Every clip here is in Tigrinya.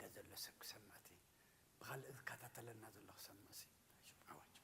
ገ ዘሎ ሰብ ክሰምዕ፣ እቲ ብኻልእ ዝከታተለና ዘሎ ክሰምዕ ሲ። ኣዋጅ።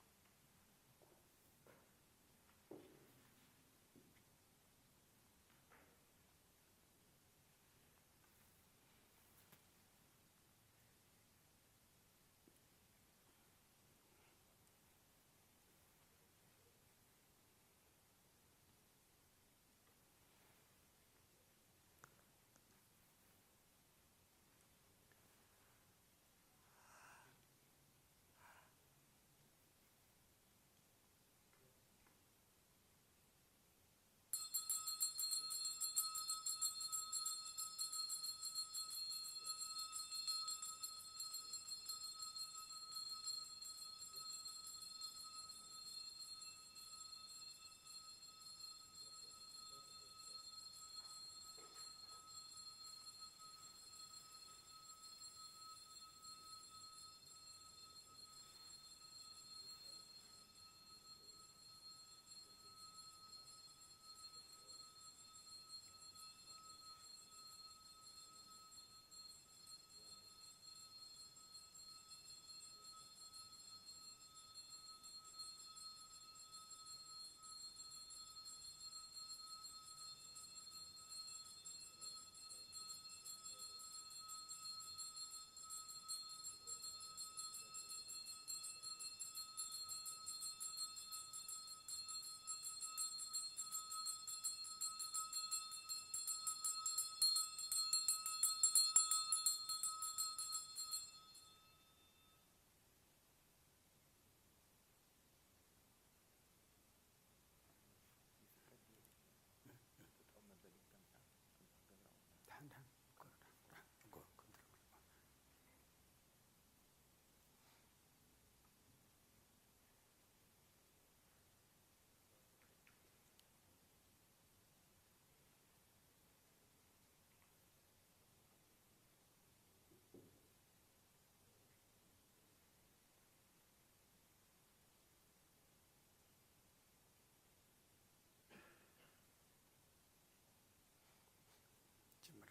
ጅምር።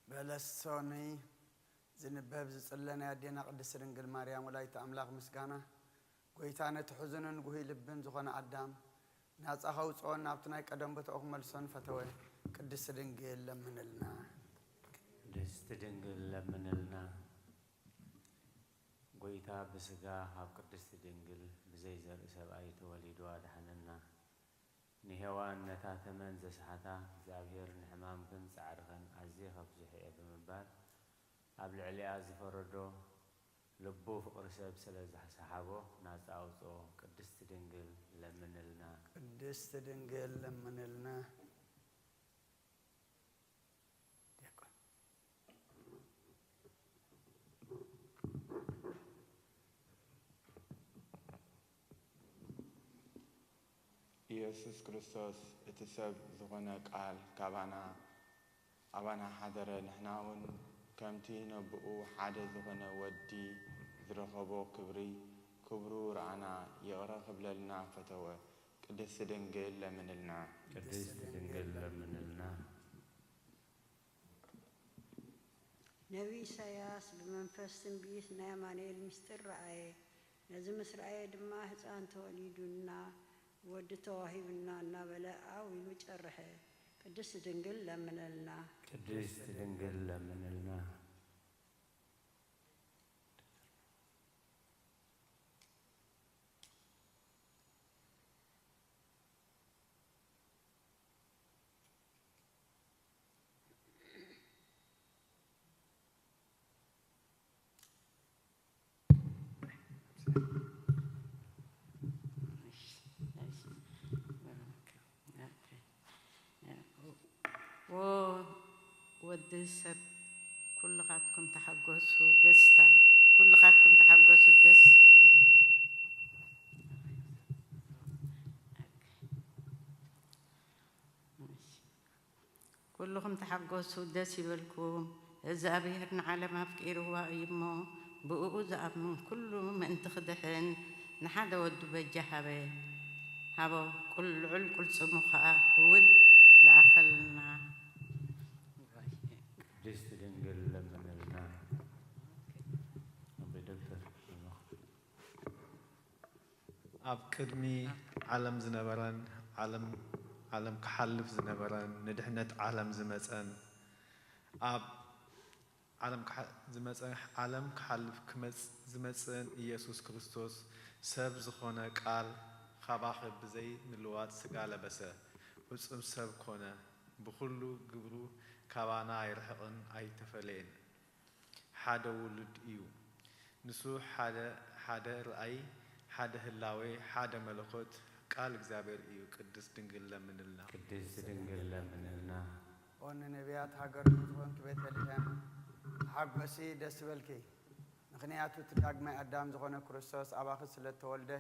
በለሶኒ ዝንበብ ዝጽለ ናይ ኣዴና ቅድስት ድንግል ማርያም ወላዲተ ኣምላኽ ምስጋና፣ ጎይታ ነቲ ሕዙንን ጉህይ ልብን ዝኾነ ኣዳም ናጻ ከውጽኦን ናብቲ ናይ ቀደም ቦታኡ ክመልሶን ፈተወ። ቅድስት ድንግል ለምንልና። ቅድስት ድንግል ለምንልና። ጎይታ ብስጋ ካብ ቅድስት ድንግል ብዘይ ዘርኢ ሰብኣይ ተወሊዱ ኣድሓነና። ንሄዋን ነታ ተመን ዘስሓታ እግዚኣብሔር ንሕማምክን ጻዕርኽን ኣዝየ ከብዝሖ እየ ብምባል ኣብ ልዕሊኣ ዝፈረዶ ልቡ ፍቕሪ ሰብ ስለ ዝሰሓቦ ናጻ ኣውጽኦ። ቅድስት ድንግል ለምንልና። ቅድስት ድንግል ለምንልና። ዲያቆን። ኢየሱስ ክርስቶስ እቲ ሰብ ዝኾነ ቃል ካባና ኣባና ሓደረ፣ ንሕና እውን ከምቲ ነብኡ ሓደ ዝኾነ ወዲ ዝረኸቦ ክብሪ ክብሩ ረኣና፣ ይቕረ ክብለልና ፈተወ። ቅድስት ድንግል ለምንልና። ቅድስት ድንግል ለምንልና። ነቢይ ኢሳይያስ ብመንፈስ ትንቢት ናይ ኣማኑኤል ምስጢር ረኣየ። ነዚ ምስ ረኣየ ድማ ህፃን ተወሊዱና፣ ወዲ ተዋሂቡና እናበለ ኣው ኢሉ ጨርሐ። ቅድስት ድንግል ለምነልና። ቅድስት ድንግል ለምንልና። ወዲ ሰብ ኩልኻትኩም ተሓጎሱ፣ ደስታ ኩልኻትኩም ተሓጎሱ፣ ደስ ኩልኹም ተሓጎሱ፣ ደስ ይበልኩም። እግዚኣብሔር ንዓለም ኣፍቂርዋ እዩ እሞ፣ ብእኡ ዝኣምን ኩሉ ምእንቲ ክድሕን፣ ንሓደ ወዱ በጃ ሃበ፣ ሃቦ፣ ቁል-፣ ልዑል ቁልጽሙ ኸኣ እውን ለኣኸልና። ቅድስት ድንግል ድንግል ለምንልና። ኣቦይ ዶክተር፣ ኣብ ቅድሚ ዓለም ዝነበረን ዓለም፣ ዓለም ክሓልፍ ዝነበረን ንድሕነት ዓለም ዝመጸን፣ ኣብ ዓለም ክሓ-፣ ዝመጸ፣ ዓለም ክሓልፍ ክመጽ-፣ ዝመጽእን ኢየሱስ ክርስቶስ ሰብ ዝኾነ ቃል፣ ካባኸ ብዘይ ምልዋጥ ስጋ ለበሰ፣ ፍጹም ሰብ ኮነ። ብኹሉ ግብሩ ካባና ኣይርሕቕን ኣይተፈለየን። ሓደ ውሉድ እዩ። ንሱ ሓደ፣ ሓደ ርኣይ፣ ሓደ ህላዌ፣ ሓደ መለኮት ቃል እግዚኣብሔር እዩ። ቅድስት ድንግል ለምንልና። ቅድስት ድንግል ለምንልና። ኦን ነቢያት ሃገር ዝኾንኪ ቤተልሔም፣ ተሓጎሲ፣ ደስ ይበልኪ። ምኽንያቱ እቲ ዳግማይ ኣዳም ዝኾነ ክርስቶስ ኣባኺ ስለ እተወልደ፣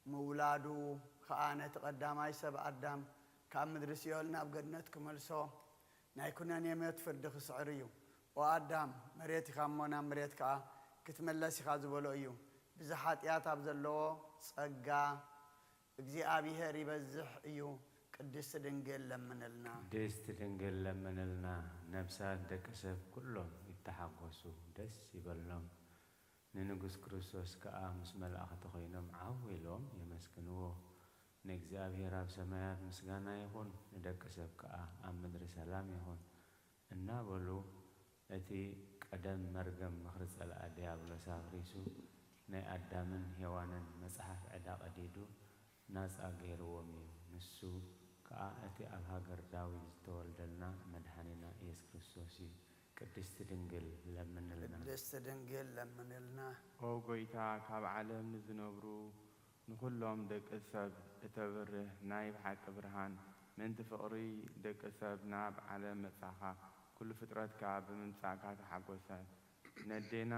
ምውላዱ ኸኣ ነቲ ቀዳማይ ሰብ ኣዳም ካብ ምድሪ ሲኦል ናብ ገነት ክመልሶ፣ ናይ ኩነኔ ሞት ፍርዲ ክስዕር እዩ። ኦ ኣዳም፣ መሬት ኢኻ እሞ ናብ መሬት ከኣ ክትምለስ ኢኻ ዝበሎ እዩ። ብዝሓጥያት ኣብ ዘለዎ ጸጋ እግዚኣብሄር ይበዝሕ እዩ። ቅድስቲ ድንግል ለምንልና። ቅድስቲ ድንግል ለምንልና። ነፍሳት ደቂ ሰብ ኩሎም ይተሓጎሱ፣ ደስ ይበሎም። ንንጉስ ክርስቶስ ከኣ ምስ መላእኽቲ ኮይኖም ዓው ኢሎም የመስግንዎ። ንእግዚኣብሔር ኣብ ሰማያት ምስጋና ይኹን፣ ንደቂ ሰብ ከኣ ኣብ ምድሪ ሰላም ይኹን እናበሉ፣ እቲ ቀደም መርገም ምኽሪ ጸላኢ ዲያብሎስ ኣፍሪሱ፣ ናይ ኣዳምን ሄዋንን መጽሓፍ ዕዳ ቀዲዱ ናጻ ገይርዎም እዩ። ንሱ ከኣ እቲ ኣብ ሃገር ዳዊት ዝተወልደልና መድሓኒና ኢየሱስ ክርስቶስ እዩ። ቅድስቲ ድንግል ለምንልና። ቅድስቲ ድንግል ለምንልና። ኦ ጐይታ፣ ካብ ዓለም ንዝነብሩ ንኹሎም ደቂ ሰብ እተብርህ ናይ ብሓቂ ብርሃን፣ ምእንቲ ፍቕሪ ደቂ ሰብ ናብ ዓለም መጻኻ፣ ኩሉ ፍጥረትካ ብምምጻእካ ተሓጎሰ። ነዴና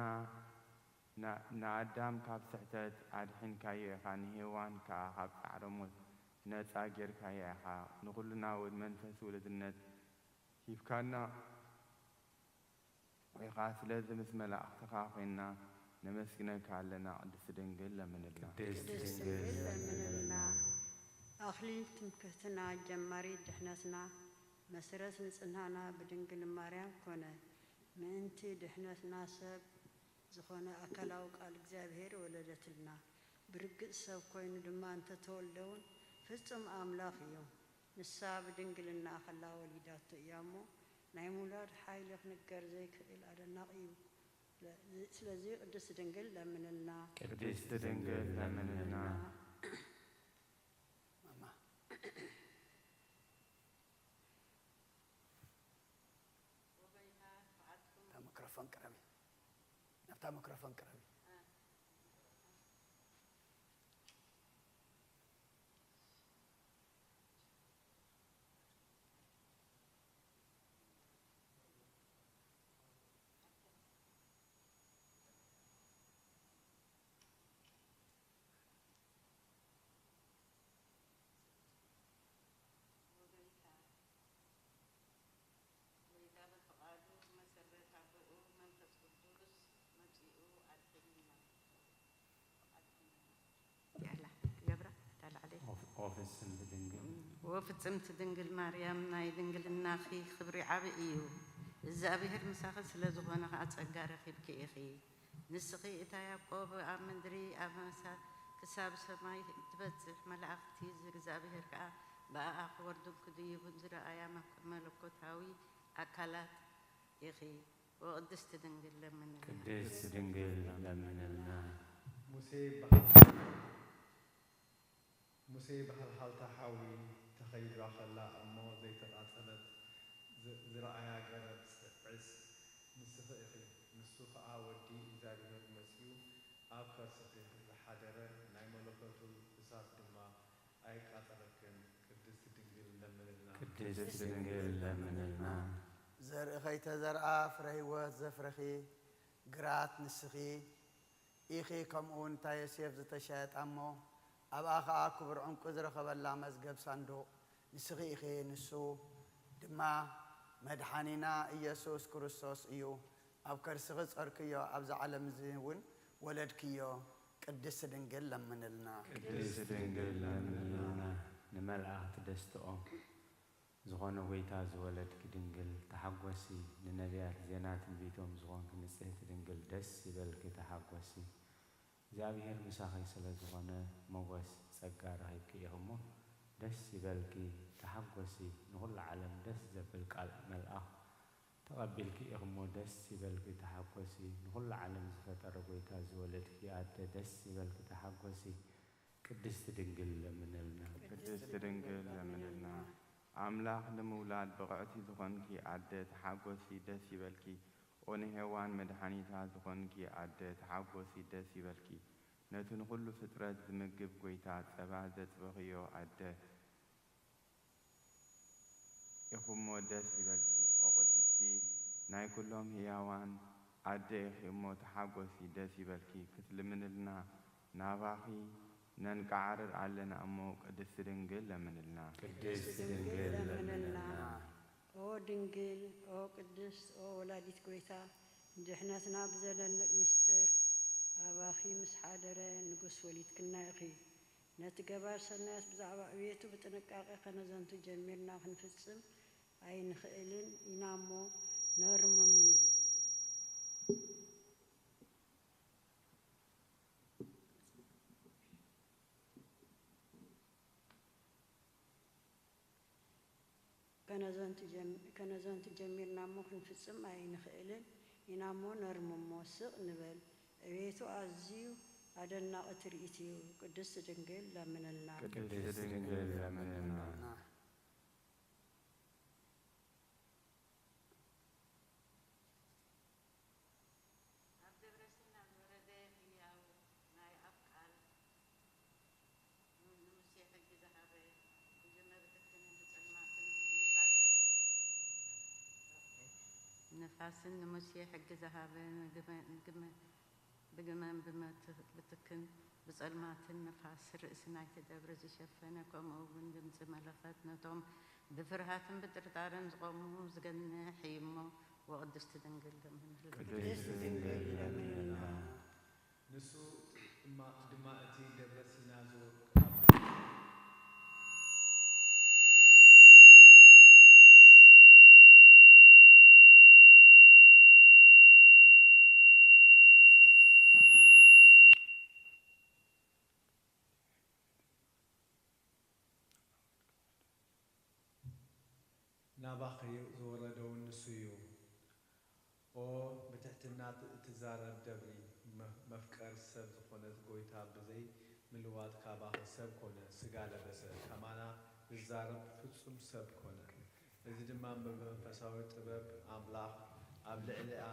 ና-፣ ንኣዳም ካብ ስሕተት ኣድሒንካዮ ኢኻ፣ ንሄዋን ከኣ ካብ ጻዕረ ሞት ነጻ ጌርካያ ኢኻ። ንኹልና ውድ መንፈስ ውሉድነት ሂብካና ኢኻ። ስለዚ ምስ መላእኽትኻ ኮይንና ነመስግነካ ኣለና። ቅድስቲ ድንግል ለምንልና። ቅድስቲ ድንግል ለምንልና። ኣኽሊል ትምክሕትና፣ ጀማሪት ድሕነትና፣ መሰረት ንጽህናና ብድንግል ማርያም ኮነ። ምእንቲ ድሕነትና ሰብ ዝኾነ ኣካላዊ ቃል እግዚኣብሔር ወለደትልና። ብርግጽ ሰብ ኮይኑ ድማ እንተተወልደ እውን ፍጹም ኣምላኽ እዩ። ንሳ ብድንግልና ከላ ወሊዳቶ እያ እሞ፣ ናይ ምውላድ ሓይሊ ክንገር ዘይክእል ኣደናቒ እዩ። ስለ-፣ ስለዚ ቅድስቲ ድንግል ለምንልና። ቅድስቲ ድንግል ለምንልና። ማማ። እታ ማይክሮፎን ቅረቢ። ናብታ ማይክሮፎን ቅረቢ። ጎይታ በቲ ቃሉ መሰረት ኣቦኡ መንፈስ ቅዱስ መጺኡ ኣድሕኑና። ያላ፣ ገብራ፣ እታ ላዕለይ። ወፍ-፣ ወፍጽምቲ ድንግል። ወፍጽምቲ ድንግል ማርያም፣ ናይ ድንግልናኺ ክብሪ ዓቢ እዩ። እግዚኣብሔር ምሳኺ ስለ ዝኾነ ኸኣ ጸጋ ረኺብኪ ኢኺ። ንስኺ እታ ያዕቆብ ኣብ ምድሪ ኣብ መሳ-፣ ክሳብ ሰማይ እትበጽሕ፣ መላእኽቲ እግዚኣብሔር ከኣ ብኣኣ ክወርዱን ክድይቡን ዝረኣያ መ-፣ መለኮታዊ ኣካላት ኢኺ። ወቅድስቲ ድንግል ለምንልና። ቅድስቲ ድንግል ለምንልና። ሙሴ በሃ-፣ ሙሴ ብሃልሃልታ ሓዊ ተኸይዳ ኸላ እሞ ዘይተቓጸለት ዝ-፣ ዝረኣያ ገረብ ጽዕጽ ንስኺ ኢኺ። ንሱ ኸኣ ወዲ እግዚኣብሄር መጺኡ ኣብ ከርስኺ ዝሓደረ ናይ መለኮቱ እሳት ድማ ኣይቃጸለክን። ቅድስቲ ድንግል ለምንልና። ቅድስቲ ድንግል ለምንልና። ዘርኢ ኸይተዘርኣ ፍረ ህይወት ዘፍረኺ ግራት ንስኺ ኢኺ፣ ከምኡውን እታ ዮሴፍ ዝተሻየጣ እሞ ኣብኣ ኸኣ ክቡር ዕንቁ ዝረኸበላ መዝገብ ሳንዱቕ ንስኺ ኢኺ። ንሱ ድማ መድሓኒና ኢየሱስ ክርስቶስ እዩ። ኣብ ከርስኺ ጸርክዮ፣ ኣብዚ ዓለም እዚ እውን ወለድክዮ። ቅድስቲ ድንግል ለምንልና። ቅድስቲ ድንግል ለምንልና። ንመላእኽቲ ደስትኦም ዝኾነ ጐይታ ዝወለድኪ ድንግል ተሓጎሲ። ንነቢያት ዜና ትንቢቶም ዝኾንኪ ንጽህቲ ድንግል ደስ ይበልኪ ተሓጎሲ። እግዚኣብሔር ምሳኺ ስለ ዝኾነ ሞጎስ ጸጋ ረኺብኪ ኢኺ እሞ ደስ ይበልኪ ተሓጎሲ። ንኹሉ ዓለም ደስ ዘብል ቃል መልኣኽ ተቐቢልኪ ኢኺ እሞ ደስ ይበልኪ ተሓጎሲ። ንኹሉ ዓለም ዝፈጠረ ጎይታ ዝወለድኪ ኣደ ደስ ይበልኪ ተሓጎሲ። ቅድስቲ ድንግል ለምንልና። ቅድስቲ ድንግል ለምንልና። ኣምላኽ ንምውላድ ብቕዕቲ ዝኾንኪ ኣደ ተሓጎሲ ደስ ይበልኪ። ኦ ንሄዋን መድሓኒታ ዝኾንኪ ኣደ ተሓጎሲ ደስ ይበልኪ። ነቲ ንኹሉ ፍጥረት ዝምግብ ጎይታ ጸባ ዘጽበኽዮ ኣደ ኢኹሞ ደስ ይበልኪ። ኦ ቅድስቲ ናይ ኩሎም ህያዋን ኣደ ኢኺ እሞ ተሓጎሲ ደስ ይበልኪ። ክትልምንልና ናባኺ ነንቃዓርር ኣለና እሞ ቅድስቲ ድንግል ለምንልና። ቅድስቲ ድንግል ለምንልና። ኦ ድንግል፣ ኦ ቅድስት፣ ኦ ወላዲት ጎይታ፣ ድሕነትና ብዘደንቕ ምስጢር ኣባኺ ምስ ሓደረ ንጉስ ወሊድክና ኢኺ። ነቲ ገባር ሰናያት ብዛዕባ ዕቤቱ ብጥንቃቄ ከነዘንቱ ጀሚርና ክንፍጽም ኣይንኽእልን ኢና እሞ ነርምም። ከነዘንቱ ጀም-፣ ከነዘንቱ ጀሚርና እሞ ክንፍጽም ኣይንኽእልን ኢና እሞ ነርምሞ። ስቕ ንበል። ዕቤቱ ኣዝዩ ኣደናቒ ትርኢት እዩ። ቅድስት ድንግል ለምንልና። ቅድስት ድንግል ለምንልና። ኣብ ደብረ ሲና ዝወረደ ህያው ናይ ኣፍ ቃል፣ ንሙሴ ሕጊ ዝሃበ፣ ብግመ ብትክን ብጸልማትን ንፋስን፣ ንፋስን ንሙሴ ሕጊ ዝሃበ፣ ንግመ-፣ ንግመ-፣ ብግመን ብመት-፣ ብትክን ብጸልማትን ንፋስ ርእሲ ናይቲ ደብሪ ዝሸፈነ፣ ከምኡ እውን ድምጺ መለኸት ነቶም ብፍርሃትን ብጥርጣረን ዝቖሙ ዝገንሕ እዩ እሞ፣ ወቅድስቲ ድንግል ለምንልና። ቅድስት ድንግል ለምንልና። ንሱ ድማ፣ ድማ እቲ ደብረ ሲና ዝወ-፣ ናባኺ ዝወረደ እውን ንሱ እዩ። ኦ ብትሕትና ት-፣ እትዛረብ ደብሪ፣ መ-፣ መፍቀር ሰብ ዝኾነት ጎይታ ብዘይ ምልዋጥ ካባኺ ሰብ ኮነ፣ ስጋ ለበሰ፣ ከማና ዝዛረብ ፍጹም ሰብ ኮነ። እዚ ድማ ብመንፈሳዊ ጥበብ ኣምላኽ ኣብ ልዕሊኣ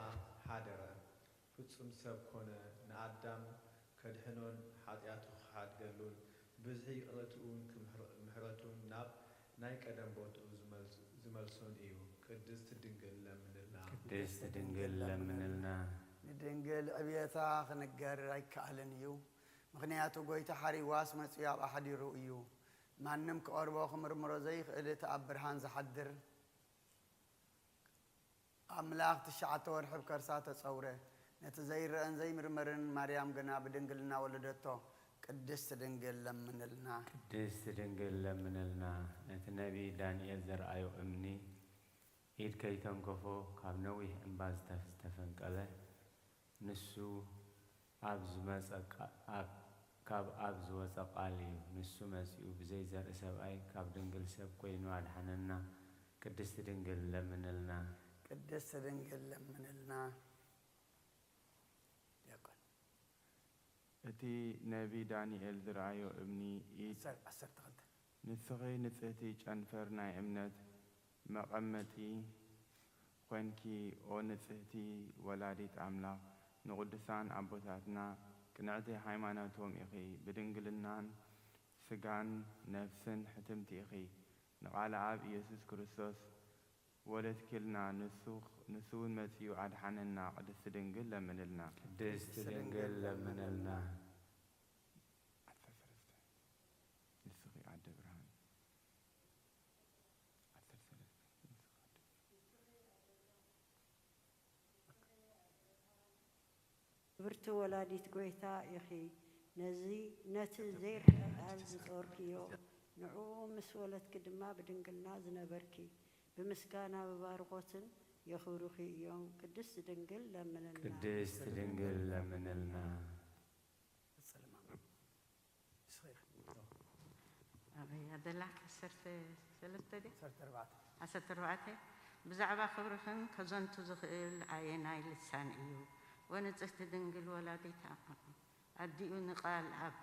ሓደረ። ፍጹም ሰብ ኮነ፣ ንኣዳም ከድሕኖን ሓጢኣቱ ክሓድገሉን ብዝሒ ይቕረትኡን ክምሕር-፣ ምሕረቱን ናብ ናይ ቀደም ቦትኡ ዝመልስ-፣ ዝመልሶን እዩ። ቅድስት ድንግል ለምንልና። ቅድስት ድንግል ለምንልና። ንድንግል ዕብየታ ክንገር ኣይከኣልን እዩ። ምኽንያቱ ጎይታ ሓሪዋስ መጺኡ ኣብኣ ሓዲሩ እዩ። ማንም ክቐርቦ ክምርምሮ ዘይኽእል እቲ ኣብ ብርሃን ዝሓድር ኣምላኽ ትሽዓተ ወርሒ ኣብ ከርሳ ተጸውረ። ነቲ ዘይረኣን ዘይምርመርን ማርያም ግና ብድንግልና ወለደቶ። ቅድስት ድንግል ለምንልና። ቅድስት ድንግል ለምንልና። ነቲ ነቢይ ዳንኤል ዘርኣዮ እምኒ ኢድ ከይተንከፎ ካብ ነዊሕ እምባ ዝተፍ-፣ ዝተፈንቀለ ንሱ ኣብ ዝመጸ ቃ-፣ ኣብ፣ ካብ ኣብ ዝወጸ ቃል እዩ። ንሱ መጺኡ ብዘይ ዘርኢ ሰብኣይ ካብ ድንግል ሰብ ኮይኑ ኣድሓነና። ቅድስቲ ድንግል ለምንልና። ቅድስቲ ድንግል ለምንልና። ዲያቆን። እቲ ነቢ ዳንኤል ዝረኣዮ እምኒ ኢድ ዓሰርተ ክልተ። ንስኺ ንጽህቲ ጨንፈር ናይ እምነት መቐመጢ ኾይንኪ፣ ኦ ንጽህቲ ወላዲት ኣምላኽ፣ ንቕዱሳን ኣቦታትና ቅንዕቲ ሃይማኖቶም ኢኺ፣ ብድንግልናን ስጋን ነፍስን ሕትምቲ ኢኺ። ንቓለ ኣብ ኢየሱስ ክርስቶስ ወለድኪልና፣ ንሱ፣ ንሱ እውን መጺኡ ኣድሓነና። ቅድስቲ ድንግል ለምንልና። ቅድስቲ ድንግል ለምንልና። ዓሰርተ ሰለስተ። ንስኺ ኣደ ብርሃን። ዓሰርተ ሰለስተ። ንስኺ ኣደ ብርሃን። ክብርቲ ወላዲት ጐይታ ኢኺ፣ ነዚ፣ ነቲ ዘይርኣ ቃል ዝጾርክዮ፣ ንዕኡ ምስ ወለድኪ ድማ ብድንግልና ዝነበርኪ፣ ብምስጋና ብባርኾትን የኽብሩኺ እዮም። ቅድስት ድንግል ለምንልና። ቅድስት ድንግል ለምንልና። ቀጽል ማማ። ንስኺ ኢኺ። ኣበይ ኣደላ? ዓሰርተ ሰለስተ ድያ? ዓሰርተ ኣርባዕተ። ዓሰርተ ኣርባዕተ። ብዛዕባ ክብርኽን ከዘንቱ ዝኽእል ኣየናይ ልሳን እዩ? ወንጽህቲ ድንግል ወላዲት ኣዲኡ ንቃል ኣብ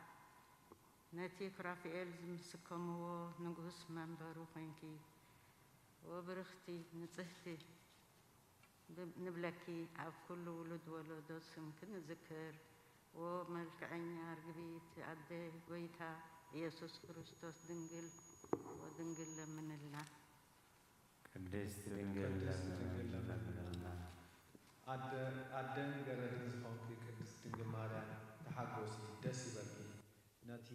ነቲ ሱራፌል ዝምስከምዎ ንጉስ መንበሩ ኮንኪ፣ ወብርኽቲ ንጽህቲ ብ-፣ ንብለኪ፣ ኣብ ኩሉ ውሉድ ወለዶ ስምኪ ንዝክር። ወመልክዐኛ ርግቢት ኣደ ጎይታ ኢየሱስ ክርስቶስ ድንግል ወድንግል ለምንልና። ቅድስት ድንግል ለምንልና። ኣደ-፣ ኣደን ገረድን ዝኾንኪ ቅድስት ድንግል ማርያም ተሓጎሲ፣ ደስ ይበልኪ። ነቲ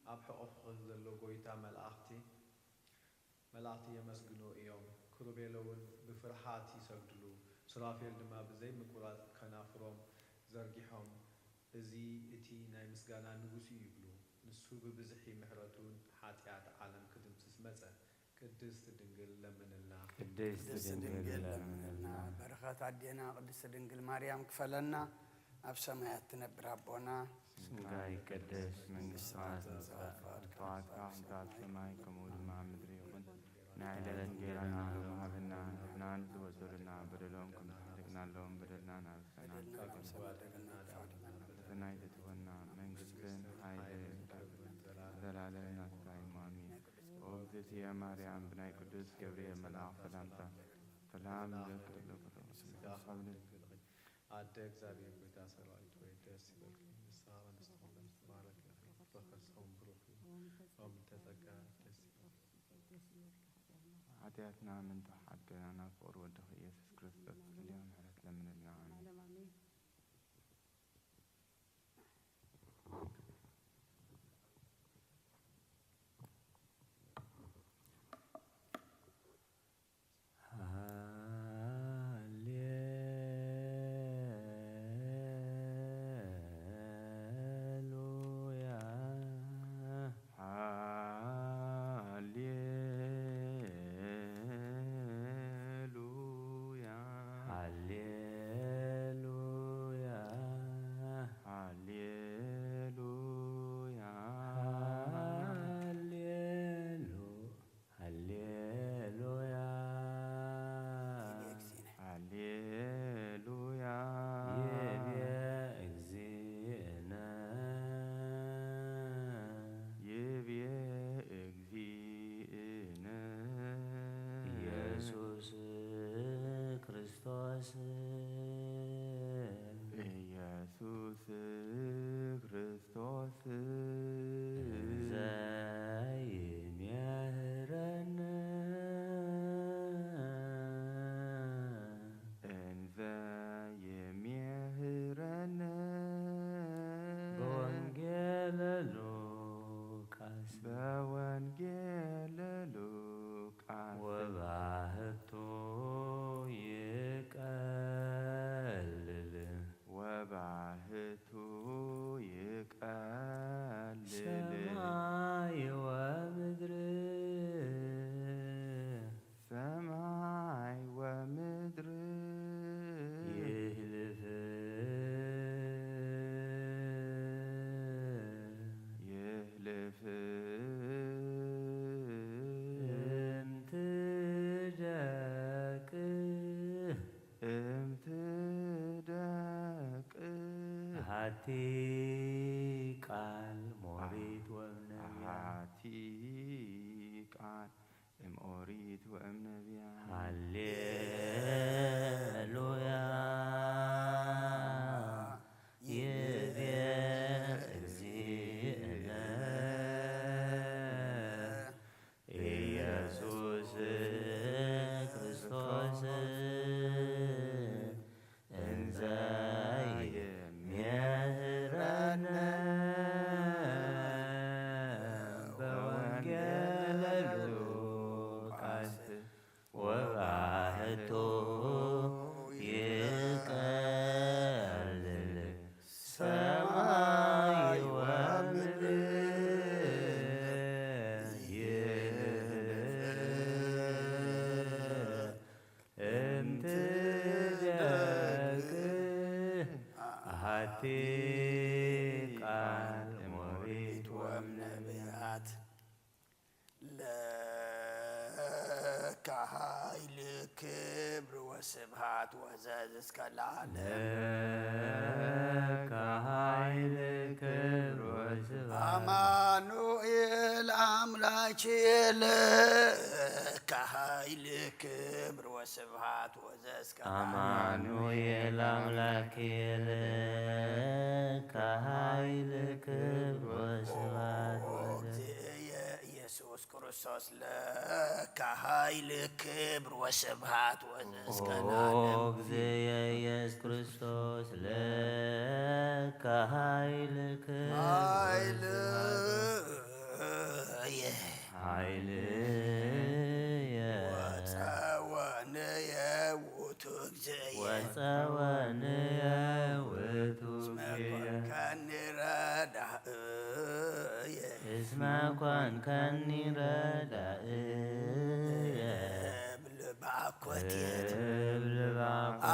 ኣብ ሕቑፍኺ ዘሎ ጎይታ መላእኽቲ፣ መላእኽቲ የመስግኑ እዮም። ክሩቤል እውን ብፍርሃት ይሰግድሉ። ሱራፌል ድማ ብዘይ ምቁራጽ ከናፍሮም ዘርጊሖም፣ "እዚ እቲ ናይ ምስጋና ንጉስ እዩ" ይብሉ። ንሱ ብብዝሒ ምሕረቱ ንሓጢኣት ዓለም ክድምስስ መጸ። ቅድስት ድንግል ለምንልና። ቅድስት ድንግል ለምንልና። በረኸት ኣዴና ቅድስት ድንግል ማርያም ክፈለና። ኣብ ሰማያት ትነብር ኣቦና፣ ስምካ ይቀደስ፣ መንግስትኻ ትምጻእ፣ ፍቃድካ ኣብ ሰማይ ከምኡ ድማ ኣብ ምድሪ ይኹን። ናይ ዕለት እንጀራና ሎሚ ሃበና፣ ንሕናን ዝበደሉና በደሎም ከም ንሕና በደልና ንኣበሰና፣ ፈተና ኣይተእትወና፣ መንግስትን ሓይልን ክብርን ዘላለምን ናትካ እዩ። ኣሜን። ኦ እግዝእትየ ማርያም፣ ብናይ ቅዱስ ገብርኤል መልኣኽ ሰላምታ ሰላም እብለኪ፣ ኣደ እግዚኣብሔር ጎይታ ሰራዊት ወይ ደስ ይበልኪ፣ ንስኻ ቅድስቲ ኩሉ ዝተባረከ ኢኺ፣ ፍረ ከርስኺ እውን ብሩኽ እዩ። ኦም እንተ ጸጋ ደስ ይበልኪ። ሓጢኣትና ምንታይ ሓደና ናብ ፍቕሪ ወድኺ ኢየሱስ ክርስቶስ ክልዮ ምሕረት ለምንልና። ኣሜን። ሃሌሉያ። ሃሌሉያ። ሃሌሉ-፣ ሃሌሉያ። ሃሌሉያ። ይቤ እግዚእነ። ይቤ እግዚእነ። ኢየሱስ ክርስቶስ። ኢየሱስ ክርስቶስ። እንዘ ይሜህረነ። እንዘ ይሜህረነ። በወንጌለ ሉቃስ። በወንጌለ ሉቃስ። ወባህቱ ይቀልል። ወባህቱ ይቀልል። ሰማይ ወምድር። ሰማይ ወምድር። ይህልፍ። ይህልፍ። እምትደቅ። እምትደቅ። ሃቲ ቃል ሞሪት ወእምነቢያ። ሃቲ ቃል እምኦሪት ወእምነቢያ። ሃሌሉያ። ይቤ እግዚእነ ኢየሱስ ክርስቶስ። እንዘ ይሜህረነ በወንጌለ ሉቃስ። ወባህቱ ቃል እሞሪት ወም ነቢያት ለከ ኃይል ክብር ወስብሃት ወዘዝ እስከ ለዓለም። ለከ ኃይል ክብር ወስብሃት። አማኑኤል አምላክ ለከ ኃይል ክብር ወስብሃት ወዘዝ አማኑኤል አምላክ ለከ ኃይል ክብር ወስብሃት ወዘ- እግዝእየ ኢየሱስ ክርስቶስ ለከ ኃይል ክብር ወስብሃት ወዘ እስከ ኦ ለዓለም። እግዝእየ ኢየሱስ ክርስቶስ ለከ ኃይል ክብር ኃይል ወስብሃት ኃይልየ ወጸወንየ ውእቱ እግዝእየ። ወጸወንየ ውእቱ እስመ እግዝእየ። ኮንከኒ ረዳእየ። እስመ ኮንከኒ ረዳእየ። እብል ባኮትየት እብል ባኮትየት።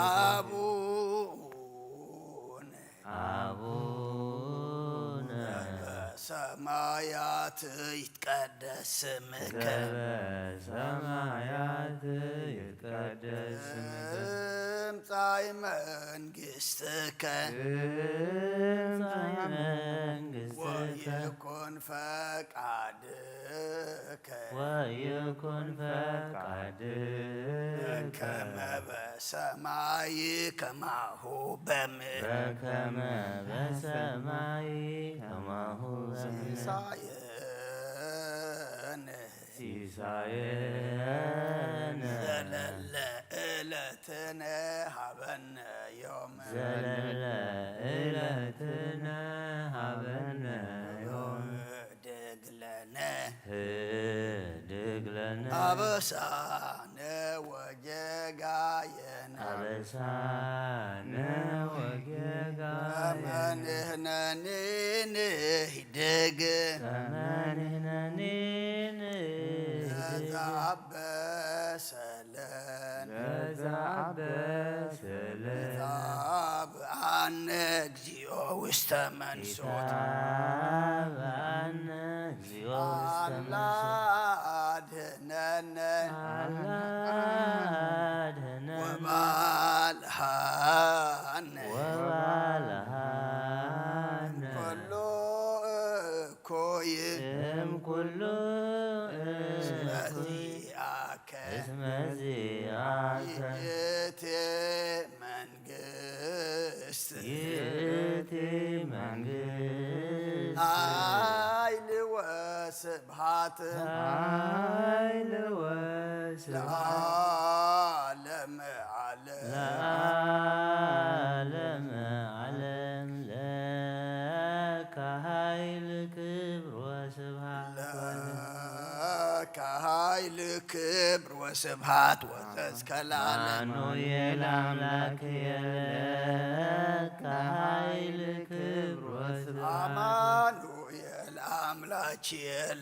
አቡነ አቡነ በሰማያት ይትቀደስ ስምከ። ዘበሰማያት ይትቀደስ ስምከ። ትምጻእ መንግሥትከ። ትምጻእ መንግሥትከ። ወይኩን ፈቃድከ። ወይኩን ፈቃድከ። በከመ በሰማይ ከማሁ በምድር። በከመ በሰማይ ከማሁ በምድር። ሲሳየነ ሲሳየነ ዘለለ ዕለትነ ሀበነ ዮም። ዘለለ ዕለትነ ሀበነ ዮም። ህድግ ለነ ህድግ ለነ አበሳነ ወጌጋየነ። አበሳነ ወጌጋየነ። ከመ ንሕነኒ ንህድግ ከመ ንሕነኒ ንህድግ ለዘአበሰ ለነ ለዘአበሰ ለነ። አብአነ እግዚኦ ውስተ መንሱት። አብአነ እግዚኦ ውስተ መንሱት። አላ አድህነነ። አላ አድህነነ። ወባልሃነ። ወባልሃነ። ኩሉ እኩይ። እምኩሉ እስመ እኩይ። ዚአከ እስመ ዚአከ ይእቲ መንግስት። ይእቲ መንግስት። ኃይል ወስብሐት። ኃይል ወስብሐት። ለዓለመ ዓለም። ለዓለመ ዓለም ለከ ኃይል ክብር ወስብሐት። ለከ ኃይል ክብር ወስብሐት ወዘእስከ ለዓለም። አማኑኤል አምላክ ለከ ኃይል ክብር ወስብሐት። አማኑኤል አምላክ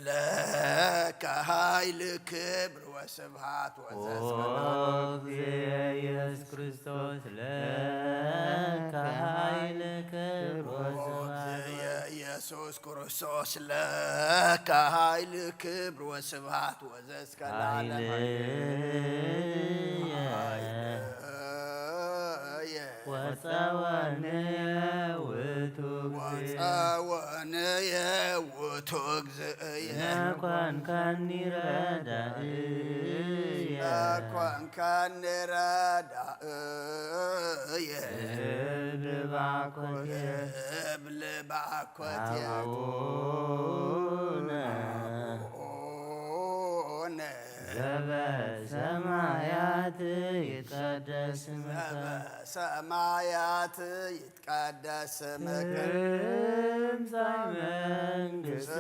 ለከ ኃይል ክብር ወስብሐት ወዘእስከ ኦ ለዓለም። እግዚእ ኢየሱስ ክርስቶስ ለከ ኃይል ክብር ወስብሐት። ኢየሱስ ክርስቶስ ለከ ኃይል ክብር ወስብሐት ወዘእስከ ለዓለም። ኃይልየ ኃይልየ ወጸወንየ ውእቱ እግዚእ። ወጸወንየ ውእቱ እግዝእየ። ነኮንከኒ ረዳእየ። ነኮንከኒ ረዳእየ። እብል ባኮትየ። እብል ባኮትየ። አቡነ አቡነ ዘበሰማያት ይትቀደስ ስምከ። ዘበሰማያት ይትቀደስ ስምከ። ትምጻእ መንግስትከ።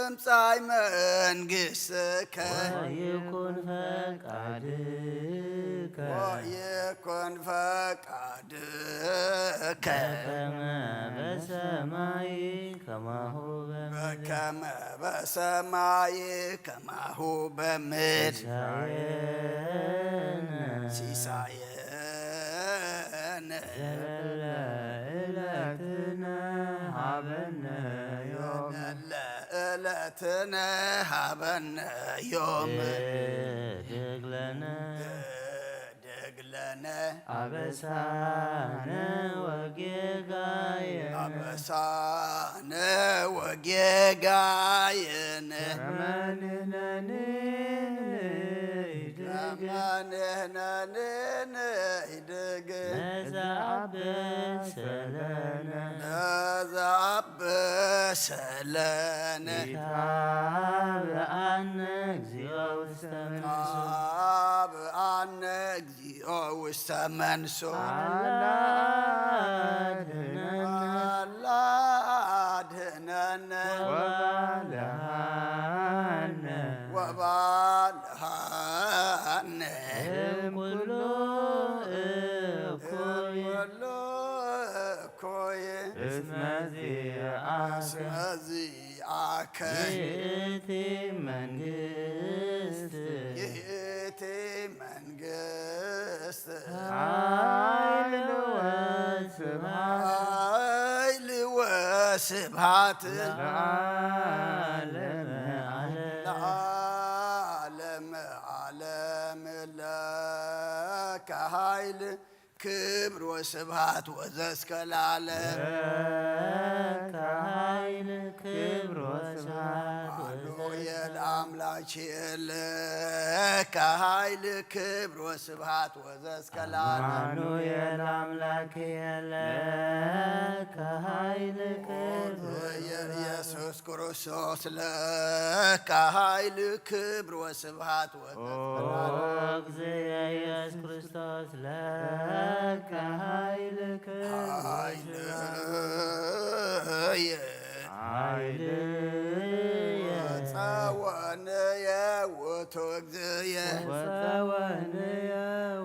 ትምጻእ መንግስትከ። ወይኩን ፈቃድከ። ወይኩን ፈቃድከ። በከመ በሰማይ ከማሁ በምድር። በከመ በሰማይ ከማሁ በምድር። ሲሳየነ ሲሳየነ ዘለለ ዮም ለእለትነ ሃበነ ዮም። ህድግ ለነ ህድግ ለነ አበሳነ ወጌጋየነ። አበሳነ ወጌጋየነ። ከመ ንሕነኒ ንህድግ ከመ ንሕነኒ ንህድግ ለዘአብሰ ለነ። ለዘአብሰ ለነ። ኢታብአነ እግዚኦ ውስተ መንሱ። ኢታብአነ እግዚኦ ውስተ መንሱ። አላ አድህነነ። አላ አድህነነ። ወባልሃነ። ወባልሃነ። እምኩሉ እኩይ። እምኩሉ እኩይ። እስመ ዚአከ። እስመ ዚአከ። ይእቲ መንግስት። ይእቲ መንግስት። ኃይል ወስብሐት። ኃይል ወስብሐት። ለዓለመ ዓለም። ለዓለመ ዓለም ለከ ኃይል ክብር ወስብሐት ወዘእስከ ለዓለም። ለከ ኃይል ክብር ወስብሐት አማኑኤል አምላክ ለከ ኃይል ክብር ወስብሐት ወዘእስከ ለዓለም። አማኑኤል አምላክ ለከ ኃይል ክብር ኢየሱስ ክርስቶስ ለከ ኃይል ክብር ወስብሐት ኦ እግዚእ ኢየሱስ ክርስቶስ ለከ ኃይል ክብር ወስብሐት። ኃይልየ ጸወንየ ውእቱ እግዚእየ። ወጸወንየ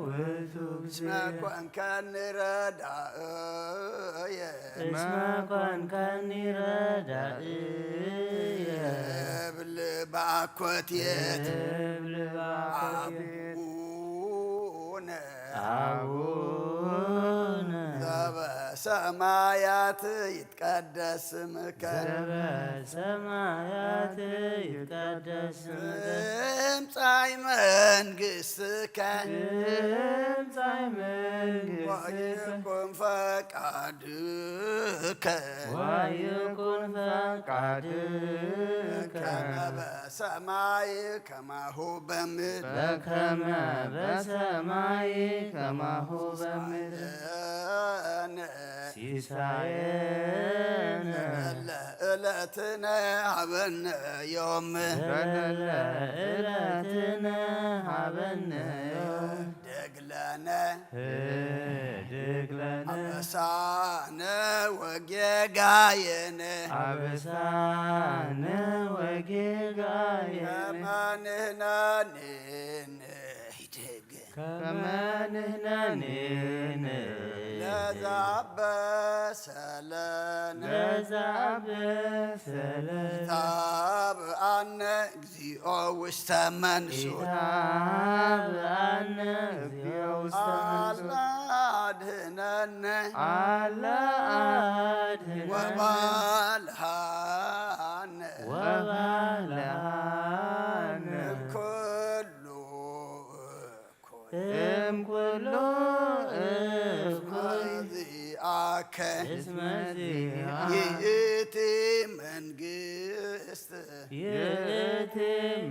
ውእቱ እስመ እግዚእየ። ኮንከኒ ረዳእየ። እስመ ኮንከኒ ረዳእየ። እብል ባኮቴት። እብል ባኮቴት። አቡነ አቡነ ዘበሰማያት ይትቀደስ ስምከ። ዘበሰማያት ይትቀደስ ስምከ። ትምጻእ መንግስትከ። ትምጻእ መንግስትከ። ወይኩን ፈቃድከ። ወይኩን ፈቃድከ። ከመ በሰማይ ከማሁ በምድር። በከመ በሰማይ ከማሁ በምድር። ሲሳየነ ሲሳየነ ዘለለ ዕለትነ ሀበነ ዮም። ዘለለ ዕለትነ ሀበነ ዮም። ህድግ ለነ ህድግ ለነ አበሳነ ወጌጋየነ። አበሳነ ወጌጋየነ። ከመ ንሕነኒ ንህድግ ከመ ንሕነኒ ንህድግ ለዘአበሰ ለነ። ለዘአበሰ ለነ። ኢታብአነ እግዚኦ ውስተ መንሱት። ኢታብአነ እግዚኦ ውስተ መንሱት። አላ አድህነነ። አላ አድህነነ። ወባልሃነ። ወባልሃነ። እምኩሉ እኩይ። እምኩሉ እኩይ። ዚአከ እስመ ዚአከ ይእቲ መንግስት። ይእቲ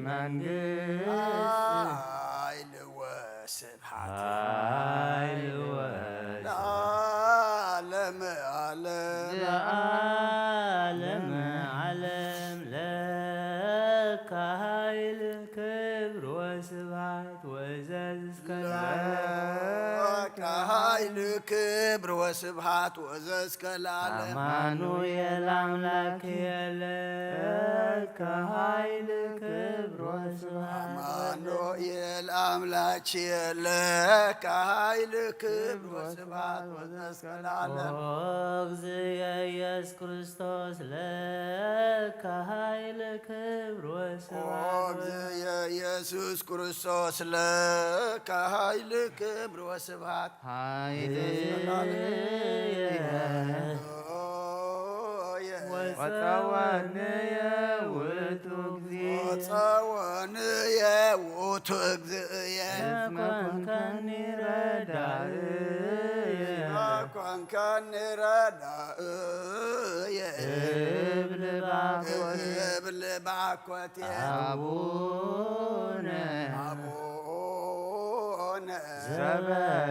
መንግስት። ኃይል ወስብሐት። ኃይል ወስብሐት። ለዓለመ ዓለም። ለዓለመ ዓለም ለከ ኃይል ክብር ወስብሐት ወዘዝ እስከ ለዓለም። ለከ ኃይል ክብር ወስብሐት ወዘእስከ ለዓለም። አማኑኤል አምላክ ለከ ኃይል ክብር ወስብሐት። አማኑኤል አምላክ ለከ ኃይል ክብር ወስብሐት ወዘእስከ ለዓለም። ኦ እግዚእ ኢየሱስ ክርስቶስ ለከ ኃይል ክብር ኦ ወስብሐት። እግዚእ ኢየሱስ ክርስቶስ ለከ ኃይል ክብር ወስብሐት። ኃይልየ ኦ ወጸወንየ ውእቱ እግዚእ። ወጸወንየ ውእቱ እግዚእየ። እስመ ኮንከኒ ረዳእየ። እስመ ኮንከኒ ረዳእየ። እብል ባኮቴ። እብል ባኮቴ። አቡነ። አቡነ።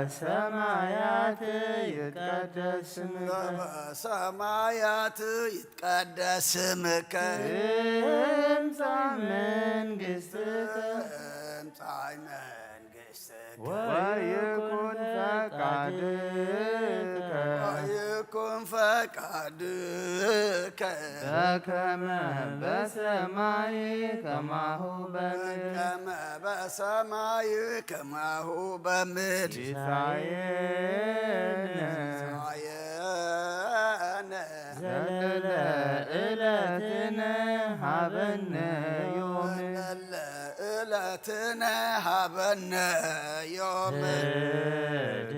ዘበሰማያት ይትቀደስ ስምከ። ዘበሰማያት ይትቀደስ ስምከ። ትምጻእ መንግሥትከ። ትምጻእ መንግሥትከ። ወይኩን ፈቃድከ። ወይኩን ፈቃድከ። በከመ በሰማይ ከማሁ በምድር። በከመ በሰማይ ከማሁ በምድር። ሲሳየነ። ሲሳየነ። ዘለለ ዕለትነ ሀበነ ዮም። ዘለለ ዕለትነ ሀበነ ዮም። ህድግ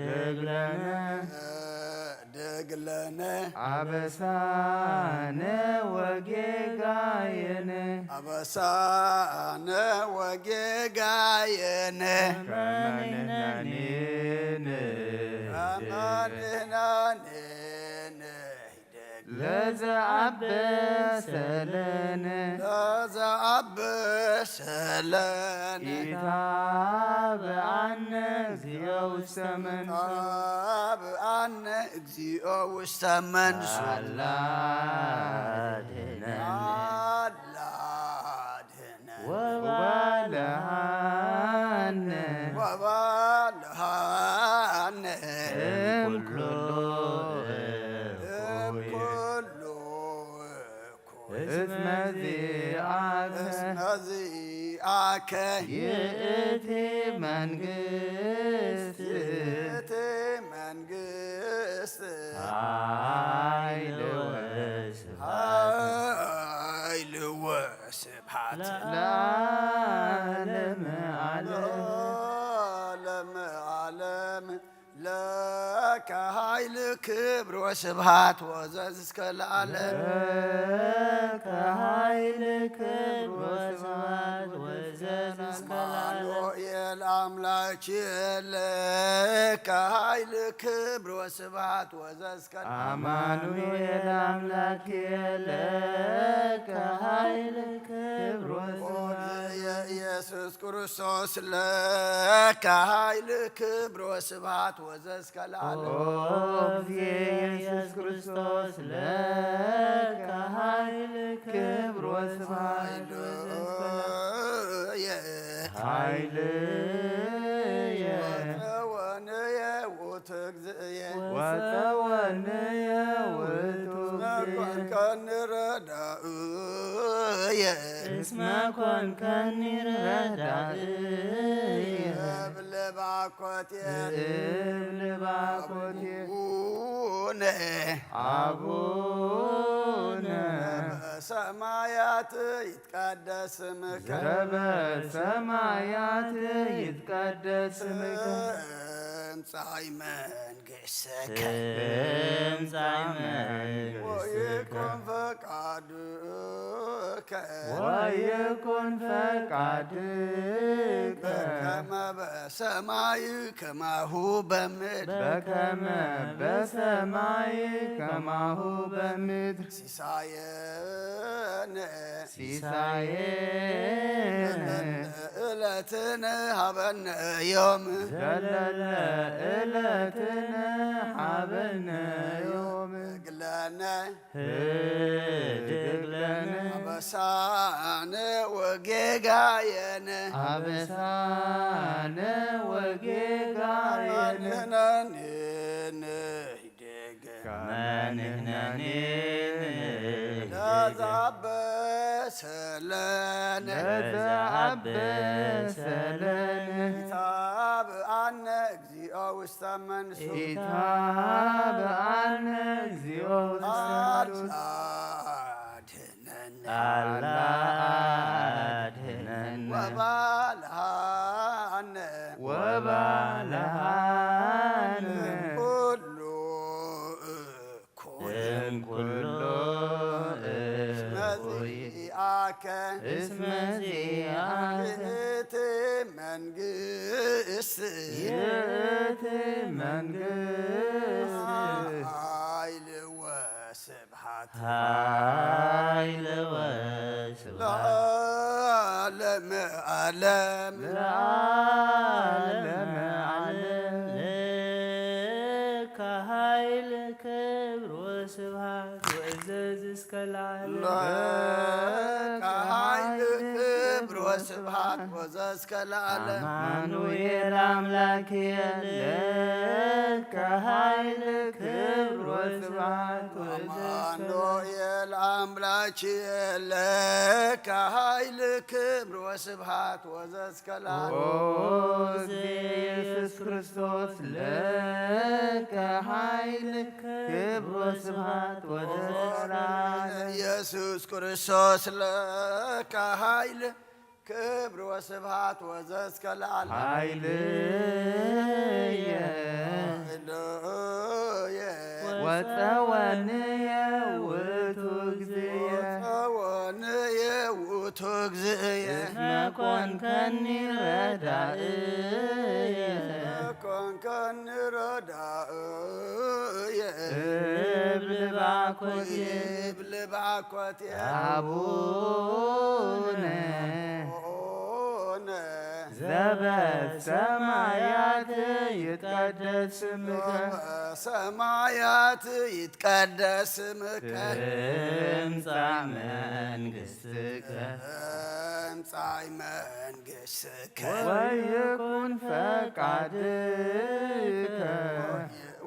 ለነ። ህድግ ለነ። አበሳነ ወጌጋየነ። አበሳነ ወጌጋየነ። ከመ ንሕነኒ ንህድግ። ከመ ንሕነኒ ንህድግ። ለዘአበሰ ለነ። ለዘአበሰ ለነ። ኢታብአነ እግዚኦ ውስተ መንሱት። ኢታብአነ እግዚኦ ውስተ መንሱት። አላ አድኅነነ። አላ አድኅነነ። ወባልሃነ። ወባልሃነ። እምኩሉ እኩይ። እምኩሉ እኩይ። እስመ ዚአከ። እስመ ዚአከ። ይእቲ መንግስት። ይእቲ መንግስት። ኃይል ወስብሐት። ኃይል ወስብሐት። ለዓለመ ዓለም። ለዓለመ ዓለም። ለከ ኃይል ክብር ወስብሐት ወዘዝ እስከ ለዓለም። ለከ ኃይል ክብር ወስብሐት ወዘዝ እስከ ለዓለም። አማኑኤል አምላክ ለከ ኃይል ክብር ወስብሐት ወዘዝ እስከ ለዓለም። አማኑኤል አምላክ ለከ ኃይል ክብር ወስብሐት። ኢየሱስ ክርስቶስ ለከ ኃይል ክብር ወስብሐት ወዘዝ እስከ ለዓለም። ኦ እግዚእ ኢየሱስ ክርስቶስ ለከ ኃይል ክብር ወስብሐት። ኃይልየ። ኃይልየ። ወጸወንየ ውእቱ እግዚእየ። ወጸወንየ ውእቱ እስመ እግዚእየ። ኮንከኒ ረዳእየ። እስመ ኮንከኒ ረዳእየ። እብል ባኮቴ። እብል ባኮቴ። አቡነ። አቡነ። በሰማያት ይትቀደስ ስምከ። ዘበሰማያት ይትቀደስ ስምከ። ትምጻእ መንግሥትከ። ትምጻእ መንግሥትከ። ወይኩን ፈቃድከ። ወይኩን ፈቃድከ። በከመ በሰማይ ከማሁ በምድር። በከመ በሰማይ ከማሁ በምድር። ሲሳየነ። ሲሳየነ። ዘለለ ዕለትነ ሀበነ ዮም። ዘለለ ዕለትነ ሀበነ ዮም። ህድግ ለነ። ህድግ ለነ። አበሳነ ወጌጋየነ። አበሳነ ወጌጋየነ። ንሕነኒ ንህድግ። ከመ ንሕነኒ ንህድግ። ለዘአበሰ ለነ። ለዘአበሰ ለነ። ኢታብአነ እግዚኦ ውስተ መንሱት። ኢታብአነ እግዚኦ ውስተ መንሱት። አላ አድኅነነ። አላ አድኅነነ። ወባልሃነ። ወባልሃነ። ኩሉ እኩይ። እምኩሉ እስመ ዚአከ ይእቲ መንግስት ይእቲ መንግስት ኃይል ወስብሐት ኃይል ወስብሐት ለዓለመ ዓለም ለዓለመ ዓለም ለከ ኃይል ክብር ወስብሐት ወእዘዝ እስከ ለዓለም ለከ ኃይል ክብር ወስብሐት ወዘእስከ ለዓለም አማኑኤል አምላክ ለከ ኃይል ክብር ወስብሐት ወእዘዝ እስከ ለዓለም አማኑኤል አምላክ ለከ ኃይል ክብር ወስብሐት ወዘእስከ ለዓለም ኦ ኢየሱስ ክርስቶስ ለከ ኃይል ክብር ወስብሐት ወዘእስከ ለዓለም ኢየሱስ ክርስቶስ ለከ ኃይል ክብር ወስብሐት ወዘእስከ ለዓለም ኃይልየ ኃይልየ ወጸወንየ ውእቱ እግዚእየ ጸወንየ ውእቱ እግዚእየ እስመ ኮንከኒ ረዳእየ ኮንከኒ ረዳእየ እብል ባኮትየ እብል ባኮትየ አቡነ ሆነ ዘበሰማያት ይትቀደስ ስምከ ሰማያት ይትቀደስ ስምከ ትምጻእ መንግስትከ ትምጻእ መንግስትከ ወይኩን ፈቃድከ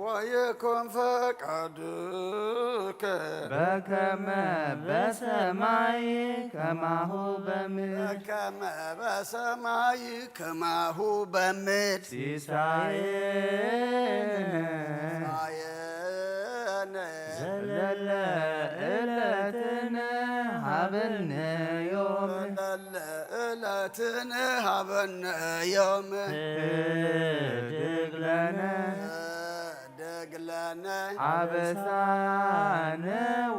ወይኩን ፈቃድከ በከመ በሰማይ ከማሁ በምድር ከመ በሰማይ ከማሁ በምድር ሲሳየነ ሳየነ ዘለለ ዕለትነ ሀበነ ዮም ዘለለ ዕለትነ ሀበነ ዮም ህድግ ለነ ህድግ ለነ አበሳነ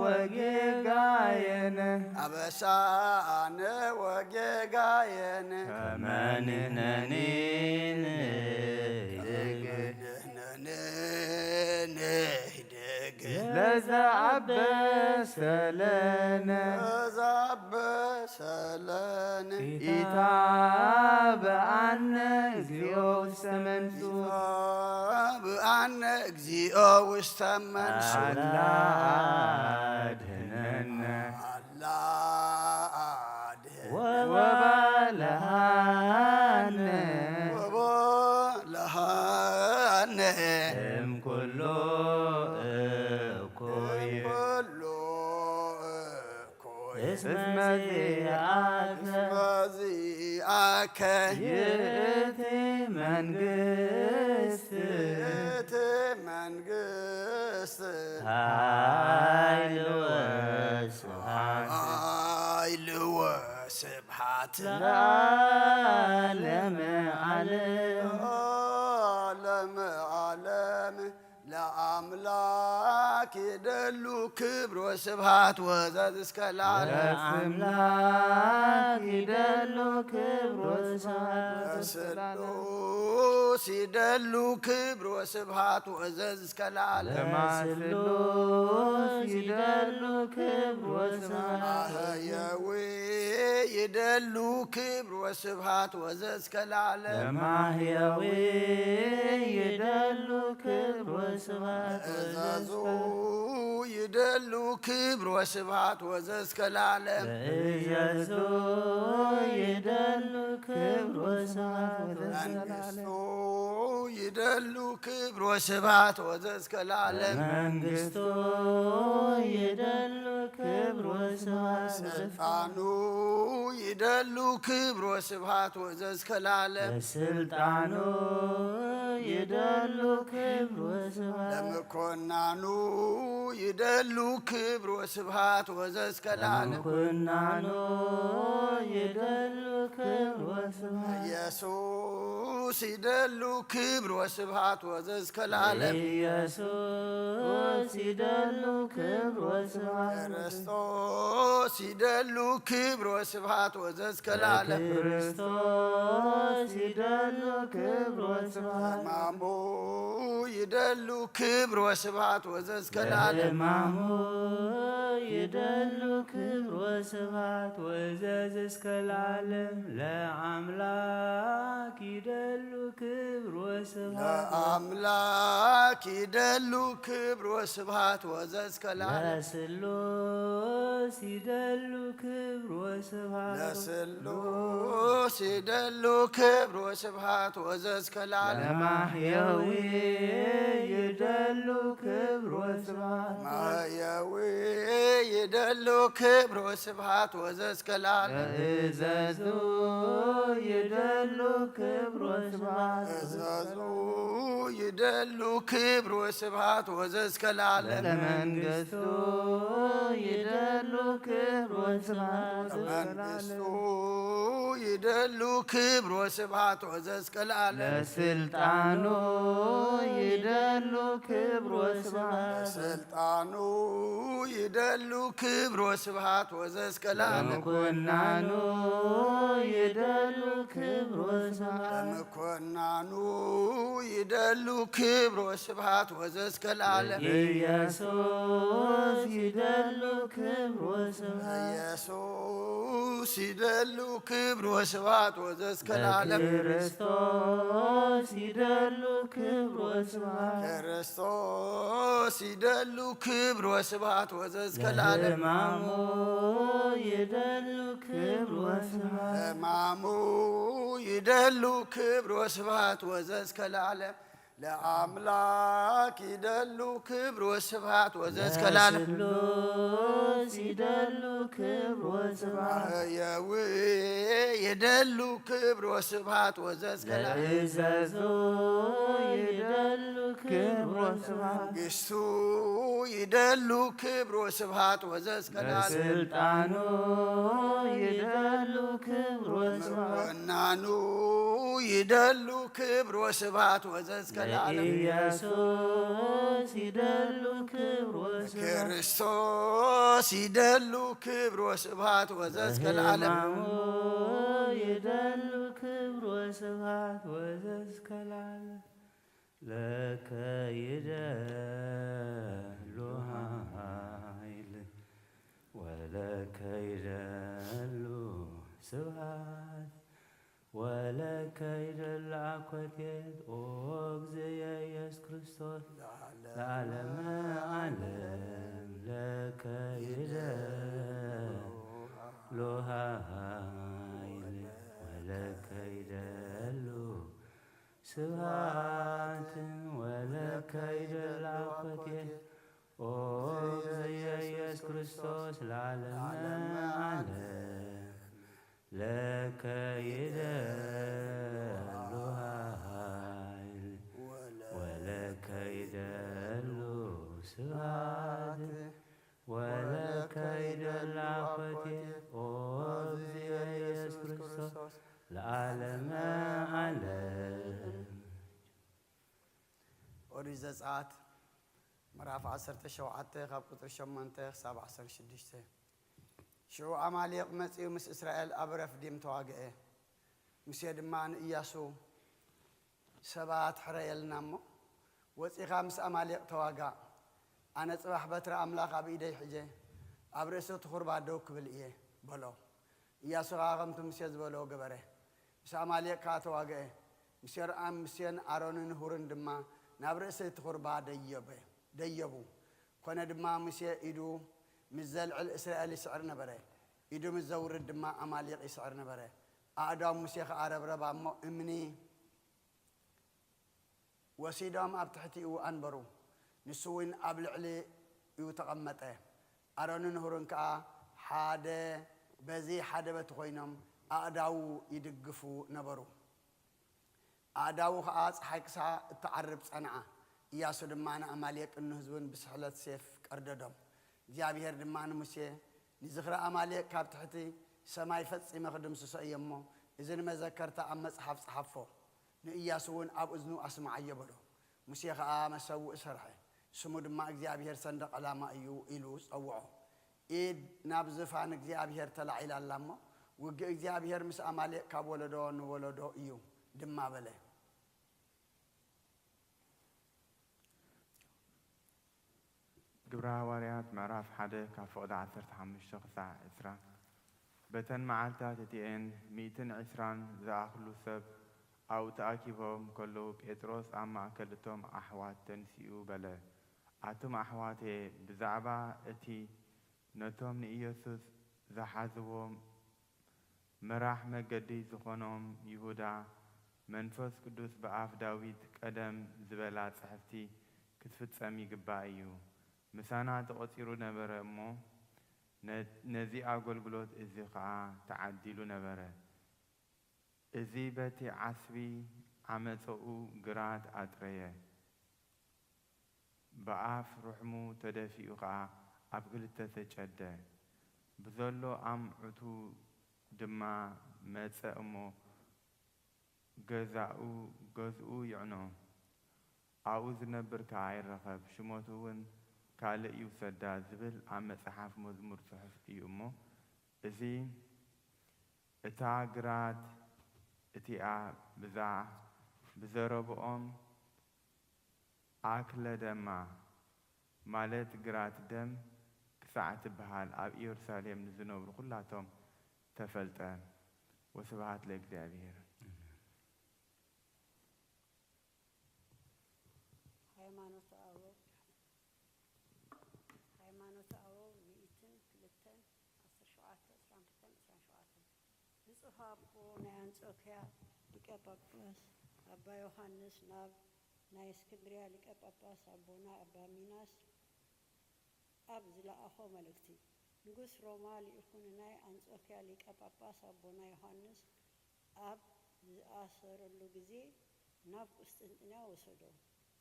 ወጌጋየነ አበሳነ ወጌጋየነ ከመ ንሕነኒ ንህድግ ንሕነኒ ንህድግ ለዘአበሰ ለነ ለዘአበሰ ለነ ኢታብአነ እግዚኦ ውስተ መንሱት ኢታብአነ እግዚኦ ውስተ መንሱት አላ አድህነነ አላ አድህነነ ወባልሃነ ወባልሃነ እምኩሉ እኩይ ኩሉ እኩይ እስመ ዚአከ እስመ ዚአከ ይእቲ መንግስት ይእቲ መንግስት ኃይል ወስብሐት ኃይል ወስብሐት ለዓለመ ዓለም ለዓለመ ዓለም ለአምላክ ይደሉ ክብር ወስብሐት ወዘዝ እስከ ለዓለም ለአምላክ ይደሉ ክብር ወስብሐት ለስሉስ ይደሉ ክብር ወስብሐት ወዘዝ እስከ ለዓለም ለማስሉስ ይደሉ ክብር ወስብሐት ማህየዊ ይደሉ ክብር ወስብሐት ወዘዝ እስከ ለዓለም ለማህየዊ ይደሉ ክብር ወስብሐት እዘዙ ይደሉ ክብር ወስብሐት ወዘዝ እስከ ለዓለም እዘዙ ይደሉ ክብር ወስብሐት ወዘዝ እስከ መንግስቱ ለዓለም ይደሉ ክብር ወስብሐት ወዘዝ እስከ ለዓለም መንግስቱ ይደሉ ክብር ወስብሐት ወዘዝ ስልጣኑ ይደሉ ክብር ወስብሐት ወዘዝ እስከ ለዓለም ለስልጣኑ ይደሉ ክብር ወስብሐት ለመኮናኑ ይደሉ ክብር ወስብሃት ወዘዝከላለም። ምኩናኑ ይደሉ ክብር ወስብሃት። ኢየሱስ ይደሉ ክብር ወስብሃት ወዘዝከላለም። ኢየሱስ ይደሉ ክብር ወስብሃት። ክርስቶስ ይደሉ ክብር ወስብሃት ወዘዝከላለም። ክርስቶስ ይደሉ ክብር ወስብሃት። ሕማሙ ይደሉ ክብር ወስብሃት ወዘዝከላለም። ለሕማሙ ይደሉ ክብር ወስብሃት ወዘዝከላለም። ለአምላክ ይደሉ ክብር ወስብሃት። ለአምላክ ይደሉ ክብር ወስብሃት ወዘዝከላለም። ለስሉስ ይደሉ ክብር ወስብሃት። ለስሉስ ይደሉ ክብር ወስብሃት ወዘዝከላለም። ለማሕየዊ ይደሉ ክብር ወስብሃት። ማሕየዊ ይደሉ ክብር ወስብሃት ወዘዝከላለም። ለእዘዙ ይደሉ ክብር ወስብሃት። እዘዙ ይደሉ ክብር ወስብሃት ወዘዝከላለም። ለመንግስቱ ይደሉ ክብር ወስብሃት። መንግስቱ ይደሉ ክብር ወስብሃት ወዘዝከላለም። ለስልጣኑ ይደሉ ክብር ወስብሃት። ስልጣኑ ይደሉ ክብር ወስብሃት ወዘዝከላለም። ለምኩናኑ ይደሉ ክብር ወስብሃት። ለምኮናኑ ይደሉ ክብር ወስብሃት ወዘዝከላለም። ኢየሱስ ይደሉ ክብር ወስብሃት። ኢየሱስ ይደሉ ክብር ወስብሃት ወዘዝከላለም። ለክርስቶስ ይደሉ ክብር ወስብሃት። ክርስቶስ ይደሉ ክብር ወስብሃት ወዘዝከላለም። ለሕማሙ ይደሉ ክብር ወስብሃት። ሕማሙ ይደሉ ክብር ወስብሃት ወዘዝከላለም። ለአምላክ ይደሉ ክብር ወስብሃት ወዘዝከላለም። ለስሉስ ይደሉ ክብር ወስብሃት። ማሕየዊ ይደሉ ክብር ወስብሃት ወዘዝከላለም። ለእዘዙ ይደሉ ክብር ወስብሃት። መንግስቱ ይደሉ ክብር ወስብሃት ወዘዝከላለም። ለስልጣኑ ይደሉ ክብር ወስብሃት። ወናኑ ይደሉ ክብር ወስብሃት ወዘዝከላለም። ለኢየሱስ ይደሉ ክብር ወስብሃት። ክርስቶስ ይደሉ ክብር ወስብሃት ወዘዝከላለም። ለሕማሙ ይደሉ ክብር ወስብሃት ወዘዝከላለም። ለከ ይደሉ ኃይል ወለከ ይደሉ ስብሃት ወለከ ይደሉ አኮቴት ኦ እግዝየ ኢየሱስ ክርስቶስ ለዓለመ ዓለም ለከ ይደሉ ኃይል ወለከ ይደሉ ስብሃት ወለከ ይደሉ አኮቴት ኦ እግዝየ ኢየሱስ ክርስቶስ ለዓለመ ዓለም ለከ ይደሉ ኃይል ወለከ ይደሉ ስብሃት ወለከ ይደሉ አኮቴት ኦ እግዝየ ኢየሱስ ክርስቶስ ለዓለመ ዓለም። ኦሪት ዘጸአት ምዕራፍ ዓሰርተ ሸውዓተ ካብ ቁጽሪ ሸሞንተ ክሳብ ዓሰርተ ሽዱሽተ። ሽዑ ኣማሌቕ መጺኡ ምስ እስራኤል ኣብ ረፍዲም ተዋግአ። ሙሴ ድማ ንእያሱ፣ ሰባት ሕረየልና እሞ ወጺኻ ምስ ኣማሌቕ ተዋጋእ። ኣነ ጽባሕ በትሪ ኣምላኽ ኣብ ኢደይ ሒጀ ኣብ ርእሲ እቲ ኹርባ ደው ክብል እየ በሎ። እያሱ ኸኣ ከምቲ ሙሴ ዝበሎ ገበረ። ምስ ኣማሌቕ ከኣ ተዋግአ። ሙሴን ኣሮንን ሁርን ድማ ናብ ርእሲ እቲ ኹርባ ደየበ ደየቡ። ኮነ ድማ ሙሴ ኢዱ ምስ ዘልዕል እስራኤል ይስዕር ነበረ፣ ኢዱ ምስ ዘውርድ ድማ ኣማሌቕ ይስዕር ነበረ። ኣእዳው ሙሴ ኸኣ ረብረባ እሞ እምኒ ወሲዶም ኣብ ትሕቲኡ ኣንበሩ። ንሱ እውን ኣብ ልዕሊኡ ተቐመጠ። ኣሮንን ሁርን ከኣ ሓደ በዚ ሓደ በቲ ኮይኖም ኣእዳዉ ይድግፉ ነበሩ። ኣእዳዉ ኸኣ ጸሓይ ክሳዕ እትዓርብ ጸንዓ። ኢያሱ ድማ ንኣማሌቅን ንህዝቡን ብስሕለት ሴፍ ቀርደዶም። እግዚኣብሄር ድማ ንሙሴ፣ "ንዝኽሪ ኣማሌቅ ካብ ትሕቲ ሰማይ ፈጺመ ክድምስሶ እየ እሞ፣ እዚ ንመዘከርታ ኣብ መጽሓፍ ጸሓፎ፣ ንኢያሱ እውን ኣብ እዝኑ ኣስምዓዮ" በሎ። ሙሴ ኸኣ መሰውእ ሰርሐ፣ ስሙ ድማ እግዚኣብሄር ሰንደቕ ዕላማ እዩ ኢሉ ጸውዖ። ኢድ ናብ ዝፋን እግዚኣብሄር ተላዒላ ኣላ እሞ፣ "ውግእ እግዚኣብሄር ምስ ኣማሌቅ ካብ ወለዶ ንወለዶ እዩ" ድማ በለ። ግብረ ሃዋርያት ምዕራፍ ሓደ ካብ ፍቕዲ ዓሰርተ ሓሙሽተ ክሳዕ ዕስራ። በተን መዓልታት እቲኤን ሚእትን ዕስራን ዝኣኽሉ ሰብ ኣብኡ ተኣኪቦም ከለዉ፣ ጴጥሮስ ኣብ ማእከል እቶም ኣሕዋት ተንሲኡ በለ፣ "ኣቱም ኣሕዋተየ፣ ብዛዕባ እቲ ነቶም ንኢየሱስ ዝሓዝዎ መራሕ መገዲ ዝኾኖም ይሁዳ፣ መንፈስ ቅዱስ ብኣፍ ዳዊት ቀደም ዝበላ ጽሕፍቲ ክትፍጸም ይግባእ እዩ። ምሳና ተቖጺሩ ነበረ እሞ፣ ነ-፣ ነዚ ኣገልግሎት እዚ ኸኣ ተዓዲሉ ነበረ። እዚ በቲ ዓስቢ ዓመጸኡ ግራት ኣጥረየ፣ ብኣፍ ርሕሙ ተደፊኡ ኸኣ ኣብ ክልተ ተጨደ። ብዘሎ ኣምዑቱ ድማ መጸ እሞ ገዛኡ፣ ገዝኡ ይዕኖ፣ ኣብኡ ዝነብር ከኣ ይረኸብ፣ ሽሞቱ እውን ካልእ ይውሰዳ" ዝብል ኣብ መጽሓፍ መዝሙር ጽሑፍ እዩ እሞ፣ እዚ እታ ግራት እቲኣ ብዛ-፣ ብዘረብኦም ኣክለደማ፣ ማለት ግራት ደም ክሳዕ ትበሃል ኣብ ኢየሩሳሌም ንዝነብሩ ኩላቶም ተፈልጠ። ወስብሐት ለእግዚኣብሔር። ሃይማኖተ ኣበው፣ ሃይማኖተ ኣበው ሚእትን ክልተን፣ ዓሰርተ ሸውዓተ፣ ዕስራን ክልተን፣ ዕስራን ሸውዓተን። ብፁዕ ኣቦ ናይ ኣንጾክያ ሊቀ ጳጳስ ኣባ ዮሃንስ ናብ ናይ እስክንድርያ ሊቀ ጳጳስ ኣቦና ኣባ ሚናስ ኣብ ዝለኣኾ መልእክቲ፣ ንጉስ ሮማ ልኢኹ ንናይ ኣንጾክያ ሊቀ ጳጳስ ኣቦና ዮሃንስ ኣብ ዝኣሰረሉ ግዜ ናብ ቁስጥንጥንያ ወሰዶ።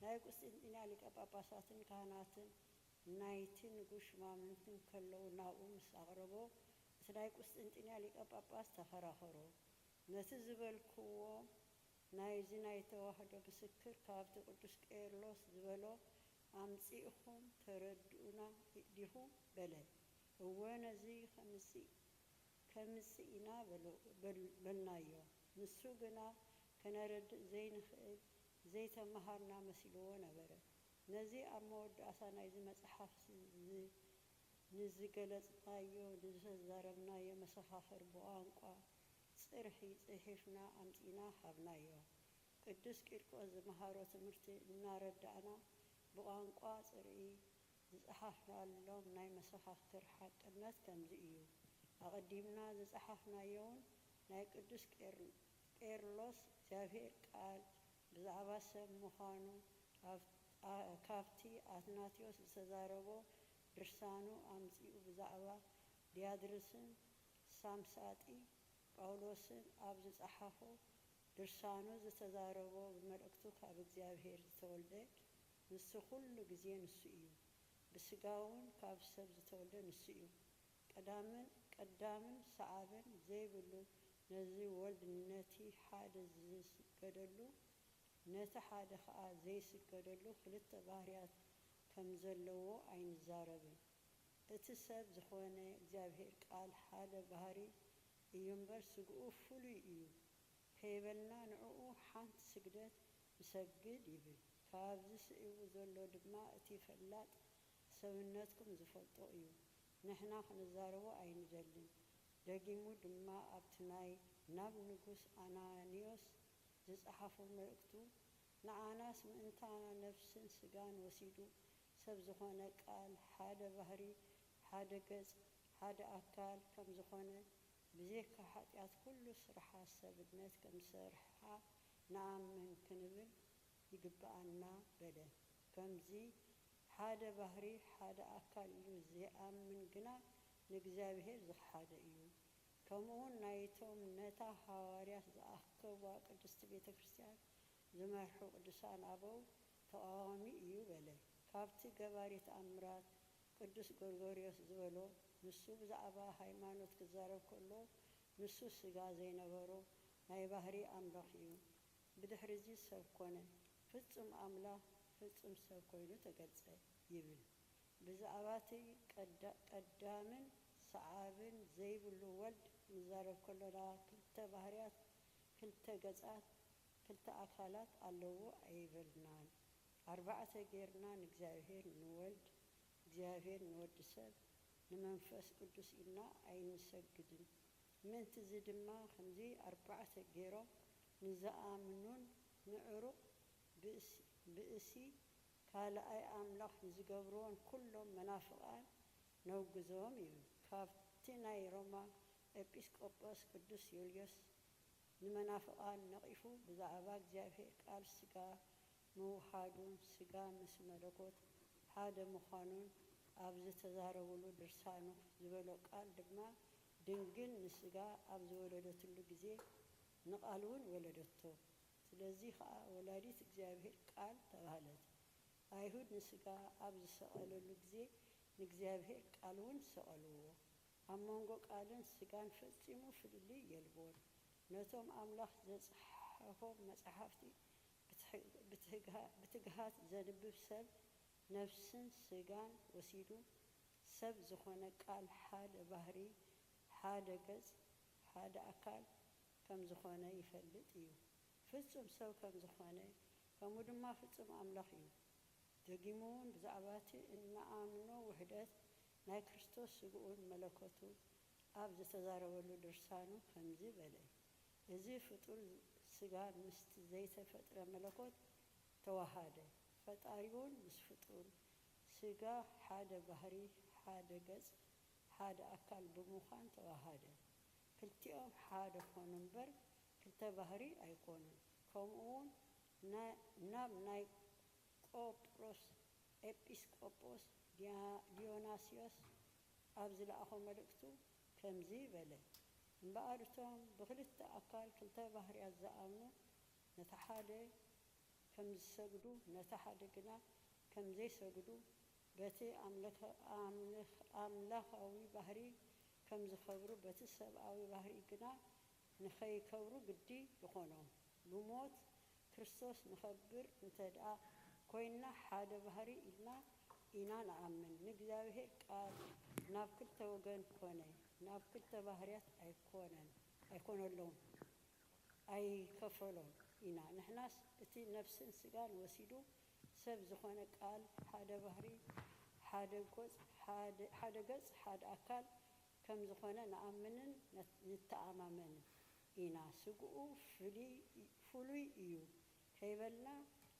ናይ ቁስጥንጥንያ ሊቀ ጳጳሳትን ካህናትን ናይቲ ንጉስ ሹማምንትን ከለዉ ናብኡ ምስ ኣቕረቦ፣ እቲ ናይ ቁስጥንጥንያ ሊቀ ጳጳስ ተኸራኸሮ። ነቲ ዝበልክዎ ናይዚ ናይ ተዋህዶ ምስክር ካብቲ ቅዱስ ቄርሎስ ዝበሎ ኣምጺእኹም ተረድኡና ዲኹም? በለ። እወ፣ ነዚ ከምጽእ፣ ከምጽእ ኢና በሉ-፣ በል-፣ በልናዮ። ንሱ ግና ከነረድእ ዘይንኽእል ዘይተመሃርና መሲልዎ ነበረ። ነዚ ኣብ መወዳእታ ናይዚ መጽሓፍ ዝ-፣ ንዝገለጽናዮ፣ ንዝተዛረብናዮ መሰኻኽር ብቋንቋ ጽርሒ ጽሒፍና ኣምጺእና ሃብናዮ። ቅዱስ ቂርቆስ ዝመሃሮ ትምህርቲ እናረዳእና ብቋንቋ ጽርዒ ዝጸሓፍናሎም ናይ መሰኻኽር ሓቅነት ከምዚ እዩ። ኣቐዲምና ዝጸሓፍናዮውን ናይ ቅዱስ ቄር-፣ ቄርሎስ እግዚኣብሔር ቃል ብዛዕባ ሰብ ምዃኑ ኣብ-፣ ኣ-፣ ካብቲ ኣትናቴዎስ ዝተዛረቦ ድርሳኑ ኣምጺኡ ብዛዕባ ዲያድርስን ሳምሳጢ ጳውሎስን ኣብ ዝጸሓፎ ድርሳኑ ዝተዛረቦ ብመልእክቱ ካብ እግዚኣብሔር ዝተወልደ ንሱ ኩሉ ግዜ ንሱ እዩ። ብስጋ እውን ካብ ሰብ ዝተወልደ ንሱ እዩ። ቀዳምን፣ ቀዳምን ሰዓብን ዘይብሉ ነዚ ወልድ ነቲ ሓደ ዝስገደሉ ነቲ ሓደ ኸኣ ዘይስገደሉ ክልተ ባህርያት ከም ዘለዎ ኣይንዛረብን። እቲ ሰብ ዝኾነ እግዚኣብሔር ቃል ሓደ ባህሪ እዩ እምበር ስግኡ ፍሉይ እዩ። ከይበልና ንዕኡ ሓንቲ ስግደት እሰግድ ይብል። ካብዚ ስዒቡ ዘሎ ድማ እቲ ፈላጥ ሰብነትኩም ዝፈልጦ እዩ። ንሕና ክንዛረቦ ኣይንደልን። ደጊሙ ድማ ኣብቲ ናይ ናብ ንጉስ ኣናንዮስ ዝጸሓፎ መልእኽቱ፣ ንዓናስ ምእንታና ነፍስን ስጋን ወሲዱ ሰብ ዝኾነ ቃል ሓደ ባህሪ፣ ሓደ ገጽ፣ ሓደ ኣካል ከም ዝኾነ፣ ብዘይካ ሓጢኣት ኩሉ ስርሓት ሰብነት ከም ዝሰርሓ ንኣምን ክንብል ይግብኣና በለ። ከምዚ ሓደ ባህሪ፣ ሓደ ኣካል ኢሉ ዘይኣምን ግና ንእግዚኣብሔር ዝኸሓደ እዩ። ከምኡውን ናይቶም ነታ ሃዋርያት ዝኣከብዋ ቅድስቲ ቤተ ክርስቲያን ዝመርሑ ቅዱሳን ኣበው ተቓዋሚ እዩ። ካብቲ ገባሪ ተኣምራት ቅዱስ ጎርጎርዮስ ዝበሎ፣ ንሱ ብዛዕባ ሃይማኖት ክዛረብ ከሎ፣ ንሱ ስጋ ዘይነበሮ ናይ ባህሪ ኣምላኽ እዩ። ብድሕሪዚ ሰብ ኮነ፣ ፍጹም ኣምላኽ ፍጹም ሰብ ኮይኑ ተገልጸ ይብል። ብዛዕባ እቲ ቀዳ-፣ ቀዳምን ሰዓብን ዘይብሉ ወልድ ንዛረብ ከሎና፣ ክልተ ባህርያት፣ ክልተ ገጻት፣ ክልተ ኣካላት ኣለዎ ኣይበልናን። ኣርባዕተ ጌርና ንእግዚኣብሔር፣ ንወልድ እግዚኣብሔር፣ ንወዲ ሰብ፣ ንመንፈስ ቅዱስ ኢልና ኣይንሰግድን። ምእንቲ እዚ ድማ ከምዚ ኣርባዕተ ጌሮም ንዝኣምኑን ንዕሩቕ ብእሲ፣ ብእሲ ካልኣይ ኣምላኽ ንዝገብርዎን ኩሎም መናፍቓን ነውግዞም እዩ። ካብቲ ናይ ሮማ ኤጲስቆጶስ ቅዱስ ዮልዮስ ንመናፍቓን ነቒፉ፣ ብዛዕባ እግዚኣብሔር ቃል ስጋ ምውሃዱን ስጋ ምስ መለኮት ሓደ ምዃኑን ኣብ ዝተዛረቡሉ ድርሳኑ ዝበሎ ቃል ድማ፣ ድንግል ንስጋ ኣብ ዝወለደትሉ ግዜ ንቓል እውን ወለደቶ። ስለዚ ኸኣ ወላዲት እግዚኣብሔር ቃል ተባህለት። ኣይሁድ ንስጋ ኣብ ዝሰቐለሉ ግዜ ንእግዚኣብሔር ቃል እውን ሰቐልዎ። ኣብ መንጎ ቃልን ስጋን ፈጺሙ ፍልልይ የልቦን። ነቶም ኣምላኽ ዘጽሓፎም መጻሕፍቲ ብትሕ-፣ ብትግሃ-፣ ብትግሃት ዘንብብ ሰብ፣ ነፍስን ስጋን ወሲዱ ሰብ ዝኾነ ቃል ሓደ ባህሪ፣ ሓደ ገጽ፣ ሓደ ኣካል ከም ዝኾነ ይፈልጥ እዩ። ፍጹም ሰብ ከም ዝኾነ፣ ከምኡ ድማ ፍጹም ኣምላኽ እዩ። ደጊሙ እውን ብዛዕባ እቲ እንኣምኖ ውህደት ናይ ክርስቶስ ስግኡን መለኮቱ ኣብ ዝተዛረበሉ ድርሳኑ ከምዚ በለ፣ እዚ ፍጡር ስጋ ምስቲ ዘይተፈጥረ መለኮት ተዋሃደ። ፈጣሪ እውን ምስ ፍጡር ስጋ ሓደ ባህሪ፣ ሓደ ገጽ፣ ሓደ ኣካል ብምዃን ተዋሃደ። ክልቲኦም ሓደ ኮኑ እምበር ክልተ ባህሪ ኣይኮኑን። ከምኡ እውን ና-፣ ናብ ናይ ቆጵሮስ ኤጲስቆጶስ ዲያ-፣ ዲዮናስዮስ ኣብ ዝለኣኾ መልእክቱ ከምዚ በለ፣ እምበኣር እቶም ብኽልተ ኣካል ክልተ ባህርያት ዝኣምኑ ነቲ ሓደ ከም ዝሰግዱ፣ ነቲ ሓደ ግና ከም ዘይሰግዱ፣ በቲ ኣምልኽ-፣ ኣምልኽ-፣ ኣምላኻዊ ባህሪ ከም ዝኸብሩ፣ በቲ ሰብኣዊ ባህሪ ግና ንኸይከብሩ ግዲ ይኾኖም። ብሞት ክርስቶስ ንኸብር እንተ ደኣ ኮይንና፣ ሓደ ባህሪ ኢልና ኢና ንኣምን። ንእግዚኣብሔር ቃል ናብ ክልተ ወገን ኮነ፣ ናብ ክልተ ባህርያት ኣይኮነን፣ ኣይኮነሎን፣ ኣይከፈሎን ኢና። ንሕናስ እቲ ነፍስን ስጋን ወሲዱ ሰብ ዝኾነ ቃል ሓደ ባህሪ፣ ሓደ ጎጽ፣ ሓደ፣ ሓደ ገጽ፣ ሓደ ኣካል ከም ዝኾነ ንኣምንን ነት-፣ ንተኣማመንን ኢና። ስግኡ ፍሉይ፣ ፍሉይ እዩ ከይበልና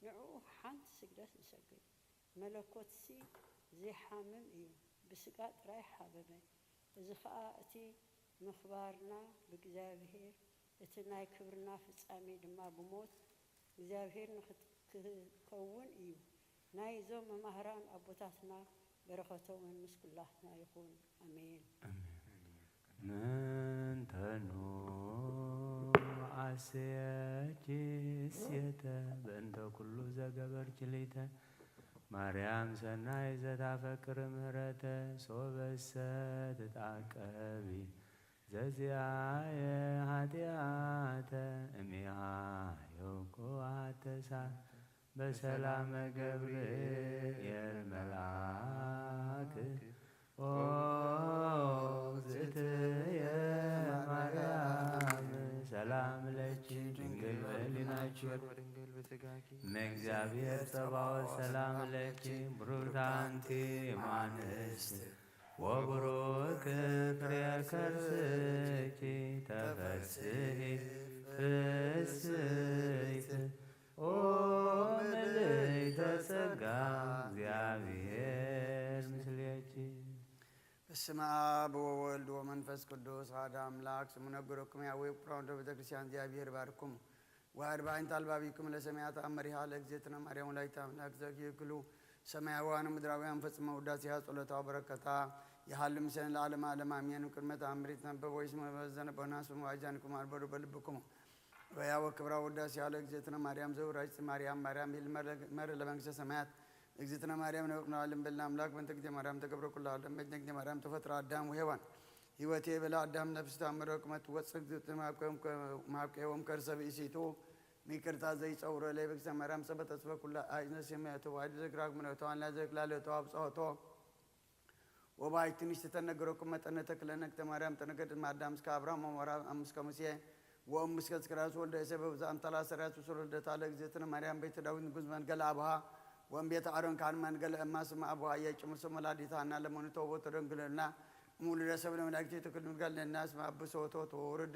ንዕኡ ሓንቲ ስግደት ንሰግድ። መለኮትሲ ዘይሓምም እዩ፣ ብስጋ ጥራይ ሓመመ። እዚ ኸኣ እቲ ምኽባርና ብእግዚኣብሔር፣ እቲ ናይ ክብርና ፍጻሜ ድማ ብሞት እግዚኣብሔር ንኽት-፣ ክኸውን እዩ። ናይዞም መማህራን ኣቦታትና በረኸቶምን ምስ ኩላትና ይኹን። ኣሜን። ኣሜን። ምንተኑ ኣሰያኪ ሴተ በእንተ ኩሉ ዘገበርኪ ሊተ ማርያም ሰናይ ዘታፈቅር ምህረተ ሶበሰ ትጣቀቢ ዘዚኣየ ኃጢአተ እሚሃ ዮኮ አተሳ በሰላመ ገብርኤል መልአክ ኦ እግዝእትየ ማርያም ሰላም ለኪ ድንግል በሊናኪ ወድንግል በስጋኪ እመ እግዚአብሔር ጸባኦት ሰላም ለኪ ብሩክት አንቲ እም አንስት ወብሩክ ፍሬ ከርስኪ ተፈስሒ ፍስሕት ኦ ምልዕተ ጸጋ እግዚአብሔር ምስሌኪ። በስመ አብ ወወልድ ወመንፈስ ቅዱስ አሐዱ አምላክ። ስሙ ነግረኩም ያዌ ፕራውንዶ ቤተክርስቲያን እግዚአብሔር ባርኩም። ወአድባይን ታልባቢኩም ለሰማያት አመሪሃ ለእግዝእትነ ማርያም ወላዲተ አምላክ ዘኪክሉ ሰማያውያን ምድራውያን ፈጽመ ውዳሴያ ጸሎታ በረከታ ይሃሉ ምስለን ለዓለመ ዓለም አሜን። ቅድመ ተአምሪት ነበብ ወይስ መበዘነ ቦናስ መዋጃንኩም አልበሩ በልብኩም ወያ ወክብራ ውዳሴያ ለእግዝእትነ ማርያም ዘውራጅ ማርያም ማርያም ቢል መር ለመንግስተ ሰማያት እግዝእትነ ማርያም ነብርና ልምበልና ኣምላክ በእንተ እግዝእትነ ማርያም ተገብረ ኩሉ ዓለም በእንተ እግዝእትነ ማርያም ተፈጥረ ኣዳም ወሔዋን ህይወቴ በለ ኣዳም ነፍስ ታምረ ቁመት ወፅእ እግዝእትነ ማብቀዮም ከ- ማብቀዮም ከርሰ ብእሲቱ ሚቅርታ ዘይፀውረ ለይ በእግዝእትነ ማርያም ሰበ ተስፈ ኩላ ኣይነ ስሜ ተዋሕዶ ዘግራግ ምነቶ ኣንላ ዘግላለ ተዋብፀሆቶ ወባይ ትንሽ ተነገረኩም መጠነ ተክለነ እግዝእትነ ማርያም ተነገደት ማዳም እስከ አብርሃም ወመራ እስከ ሙሴ ወእም እስከ እስክራስ ወልደ እሴ በብዛ አምታላ ሰሪያት ውሱር ልደታ ለእግዝእትነ ማርያም ቤተ ዳዊት ንጉስ መንገል አብሃ ወእም ቤተ አሮን ካህን መንገል እማ ስማ አብሃ የጭምሶ መላዲታ እና ለመኑ ተውቦ ተደንግልና ሙሉ ለሰብ ለመላእክት ተክል ንጋል ለና ስማ ብሶቶ ተወርዱ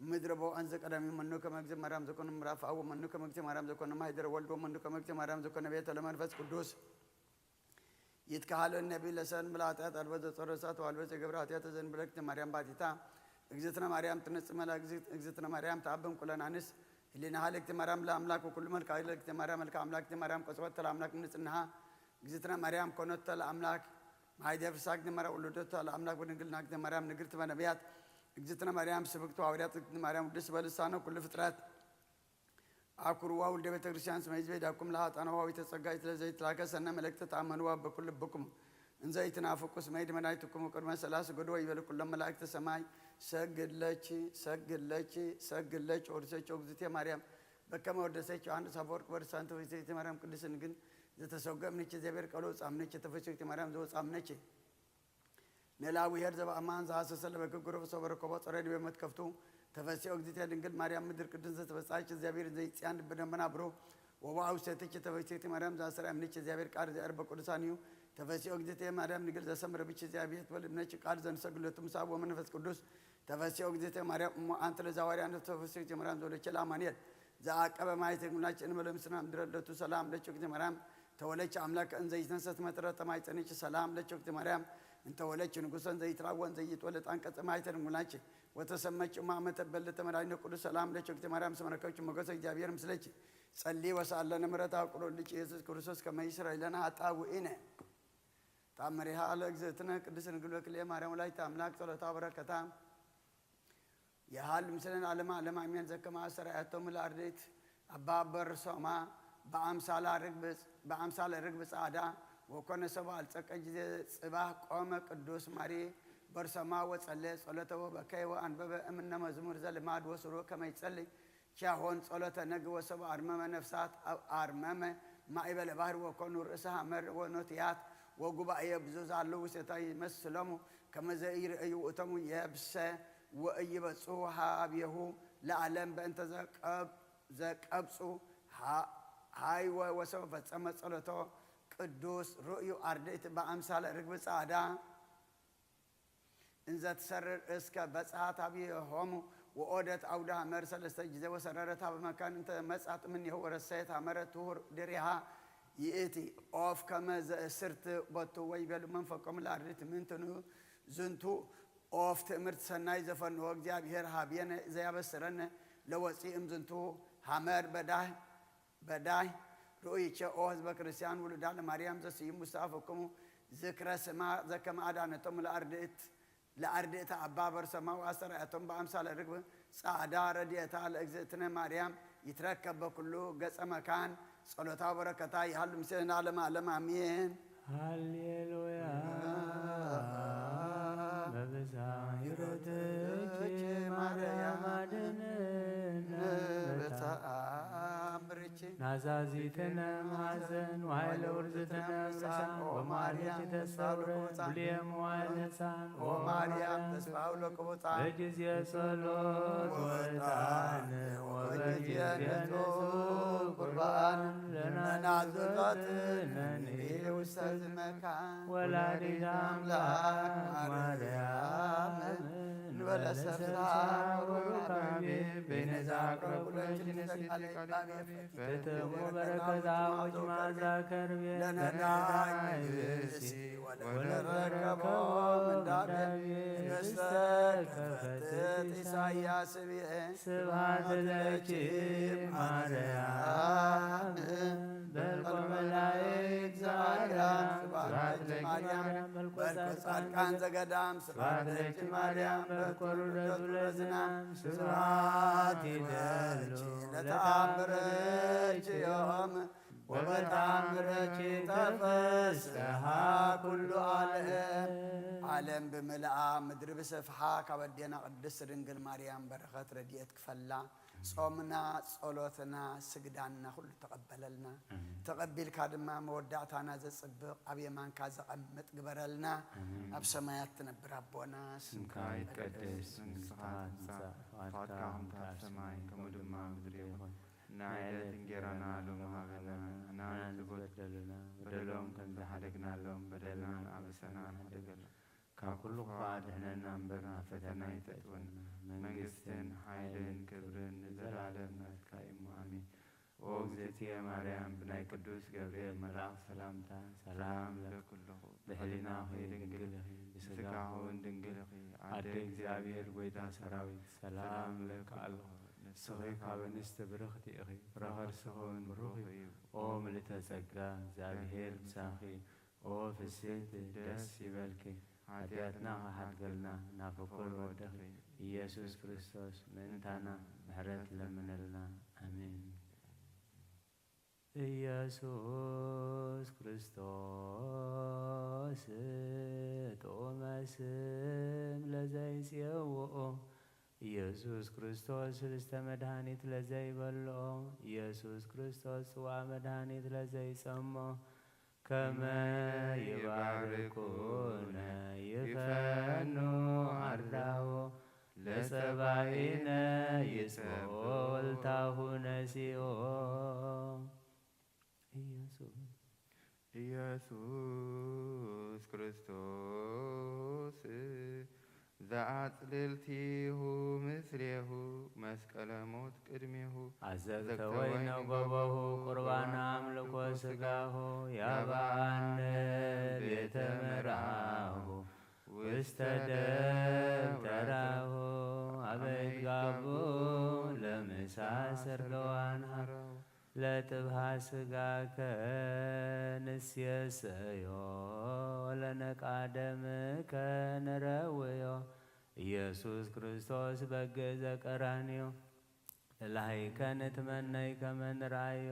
ምድረ በውአን ዘቀዳሚ መኑ ከመ እግዝእትነ ማርያም ዘኮነ ምራፍ አቡ መኑ ከመ እግዝእትነ ማርያም ዘኮነ ማይደረ ወልድ ወመኑ ከመ እግዝእትነ ማርያም ዘኮነ ቤተ ለመንፈስ ቅዱስ ይትከሃሎ ነቢ ለሰን ብላ ኃጢአት አልቦ ዘጾረ እሳት ዋልቦ ዘገብረ ኃጢአት ዘንብለ እግዝእትነ ማርያም ባቲታ እግዝእትነ ማርያም ትነጽእ መላ እግዝእትነ ማርያም ተአብም ኩለን አንስ ህሊና ሀለ እግዝእትነ ማርያም ለአምላክ ወኩሉ መልካ ሀለ እግዝእትነ ማርያም መልካ አምላክ እግዝእትነ ማርያም ቆጽበት ተለ አምላክ ንጽንሃ እግዝእትነ ማርያም ኮኖት ተለ አምላክ ማይደር ፍስሐ እግዝእትነ ማርያም ውሉዶት ተለ አምላክ በድንግልና እግዝእትነ ማርያም ንግርት በነቢያት እግዝእትነ ማርያም ስብክት ሐዋርያት እግዝእትነ ማርያም ውድስ በልሳነ ኩሉ ፍጥረት አኩርዋ ውልደ ቤተ ክርስቲያን ስመ ይዝቤ ዳኩም ለሀጣነ ዋዊተ ጸጋ ይትለ ዘይትላከ ሰነ መለክተ ተአመንዋ በኩል ልብኩም እንዘ ይትናፍቁ ስመ ይድ መድኃኒትኩም ቅድመ ሰላስ ገዶ ይበል ኩሎም መላእክተ ሰማይ ሰግለች ሰግለች ሰግለች ወድሰች እግዝእትየ ማርያም በከመ ወደሰች ዮሐንስ አፈወርቅ ወድሳን ተወይሰይተ ማርያም ቅድስት ግን ዘተሰጎ እምነች እግዚአብሔር ቀሎ ጻምነች ተፈሰይተ ማርያም ዘወጻምነች ንላዊ ኄር ዘበአማን ዘሐሰሰ ለበግግሩ ፈሶ በረከቦ ጸረ ዲበ መትከፍቱ ተፈሲኦ እግዝእትየ ድንግል ማርያም ምድር ቅድስት ዘተፈጻች እግዚአብሔር ዘይጽያን ልብ ደመና ብሩህ ወበአው ሴትች ተፈሲቲ ማርያም ዘአሰራ እምነች እግዚአብሔር ቃል ዘእር በቅዱሳን እዩ ተፈሲኦ እግዝእትየ ማርያም ድንግል ዘሰምረ ብች እግዚአብሔር ትበል እምነች ቃል ዘንሰግለቱ ምሳብ ወመንፈስ ቅዱስ ተፈሲኦ እግዝእትየ ማርያም እሞ አንተ ለዛዋርያን ተፈሲቲ ማርያም ዘወለች ለአማኑኤል ዘአቀበ ማየት የግምላች እንበለ ምስና ምድረ ልደቱ ሰላም ለች እግዝእትየ ማርያም ተወለች አምላክ እንዘ ይትነሰት መትረተ ማይፀንች ሰላም ለች እግዝእትየ ማርያም እንተ ወለች ንጉሰ እንዘ ይትራወ እንዘ ይትወለድ አንቀጸ ማይተ ድንጉላች ወተሰመች እማ መተበል ተመራይነ ቅዱስ ሰላም ለች እግዝእትየ ማርያም ስመረከብች ሞገሰ እግዚአብሔር ምስለች ጸሊ ወሳለነ ምሕረታ ቅሎ ልጅ ኢየሱስ ክርስቶስ ከመ ይስረይ ለነ ኃጣውኢነ ታምሪሃ ለእግዝእትነ ቅድስት ድንግል በክልኤ ማርያም ወላዲተ አምላክ ጸሎታ በረከታ የሃል ምስለን ዓለመ ዓለም አሜን። ዘከመ አስተርአየቶሙ ለአርድእት አባ በርሶማ በአምሳለ ርግብ በአምሳለ ርግብ ጸዓዳ ወኮነ ሰብአ አልጸቀ ጊዜ ጽባህ ቆመ ቅዱስ ማሪ በርሶማ ወጸለ ጸሎተ ወበከየ ወአንበበ እምነ መዝሙር ዘልማድ ወስሩ ከመ ይጸልይ ኪያሆን ጸሎተ ነግ ወሰብ አርመመ ነፍሳት አርመመ ማእበለ ባህር ወኮኑ ርእሰ ሐመር ወኖትያት ወጉባኤ ብዙዝ አለው ውስቴታ ይመስሎሙ ከመዘ ይርእዩ ውእቶሙ የብሰ ወእይበጽሑ ሀቤሁ ለዓለም በእንተ ዘቀብ- ዘቀብጹ ሀ- ሀይወ ወሰብ ፈጸመ ጸሎቶ ቅዱስ ርእዩ አርድእት በአምሳለ ርግብ ጸዓዳ እንዘ ትሰርር እስከ በጽሐት ሀቤሆሙ ወኦደት አውደ ሐመር ሰለስተ ጊዜ ወሰረረት ሀበ መካን እንተ መጽአት እምኔሁ ወረሰየት ሐመረ ትሁር ድሪሃ ይእቲ ኦፍ ከመ ዘእስርት ቦቱ ወይቤሉ መንፈቆሙ ለአርድእት ምንትኑ ዝንቱ ኦፍ ትእምርት ሰናይ ዘፈንዎ እግዚአብሔር ሀቤነ ዘያበስረነ ለወፂ እምዝንቱ ሐመር በዳህ በዳይ ርእይቼ ኦ ህዝበ ክርስቲያን ውሉዳ ለማርያም ዘስይም ውስተ አፍክሙ ዝክረ ስማ ዘከመ አዳነቶም ለአርድእት ለአርድእተ አባ በርሰማ ወአስተርአየቶም በአምሳለ ርግብ ጻዕዳ ረድኤታ ለእግዝእትነ ማርያም ይትረከብ በኩሉ ገጸ መካን ጸሎታ ወበረከታ ይሃሉ ምስሌነ ዓለመ ዓለም አሜን። ሃሌሉያ። በብዝኃ ምሕረትኪ ማርያም አድንነ በተአምርኪ ናዛዚትነ ማዘን ዋይለ ውርዝትነ ምሳን ወማርያም ተሰውረ ብሌም ዋልሳን ወማርያም ተስፋው ለቅቡጻን በጊዜ ጸሎት ወጣን ወበጊዜ ንጹሕ ቁርባን ለናዝሎትነኒ ውስተ ዝመካን ወላዲተ አምላክ ማርያም እንበለ ሰብሳ ወሩካቤ ቤነዛ አቅረቡ ለኪ ንስቃሌ ፍትሙ በረከታ ውጭ ማዛ ከርቤ ለነዳይ ብእሲ ወለረከቦ ምንዳቤ ንስተ ከፈትት ኢሳያስ ብኤ ስብሐት ለኪ ማርያም በልቆ መላእክት ዘአርያም ስብሐት ለኪ ማርያም በልቆ ጻድቃን ዘገዳም ስብሐት ለኪ ማርያም በልቆ ርደቱ ለዝናም ስብሐት ይደልኪ ለተአምረኪ ዮም ወበታምረኪ ተፈስሃ ኩሉ ዓለም። ዓለም ብምልኣ ምድሪ ብሰፍሓ ካብ ኣዴና ቅድስት ድንግል ማርያም በረኸት ረድኤት ክፈላ ጾምና፣ ጸሎትና፣ ስግዳንና ኩሉ ተቐበለልና። ኣሜን። ተቐቢልካ ድማ መወዳእታና ዘጽብቕ ኣብ የማንካ ዘቐምጥ ግበረልና። ኣሜን። ኣብ ሰማያት ትነብር ኣቦና ስምካ ስምካ ይትቀደስ፣ መንግስትኻ ትምጻእ፣ ፍቓድካ ከምቲ ኣብ ሰማይ ከምኡ ድማ ኣብ ምድሪ ይኹን። ናይ ዕለት እንጌራና ሎሚ ሃበና፣ ንሕና ዝበደሉና በደሎም ከም ዝሓደግናሎም በደልና ኣበሰና ሓደገልና። ካብ ኩሉ ክፉእ ኣድሕነና እምበር ናብ ፈተና ኣይተእትወና። መንግስትን ሓይልን ክብርን ንዘለኣለም ናትካ እዩ። ኣሜን። ኦ እግዝእትየ ማርያም፣ ብናይ ቅዱስ ገብርኤል መልኣኽ ሰላምታ ሰላም እብለኪ ኣለኹ። ብሕሊናኺ ድንግል ኢኺ፣ ብስጋኺ እውን ድንግል ኢኺ። ኣደ እግዚኣብሔር፣ ጐይታ ሰራዊት፣ ሰላም እብለኪ ኣለኹ። ንስኺ ካብ ኣንስቲ ብርኽቲ ኢኺ፣ ፍረ ከርስኺ እውን ብሩኽ እዩ። ኦ ምልእተ ጸጋ፣ እግዚኣብሔር ምሳኺ እዩ። ኦ ፍስሕቲ፣ ደስ ይበልኪ፣ ሓጢኣትና ክሓድገልና ናብ ፍቁር ወድኺ ኢየሱስ ክርስቶስ ምእንታና ምሕረት ለምነልና። ኣሜን። ኢየሱስ ክርስቶስ ጥዑመ ስም ለዘይጽውኦ፣ ኢየሱስ ክርስቶስ ህብስተ መድኃኒት ለዘይበልኦ፣ ኢየሱስ ክርስቶስ ጽዋ መድኃኒት ለዘይጸሞ፣ ከመ ይባርኩነ ይፈኑ ኣርዳኦ፣ ለጸባኢነ ይጽብኦ እልታሁ ነሲኦ። ኢየሱስ ኢየሱስ ክርስቶስ ዘአጽልልቲሁ ምስሌሁ መስቀለ ሞት ቅድሜሁ። አዘግተ ወይነ ጎበሁ ቁርባነ አምልኮ ስጋሁ ያብአነ ቤተ መርአሁ ውስተ ደብተራሁ አመ ይትጋቡ ለምሳ ሰርገዋን ሀረው። ለጥብሃ ስጋከ ንሴሰዮ ለነቃ ደምከ ንረውዮ። ኢየሱስ ክርስቶስ በግ ዘቀራንዮ ለላህይከ ንትመነይ ከመ ንርአዮ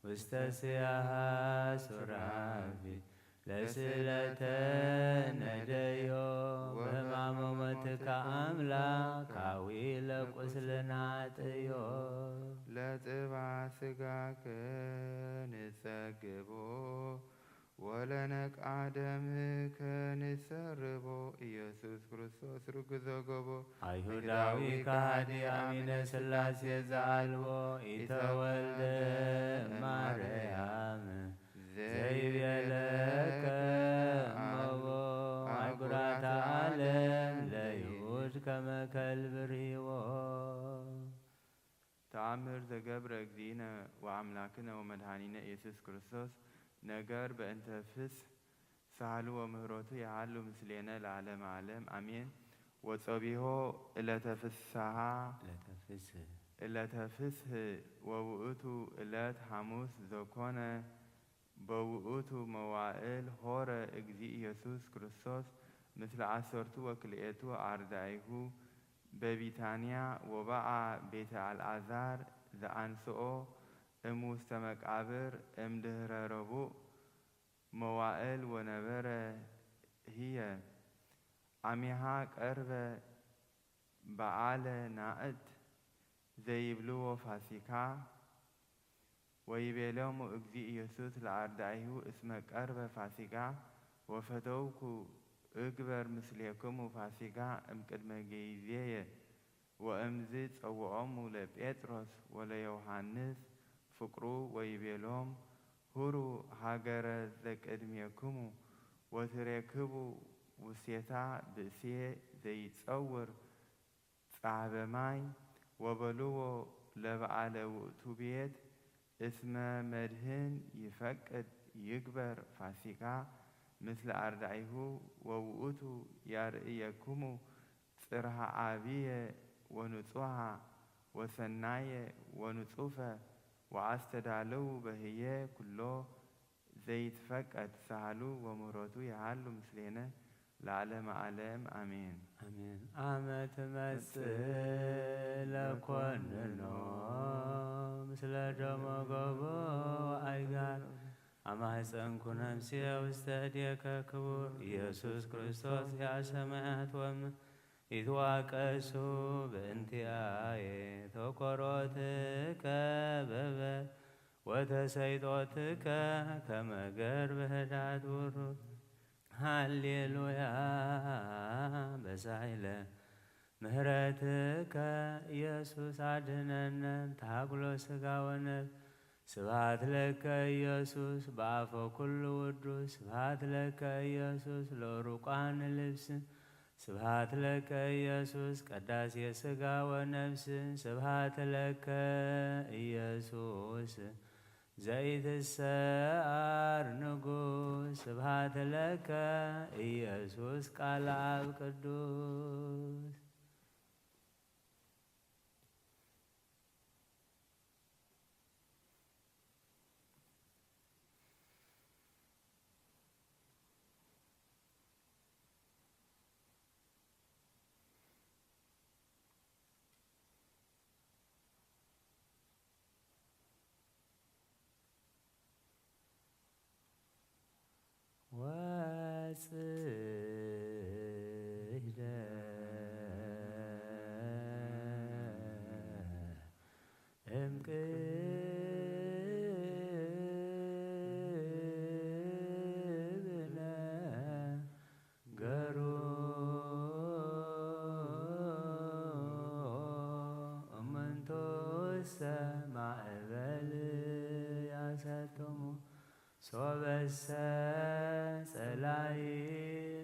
ውስተ ስያሃ ሱራፊ ለስእለተ ነደዮ። በሕማመ ሞትከ አምላካዊ ለቁስልና ጥዮ። ለጥባ ስጋከ ንጸግቦ ወለነቃ ደምከ ንሰርቦ። ኢየሱስ ክርስቶስ ርጉዞ ጎቦ። አይሁዳዊ ከሃዲ አሚነ ሥላሴ ዘአልቦ ኢተወልደ ማርያም ዘይቤለከ እመቦ። አህጉራተ ዓለም ለይሁድ ከመ ከልብ ርሂቦ። ተአምር ዘገብረ እግዚእነ ወአምላክነ ወመድኃኒነ ኢየሱስ ክርስቶስ ነገር በእንተ ፍስሕ ሳህሉ ወምህረቱ የሃሉ ምስሌነ ለዓለመ ዓለም አሜን። ወጸቢሖ ዕለተ ፍስሐ ዕለተ ፍስህ ዕለተ ፍስህ ወውእቱ ዕለት ሐሙስ ዘኮነ በውእቱ መዋእል ሆረ እግዚእ ኢየሱስ ክርስቶስ ምስለ ዐሰርቱ ወክልኤቱ አርዳኢሁ በቢታንያ ወበአ ቤተ አልዓዛር ዘአንስኦ እም ውስተ መቃብር እምድህረ ረቡዕ መዋእል ወነበረ ህየ አሚሃ ቀርበ በዓለ ናእት ዘይብልዎ ፋሲካ። ወይቤሎሙ እግዚእ ኢየሱስ ለአርዳኢሁ እስመ ቀርበ ፋሲካ ወፈተውኩ እግበር ምስሌክሙ ፋሲካ እምቅድመ ጊዜየ። ወእምዝ ጸውዖሙ ለጴጥሮስ ወለዮሃንስ ፍቅሩ ወይቤሎም ሁሩ ሃገረ ዘቅድሜክሙ ወትሬክቡ ውሴታ ብእሴ ዘይጸውር ጻህበ ማይ ወበልዎ ለበዓለ ውእቱ ቤት እስመ መድህን ይፈቅድ ይግበር ፋሲካ ምስለ አርዳኢሁ ወውእቱ ያርእየክሙ ጽርሃ አብየ ወንጹሃ ወሰናየ ወንጹፈ ወአስተዳለዉ በህየ ኩሎ ዘይትፈቀድ ሳህሉ ወምህረቱ የሃሉ ምስሌነ ለዓለመ ዓለም ኣሜን። ኣሜን። ኣመ ትመጽእ ለኮንኖ ምስለ ደሞ ገቦ ኣይጋር ኣማህፀንኩ ነፍስየ ውስተ እዴከ ክቡር ኢየሱስ ክርስቶስ ያ ሰማያት ወምድር ይትዋቀሱ በእንቲአየ ተቆሮትከ በበ ወተሰይጦትከ ከመ ገርብ ህዳት ውሩድ። ሃሌሉያ በሳይለ ምህረትከ ኢየሱስ አድነነ ታግሎ ስጋ ወነፍስ። ስብሐት ለከ ኢየሱስ በአፈ ኩሉ ውዱስ። ስብሐት ለከ ኢየሱስ ለሩቋን ልብስ። ስብሐት ለከ ኢየሱስ ቀዳሴ ስጋ ወነፍስ። ስብሐት ለከ ኢየሱስ ዘይትሰኣር ንጉስ። ስብሐት ለከ ኢየሱስ ቃል አብ ቅዱስ። ወጽሕደ እምቅብነ ገሩ እምንቱሰ ማዕበል ያሰጥሙ ሶበሰ ጸላኢ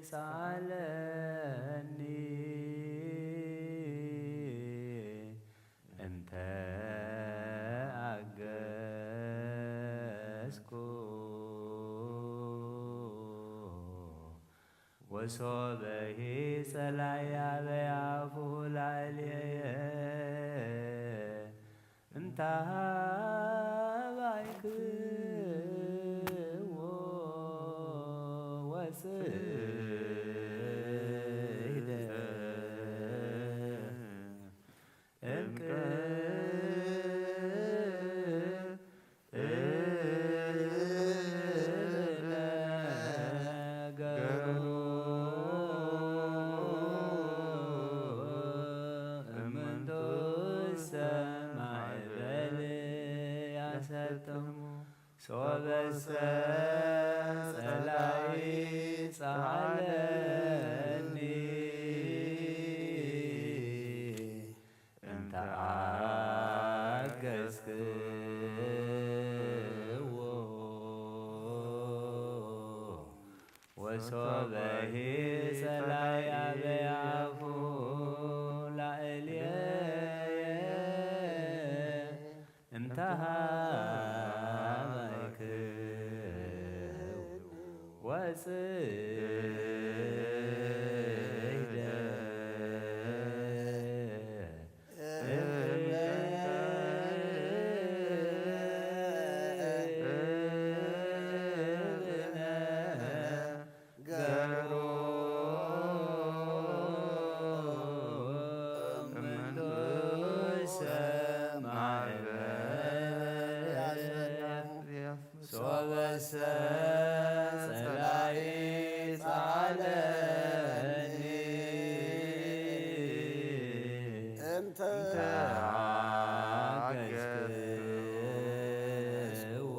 ሰአለኒ እንተ አገስኩ ወሶበሂ ጸላኢ አበ ያፉ ላዕሌየ እንተ ሀባይክዎ ወጽሕደ እምቅ እብነ ገሩ እምንቱሰ ማዕበል ያሰጥሙ ሶበሰ ጸላኢ ጸዓለኒ እንተ አገስክዎ ወሶበሂ ጸላኢ አበ ያፉ ላዕሌየ እንተ ሀባይክዎ ወጽሕደ ገሩ እምንቱሰ ማዕበል ሶበሰ ጸላኢ ጸዓለኒ እንተ አገስክዎ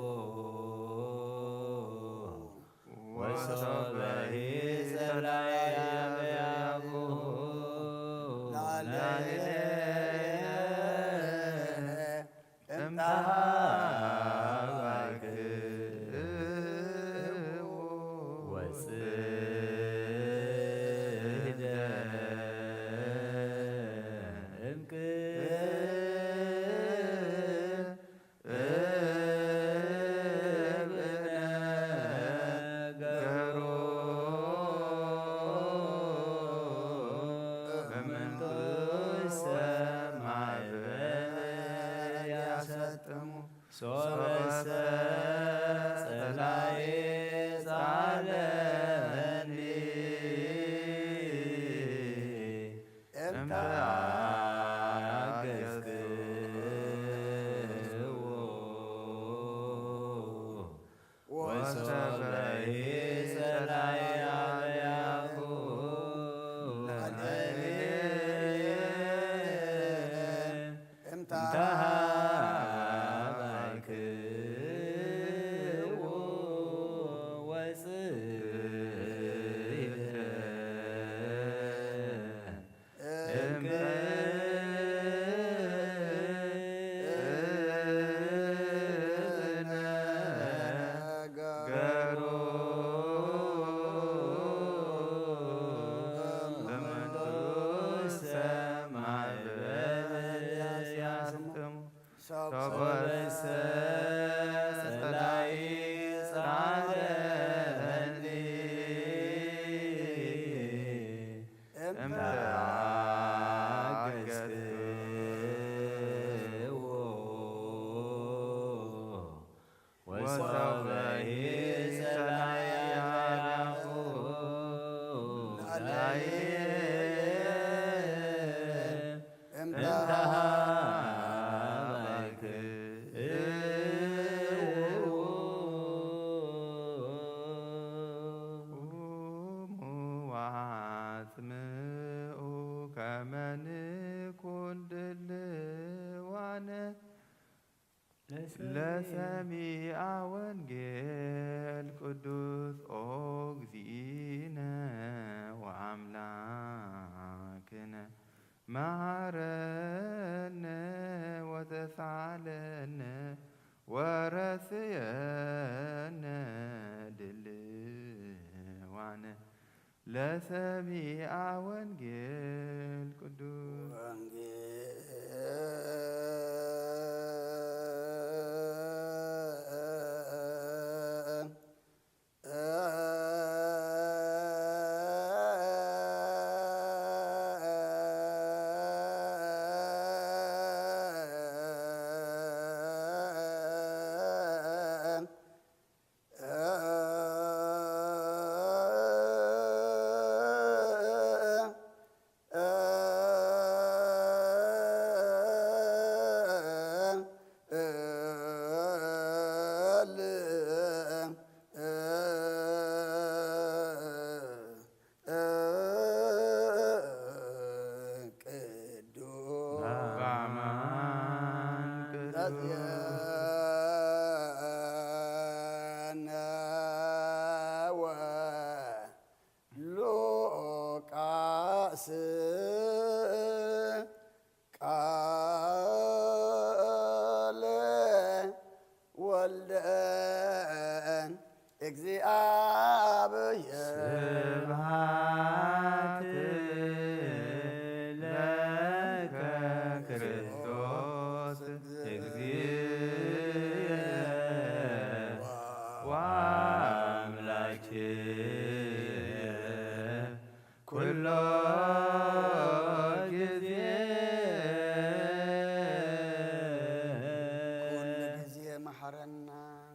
ወሶበሂ ጸላኢ አበ ያፉ ላዕሌየ እንተ ሀባይክዎ ወጽሕደ እምቅ እብነ ገሩ ሰሚዐ ወንጌል ቅዱስ ኦ እግዚእነ ወአምላክነ መሐረነ ወተሳለነ ወረስየነ ድልዋነ ለሰሚዐ ወንጌል ቅዱስ። ቅዱስ በአማን ቅዱስ። ዘዜነ ወሉቃስ ቃለ ወልደ እግዚአብሔር። ስብሐት ለከ ክርስቶስ እግዚእ ወአምላኬ ኩሎ ጊዜ። ኩሉ ግዜ መሓረና፣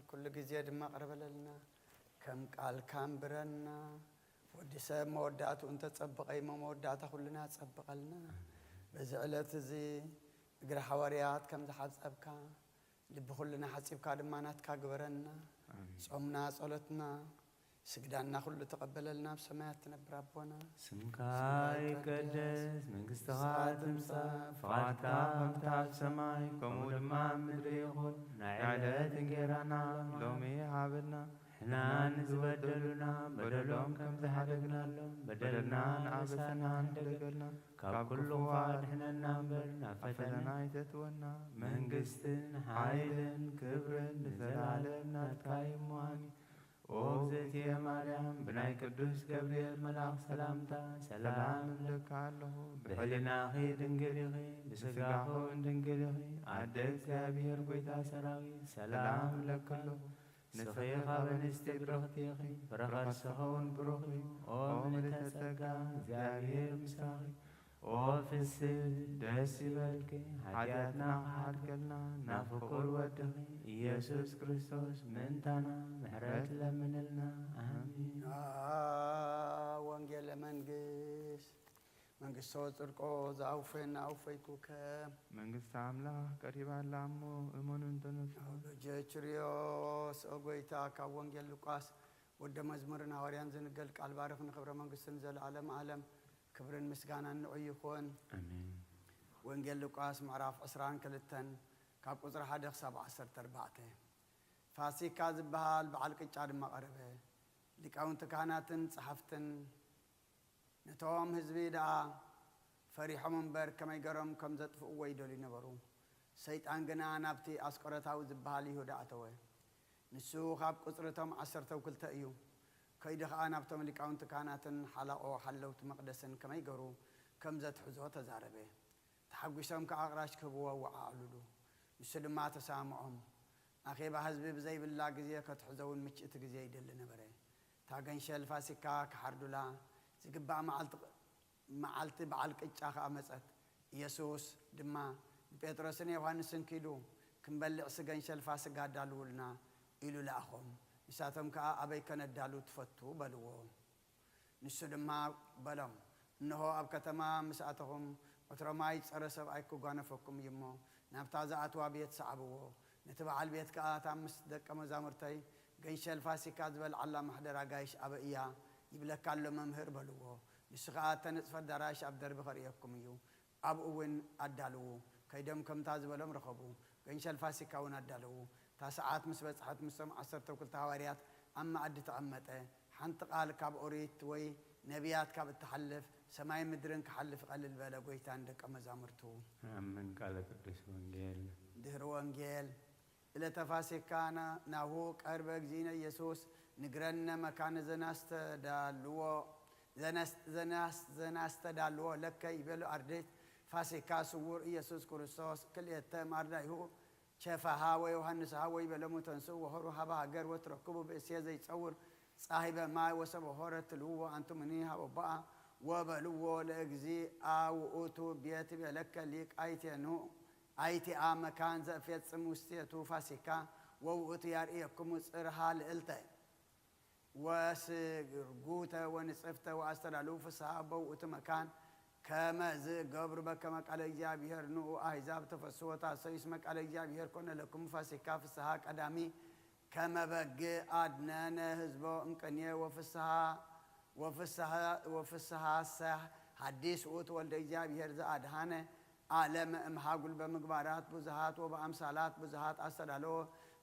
ኩሉ ግዜ ድማ ቅረበለልና። ከም ቃልካ ኣንብረና። ወዲ ሰብ መወዳእትኡ እንተጸብቐ እሞ መወዳእታ ኩልና ጸብቐልና። በዚ ዕለት እዚ እግሪ ሓዋርያት ከም ዝሓጸብካ፣ ልቢ ኩልና ሓጺብካ ድማ ናትካ ግበረና። ኣሜን። ጾምና፣ ጸሎትና፣ ስግዳና ኩሉ ተቐበለልና፣ ኣብ ሰማያት ትነብር ኣቦና። ስምካ ይቀደስ፣ መንግስትኻ ትምጻእ፣ ፍቓድካ ከምቲ ኣብ ሰማይ፣ ከምኡ ድማ ኣብ ምድሪ ይኹን። ናይ ዕለት እንጌራና ሎሚ ሃበና፣ ንሕና ንዝበደሉና በደሎም ከም ዝሓደግናሎም፣ በደልና ንኣበሰና ንሓደገልና፣ ካብ ኩሉ ኣድሕነና እምበር፣ ናብ ፈተና ኣይተእትወና። መንግስትን ሓይልን ክብርን ንዘለዓለም ናትካ እዩ እሞ፣ ኣሜን። ኦ እግዝእትየ ማርያም፣ ብናይ ቅዱስ ገብርኤል መልኣኽ ሰላምታ ሰላም እብለካ ኣለኹ። ብሕልናኺ ድንግል ኢኺ፣ ብስጋኺ እውን ድንግል ኢኺ። ኣደ እግዚኣብሔር፣ ጐይታ ሰራዊት፣ ሰላም እብለካ ኣለኹ። ንስኺ ካብ ኣንስቲ ብርኽቲ ኢኺ፣ ፍረ ከርስኺ እውን ብሩኽ እዩ። ኦ ምልዕተ ጸጋ፣ እግዚኣብሔር ምሳኺ። ኦ ፍስሕቲ ደስ ይበልኪ፣ ሓጢኣትና ክሓድገልና ናብ ፍቁር ወድኺ ኢየሱስ ክርስቶስ ምእንታና ምሕረት ለምንልና። ኣሜን። ወንጌለ መንግስት መንግስቶ ጽድቆ ዘአውፈየና አውፈይኩከ። መንግስቲ ኣምላኽ ቀሪባ ኣላ እሞ እመኑ እንተነሱ። ኣውሎጀ ችርዮስ ኦ ጐይታ፣ ካብ ወንጌል ሉቃስ ወደ መዝሙርን ሃዋርያን ዝንገል ቃል ባርኽ ንኽብረ መንግስትን ዘለዓለም ዓለም ክብርን ምስጋናን ንዑ ይኹን። ኣሜን። ወንጌል ሉቃስ ምዕራፍ ዕስራን ክልተን ካብ ቁጽሪ ሓደ ክሳብ ዓሰርተ ኣርባዕተ። ፋሲካ ዝበሃል በዓል ቅጫ ድማ ቀረበ። ሊቃውንቲ ካህናትን ጸሓፍትን ነቶም ህዝቢ ደኣ ፈሪሖም እምበር፣ ከመይ ገሮም ከም ዘጥፍእዎ ይደልዩ ነበሩ። ሰይጣን ግና ናብቲ ኣስቆሮታዊ ዝበሃል ይሁዳ ኣተወ። ንሱ ኻብ ቁጽሪ እቶም ዓሰርተው ክልተ እዩ። ከይዱ ኸኣ ናብቶም ሊቃውንቲ ካህናትን ሓላቖ ሓለውቲ መቕደስን ከመይ ገሩ ከም ዘትሕዞ ተዛረበ። ተሓጒሶም ከኣ ኣቕራሽ ክህብዎ ወዓዕሉሉ። ንሱ ድማ ተሰማምዖም። ኣኼባ ህዝቢ ብዘይብላ ግዜ ከትሕዞ እውን ምችእቲ ግዜ ይደሊ ነበረ። እታ ገንሸል ፋሲካ ክሓርዱላ ዝግባእ መዓልቲ መዓልቲ በዓል ቅጫ ኸኣ መጸት። ኢየሱስ ድማ ንጴጥሮስን ዮሃንስን ኪዱ፣ "ክንበልዕሲ ገንሸል ፋሲጋ ኣዳልዉልና" ኢሉ ለኣኾም። ንሳቶም ከኣ፣ "ኣበይ ከነዳሉ ትፈቱ?" በልዎ። ንሱ ድማ በሎም፣ "እንሆ ኣብ ከተማ ምስ ኣተኹም፣ ዕትሮ ማይ ዝጸረ ሰብኣይ ክጓነፈኩም እዩ እሞ፣ ናብታ ዝኣትዋ ቤት ሰዓብዎ። ነቲ በዓል ቤት ከኣ፣ 'እታ ምስ ደቀ መዛሙርተይ ገንሸል ፋሲካ ዝበልዓላ ማሕደር ኣጋይሽ ኣበይ እያ?' ይብለካ ኣሎ መምህር" በልዎ። ንሱ ኸኣ፣ "እተነጽፈ ኣዳራሽ ኣብ ደርቢ ከርእየኩም እዩ፣ ኣብኡ እውን ኣዳልዉ።" ከይዶም ከምታ ዝበሎም ረኸቡ። ገንሸል ፋሲካ እውን ኣዳለዉ። እታ ሰዓት ምስ በጽሐት፣ ምስቶም ዓሰርተ ክልተ ሃዋርያት ኣብ መኣዲ ተቐመጠ። ሓንቲ ቃል ካብ ኦሪት ወይ ነቢያት ካብ እትሓልፍ፣ ሰማይን ምድርን ክሓልፍ ይቐልል በለ። ጎይታን ደቀ መዛሙርቱ። ኣምን። ቃለ ቅዱስ ወንጌል። ድህሪ ወንጌል። ዕለተ ፋሲካ ና-፣ ናሁ ቀርበ እግዚእነ ኢየሱስ፣ ንግረነ መካነ ዘናስተዳልዎ፣ ዘናስ-፣ ዘናስ-፣ ዘናስተዳልዎ ለከ ይቤሉ ኣርድእት። ፋሲካ ስውር ኢየሱስ ክርስቶስ ክልኤተ ማርዳይሁ ቸፋሃ ወዮሃንስሃ ወይቤሎሙ ተንስኡ ወሆሩ ሀበ ሀገር ወትረክቡ ብእሴ ዘይጸውር ጻሂበ ማይ ወሰበ ሆረ ትልውዎ ኣንትሙኒ ሀበ ቦአ ወበልዎ ለእግዚአ ውእቱ ቤት ቤለከ ሊቅ ኣይቴኑ ኣይቲኣ መካን ዘእፌጽም ውስቴቱ ፋሲካ ወውእቱ ያርእየክሙ ጽርሃ ልእልተ። ወስርጉተ ወንጽፍተ ወኣስተዳልዉ ፍስሓ በውእቱ መካን። ከመ ዝገብሩ በከመ ቃለ እግዚኣብሔር ንዑ ኣሕዛብ ተፈስሑ ወታሰዩ እስመ ቃለ እግዚኣብሔር ኮነ ለክሙ ፋሲካ ፍስሓ ቀዳሚ። ከመ በግ ኣድነነ ህዝቦ እምቅንየ ወፍስሓ ወፍስሓ ወፍስሓሰ ሐዲስ ውእቱ ወልደ እግዚኣብሔር ዘኣድሃነ ዓለም እምሃጉል በምግባራት ብዙሃት ወበኣምሳላት ብዙሃት ኣስተዳለዎ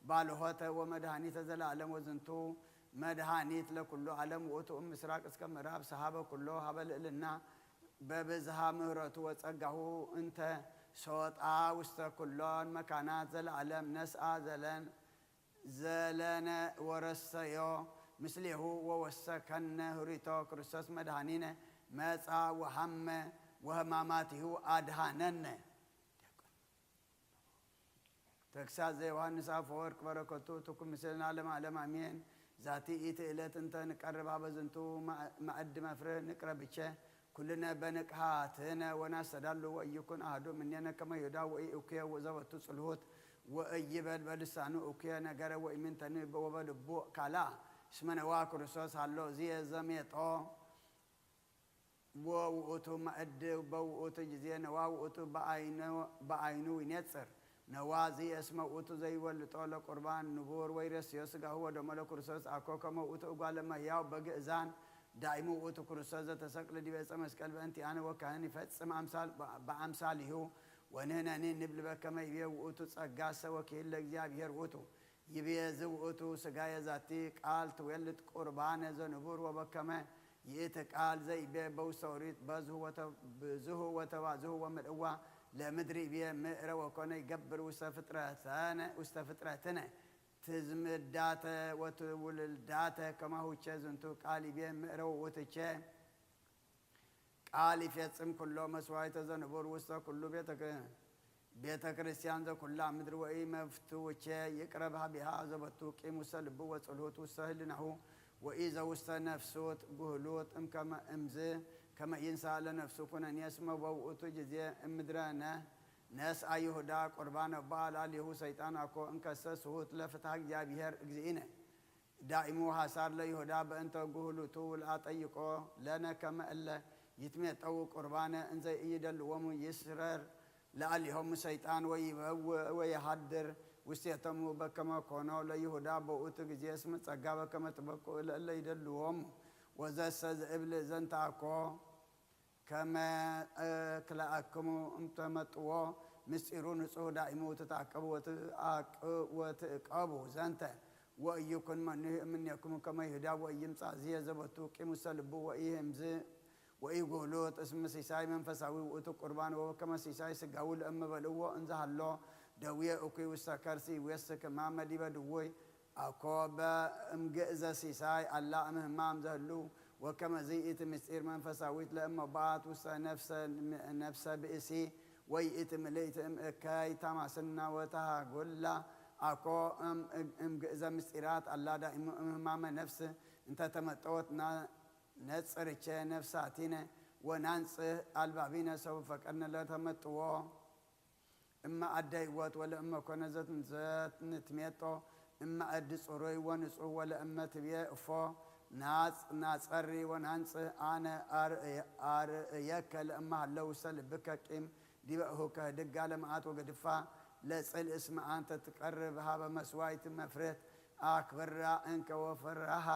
ባልሆተ ወመድኃኒተ ዘለዓለም ወዝንቱ መድኃኒት ለኩሉ ዓለም ውእቱ እምስራቅ እስከ ምዕራብ ሰሃበ ኩሎ ሀበ ልዕልና በብዝሃ ምህረቱ ወጸጋሁ እንተ ሶጣ ውስተ ኩሎን መካናት ዘለዓለም ነስኣ ዘለን ዘለነ ወረሰዮ ምስሌሁ ወወሰከነ ህሪቶ ክርስቶስ መድኃኒነ መጻ ወሃመ ወህማማቲሁ ኣድሃነነ። ተግሳጽ ዘዮሃንስ አፈወርቅ በረከቱ ትኩን ምስሌነ ለዓለመ ዓለም አሜን። ዛቲ ኢቲ ዕለት እንተ ንቀርብ ሀበ ዝንቱ ማዕድ መፍርህ ንቅረብቸ ኩልነ በንቅሃትነ ወናስተዳሉ ወኢይኩን አሐዱ እምኔነ ከመ ይሁዳ ወኢእኩየ ዘቦቱ ጽልሁት ወኢይበል በልሳኑ እኩየ ነገረ ወኢምንተኒ ወበልቡ ካልአ እስመ ነዋ ክርስቶስ ሀሎ ዝየ ዘሜጦ ወውእቱ ማዕድ በውእቱ ጊዜ ነዋ ውእቱ በአይኑ ይኔጽር ነዋ ዝየ እስመ ውእቱ ዘይወልጦ ለቁርባን ንቡር ወይረስዮ ስጋሁ ወደሞ ለክርስቶስ አኮ ከመ ውእቱ እጓለ እመሕያው በግእዛን ዳይሙ ውእቱ ክርስቶስ ዘተሰቅለ ዲበ ዕፀ መስቀል በእንቲአነ ወካህን ይፈጽም አምሳል በአምሳሊሁ ወንህነኒ ንብል በከመ ይቤ ውእቱ ጸጋሰ ወኪል ለእግዚአብሔር ውእቱ ይቤ ዝውእቱ ስጋየ ዛቲ ቃል ትዌልድ ቁርባነ ዘንቡር ወበከመ ይእቲ ቃል ዘይቤ በውስተ ኦሪት በዝሁ ወተ-፣ ብዝሁ ወተባዝሁ ወምልእዋ ለምድሪ ይቤ ምእረ ወኮነ ይገብር ውስተ ፍጥረተነ፣ ውስተ ፍጥረትነ ትዝምዳተ ወትውልዳተ ከማሁቸ ዝንቱ ቃል ይቤ ምእረ ውእቱቸ ቃል ይፌጽም ኩሎ መስዋዕተ ዘንቡር ውስተ ኩሉ ቤተ ክር-፣ ቤተ ክርስቲያን ዘኩላ ምድር ወኢ መፍትውቼ ይቅረብ ሀቢሃ ዘበቱ ቂም ውስተ ልቡ ወጽልሁት ውስተ ህልናሁ ወኢ ዘውስተ ነፍሱት ጉህሉት እምከመ እምዝ ከመ ይንሳ ለነፍሱ ኩነኔ እስመ በውእቱ ጊዜ እምድረነ ነስአ ይሁዳ ቁርባነ በዓል አሊሁ ሰይጣን አኮ እንከሰ ስሁት ለፍትሐ እግዚአብሔር እግዚእነ። ዳእሙ ሐሳር ለይሁዳ በእንተ ጉህሉቱ ለአጠይቆ ለነ ከመ እለ ይትሜጠው ቁርባነ እንዘ ኢይደልዎሙ ይስረር ለአሊሆሙ ሰይጣን ወይበውእ ወየሃድር ውስቴቶሙ በከመ ኮኖ ለይሁዳ በውእቱ ጊዜ እስመ ጸጋ በከመ ትበቁ ለእለ ይደልዎሙ ወዘሰ ዘእብል ዘንተ አኮ ከመ ክልአክሙ እምተመጥዎ ምስጢሩ ንጹህ ዳእሙ ትትዓቀቡ ወትአቅ-፣ ወትእቀቡ ዘንተ ወእይኩን መኑህ እምኔክሙ ከመ ይሁዳ ወእይምጻእ ዝየ ዘበቱ ቂም ውስተ ልቡ ወኢህምዝ ወኢጉህሉት እስመ ሲሳይ መንፈሳዊ ውእቱ ቁርባን ወከመ ሲሳይ ስጋዊ ለእመ በልዎ እንዘ ሀሎ ደዌ እኩይ ውስተ ከርሲ ይዌስክ ሕማመ ዲበ ድውይ አኮ በእምግእዘ ሲሳይ አላ እምህማም ዘህሉ ወከመዚ ኢቲ ምስጢር መንፈሳዊት ለእመ በአት ውስተ ነፍሰ፣ ነፍሰ ብእሲ ወይ ኢቲ ምልእቲ እምእከይ ታማስና ወተሃጉላ አኮ እም-፣ እምግእዘ ምስጢራት አላ ዳእሙ እምህማመ ነፍስ እንተ ተመጠወት ና-፣ ነጽርቼ ነፍሳቲነ ወናንጽህ አልባቢነ ሰው ፈቀድነ ለተመጥዎ እመ አደ ህይወት ወለእመ ኮነ ዘት-፣ ዘትንትሜጦ እመ እድ ጽሩይ ወንጹህ ወለእመ ትብዬ እፎ ናጽ-፣ ናጸሪ ወናንጽህ አነ አርእየ-፣ አርእየከ ለእመ ሀለው ውስተ ልብከ ቂም ዲበ እሁከ ህድጋ ለመዓት ወገድፋ ለጽል እስመ አንተ ትቀርብ ሀበ መስዋይት መፍርህት አክብራ እንከ ወፈራሃ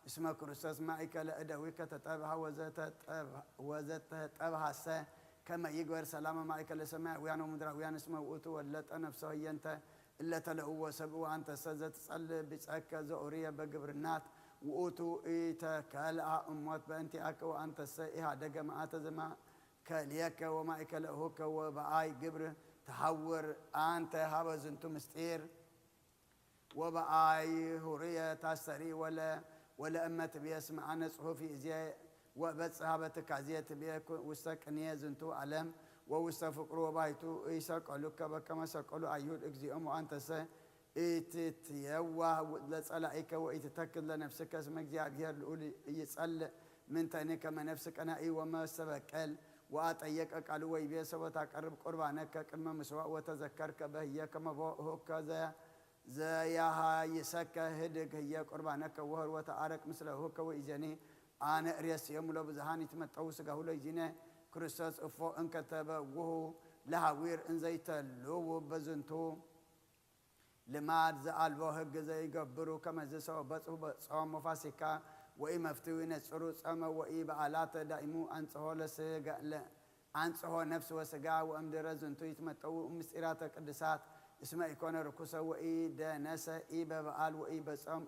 እስመ ክርስቶስ ማእከለ እደዊከ ተጠብሃ ወዘተጠብሃ-፣ ወዘተጠብሃሰ ከመ ይግበር ሰላመ ማእከለ ሰማያውያን ወምድራውያን እስመ ውእቱ ወለጠ ነፍሰ ህየንተ እለ ተለእዎ ሰብ ወአንተሰ ዘትጸልእ ብጸከ ዘኡርየ በግብርናት ውእቱ ኢተከልአ እሞት በእንቲአከ ወአንተሰ ኢሃደገ መአተ ዘማ ከልየከ ወማእከለሁከ ወበአይ ግብር ተሐውር አንተ ሀበ ዝንቱ ምስጢር ወበአይ ሁርየ ታስተሪ ወለ ወለእመ ትብየ ስምዓነ ጽሑፍ ይእዜ ወበጽሕ ሀበ ትካዜ ትብየ ኩ- ውስተ ቅንየ ዝንቱ ዓለም ወውስተ ፍቅሩ ወባይቱ ኢሰቀሉከ በከመ ሰቀሉ አዩድ እግዚኦም ወአንተሰ ኢትትየዋህ ለጸላኢከ ወኢትተክል ለነፍስከ እስመ እግዚኣብሔር ልዑል ኢይጸልእ ምንተኒ ከመ ነፍስ ቀናኢ ወመስተበቀል ወአጠየቀ ቃሉ ወይቤ ሰበ ታቀርብ ቁርባነከ ቅድመ ምስዋዕ ወተዘከርከ በህየ ከመ ቦ እሁከ ዘ ዘያሃይሰከ ህድግ ህየ ቁርባነከ ወህር ወተአረቅ ምስለ እሁከ ወኢዜኒ አነ እሬስዮሙ ለብዙሃን ይትመጠው ስጋሁ ለይዚነ ክርስቶስ እፎ እንከተበውሁ ለሃዊር እንዘይተልዉ በዝንቱ ልማድ ዘአልቦ ህግ ዘይገብሩ ከመዚ ሰው በጽሑ ጾም ወፋሲካ ወኢመፍትዊ ነጽሩ ጾመ ወኢበዓላተ ዳይሙ አንጽሆ ለስጋ አንጽሖ ነፍስ ወስጋ ወእምድረ ዝንቱ ይትመጠው ምስጢራተ ቅድሳት እስመ ኢኮነ ርኩሰ ወኢደነሰ ኢበበዓል ወኢበጾም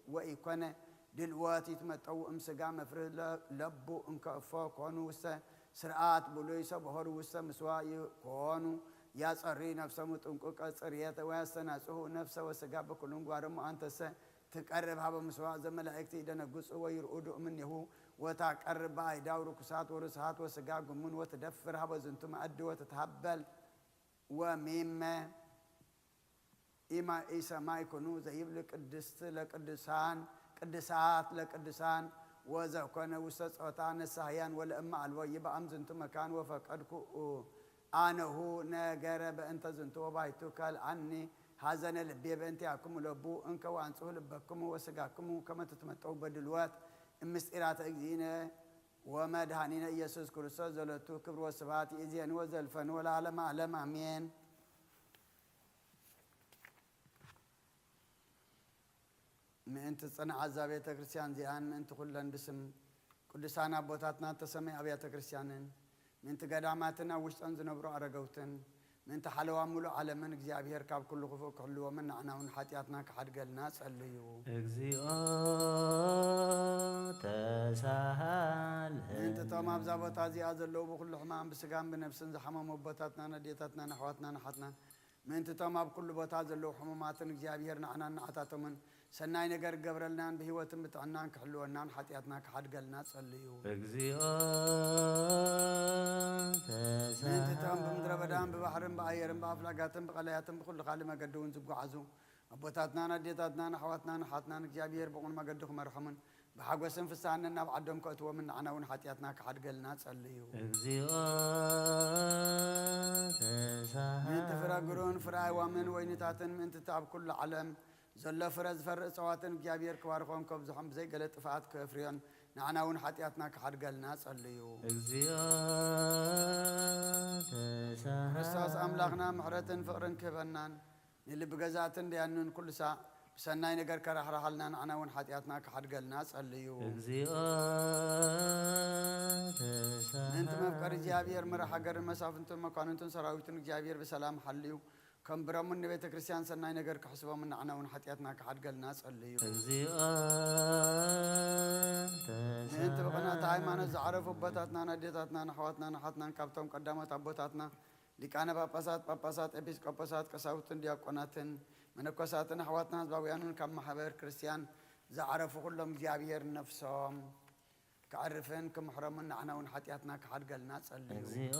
ወኢኮነ ድልወት ይትመጠው እምስጋ መፍርህ ለቡ እንከእፎ ኮኑ ውስተ ስርዓት ብሉይ ሰብሆሩ ውስተ ምስዋ ይኮኑ ያጸሪ ነፍሰሙ ጥንቁቀ ጽርየተ ወያስተናጽሁ ነፍሰ ወስጋ በኩሉን ጓረሙ አንተሰ ትቀርብ ሀበ ምስዋዕ ዘመላእክት ይደነግጹ ወይርኡዱ እምኔሁ ወታቀርብ በአይዳው ርኩሳት ወርስሃት ወስጋ ጉሙን ወትደፍር ሀበ ዝንቱ መአዲ ወትትሀበል ወሚመ ኢማ ኢሰማይ ኩኑ ዘይብል ቅድስት ለቅዱሳን ቅድሳት ለቅዱሳን ወዘኮነ ውስተ ጾታ ነሳህያን ወለእመ አልቦ ይብአም ዝንቱ መካን ወፈቀድኩ አነሁ ነገረ በእንተ ዝንቱ ወባይቱ ከልአኒ ሐዘነ ልቤ በእንቲአክሙ ለቡ እንከ ወአንጽሁ ልበክሙ ወስጋክሙ ከመ ትትመጠው በድልወት እምስጢራተ እግዚእነ ወመድኃኒነ ኢየሱስ ክርስቶስ ዘለቱ ክብር ወስብሐት ይእዜን ወዘልፈን ወለዓለመ ዓለም አሜን። ምእንቲ ጽንዓት እዛ ቤተ ክርስቲያን እዚኣን ምእንቲ ኩለን ብስም ቅዱሳን ኣቦታትና እተሰመያ ኣብያተ ክርስቲያንን ምእንቲ ገዳማትን ኣብ ውሽጠን ዝነብሩ ኣረገውትን ምእንቲ ሓለዋ ምሉእ ዓለምን እግዚኣብሔር ካብ ኩሉ ክፉእ ክሕልዎምን ንዓና እውን ሓጢኣትና ክሓድገልና ጸልዩ። እግዚኦ ተሳሃል። ምእንቲ እቶም ኣብዛ ቦታ እዚኣ ዘለዉ ብኹሉ ሕማም ብስጋን ብነብስን ዝሓመሙ ኣቦታትናን ኣዴታትናን ኣሕዋትናን ኣሓትናን ምእንቲ እቶም ኣብ ኩሉ ቦታ ዘለዉ ሕሙማትን እግዚኣብሔር ንዓናን ንዓታቶምን ሰናይ ነገር ክገብረልናን ብህይወትን ብጥዕናን ክሕልወናን ሓጢኣትና ክሓድገልና ጸልዩ። እግዚኦ ተሳሃል። ምእንቲ እቶም ብምድረ በዳን ብባሕርን ብኣየርን ብኣፍላጋትን ብቐላያትን ብኹሉ ካልእ መገዲ እውን ዝጓዓዙ ኣቦታትናን ኣዴታትናን ኣሕዋትናን ኣሓትናን እግዚኣብሔር ብቑን መገዲ ክመርሖምን ብሓጎስን ፍስሃን ናብ ዓዶም ከእትዎምን ንዓና እውን ሓጢኣትና ክሓድገልና ጸልዩ። እግዚኦ ተሳሃል። ምእንቲ ፍረ ግሩን ፍረ ኣእዋምን ወይንታትን ምእንቲ እቲ ኣብ ኩሉ ዓለም ዘሎ ፍረ ዝፈሪ እጽዋትን እግዚኣብሔር ክባርኾም ከብዝሖም ብዘይገለ ጥፍኣት ከፍርዮን ንዓና እውን ሓጢኣትና ክሓድገልና ጸልዩ። እግዚኦ ተሳሃል። ክርስቶስ ኣምላኽና ምሕረትን ፍቕርን ክህበናን ንልቢ ገዛእትን ደያኑን ኩሉ ሳዕ ብሰናይ ነገር ከራሕርሓልና ንዓና እውን ሓጢኣትና ክሓድገልና ጸልዩ። እግዚኦ ተሳሃል። ምእንቲ መፍቀሪ እግዚኣብሔር መራሕ ሃገርን መሳፍንቱን መኳንንቱን ሰራዊቱን እግዚኣብሔር ብሰላም ሓልዩ ከንብሮምን ንቤተ ክርስቲያን ሰናይ ነገር ክሕስቦምን ንዓና እውን ሓጢኣትና ክሓድገልና ጸልዩ። እግዚኦ ተሳሃል። ምእንቲ ብቕንዕቲ ሃይማኖት ዝዓረፉ ኣቦታትናን ኣዴታትናን ኣሕዋትናን ኣሓትናን ካብቶም ቀዳሞት ኣቦታትና ሊቃነ ጳጳሳት፣ ጳጳሳት፣ ኤጲስቆጶሳት፣ ቀሳውስትን ዲያቆናትን መነኮሳትን ኣሕዋትና ህዝባውያንን ካብ ማሕበር ክርስቲያን ዝዓረፉ ኩሎም እግዚኣብሔር ነፍሶም ከዕርፍን ክምሕሮምን ንዓና እውን ሓጢኣትና ክሓድገልና ጸልዩ። እግዚኦ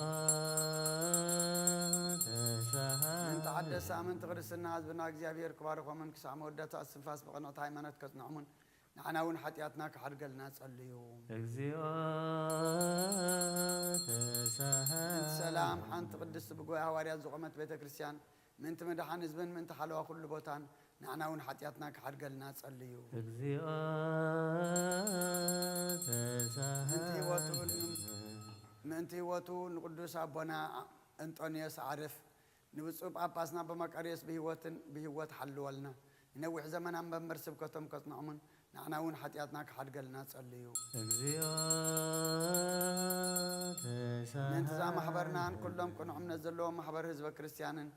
ተሳሃል። ምእንቲ ሓደስ ኣመንቲ ክርስትና ህዝብና እግዚኣብሔር ክባርኾምን ክሳዕ መወዳእታ እስትንፋስ ብቐንዕቲ ሃይማኖት ከጽንዖምን ንዓና እውን ሓጢኣትና ክሓድገልና ጸልዩ። እግዚኦ ተሳሃል። ምእንቲ ሰላም ሓንቲ ቅድስቲ ብጉባኤ ሃዋርያት ዝቖመት ቤተ ክርስቲያን ምእንቲ ምድሓን ህዝብን ምእንቲ ሓለዋ ኩሉ ቦታን ንዓና እውን ሓጢኣትና ክሓድገልና ጸልዩ። እግዚኦ ተሳሃል። ምእንቲ ህይወቱ ን- ምእንቲ ህይወቱ ንቅዱስ ኣቦና እንጦንዮስ ዓርፍ ንብፁዕ ጳጳስና በመቃርዮስ ብህይወትን ብህይወት ሓልወልና ንነዊሕ ዘመን ኣብ መንበር ስብከቶም ከጽንዖምን ንዓና እውን ሓጢኣትና ክሓድገልና ጸልዩ። እግዚኦ ተሳሃል። ምእንቲ እዛ ማሕበርናን ኩሎም ቅኑዕ እምነት ዘለዎም ማሕበር ህዝበ ክርስቲያንን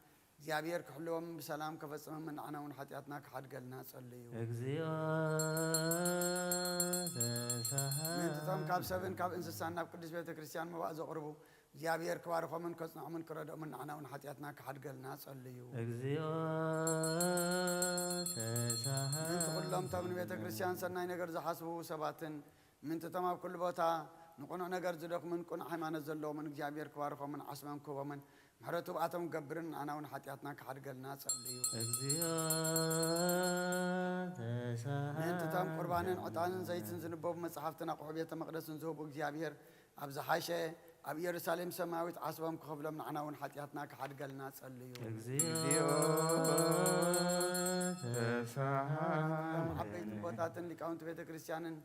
እግዚኣብሔር ክሕልዎም ብሰላም ከፈጽሞምን ንዓና እውን ሓጢኣትና ክሓድገልና ጸልዩ። እግዚኦ ተሳሃ ምእንትቶም ካብ ሰብን ካብ እንስሳን ናብ ቅድስት ቤተ ክርስቲያን መባእ ዘቕርቡ እግዚኣብሔር ክባርኾምን ከጽንዖምን ክረድኦምን ንዓና እውን ሓጢኣትና ክሓድገልና ጸልዩ። እግዚኦ ተሳሃ ምእንቲ ኩሎም እቶም ንቤተ ክርስቲያን ሰናይ ነገር ዝሓስቡ ሰባትን ምእንትቶም ኣብ ኩሉ ቦታ ንቕኑዕ ነገር ዝደኽሙን ቅኑዕ ሃይማኖት ዘለዎምን እግዚኣብሔር ክባርኾምን ዓስቦም ክህቦምን ምሕረቱ ብኣቶም ክገብርን ንዓና እውን ሓጢኣትና ክሓድገልና ጸልዩ። እግዚኦ ተሳሃ ምእንትቶም ቁርባንን ዕጣንን ዘይትን ዝንበቡ መጽሓፍትን ኣቑሑ ቤተ መቕደስን ዝህቡ እግዚኣብሔር ኣብ ዝሓሸ ኣብ ኢየሩሳሌም ሰማያዊት ዓስቦም ክኸፍሎም ንዓና እውን ሓጢኣትና ክሓድገልና ጸልዩ። እግዚኦ ተሳሃ እቶም ዓበይቲ ቦታትን ሊቃውንቲ ቤተ ክርስቲያንን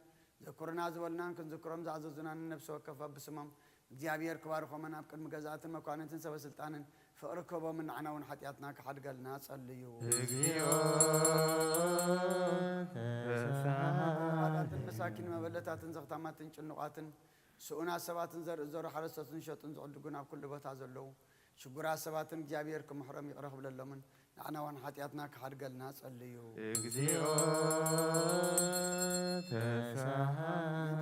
ዘኩርና ዝበሉናን ክንዝክሮም ዝኣዘዙናን ነፍሲ ወከፍ ብስሞም እግዚኣብሔር ክባርኾምን ኣብ ቅድሚ ገዛእትን መኳንንትን ሰበ ስልጣንን ፍቕሪ ክህቦምን ንዓና እውን ሓጢኣትና ክሓድገልና ጸልዩ። እግዚኦ ተሳሃ መሳኪን መበለታትን ዘኽታማትን ጭኑቓትን ስኡናት ሰባትን ዘርኢ ዝዘሩ ሓረስቶትን ዝሸጡን ዝዕድጉን ኣብ ኩሉ ቦታ ዘለዉ ሽጉራት ሰባትን እግዚኣብሔር ክምሕሮም ይቕረ ክብለሎምን ንዓና እውን ሓጢኣትና ክሓድገልና ጸልዩ። እግዚኦ ተሳሃ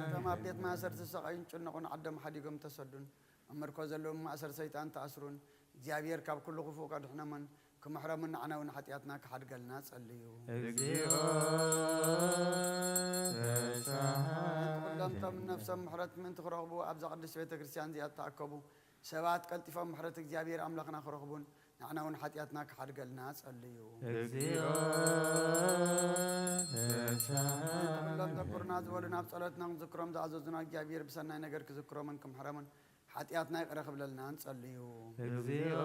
እቶም ኣብ ቤት ማእሰርቲ ዝሰቓዩን ጭኑቑን ዓዶም ሓዲጎም ተሰዱን ኣብ ምርኮ ዘለዉ ማእሰር ሰይጣን ተኣስሩን እግዚኣብሔር ካብ ኩሉ ክፉእ ከድሕኖምን ክምሕሮምን ንዓና እውን ሓጢኣትና ክሓድገልና ጸልዩ። እግዚኦ ተሳሃ ኩሎም እቶም ነፍሶም ምሕረት ምእንቲ ክረኽቡ ኣብዛ ቅድስት ቤተ ክርስቲያን እዚኣ እተኣከቡ ሰባት ቀልጢፎም ምሕረት እግዚኣብሔር ኣምላኽና ክረኽቡን ንዓና እውን ሓጢኣትና ክሓድገልና ጸልዩ። እግዚኦ ተሳሃ ኩሎም ዘኩርና ዝበሉ ናብ ጸሎትና ክንዝክሮም ዝኣዘዙና እግዚኣብሔር ብሰናይ ነገር ክዝክሮምን ክምሕሮምን ሓጢኣትና ይቕረ ክብለልናን ጸልዩ። እግዚኦ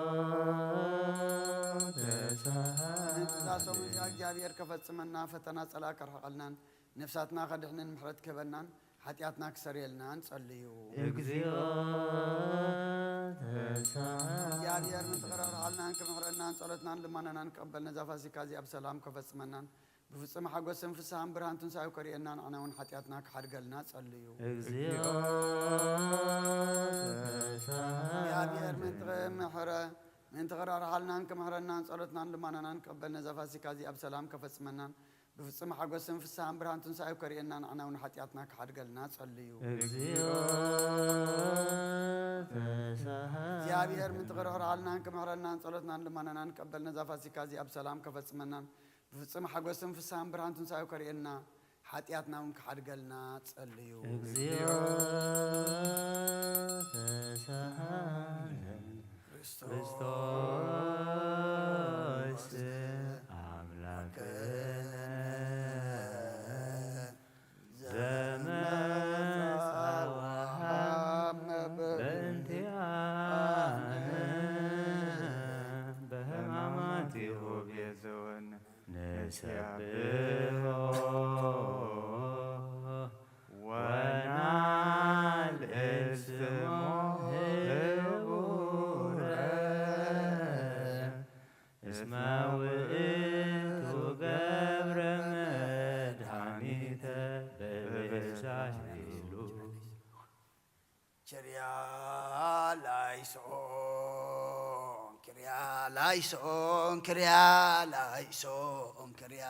ተሳሃ እዛ ሶም እዚኣ እግዚኣብሔር ከፈጽመና ፈተና ጸላ ከርሕቐልናን ነፍሳትና ከድሕንን ምሕረት ክህበናን ሓጢኣትና ክሰርየልናን ጸልዩ። እግዚኦ ተሳሃ እግዚኣብሔር ምትቕርርሓልናን ክምሕረናን ጸሎትናን ልማናናን ክቕበል ነዛ ፋሲካ እዚኣ ብሰላም ከፈጽመናን ብፍጹም ሓጎስን ፍስሃን ብርሃን ትንሳኤው ከርእየና ንዓና እውን ሓጢኣትና ክሓድገልና ጸልዩ። እግዚኦ ተሳሃ እግዚኣብሔር ምእንቲ ክምሕረ ምእንቲ ክራርሓልናን ክምሕረናን ጸሎትናን ልማናናን ክቕበል ነዛ ፋሲካ እዚኣ ብሰላም ከፈጽመናን ብፍጹም ሓጎስን ፍስሃን ብርሃን ትንሳኤው ከርእየና ንዓና እውን ሓጢኣትና ክሓድገልና ጸልዩ። እግዚኦ ተሳሃ እግዚኣብሔር ምእንቲ ክርሕርሓልናን ክምሕረናን ጸሎትናን ልማናናን ክቐበል ነዛ ፋሲካ እዚኣ ብሰላም ከፈጽመናን ብፍጹም ሓጎስን ፍስሃን ብርሃን ትንሳኤው ከርእየና ሓጢኣትና እውን ክሓድገልና ጸልዩ። እግዚኦ ተሳሃለን ክርስቶስ ኣምላክነ ዘመጻ ወሃብ በእንቲኣነ በሕማማቲሁ ቤዘወነ ንሰብሖ ወናልዕል ስሞ ህቡረ እስመ ውእቱ ገብረ መድኃኒተ በበሳይሉ። ኪርያ ላይሶን፣ ኪርያ ላይሶን፣ ኪርያ ላይሶን፣ ኪርያ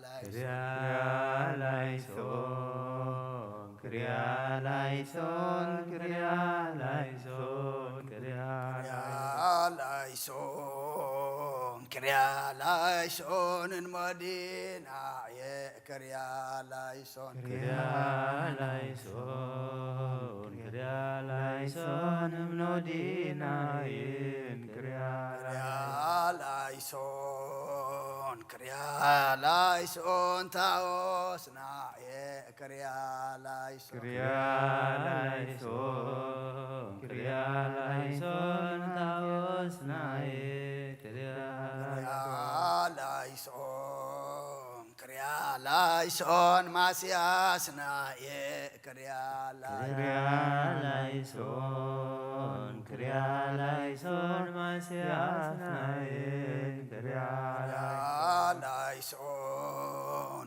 ላይሶን። ኪርያ ላይሶን፣ ኪርያ ላይሶን፣ ኪርያ ላይሶን፣ ኪርያ ኪርያ ላይሶን። ላይሶን፣ ኪርያ ላይሶን፣ እንመዲናየ፣ ኪርያ ላይሶን። ኪርያ ላይሶን፣ ኪርያ ላይሶን፣ እምኖዲናይን፣ ኪርያ ኪርያ ላይሶን፣ ኪርያ ላይሶን፣ ታወስናየ፣ ኪርያ ላይሶን። ኪርያ ላይሶን፣ ኪርያ ላይሶን፣ ታወስናየ፣ ኪርያ ኪርያ ላይሶን። ላይሶን፣ ኪርያ ላይሶን፣ ማስያስናየ፣ ኪርያ ኪርያ ላይሶን። ላይሶን፣ ኪርያ ላይሶን፣ ማስያስናየ፣ ኪርያ ኪርያ ላይሶን። ላይሶን፣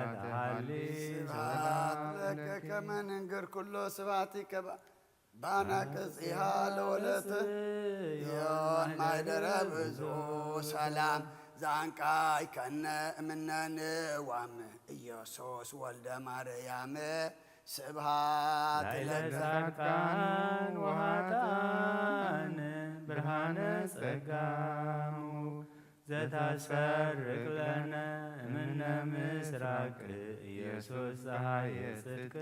ስብሐት ለከ ከመ ንንግር ኩሎ ስብሐቲከ ባና ቅጽያ ለወለተ ዮን ማይደረ ብዙ ሰላም ዛንቃይ ከነ እምነ ንዋም ኢየሱስ ወልደ ማርያም ስብሐት ላዕለ ለከ። ጻድቃን ወኃጥኣን ብርሃነ ጸጋሙ ዘታስፈርቅ ለነ እምነ ምስራቅ ኢየሱስ ፀሐየ ጽድቅ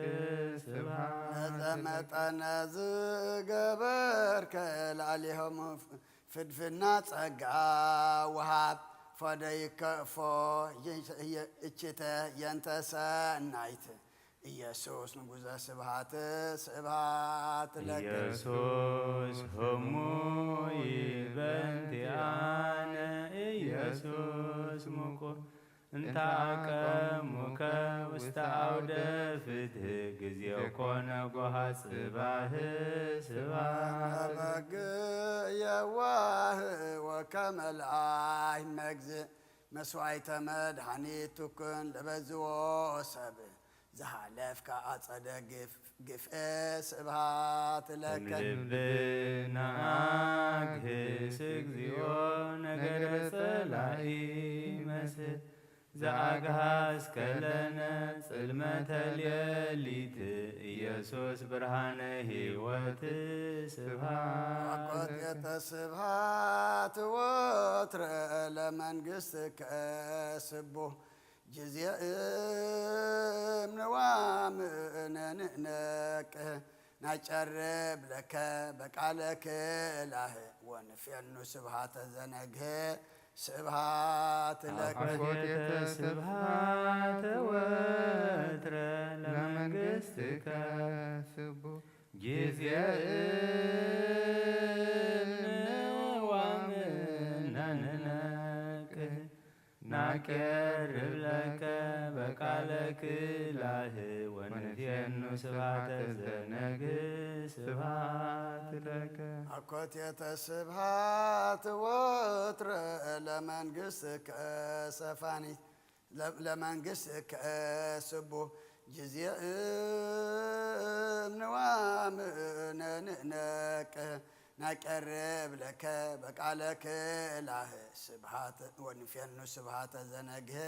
ስብሐት። ነዘ መጠነ ዝገበርከ ላዕሌሆሙ ፍድፍና ጸጋ ወሃብ ፈደይከፎ እችተ የንተ ሰናይት ኢየሱስ ንጉዘ ስብሐት ስብሐት ለከ። ኢየሱስ ህሙይ በእንቲአነ ኢየሱስ ሙቁ እንተ አቀሙከ ውስተ አውደ ፍትህ ጊዜ ኮነ ጎሃ ጽባህ ስብሐት። በግ የዋህ ወከመ ለአይ መግዝእ መስዋዕተ መድኃኒት ትኩን ለበዝዎ ሰብ ዝሃለፍካ አጸደ ግፍ- ግፍኤ ስብሐት ለከ። እምልብነ አግህስ እግዚኦ ነገረ ጸላኢ መስል ዘአግሃስከ ለነ ጽልመተ ሌሊት ኢየሱስ ብርሃነ ሕይወት ስብሐት። አኮቴተ ስብሐት ወትረ ለመንግሥትከ ስቡሕ ጊዜ እምንዋም ነንነቅህ ናጨርብ ለከ በቃለ ክላህ ወንፌኑ ስብሐተ ዘነግህ ስብሐት ለከ። አኮቴተ ስብሐት ወትረ ለመንግሥትከ ስቡሕ ጊዜ እምንዋም ነንነቅህ ናቄርብ ለከ በቃለ ክላህ ወንፌኑ ስብሐተ ዘነግህ ስብሐት ለከ። አኮቴተ ስብሐት ወትረ ለመንግሥትከ ሰፋኒት ለ- ለመንግሥትከ ስቡሕ ጊዜ እምንዋም ነንነቅህ ናቀርብ ለከ በቃለ ክላህ ስብሐት ወንፌኑ ስብሐተ ዘነግህ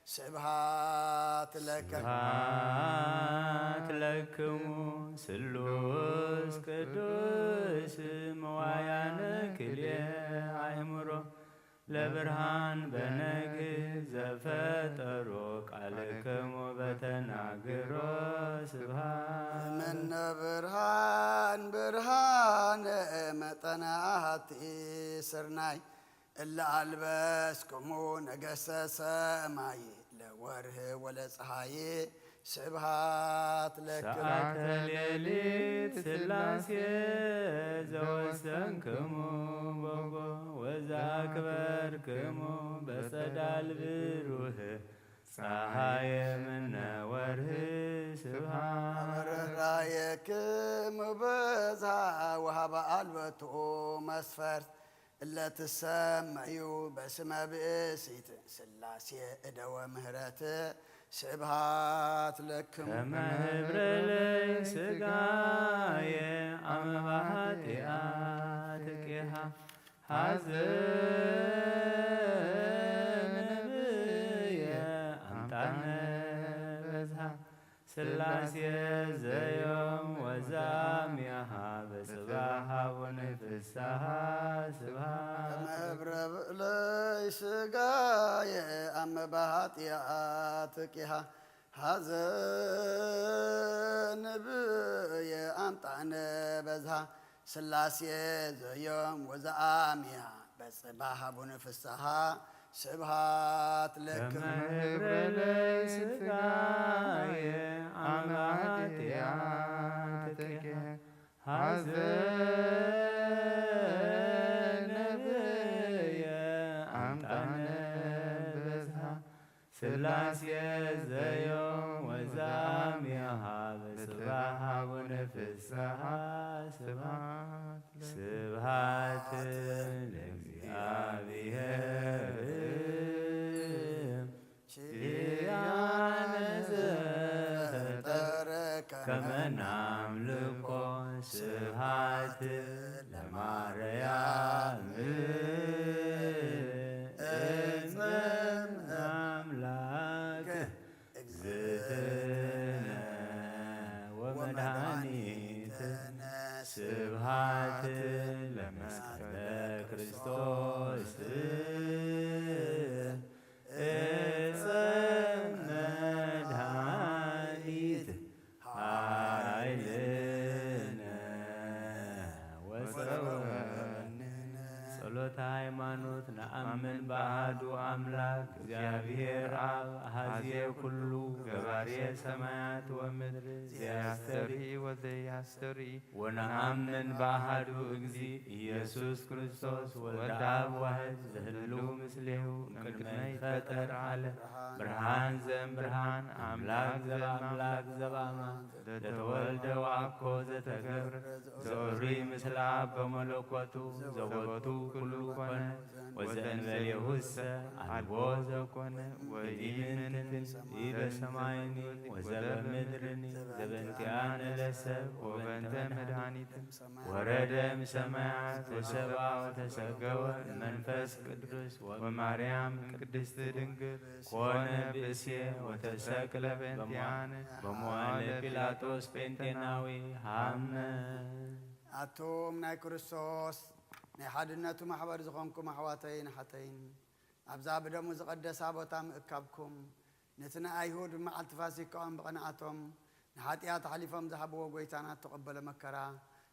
ስብሐት ለከ። ስብሐት ለክሙ ስሉስ ቅዱስ መዋያነ ክልኤ አእምሮ ለብርሃን በነግህ ዘፈጠሮ ቃልክሙ በተናግሮ ስብሐት። እምነ ብርሃን ብርሃን መጠነ አሐቲ ስርናይ እለ አልበስክሙ ነገሰ ሰማይ ለወርህ ወለፀሐይ ስብሐት ለክሙ። ሰዓተ ሌሊት ሥላሴ ዘወሰንክሙ በጎ ወዘአክበርክሙ በጸዳል ብሩህ ፀሐየ ምነ ወርህ ስብሐት። ርኅራኄክሙ በዝሃ ወሀበ አልበቱ መስፈርት እለ ትሰመዩ በስመ ብእሲት ሥላሴ እደወ ምህረት ስብሐት ለክሙ። ከመ ህብረ ለይ ሥጋየ አመ በኃጢአትኪሃ ሐዘነ ብየ አምጣነ በዝሃ ሥላሴ ዘዮም ወዛሚያሃ በጽባሕ ሀቡነ ፍስሐ ስብሐት። መብረብ ለይ ሥጋየ አመ በኃጢአትኪሃ ሐዘን ብየ አምጣነ በዝሃ ሥላሴ ዘዮም ወዘአሚሃ በጽባሕ ሀቡነ ፍስሐ ስብሐት ለክሙ። ከመ ህብረ ለይ ሥጋየ አመ ኃጢአትኪ ሐዘነ ብየ አምጣነ በዝሃ ሥላሴ ዘዮም ወዘአሚሃ በጽባሕ ሀቡነ ፍስሐ ስብሐት ለእግዚአብሔር። ስብሐት ለእግዚአብሔር። ኪያነ ከመ ናምልኮ። ስብሐት ለማርያም እፀን አምላክ እግዝእትነ ወመድኃኒትነ። ስብሐት ለመስቀለ ክርስቶስ እፀን መድኃኒት ኃይልነ ወፀወንነ። ጸሎተ ሃይማኖት። ነአምን በአሐዱ አምላክ እግዚአብሔር አብ አሐዜ ኩሉ ገባሬ ሰማያት ወምድር ዘያስተርኢ ወዘያስተርኢ። ወነአምን በአሐዱ እግዚእ ኢየሱስ ክርስቶስ ወልደ አብ ዋሕድ ዘህልው ምስሌሁ እምቅድመ ይትፈጠር ዓለም። ብርሃን ዘእምብርሃን አምላክ ዘእምላክ ዘበአማን ዘተወልደ ወአኮ ዘተገብረ ዘእሩይ ምስለ አብ በመለኮቱ ዘቦቱ ኩሉ ኮነ ወዘእንበሌሁሰ አልቦ ዘኮነ ወኢምንትን ኢበሰማይኒ ወዘበምድርኒ ዘበንቲአነ ለሰብ ወበንተ መድኃኒትም ወረደ እምሰማያት ወሰብአ ወተሰገወ እመንፈስ ቅዱስ ወማርያም ቅድስት ድንግል ኮነ ብእሴ ወተሰቅለ በእንቲአነ በመዋዕለ ጲላጦስ ጴንጤናዊ ሃመ። ኣቱም ናይ ክርስቶስ ናይ ሓድነቱ ማሕበር ዝኾንኩም ኣሕዋተይን ኣሓተይን፣ ኣብዛ ብደሙ ዝቐደሳ ቦታ ምእካብኩም፣ ነቲ ንኣይሁድ ብመዓልቲ ፋሲካኦም ብቕንኣቶም ንሓጢኣት ኣሕሊፎም ዝሃብዎ ጐይታና እተቐበሎ መከራ፣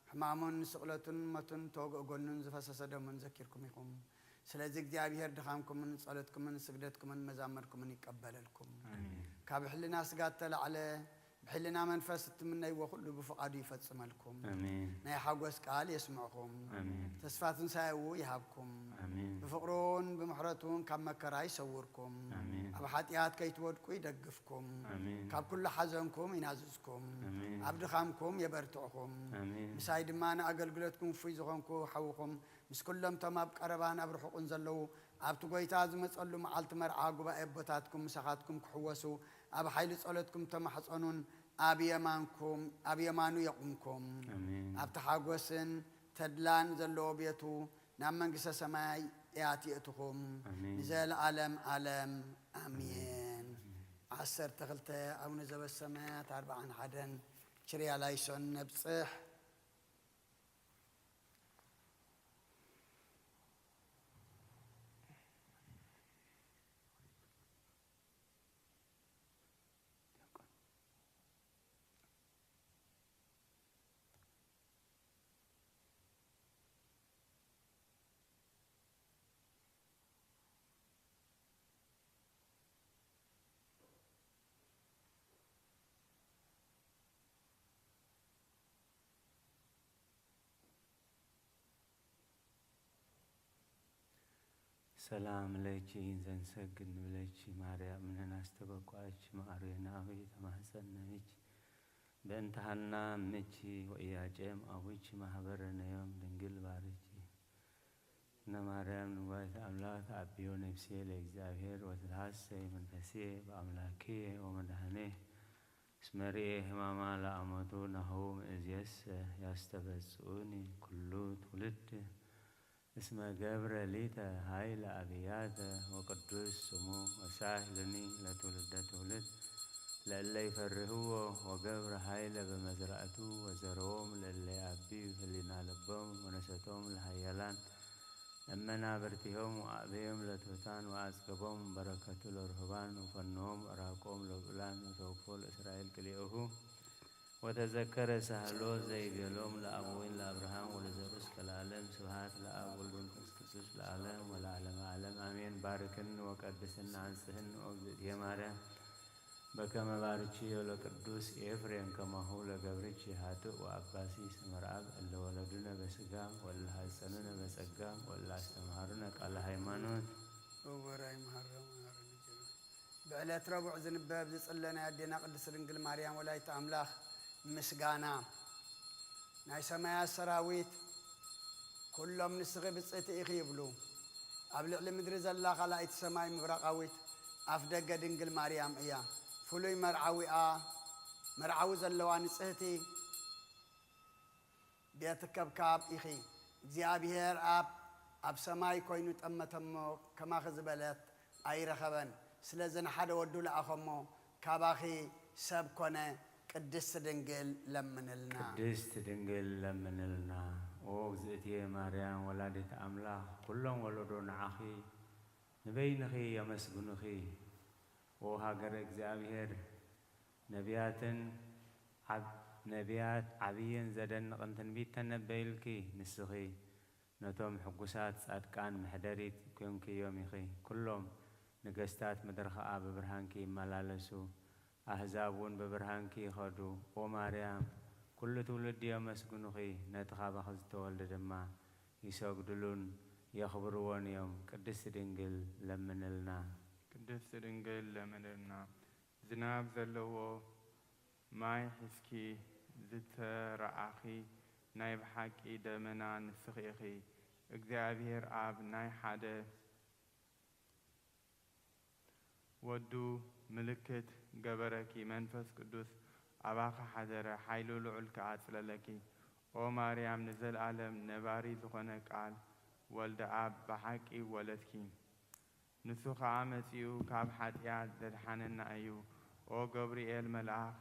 ሕማሙን ስቕለቱን ሞቱን ተወግኦ ጎኑን ዝፈሰሰ ደሙን ዘኪርኩም ኢኹም። ስለዚ እግዚኣብሄር ድኻምኩምን ጸሎትኩምን ስግደትኩምን መዛመድኩምን ይቀበለልኩም። ኣሜን። ካብ ሕልና ስጋ እተላዕለ ብሕልና መንፈስ እትምነይዎ ኩሉ ብፍቓዱ ይፈጽመልኩም። ኣሜን። ናይ ሓጎስ ቃል የስምዕኹም። ኣሜን። ተስፋ ትንሳኤኡ ይሃብኩም። ኣሜን። ብፍቕሩን ብምሕረቱን ካብ መከራ ይሰውርኩም። ኣሜን። ኣብ ሓጢኣት ከይትወድቁ ይደግፍኩም። ኣሜን። ካብ ኩሉ ሓዘንኩም ይናዝዝኩም። ኣሜን። ኣብ ድኻምኩም የበርትዕኹም። ኣሜን። ምሳይ ድማ ንኣገልግሎትኩም ውፉይ ዝኾንኩ ሓውኹም ምስ ኩሎም እቶም ኣብ ቀረባን ኣብ ርሑቕን ዘለዉ ኣብቲ ጐይታ ዝመጸሉ መዓልቲ መርዓ ጉባኤ ኣቦታትኩም ምሳኻትኩም ክሕወሱ ኣብ ሓይሊ ጸሎትኩም ተማሕጸኑን ኣብ የማንኩም፣ ኣብ የማኑ የቑምኩም። ኣሜን። ኣብቲ ሓጎስን ተድላን ዘለዎ ቤቱ ናብ መንግስተ ሰማይ እያ ትእትኹም። ኣሜን። ንዘለዓለም ዓለም። ኣሜን። ኣሜን። ዓሰርተ ክልተ ኣቡነ ዘበሰማያት ኣርብዓን ሓደን ችርያ ላይሶን ነብጽሕ። ሰላም ለኪ ዘንሰግድ ንብለኪ ማርያም፣ እምነን አስተበቋች ማርያም አበይ ተማህፀነች። በእንተ ሐና እምኪ ወኢያቄም አቡኪ ማህበረነ ዮም ድንግል ባርኪ። እነ ማርያም ንዋይት አምላክ አብዮ ነፍሴ ለእግዚአብሔር ወትትሐሰይ መንፈሴ በአምላኬ ወመድኃኔ እስመ ርኤ ሕማማ ለአመቱ ናሁ እምይእዜሰ ያስተበጽኡኒ ኩሉ ትውልድ እስመ ገብረ ሊተ ኃይለ አብያተ ወቅዱስ ስሙ ወሳህልኒ ለትውልደ ትውልድ ለእለ ይፈርህዎ ወገብረ ኃይለ በመዝራእቱ ወዘረዎም ለእለ አብዩ ህሊና ልቦም ወነሰቶም ለሃያላን እመናብርቲሆም ወአበዮም ለትሑታን ወአጽገቦም በረከቱ ለርሁባን ወፈንዎም ዕራቆም ለብዑላን ወተወክፎ ለእስራኤል ክልኤሁ ወተዘከረ ሳህሎ ዘይቤሎም ለአበዊን ለአብርሃም ወለዘሩ እስከ ለዓለም። ስብሐት ለአብ ወልድ መንፈስ ቅዱስ ለዓለም ወለዓለመ ዓለም አሜን። ባርክን ወቀድስን አንጽህን ኦ እግዝእትየ ማርያም በከመ ባርኪዮ ለቅዱስ ኤፍሬም ከማሁ ለገብርኪ ኃጥእ ወአባሲ ሰመርአብ እለ ወለዱነ በስጋ ወእለ ሐጸኑነ በጸጋ ወእለ አስተምሃሩነ ቃለ ሃይማኖት። እወራይ መሐረም መሐረም ጀመር። ብዕለት ረቡዕ ዝንበብ ዝጽለ ናይ ኣዴና ቅድስት ድንግል ማርያም ወላዲተ ኣምላኽ ምስጋና። ናይ ሰማያት ሰራዊት ኩሎም ንስኺ ብጽእቲ ኢኺ ይብሉ። ኣብ ልዕሊ ምድሪ ዘላ ካልኣይቲ ሰማይ ምብራቓዊት ኣፍ ደገ ድንግል ማርያም እያ። ፍሉይ መርዓዊኣ መርዓዊ ዘለዋ ንጽህቲ ቤት ከብካብ ኢኺ። እግዚኣብሔር ኣብ፣ ኣብ ሰማይ ኮይኑ ጠመተ እሞ ከማኺ ዝበለት ኣይረኸበን። ስለዚ ንሓደ ወዱ ለኣኸ እሞ ካባኺ ሰብ ኮነ። ቅድስት ድንግል ለምንልና። ቅድስት ድንግል ለምንልና። ኦ እግዝእትየ ማርያም ወላዲት ኣምላኽ፣ ኩሎም ወለዶ ንዓኺ ንበይንኺ የመስግኑኺ። ኦ ሃገረ እግዚኣብሔር፣ ነቢያትን ዓብ-፣ ነቢያት ዓብይን ዘደንቕን ትንቢት ተነበይልኪ። ንስኺ ነቶም ሕጉሳት ጻድቃን መሕደሪት ኮንክዮም ኢኺ። ኩሎም ነገስታት ምድሪ ኸኣ ብብርሃንኪ ይመላለሱ፣ ኣህዛብ እውን ብብርሃንኪ ይኸዱ። ኦ ማርያም፣ ኩሉ ትውልዲ የመስግኑኺ፣ ነቲ ኻባኺ ዝተወልደ ድማ ይሰግድሉን የኽብርዎን እዮም። ቅድስት ድንግል ለምንልና። ቅድስት ድንግል ለምንልና። ዝናብ ዘለዎ ማይ ሒዝኪ ዝተራእኺ ናይ ብሓቂ ደመና ንስኺ ኢኺ። እግዚኣብሔር ኣብ ናይ ሓደ ወዱ ምልክት ገበረኪ፣ መንፈስ ቅዱስ ኣባኺ ሓደረ፣ ሓይሉ ልዑል ከኣ ኣጽለለኪ። ኦ ማርያም፣ ንዘለኣለም ነባሪ ዝኾነ ቃል ወልደ ኣብ ብሓቂ ወለድኪ። ንሱ ኸኣ መጺኡ ካብ ሓጢኣት ዘድሓነና እዩ። ኦ ገብርኤል መልኣኽ፣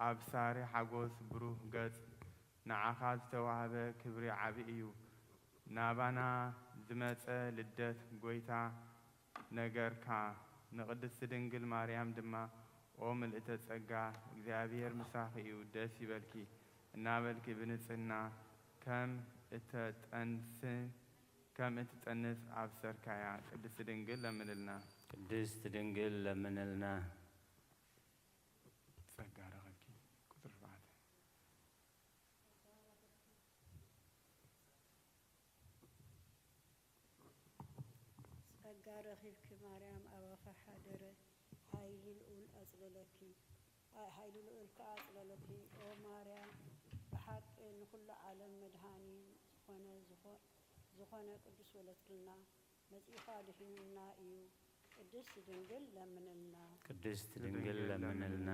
ኣብሳሪ ሓጎስ ብሩህ ገጽ፣ ንዓኻ ዝተዋህበ ክብሪ ዓቢ እዩ። ናባና ዝመጸ ልደት ጐይታ ነገርካ፣ ንቅድስቲ ድንግል ማርያም ድማ፣ ኦ ምልእተ ጸጋ፣ እግዚኣብሔር ምሳኺ እዩ፣ ደስ ይበልኪ እናበልኪ ብንጽህና ከም እተጠንስ-፣ ከም እትጸንስ ኣብሰርካያ። ቅድስቲ ድንግል ለምንልና። ቅድስት ድንግል ለምንልና። ጸጋ ረኸብኪ። ቁጽሪ ኣርባዕተ። ጸጋ ረኺብኪ ማርያም ኣባኺ ሓደረ፣ ሓይሊ ልኡል ኣጽለለኪ፣ ሓይሊ ልኡል ከኣ ኣጽለለኪ። ኦ ማርያም፣ ብሓቂ ንኹሉ ዓለም መድሃኒ ዝኾነ፣ ዝኾ-፣ ዝኾነ ቅዱስ ወለድክልና፣ መጺኡ ከኣ ድሒኑልና እዩ። ቅድስት ድንግል ለምንልና። ቅድስት ድንግል ለምንልና።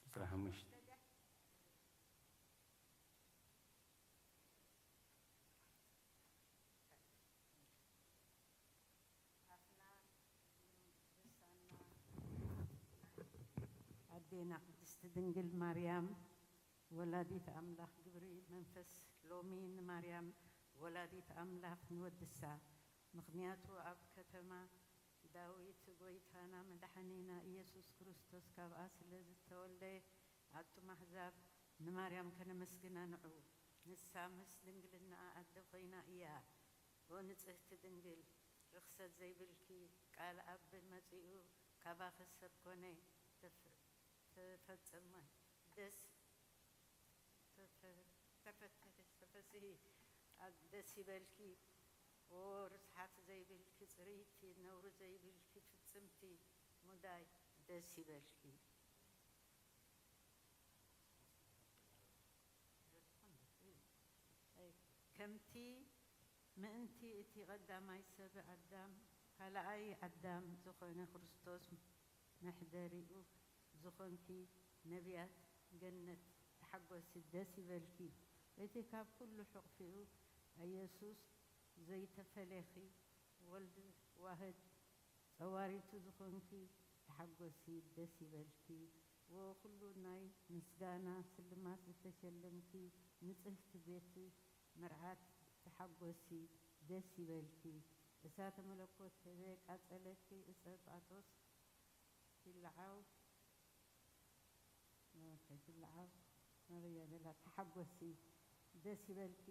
ዕስራ ሓሙሽተ። ኣዴና ቅድስቲ ድንግል ማርያም ወላዲት ኣምላኽ ግብሪ መንፈስ ሎሚ ንማርያም ወላዲት ኣምላኽ ንወድሳ። ምኽንያቱ ኣብ ከተማ ዳዊት ጐይታና መድሓኒና ኢየሱስ ክርስቶስ ካብኣ ስለ ዝተወልደ ኣቱም ኣሕዛብ ንማርያም ከነመስግና ንዑ። ንሳ ምስ ድንግልናኣ ኣደ ኾይና እያ። ኦ ንጽህቲ ድንግል፣ ርኽሰት ዘይብልኪ፣ ቃል ኣብ መጺኡ ካባኺ ሰብ ኮነ፣ ተፍ-፣ ተፈጸመ። ደስ ተፈ-፣ ተፈተ-፣ ተፈስሂ፣ ኣብ ደስ ይበልኪ። ኦ ርስሓት ዘይብልኪ፣ ጽርይቲ፣ ነውሪ ዘይብልኪ፣ ፍጽምቲ፣ ሙዳይ፣ ደስ ይበልኪ። ከምቲ ምእንቲ እቲ ቀዳማይ ሰብ ኣዳም፣ ካልኣይ ኣዳም ዝኾነ ክርስቶስ መሕደሪኡ ዝኾንኪ ነቢያት ገነት ተሓጎሲ፣ ደስ ይበልኪ። እቲ ካብ ኩሉ ሕቑፊኡ ኢየሱስ ዘይተፈሌኺ ወልድ ዋህድ ጸዋሪቱ ዝኾንኪ ተሓጎሲ፣ ደስ ይበልኪ። ወኩሉ ናይ ምስጋና ስልማት ዝተሸለምኪ ንጽህቲ ቤት መርዓት ተሓጎሲ፣ ደስ ይበልኪ። እሳተ መለኮት ህበ ቃጸለኪ፣ እጸ ጳጦስ ይለዓው። ከይትለዓል ናበይ እያ ዘላ? ተሓጎሲ፣ ደስ ይበልኪ።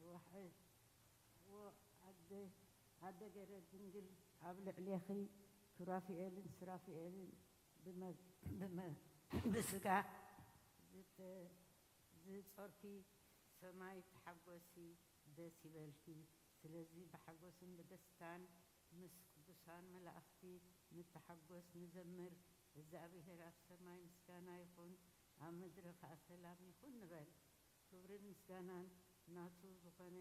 ወ-፣ ኣደ፣ ኣደ ገረ ድንግል ኣብ ልዕሌኺ ሱራፊኤልን ሱራፊኤልን ብመ-፣ ብመ-፣ ብስጋ ዝተ-፣ ዝጾርኪ ሰማይ ተሓጎሲ፣ ደስ ይበልኪ። ስለዚ ብሓጎስን ብደስታን ምስ ቅዱሳን መላእኽቲ ንተሓጎስ፣ ንዘምር። እግዚኣብሔር ኣብ ሰማይ ምስጋና ይኹን፣ ኣብ ምድሪ ኸኣ ሰላም ይኹን ንበል። ክብርን ምስጋናን ናቱ ዝኾነ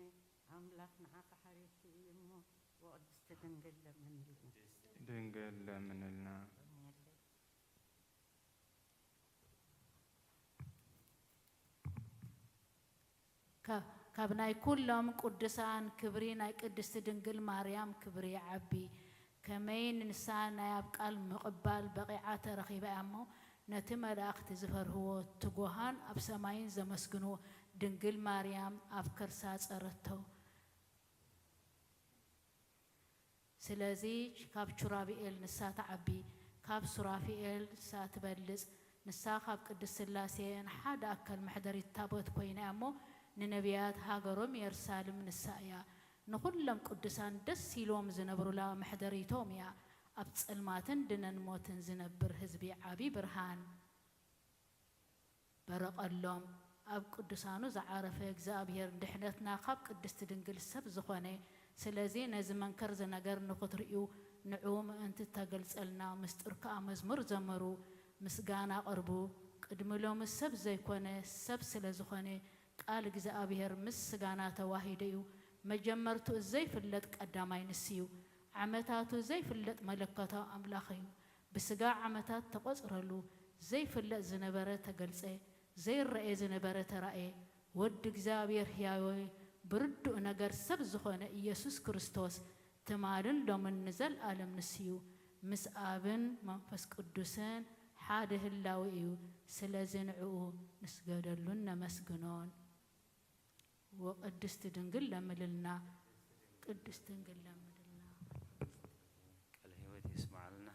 ኣምላኽ ንዓኻ ሓሪርኪ እዩ እሞ፣ ወቅድስቲ ድንግል ለምንልና። ድንግል ለምንልና። ካብ ናይ ኩሎም ቅዱሳን ክብሪ ናይ ቅድስቲ ድንግል ማርያም ክብሪ ይዓቢ። ከመይ ንሳ ናይ ኣብ ቃል ምቕባል በቒዓ ተረኺባ እያ እሞ፣ ነቲ መላእኽቲ ዝፈርህዎ ትጉሃን ኣብ ሰማይን ዘመስግንዎ ድንግል ማርያም ኣብ ከርሳ ጸረቶ። ስለዚ ካብ ቹራቢኤል ንሳ ትዓቢ፣ ካብ ሱራፊኤል ንሳ ትበልጽ። ንሳ ካብ ቅድስት ስላሴ ንሓደ ኣካል መሕደሪት ታቦት ኮይና እያ እሞ፣ ንነቢያት ሃገሮም የሩሳሌም ንሳ እያ። ንኹሎም ቅዱሳን ደስ ኢልዎም ዝነብሩላ መሕደሪቶም እያ። ኣብ ጸልማትን ድነን ሞትን ዝነብር ህዝቢ ዓቢ ብርሃን በረቐሎም። ኣብ ቅዱሳኑ ዝዓረፈ እግዚኣብሔር ድሕነትና ካብ ቅድስቲ ድንግል ሰብ ዝኾነ፣ ስለዚ ነዚ መንከር ዝነገር ንኽትርእዩ ንዑ ምእንቲ ተገልጸልና ምስጢር ከኣ መዝሙር ዘምሩ፣ ምስጋና ኣቕርቡ። ቅድሚ ሎሚ ሰብ ዘይኮነ ሰብ ስለ ዝኾነ ቃል እግዚኣብሔር ምስ ስጋና ተዋሂደ እዩ። መጀመርትኡ ዘይፍለጥ ቀዳማይ ንሱ እዩ። ዓመታቱ ዘይፍለጥ መለኮታዊ ኣምላኽ እዩ። ብስጋ ዓመታት ተቖጽረሉ፣ ዘይፍለጥ ዝነበረ ተገልጸ፣ ዘይረኤ ዝነበረ ተራእየ። ወዲ እግዚኣብሔር ሕያወ ብርዱእ ነገር ሰብ ዝኾነ ኢየሱስ ክርስቶስ ትማልን ሎምን ንዘለኣለም ንሱ እዩ። ምስ ኣብን መንፈስ ቅዱስን ሓደ ህላዊ እዩ። ስለዚ ንዕኡ ንስገደሉን ነመስግኖን። ወቅድስት ድንግል ለምልልና፣ ቅድስት ድንግል ለምልልና። ቃለ ሕይወት የስምዓልና።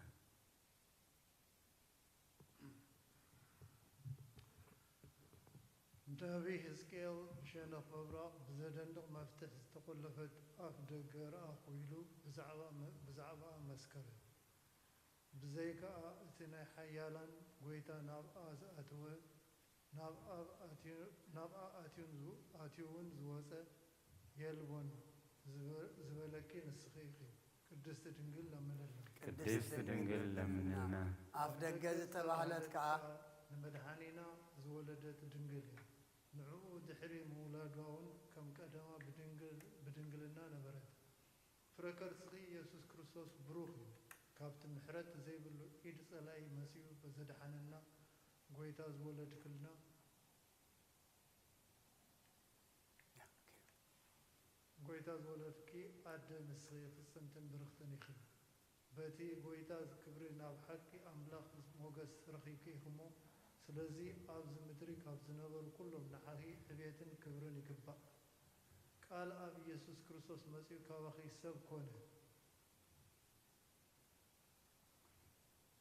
ነቢይ ሕዝቅኤል ብሸነኽ ምብራቕ ብዘደንቕ መፍትሕ ዝተቖለፈት ኣፍ ደገ ረኣኹ ኢሉ ብዛዕባ መ-፣ ብዛዕባኣ መስከረ። ብዘይካኣ እቲ ናይ ሓያላን ጐይታ ናብኣ ዝኣተወ፣ ናብ ኣብ ኣትዩ-፣ ናብኣ ኣትዩን ዝ-፣ ኣትዩውን ዝወጸ የልቦን ዝበ-፣ ዝበለኪ ንስኺ ኢኺ። ቅድስቲ ድንግል ለምንልና። ቅድስቲ ድንግል ለምንልና። ኣፍ ደገ ዝተባህለት ከኣ ንመድሓኒና ዝወለደት ድንግል እያ። ንዕኡ ድሕሪ ምውላዳውን ከም ቀደማ ብድንግል-፣ ብድንግልና ነበረት። ፍረ ከርስኺ ኢየሱስ ክርስቶስ ብሩኽ እዩ። ካብቲ ምሕረት ዘይብሉ ኢድ ጸላኢ መጺኡ ዘድሓነና ጐይታ ዝወለድክልና፣ ጐይታ ዝወለድኪ ኣደ ንስኺ ፍጽምትን ብርኽትን ኢኺ። በቲ ጐይታ ክብሪ ናብ ሓቂ ኣምላኽ ሞገስ ረኺብኪ ኢኺ እሞ፣ ስለዚ ኣብዚ ምድሪ ካብ ዝነበሩ ኩሎም ንዓኺ ዕቤትን ክብርን ይግባእ። ቃል ኣብ ኢየሱስ ክርስቶስ መጺኡ ካባኺ ሰብ ኮነ።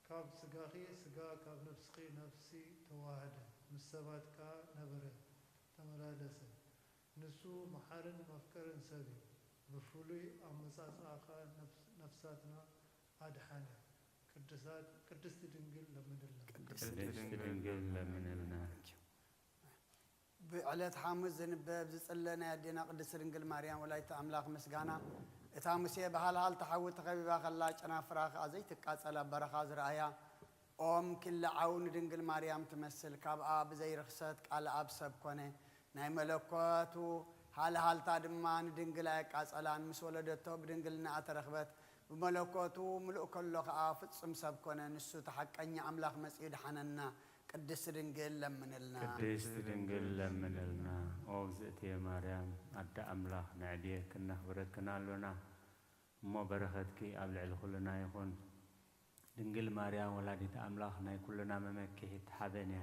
ካብ ስጋኺ ስጋ፣ ካብ ነፍስኺ ነፍሲ ተዋህደ፣ ምስ ሰባት ከኣ ነበረ፣ ተመላለሰ። ንሱ መሓርን መፍቀርን ሰብ እዩ። ብፍሉይ ኣመጻጽኣ ከኣ ነፍስ-፣ ነፍሳትና ኣድሓነ። ቅድሳት-፣ ቅድስቲ ድንግል ለምንልና። ቅድስቲ ድንግል ለምንልና። ብዕለት ሓሙስ ዝንበብ ዝጽለ ናይ ኣዴና ቅድስቲ ድንግል ማርያም ወላዲተ ኣምላኽ ምስጋና፣ እታ ሙሴ ብሃልሃልቲ ሓዊ ተኸቢባ ከላ ጨናፍራ ከኣ ዘይትቃጸል ኣብ በረኻ ዝረኣያ ኦም ኪለዓው ንድንግል ማርያም ትመስል፣ ካብኣ ብዘይ ርኽሰት ቃል ኣብ ሰብ ኮነ። ናይ መለኮቱ ሃልሃልታ ድማ ንድንግል ኣየቃጸላን፣ ምስ ወለደቶ ብድንግልና ተረኽበት። ብመለኮቱ ምሉእ ከሎ ከኣ ፍጹም ሰብ ኮነ። ንሱ እቲ ሓቀኛ ኣምላኽ መጺኡ ደሓነና። ቅድስቲ ድንግል ለምንልና። ቅድስቲ ድንግል ለምንልና። ኦ እግዝእትየ ማርያም ኣደ ኣምላኽ፣ ነዕብየክን ነኽብረክን ኣሎና። እሞ በረኸትኪ ኣብ ልዕሊ ኩልና ይኹን። ድንግል ማርያም ወላዲት ኣምላኽ ናይ ኩልና መመክሒት ሓበን እያ።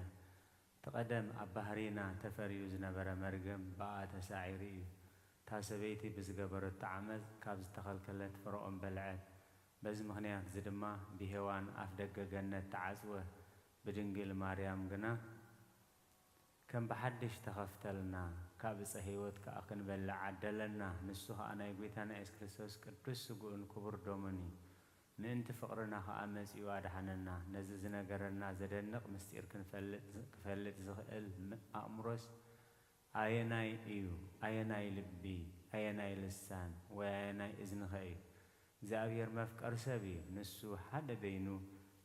እቲ ቀደም ኣብ ባህሪና ተፈርዩ ዝነበረ መርገም ብኣ ተሳዒሩ እዩ። እታ ሰበይቲ ብዝገበረቶ ዓመጽ ካብ ዝተኸልከለት ፍረኦም በልዐት። በዚ ምኽንያት እዚ ድማ ብሄዋን ኣፍ ደገ ገነት ተዓጽወ። ብድንግል ማርያም ግና ከም ብሓድሽ ተኸፍተልና፣ ካብ ዕፀ ህይወት ከኣ ክንበልዕ ዓደለና። ንሱ ኸኣ ናይ ጐይታና የሱስ ክርስቶስ ቅዱስ ስግኡን ክቡር ደሙን እዩ። ምእንቲ ፍቕርና ኸኣ መጺኡ ኣድሓነና። ነዚ ዝነገረና ዘደንቕ ምስጢር ክንፈልጥ፣ ክፈልጥ ዝኽእል ም-፣ ኣእምሮስ ኣየናይ እዩ? ኣየናይ ልቢ? ኣየናይ ልሳን ወይ ኣየናይ እዝንኸ እዩ? እግዚኣብሔር መፍቀሪ ሰብ እዩ። ንሱ ሓደ በይኑ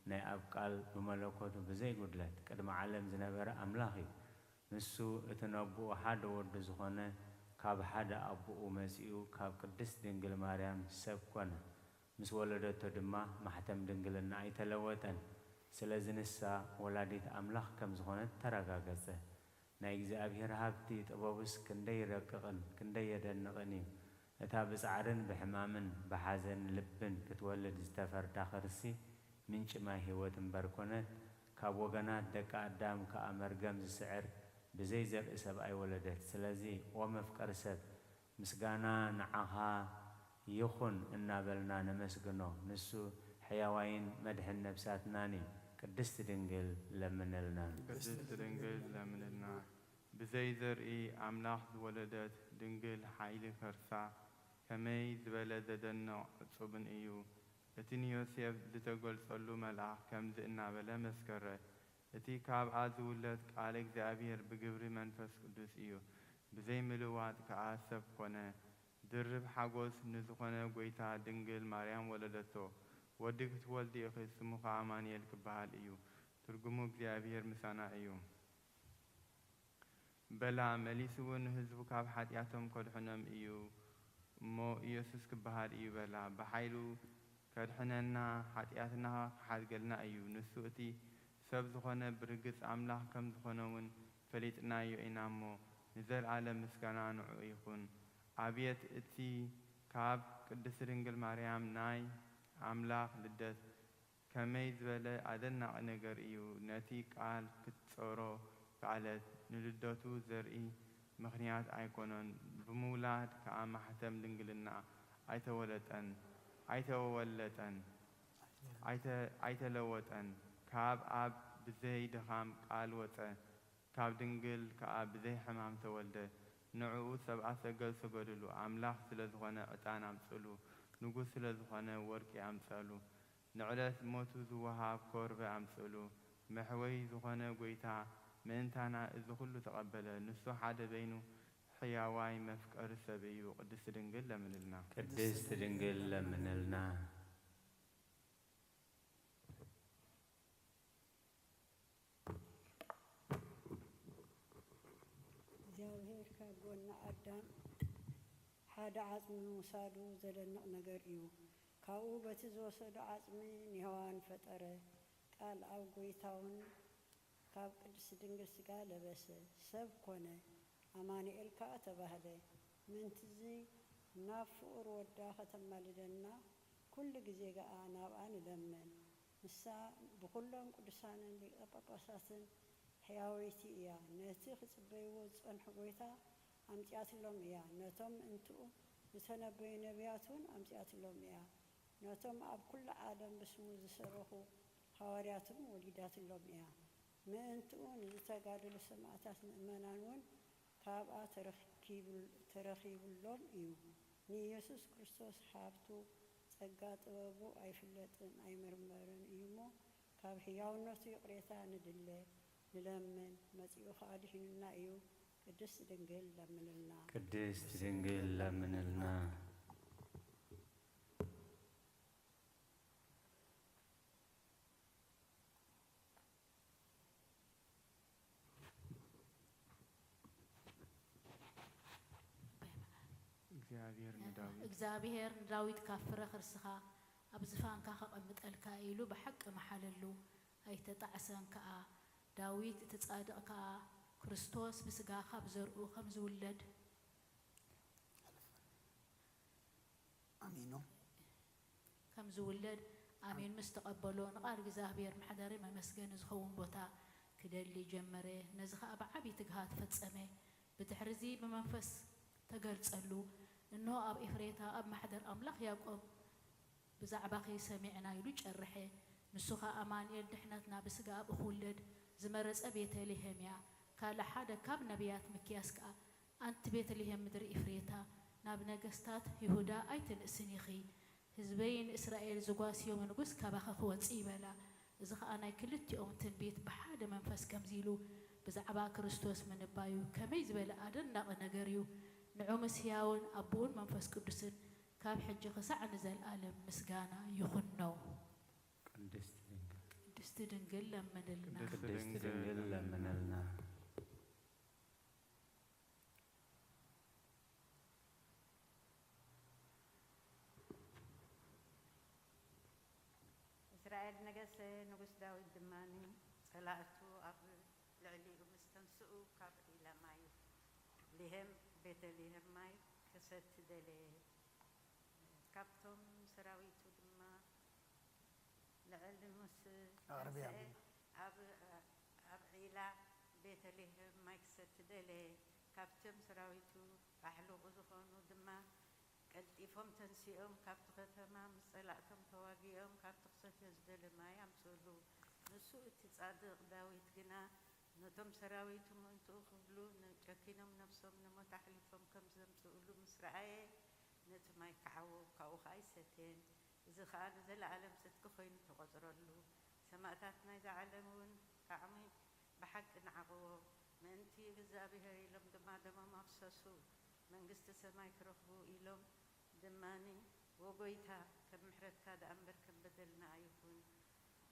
ናይ ኣብ ቃል ብመለኮቱ ብዘይ ጉድለት ቅድሚ ዓለም ዝነበረ ኣምላኽ እዩ። ንሱ እቲ ነቦኡ ሓደ ወዱ ዝኾነ ካብ ሓደ ኣቦኡ መጺኡ ካብ ቅድስት ድንግል ማርያም ሰብ ኮነ። ምስ ወለደቶ ድማ ማሕተም ድንግልና ኣይተለወጠን። ስለዚ ንሳ ወላዲት ኣምላኽ ከም ዝኾነት ተረጋገጸ። ናይ እግዚኣብሔር ሃብቲ ጥበቡስ ክንደይ ረቅቕን ክንደይ የደንቕን እዩ! እታ ብጻዕርን ብሕማምን ብሓዘን ልብን ክትወልድ ዝተፈርዳ ከርሲ ምንጪ ማይ ህይወት እምበር ኮነት፣ ካብ ወገናት ደቂ ኣዳም ከኣ መርገም ዝስዕር ብዘይ ዘርኢ ሰብኣይ ወለደት። ስለዚ ኦ መፍቀሪ ሰብ፣ ምስጋና ንዓኻ ይኹን እናበልና ነመስግኖ። ንሱ ሕያዋይን መድሕን ነፍሳትናን እዩ። ቅድስት ድንግል ለምንልና። ቅድስት ድንግል ለምንልና። ብዘይ ዘርኢ ኣምላኽ ዝወለደት ድንግል ሓይሊ ከርሳ ከመይ ዝበለ ዘደንቕ ዕጹብን እዩ! እቲ ንዮሴፍ ዝተገልጸሉ መልኣኽ ከምዚ እናበለ መስከረ፣ እቲ ካብኣ ዝውለድ ቃል እግዚኣብሔር ብግብሪ መንፈስ ቅዱስ እዩ፣ ብዘይ ምልዋጥ ከኣ ሰብ ኮነ። ድርብ ሓጎስ ንዝኾነ ጐይታ ድንግል ማርያም ወለደቶ። ወዲ ክትወልዲ ኢኺ፣ ስሙ ኸኣ ኣማኑኤል ክበሃል እዩ። ትርጉሙ እግዚኣብሔር ምሳና እዩ። በላ፣ መሊሱ እውን ንህዝቡ ካብ ሓጢኣቶም ከድሕኖም እዩ እሞ ኢየሱስ ክበሃል እዩ በላ። ብሓይሉ ከድሕነና፣ ሓጢኣትና ክሓድገልና እዩ። ንሱ እቲ ሰብ ዝኾነ ብርግጽ ኣምላኽ ከም ዝኾነ እውን ፈሊጥናዮ ኢና እሞ፣ ንዘለኣለም ምስጋና ንዕኡ ይኹን። ኣቤት እቲ ካብ ቅድስት ድንግል ማርያም ናይ ኣምላኽ ልደት ከመይ ዝበለ ኣደናቒ ነገር እዩ! ነቲ ቃል ክትጸሮ ከኣለት፣ ንልደቱ ዘርኢ ምኽንያት ኣይኮነን፣ ብምውላድ ከኣ ማሕተም ድንግልና ኣይተወለጠን፣ ኣይተወለጠን፣ ኣይተ-፣ ኣይተለወጠን። ካብ ኣብ ብዘይ ድኻም ቃል ወጸ፣ ካብ ድንግል ከኣ ብዘይ ሕማም ተወልደ። ንዕኡ ሰብኣ ሰገል ሰገዱሉ፣ ኣምላኽ ስለ ዝኾነ ዕጣን ኣምጽእሉ፣ ንጉስ ስለ ዝኾነ ወርቂ ኣምጸእሉ። ንዕለት ሞቱ ዝወሃብ ኮርበ ኣምጽእሉ። መሕወዪ ዝኾነ ጐይታ ምእንታና እዚ ኹሉ ተቐበለ። ንሱ ሓደ በይኑ ሕያዋይ መፍቀሪ ሰብ እዩ። ቅድስት ድንግል ለምንልና። ቅድስት ድንግል ለምንልና። እግዚኣብሔር ካብ ጎኒ ኣዳም ሓደ ዓጽሚ ምውሳዱ ዘደንቕ ነገር እዩ። ካብኡ በቲ ዝወሰዶ ዓጽሚ ንሄዋን ፈጠረ። ቃል ኣብ ጐይታውን ካብ ቅድስት ድንግል ሥጋ ለበሰ፣ ሰብ ኮነ፣ ኣማኑኤል ከኣ ተባህለ። ምእንትዚ ናብ ፍቑር ወዳ ከተማልደና ኩሉ ግዜ ገኣ ናብኣ ንለምን። ንሳ ብኹሎም ቅዱሳንን ሊቀ ጳጳሳትን ሕያወይቲ እያ። ነቲ ክጽበይዎ ዝጸንሑ ጐይታ ኣምጺኣትሎም እያ። ነቶም ምእንትኡ ዝተነበዩ ነቢያት እውን ኣምጺኣትሎም እያ። ነቶም ኣብ ኩሉ ዓለም ብስሙ ዝሰበኹ ሃዋርያት እውን ወሊዳትሎም እያ። ምእንትኡ ንዝተጋደሉ ሰማእታት ምእመናን እውን ካብኣ ተረኪቡ-፣ ተረኺቡሎም እዩ። ንኢየሱስ ክርስቶስ ሃብቱ ጸጋ ጥበቡ ኣይፍለጥን ኣይምርመርን እዩ እሞ፣ ካብ ሕያውነቱ ይቕሬታ ንድለ፣ ንለምን፣ መጺኡ ኸኣ ድሒኑና እዩ። ቅድስት ድንግል ለምንልና። ቅድስት ድንግል ለምንልና። እግዚኣብሔር ንዳዊት እግዚኣብሔር ንዳዊት ካብ ፍረ ኽርስኻ ኣብ ዝፋንካ ኸቐምጠልካ ኢሉ ብሓቂ መሓለሉ፣ ኣይተጣዕሰን ከኣ። ዳዊት እቲ ጻድቕ ከኣ፣ ክርስቶስ ብስጋ ካብ ዘርኡ ከም ዝውለድ ኣሚኑ። ከም ዝውለድ ኣሜን ምስ ተቐበሎ፣ ንቓል እግዚኣብሔር መሕደሪ መመስገኒ ዝኸውን ቦታ ክደሊ ጀመረ። ነዚ ኸኣ ብዓቢ ትግሃት ፈጸመ። ብድሕርዚ ብመንፈስ ተገልጸሉ፣ እንሆ ኣብ ኤፍሬታ ኣብ ማሕደር ኣምላኽ ያዕቆብ ብዛዕባኺ ሰሚዕና ኢሉ ጨርሐ። ንሱ ኸኣ ኣማኑኤል ድሕነትና ብስጋ ኣብ እኽውለድ ዝመረጸ ቤተልሔም እያ። ካልእ ሓደ ካብ ነቢያት ሚክያስ ከኣ ኣንቲ ቤተልሔም ምድሪ ኢፍሬታ፣ ናብ ነገስታት ይሁዳ ኣይትንእስን ኢኺ፣ ህዝበይ ንእስራኤል ዝጓስዮም ንጉስ ካባኺ ክወጽእ እዩ በላ። እዚ ኸኣ ናይ ክልቲኦም ትንቢት ብሓደ መንፈስ ከምዚ ኢሉ ብዛዕባ ክርስቶስ ምንባዩ ከመይ ዝበለ ኣደናቒ ነገር እዩ! ንዑ ምስ ሕያውን ኣቦኡን መንፈስ ቅዱስን ካብ ሕጂ ክሳዕ ንዘለኣለም ምስጋና ይኹኖ። ቅድስት ድንግል ቅድስቲ ድንግል ለምንልና። ቅድስት ድንግል ለምንልና። እስራኤል ነገሰ፣ ንጉስ ዳዊት ድማ ጸላእቱ ኣብ ልዕሊኡ ምስ ተንስኡ፣ ካብ ዒላ ማይ ሌሄም፣ ቤተልሄም ማይ ክሰቲ ደለየ። ካብቶም ሰራዊቱ ድማ ልዕሊ ምስ ኣቕርብያ ተንስኤ፣ ብሎ። ኣብ ኣብ ዒላ ቤተልሄም ማይ ክሰቲ ደለየ። ካብቶም ሰራዊቱ ኣሕሉቑ ዝኾኑ ድማ ቀልጢፎም ተንሲኦም ካብቲ ከተማ ምስ ጸላእቶም ተዋጊኦም ካብቲ ክሰትዮ ዝደለ ማይ ኣምጽኡሉ። ንሱ እቲ ጻድቕ ዳዊት ግና ነቶም ሰራዊቱ ምእንትኡ ክብሉ ጨኪኖም ነብሶም ንሞት ኣሕሊፎም ከም ዘምጽኡሉ ምስ ረኣየ ነቲ ማይ ከዓዎ ካብኡ ኸኣ ኣይሰትየን። እዚ ኸኣ ንዘለኣለም ጽድቂ ኮይኑ ተቖጽረሉ። ሰማእታት ናይዛ ዓለም እውን ከዓሙ ብሓቂ ንዓቕዎ። ምእንቲ እግዚኣብሔር ኢሎም ድማ ደሞም ኣፍሰሱ። መንግስቲ ሰማይ ክረኽቡ ኢሎም ድማኒ፣ "ወጎይታ፣ ከም ምሕረትካ ደኣ እምበር ከም በደልና ኣይኹን"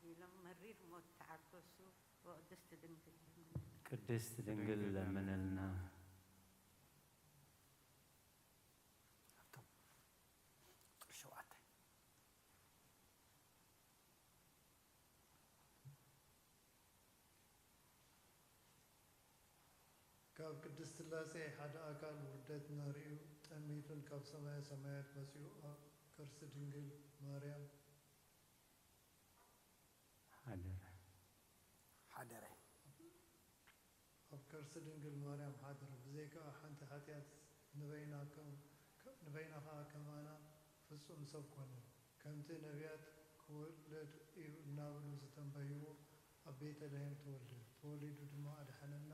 ኢሎም መሪር ሞት ተዓገሱ። ወቅድስት ድንግል ለምንልና። ቅድስት ድንግል ለምንልና። ኣብቶም ቁጽሪ ሸውዓተ። ካብ ቅድስት ሥላሴ ሓደ ኣካል ውርደትና ርእዩ ጠሚቱን ካብ ሰማየ ሰማያት መጺኡ ኣብ ከርሲ ድንግል ማርያም ሓደረ። ሓደረ። ኣብ ከርሲ ድንግል ማርያም ሓደረ። ብዘይካኣ ሓንቲ ሓጢኣት ንበይና ከም ንበይና ከኣ ከማና ፍጹም ሰብ ኮነ። ከምቲ ነቢያት ክውለድ እዩ እናበሉ ዝተንበይዎ ኣብ ቤተልሔም ተወልደ። ተወሊዱ ድማ ኣድሓነና፣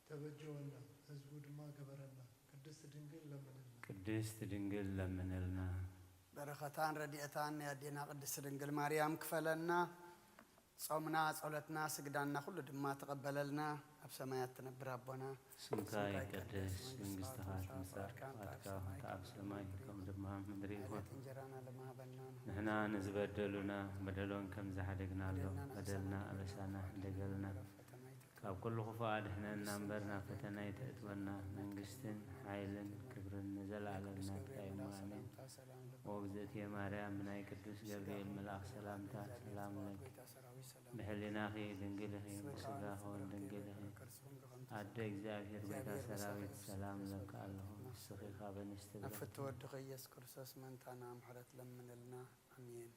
ተበጀወና፣ ህዝቡ ድማ ገበረና። ቅድስት ድንግል ለምንልና። ቅድስት ድንግል ለምንልና። በረኸታን ረድኤታን ናይ ኣዴና ቅድስት ድንግል ማርያም ክፈለና። ጾምና፣ ጸሎትና፣ ስግዳንና ኩሉ ድማ ተቐበለልና። ኣብ ሰማያት ትነብር ኣቦና፣ ስምካ ይቀደስ፣ መንግስትኻ ትምጻእ፣ ፍቃድካ ኣብ ሰማይ ከም ድማ ኣብ ምድሪ ይኹን። ዕለት እንጀራና ለማሃበና ንሕና ንዝበደሉና በደሎም ከም ዝሓደግናሎም በደልና ኣበሳና ሕደገልና፣ ካብ ኩሉ ክፉእ ኣድሕነና እምበር ናብ ፈተና ኣይተእትወና። መንግስትን ሓይልን ክብርን ንዘለኣለም ናትካ እዩ። ኣሜን። ኦ እግዝእትየ ማርያም፣ ብናይ ቅዱስ ገብርኤል መልኣኽ ሰላምታ ሰላም እብለኪ። ብሕሊናኺ ድንግል ኢኺ፣ ብስጋኺ እውን ድንግል ኢኺ። ኣደ እግዚኣብሔር፣ ጎይታ ሰራዊት፣ ሰላም እብለኪ ኣለኹ። ንስኺ ካብ ኣንስቲ ናብ ብሩኽቲ ፍትወ ወድኺ ኢየሱስ ክርስቶስ ምእንታና ምሕረት ለምንልና። ኣሜን።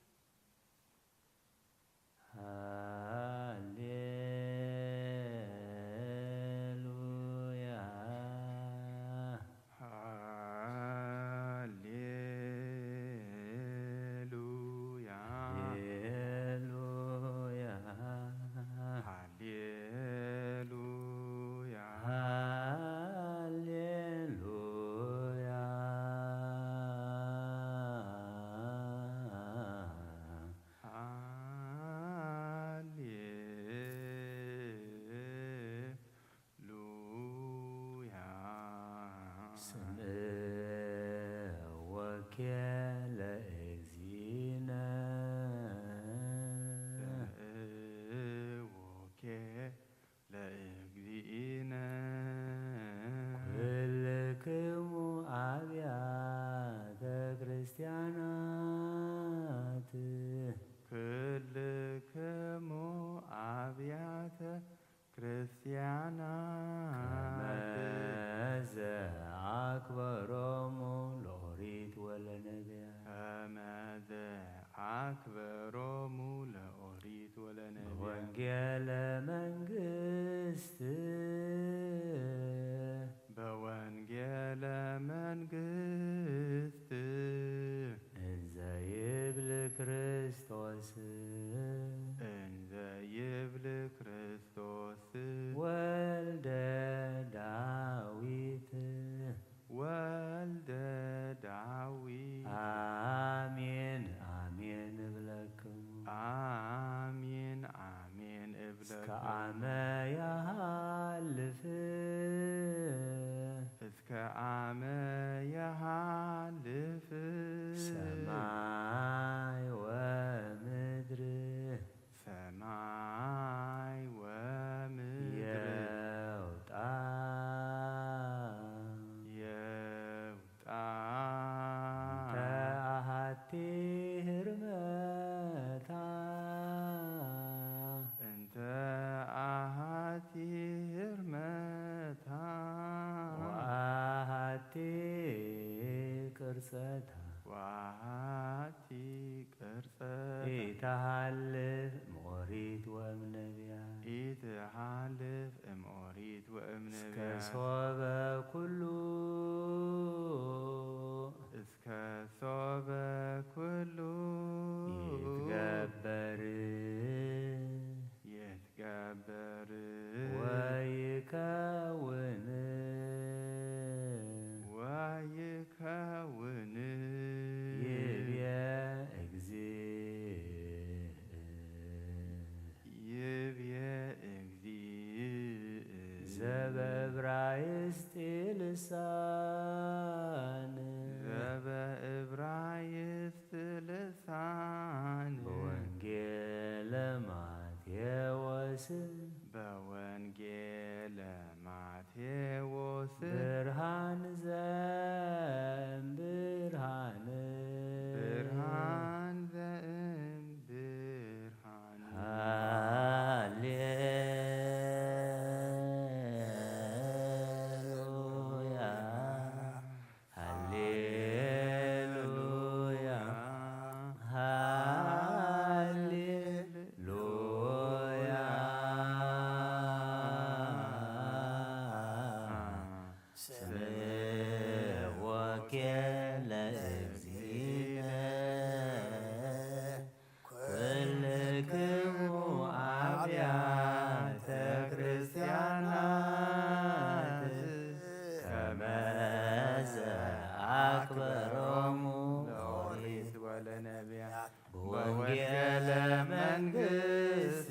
ኢተሃልፍ እምኦሪት ወእምነብያት። ኢተሃልፍ እምኦሪት ወእምነብያት። እስከ ሶበ ኩሉ። እስከ ሶበ ኩሉ። ይትገበር። ይትገበር። ወይከውን። ወይከውን። ይብየ እግዚእ። ይብየ እግዚእ። ዘበብራይስጢ ልሳን። ዘበእብራይስጥ ልሳን። በወንጌለ ማቴዎስ። በወንጌለ ማቴዎስ። ብርሃን ዘእምብርሃን። ብርሃን ዘእምብርሃን። ሃሌሉያ። ሃሌሉያ፣ ሃሌሉያ። ስምዕ ወኪል ለእግዚእነ ኩልክሙ አብያተ ክርስቲያናት ከመ ዘአክበሮሙ ለኦሪት ወለነቢያት በወንጌለ መንግሥት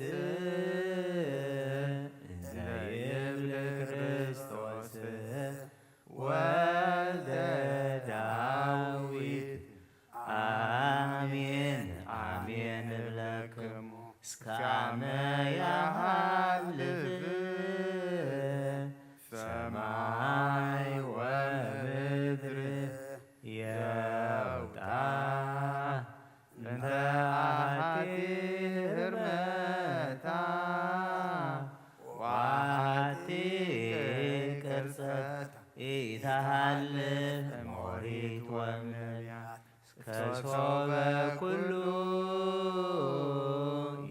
እንዘ ይብል ክርስቶስ ወልደ ዳዊት። አሜን አሜን እብለክሙ እስከ አመ ያሃልፍ ሰማይ ወምድር የውጣ እንተ አሐቲ ህርመታ ወአሐቲ ቅርጸት ኢተሃልፍ እምኦሪት ወእምነቢያት። ከሶበ ኩሉ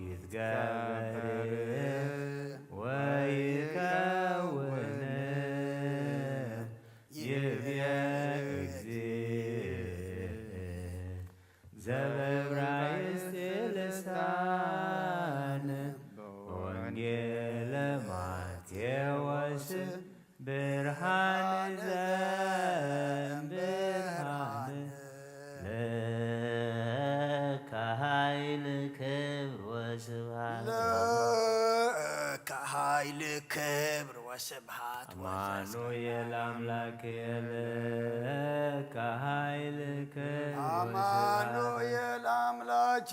ይትገበር ወይከውን ይብየ እግዚእ ዘበብራይስጥ ልሳን በወንጌለ ማቴዎስ ብርሃን ዘእምብርሃን ለከ ኃይል ክብር ወስብሐት ለከ ኃይል ክብር ወስብሐት አማኑኤል አምላክ ለከ ኃይል ክብር ወስብሐት አማኑኤል አምላክ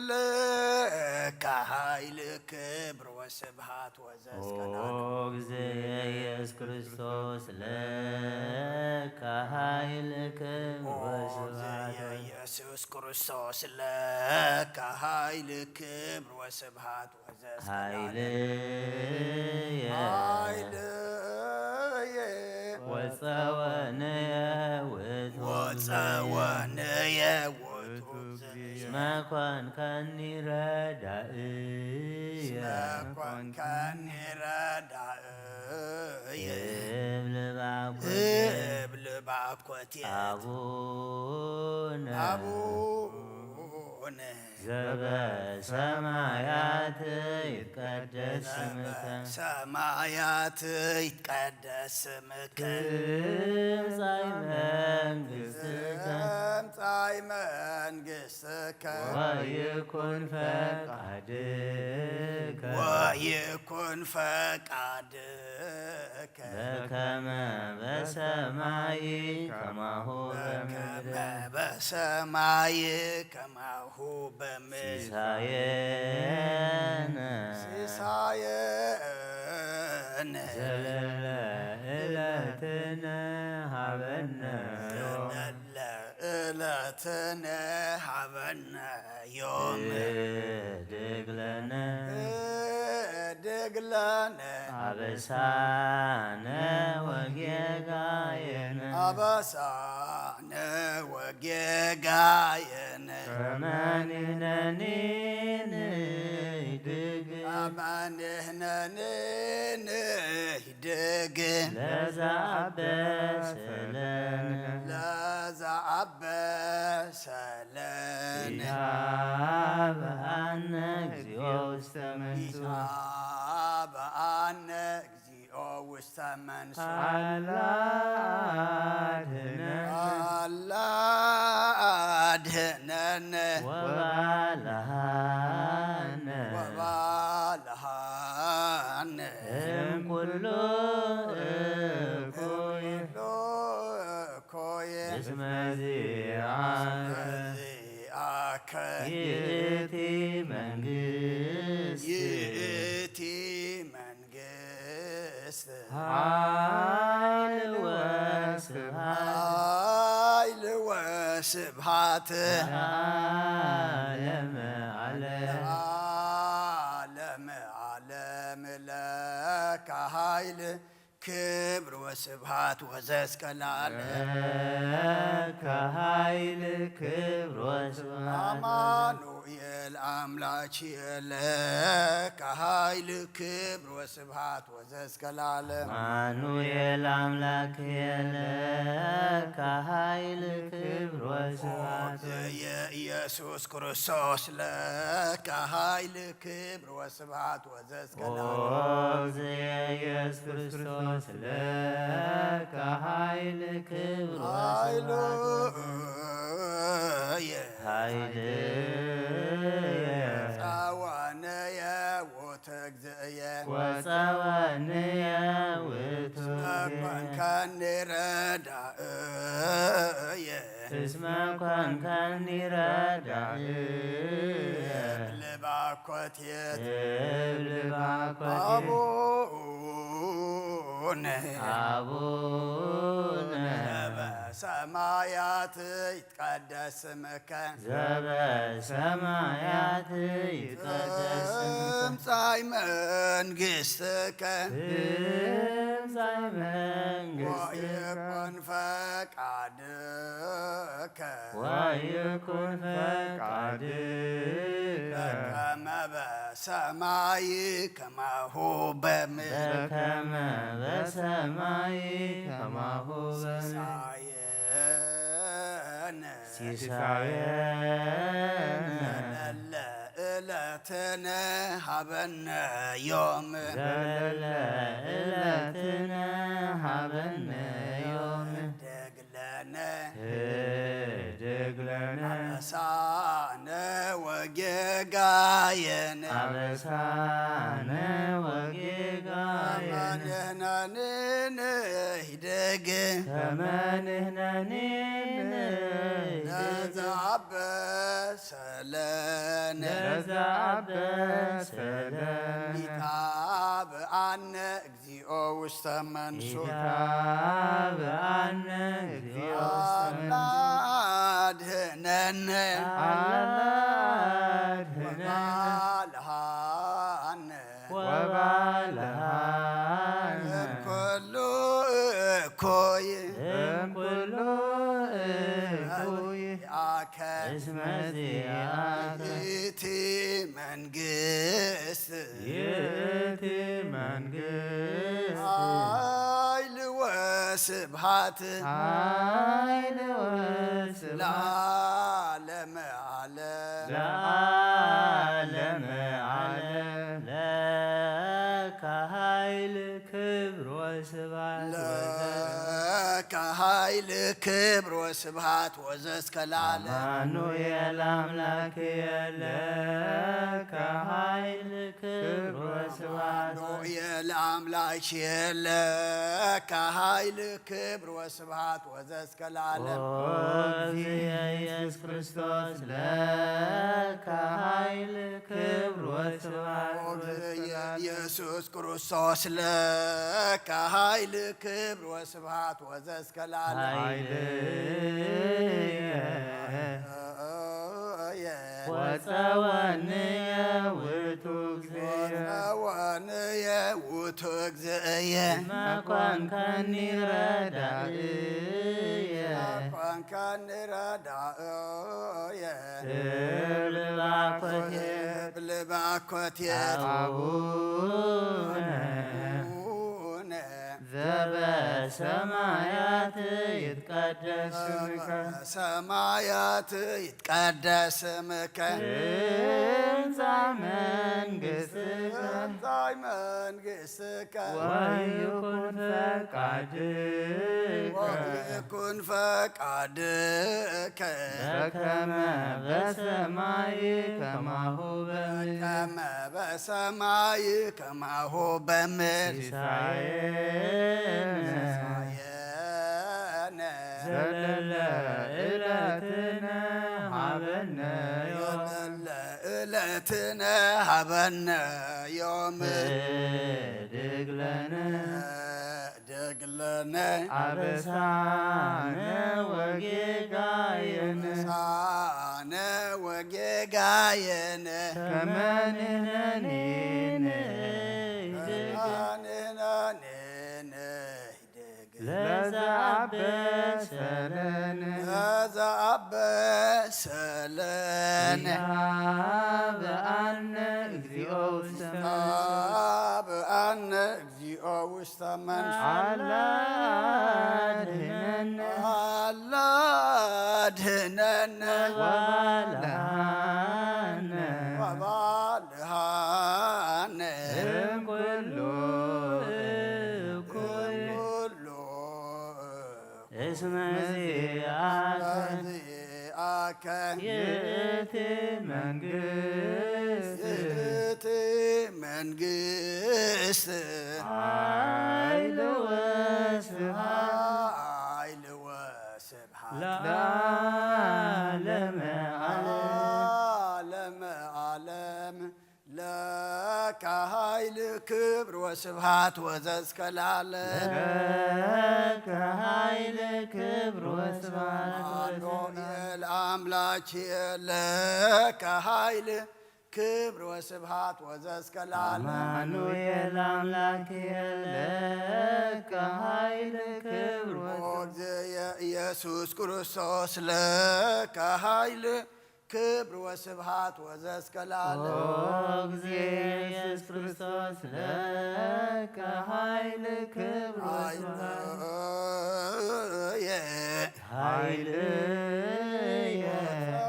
ለከ ኃይል ክብር ወስብሐት ኦ ወዘእስከናን። እግዝእየ ኢየሱስ ክርስቶስ ለከ ኃይል ክብር ኦ ወስብሐት እግዝእየ ኢየሱስ ክርስቶስ ለከ ኃይል ክብር ወስብሐት ወዘእስከናን። ኃይልየ ኃይልየ ወጸወንየ ውእቱ ወጸወንየ ውእቱ እስመ ኮንከኒ ረዳእየ። እስመ ኮንከኒ ረዳእየ። እብል ባኮቴ እብል ባኮቴ አቡነ አቡነ ዘበሰማያት ይትቀደስ ስምከ ሰማያት ይትቀደስ ስምከ ትምጻእ መንግሥትከ ትምጻእ መንግሥትከ ወይኩን ፈቃድከ ወይኩን ፈቃድከ በከመ በሰማይ ከማሁ በምድር በከመ በሰማይ ከማሁ በምድር ሲሳየነ ሲሳየነ ዘለለ ዕለትነ ሀበነ ዮም ዘለለ ዕለትነ ሀበነ ዮም ህድግ ለነ ህድግ ለነ አበሳነ ወጌጋየነ አበሳነ ወጌጋየነ ከመ ንሕነኒ ንህድግ። ከመ ንሕነኒ ንህድግ። ለዘ አበሰለነ። ለዘ አበሰለነ። ኢትሃብአነ እግዚኦ ውስተ መንሱት። ኢትሃብአነ እግዚኦ ውስተ መንሱት። አላ አድህነነ። አላ አድህነነ። ወባልሃነ። ወባልሃነ። እምኩሉ እኩይ። እኩይ። እስመ ዚአከ። እስመ ዚአከ። ይእቲ መንግስት። ይእቲ መንግስት። ኃይል ወስብሐት። ኃይል ወስብሐት። ለዓለመ ዓለም። ለዓለመ ዓለም ለከ ኃይል ክብር ወስብሐት ወዘእስከ ለዓለም። ለከ ኃይል ክብር ወስብሐት። አማኑኤል አምላክ ለከ ኃይል ክብር ወስብሐት ወዘእስከ ለዓለም። አማኑኤል አምላክ ለከ ኃይል ክብር ወስብሐት። የኢየሱስ ክርስቶስ ለከ ኃይል ክብር ወስብሐት ወዘእስከ ለዓለም። ኦ እግዚእ ኢየሱስ ክርስቶስ ለከ ኃይል ክብር ኃይሉ ወስብሐት። የ- ኃይልየ ጸወንየ ውእቱ እግዚእየ። ወጸወንየ ውእቱ መኮንከኒ ረዳእየ። እስመ ኮንከኒ ረዳእየ። እብል ባኮቴት። እብል ባኮቴት። አቡነ። አቡነ። ዘበሰማያት ይትቀደስ ስምከ። ዘበሰማያት ይትቀደስ ስምከ። ትምጻእ መንግስትከ። ትምጻእ መንግስትከ። ወይኩን ፈቃድከ። ወይኩን ፈቃድከ። በከመ በሰማይ ከማሁ በምድር። በከመ በሰማይ ከማሁ በምድር። ሲሳየነ። ሲሳየነ። ዘለለ ዕለትነ ሀበነ ዮም። ዘለለ ዕለትነ ሀበነ ዮም። ህድግ ለነ። ህድግ ለነ። አበሳነ ወጌጋየነ። አበሳነ ወጌጋየነ። ከመ ንሕነኒ ንህድግ። ከመ ንሕነኒ ንህድግ። ለዘአበሰለነ። ለዘአበሰለነ። ኢታብአነ እግዚኦ ውስተ መንሱት። ኢታብአነ እግዚኦ ውስተ መንሱት። አድህነነ። አድህነነ። ወባልሃነ። ወባልሃነ። እምኩሉ እኩይ። እምኩሉ እኩይ። አከ። እስመ ዚአከ። ይእቲ መንግስት። ይእቲ መንግስት። ኃይል ወስብሐት። ኃይል ወስብሐት። ለዓለመ ዓለም። ለዓለመ ዓለም። ለከ ኃይል ክብር ወስብሐት ወዘ- ለከ ኃይል ክብር ወስብሐት ወዘእስከ ለዓለም። አማኑኤል አምላክ ለከ ኃይል ክብር ወስብሐት። አማኑኤል አምላክ ለከ ኃይል ክብር ወስብሐት ወዘእስከ ለዓለም። ኦ እግዚእ ኢየሱስ ክርስቶስ ለከ ኃይል ክብር ወስብሐት ኦ እግዚእ ወሰላም። ኢየሱስ ክርስቶስ ለከ ኃይል ክብር ወስብሐት ወዘእስከ ለዓለም። ኃይልየ ወጸወንየ ውእቱ እግዚእየ። ወጸወንየ ውእቱ እግዚእየ። መኮንከኒ ረዳእየ። መኮንከኒ ረዳእየ። እብል ባኮቴት፣ እብል ባኮቴት፣ አቡነ፣ አቡነ፣ ዘበሰማያት ይትቀደስ ስምከ። ዘበሰማያት ይትቀደስ ስምከ። ትምጻእ መንግሥትከ። ትምጻእ መንግሥትከ። ወይኩን ፈቃድከ። ወይኩን ፈቃድከ። በከመ በሰማይ ከማሁ በምድር። በከመ በሰማይ ከማሁ በምድር። ሲሳየነ። ሲሳየነ። ዘለለ ዕለትነ ሀበነ ዮም። ዘለለ ዕለትነ ሀበነ ዮም። ህድግ ለነ። ህድግ ለነ። አበሳነ ወጌጋየነ። አበሳነ ወጌጋየነ። ከመ ንሕነኒ ንህድግ። ከመ ንሕነኒ ንህድግ። ለዘአበሰለነ። ለዘአበሰለነ። ይሃበአነ እግዚኦ ውስተ መንግሥት። ይሃበአነ እግዚኦ ውስተ መንግሥት። አላ አድህነነ። አላ አድህነነ። ወባልሃነ። ወባልሃነ። እምኩሉ እኩይ። እምኩሉ እስመ ዚአከ። ዚአከ። ይእቲ መንግስት። ይእቲ መንግስት። ኃይል ወስብሐት። ኃይል ወስብሐት። ለዓለመ ዓለም። ለዓለመ ዓለም። ለከ ኃይል ክብር ወስብሐት ወዘእስከ ለዓለም። ለከ ኃይል ክብር ወስብሐት ወዘእስከ ለዓለም። አማኑኤል አምላክ ለከ ኃይል ክብር ወስብሐት ወዘእስከ ለዓለም። አማኑኤል አምላክ ለከ ኃይል ክብር ወስብሐት። ኦ እግዝእየ ኢየሱስ ክርስቶስ ለከ ኃይል ክብር ወስብሐት ወዘእስከ ለዓለም። ኦ እግዝእየ ኢየሱስ ክርስቶስ ለከ ኃይል ክብር ወስብሐት። ኃይልየ። ኃይልየ።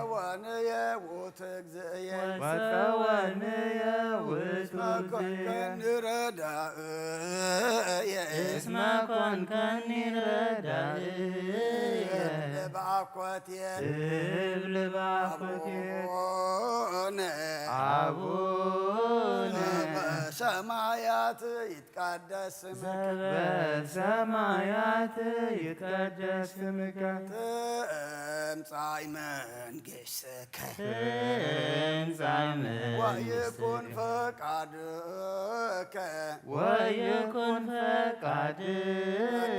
ወፀወንየ ውእቱ እግዝእየ። ወፀወንየ ውእቱ እግዝእየ። እስመ ኮንከኒ ረዳእየ። እስመ ኮንከኒ ረዳእየ። እብል ባኮቴ። እብል ባኮቴ። አቡነ። አቡነ። በሰማያት ይትቀደስ ስምከ። ዘበሰማያት ይትቀደስ ስምከ። ትምጻእ መንግሥትከ። ትምጻእ መንግሥትከ። ወይኩን ፈቃድከ። ወይኩን ፈቃድከ።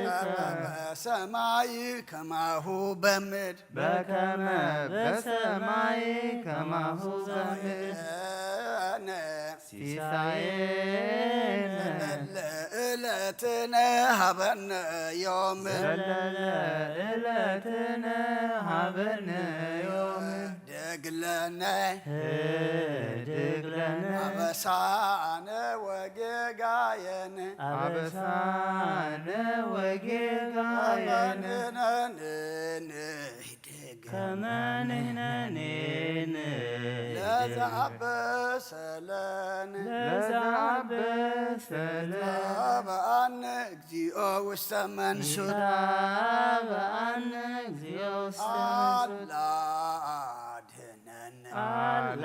በከመ በሰማይ ከማሁ በምድር። በከመ በሰማይ ከማሁ በምድር። ሲሳየነ። ዘለለ ዕለትነ ሀበነ ዮም። ዘለለ ዕለትነ ሀበነ ዮም። ህድግ ለነ። ህድግ ለነ። አበሳነ ወጌጋየነ። አበሳነ ወጌጋየነ። ከመ ንሕነኒ ንህድግ። ከመ ንሕነኒ ንህድግ። ለዘአበሰለነ። ለዘአበሰለነ። ይትባበአነ እግዚኦ ውስተ መንሱት። ይትባበአነ እግዚኦ ውስተ መንሱት። አላ አድህነነ። አላ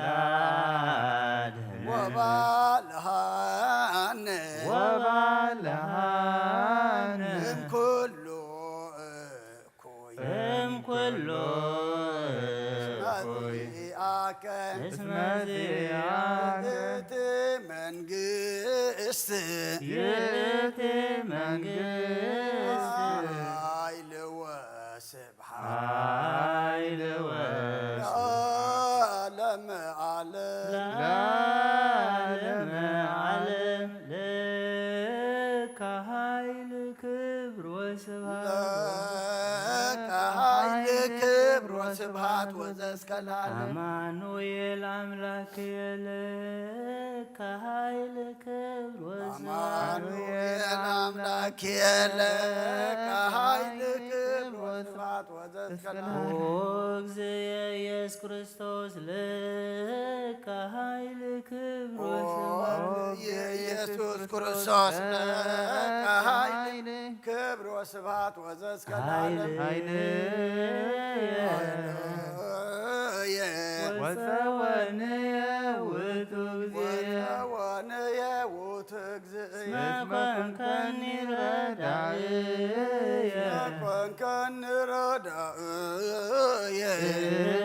አድህነነ። ወባልሃነ። ወባልሃነ። እምኩሉ እኩይ። እምኩሉ እኩይ። ዚአከ። እስመ ዚአከ። ይእቲ መንግስት። ይእቲ መንግስት። ኃይል ወስብሐት። ኃይል ወስብሐት። ለዓለመ ዓለም። ለዓለመ ዓለም። ለከ ኃይል ክብር ወስብሐት። ለከ ኃይል ክብር ወስብሐት። ወዘእስከ ለዓለም። አማኑኤል አምላክ የለካ ኃይል ክብር ወስብሐት። አማኑኤል አምላክ የለካ ኃይል ክብር ወስብሐት ወዘእስከ ለዓለም። ኦ እግዚእ ኢየሱስ ክርስቶስ ለካ ኃይል ክብር ኦ ወስብሐት። ኢየሱስ ክርስቶስ ለካ ኃይል ክብር ወስብሐት ወዘእስከ ለዓለም። ኃይልየ ወጸወንየ ውእቱ እግዚእ። ወጸወንየ ውእቱ እግዚእ። እስመ ኮንከኒ ረዳእየ። እስመ ኮንከኒ ረዳእየ።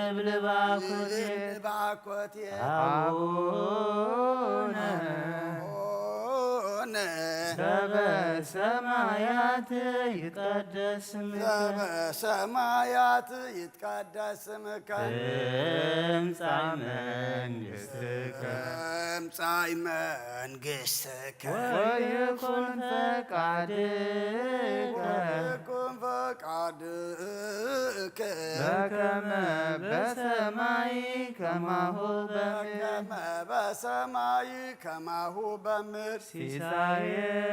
እብል ባኮቴ። እብል ባኮቴ። አቡነ አቡነ ዘበሰማያት ይትቀደስ ስምከ። ዘበሰማያት ይትቀደስ ስምከ። ትምጻእ መንግሥትከ። ትምጻእ መንግሥትከ። ወይኩን ፈቃድከ። ወይኩን ፈቃድከ። በከመ በሰማይ ከማሁ በምድር። በከመ በሰማይ ከማሁ በምድር። ሲሳየነ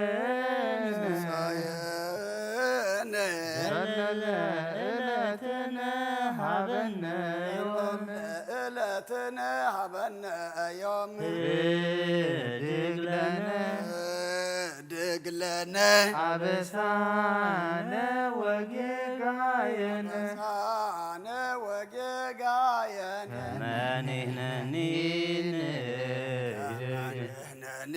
ሲሳየነ ዘለለ ዕለትነ ሀበነ ዮም። ዕለትነ ሀበነ ዮም። ህድግ ለነ ህድግ ለነ አበሳነ ወጌጋየነ አበሳነ ወጌጋየነ ከመ ንሕነኒ ንህድግ ንሕነኒ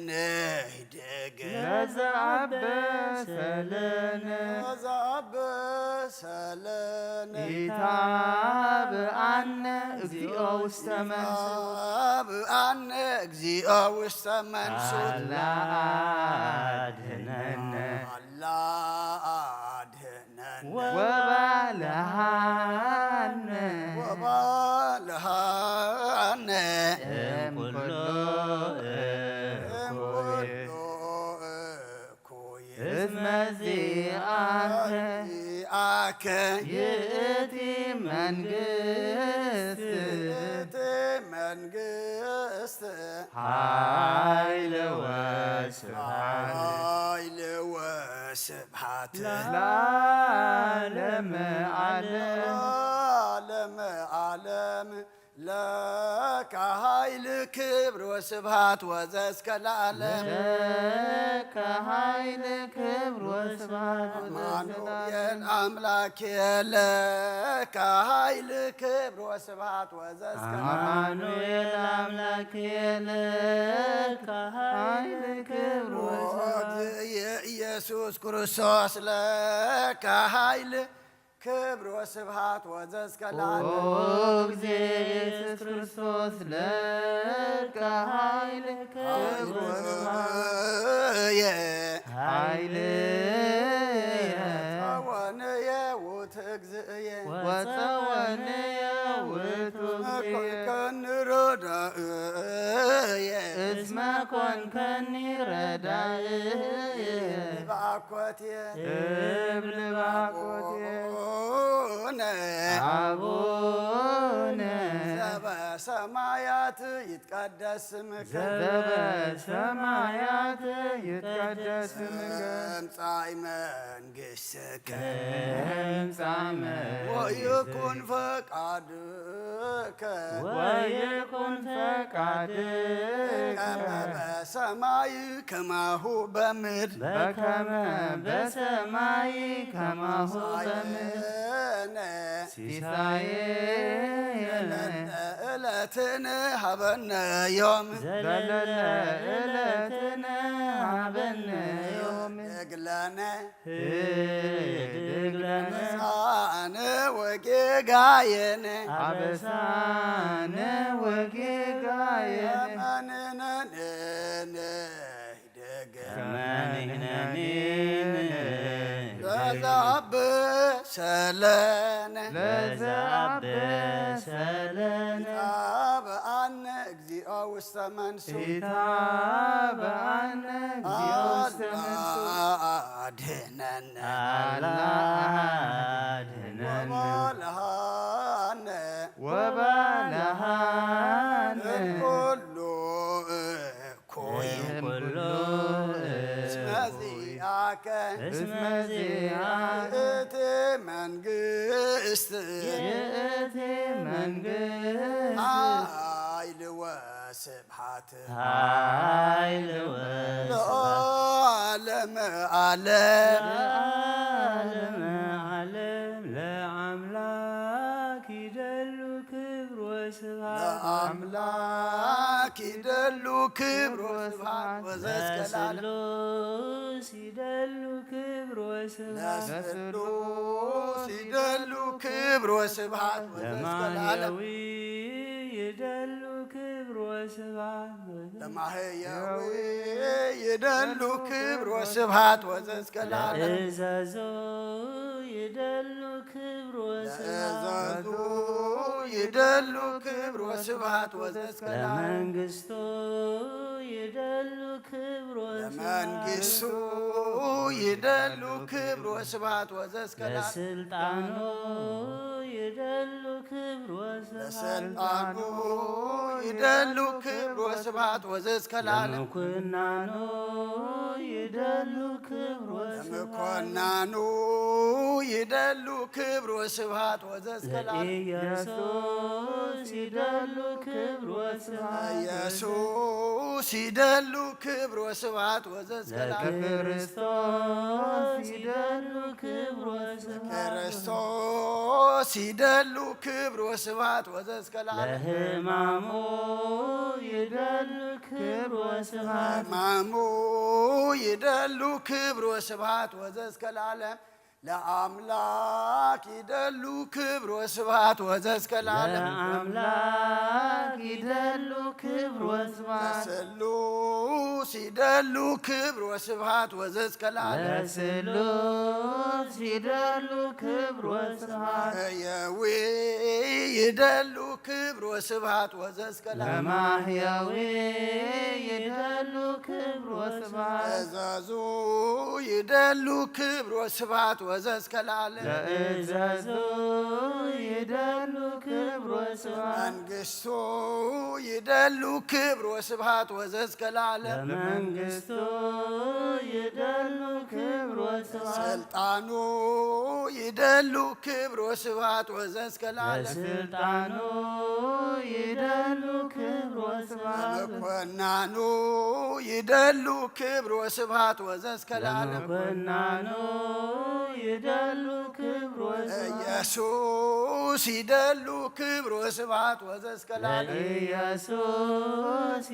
ንህድግ ለዘአበሰ ለነ ለዘአበሰ ለነ ኢታብአነ እግዚኦ ውስተ መንሱት። ኢታብአነ እግዚኦ ውስተ መንሱት። አላ አድህነነ አላ አድህነነ ወባልሃነ ወባልሃነ እምኩሉ እምኩሉ እኩይ። እስመ ዚአከ ዚአከ ይእቲ መንግስት ይእቲ መንግስት ኃይል ወስብሐት ኃይል ወስብሐት ለዓለመ ዓለም። ለዓለመ ዓለም። ለከ ኃይል ክብር ወስብሐት ወዘእስከ ለዓለም። ለከ ኃይል ክብር ወስብሐት ወዘእስከ ለዓለም። አማኑኤል አምላክ ለከ ኃይል ክብር ወስብሐት ወዘእስከ ለዓለም። አማኑኤል አምላክ ለከ ኃይል ክብር ወስብሐት። ወእግዚእየ ኢየሱስ ክርስቶስ ለከ ኃይል ክብር ወስብሐት ወዘእስከ ለዓለም። ኦ እግዚእ ኢየሱስ ክርስቶስ ለከ ኃይል ክብር ወስብሐት። ኃይልየ ኃይልየ ጸወንየ ውእቱ እግዚእየ። ወጸወንየ ውእቱ እግዚእየ። መኮንከኒ ረዳእየ። እስመ ኮንከኒ ረዳእየ። ባኮቴ እብል ባኮቴ አቡነ አቡነ ዘበሰማያት ይትቀደስ ስምከ። ዘበሰማያት ይትቀደስ ስምከ። ትምጻእ መንግሥትከ። ትምጻእ መንግሥትከ። ወይኩን ፈቃድከ። ወይኩን ፈቃድከ። ከመ በሰማይ ከማሁ በምድር። በከመ በሰማይ ከማሁ በምድር። ሲሳየነ ሲሳየነ ዘለለ ዕለትነ ሀበነ ዮም። ዘለለ ዕለትነ ሀበነ ዮም። ህድግ ለነ ህድግ ለነ አበሳነ ወጌጋየነ። አበሳነ ወጌጋየነ። ከመ ንሕነኒ ንህደግ። ከመ ንሕነኒ ንህደግ። ለዘአበሰ ለነ። ለዘአበሰ ለነ። ይትአበአነ እግዚኦ ውስተ መንሱት። ኢታብአነ እግዚኦ ውስተ መንሱት። አላ አድህነነ። አላ አድህነነ። ወባልሃ እስመ ዚአ እቲ መንግስት ይእቲ መንግስት ኃይል ወስብሐት ኃይል ወስብሐት ለዓለመ ዓለም ለዓለመ ዓለም ለአምላክ ይደሉ ክብር ወስብሐት ለአምላክ ይደሉ ክብር ወስብሐት ወዘእስከ ለዓለም ለስሉስ ይደሉ ክብር ወስብሐት ለስሉስ ይደሉ ክብር ወስብሐት ወዘእስከ ለዓለም ለማሕየዊ ይደሉ ክብር ወስብሐት ለማሕየዊ ይደሉ ክብር ወስብሐት ወዘእስከ ለዓለም ለእዘዞ ይደሉ ክብር ወስብሐት ለእዘዙ ይደሉ ክብር ወስብሐት ወዘእስከ ለዓለም ለመንግስቱ ይደሉ ክብር ወስብሐት ለመንግስቱ ይደሉ ክብር ወስብሐት ወዘእስከ ለዓለም ለስልጣኑ ይደሉ ክብር ወስብሐት ለስልጣኑ ይደሉ ክብር ወስብሐት ወዘእስከ ለዓለም ለምኩናኑ ይደሉ ክብር ወስብሐት ለምኮናኑ ይደሉ ክብር ወስብሐት ወዘእስከ ለዓለም ለኢየሱስ ይደሉ ክብር ወስብሐት ኢየሱስ ይደሉ ክብር ወስብሐት ወዘእስከ ለዓለም ለክርስቶስ ይደሉ ክብር ወስብሐት ክርስቶስ ይደሉ ክብር ወስብሐት ወዘእስከ ለዓለም ለሕማሙ ይደሉ ክብር ወስብሐት ሕማሙ ይደሉ ክብር ወስብሐት ወዘእስከ ለዓለም ለአምላክ ይደሉ ክብር ወስብሐት ወዘእስከ ለዓለም ለአምላክ ይደሉ ክብር ወስብሐት ለስሉስ ይደሉ ክብር ወስብሐት ወዘእስከ ለዓለም ለስሉስ ይደሉ ክብር ወስብሐት ለማሕየዊ ይደሉ ክብር ወስብሐት ወዘእስከ ለዓለም ለማሕየዊ ይደሉ ክብር ወስብሐት ለእዘዙ ይደሉ ክብር ወስብሐት ወዘእስከ ለዓለም ለእዘዙ ይደሉ ክብር ወስብሐት መንግስቱ ይደሉ ክብር ወስብሐት ወዘእስከ ለዓለም ለመንግስቱ ይደሉ ክብር ወስብሐት ስልጣኑ ይደሉ ክብር ወስብሐት ወዘእስከ ለዓለም ለስልጣኑ ይደሉ ክብር ወስብሐት ለመኮናኑ ይደሉ ክብር ወስብሐት ወዘእስከ ለዓለም ለመኮናኑ ይደሉ ክብር ወስብሐት ኢየሱስ ይደሉ ክብር ወስብሐት ወዘእስከ ለዓለም ለኢየሱስ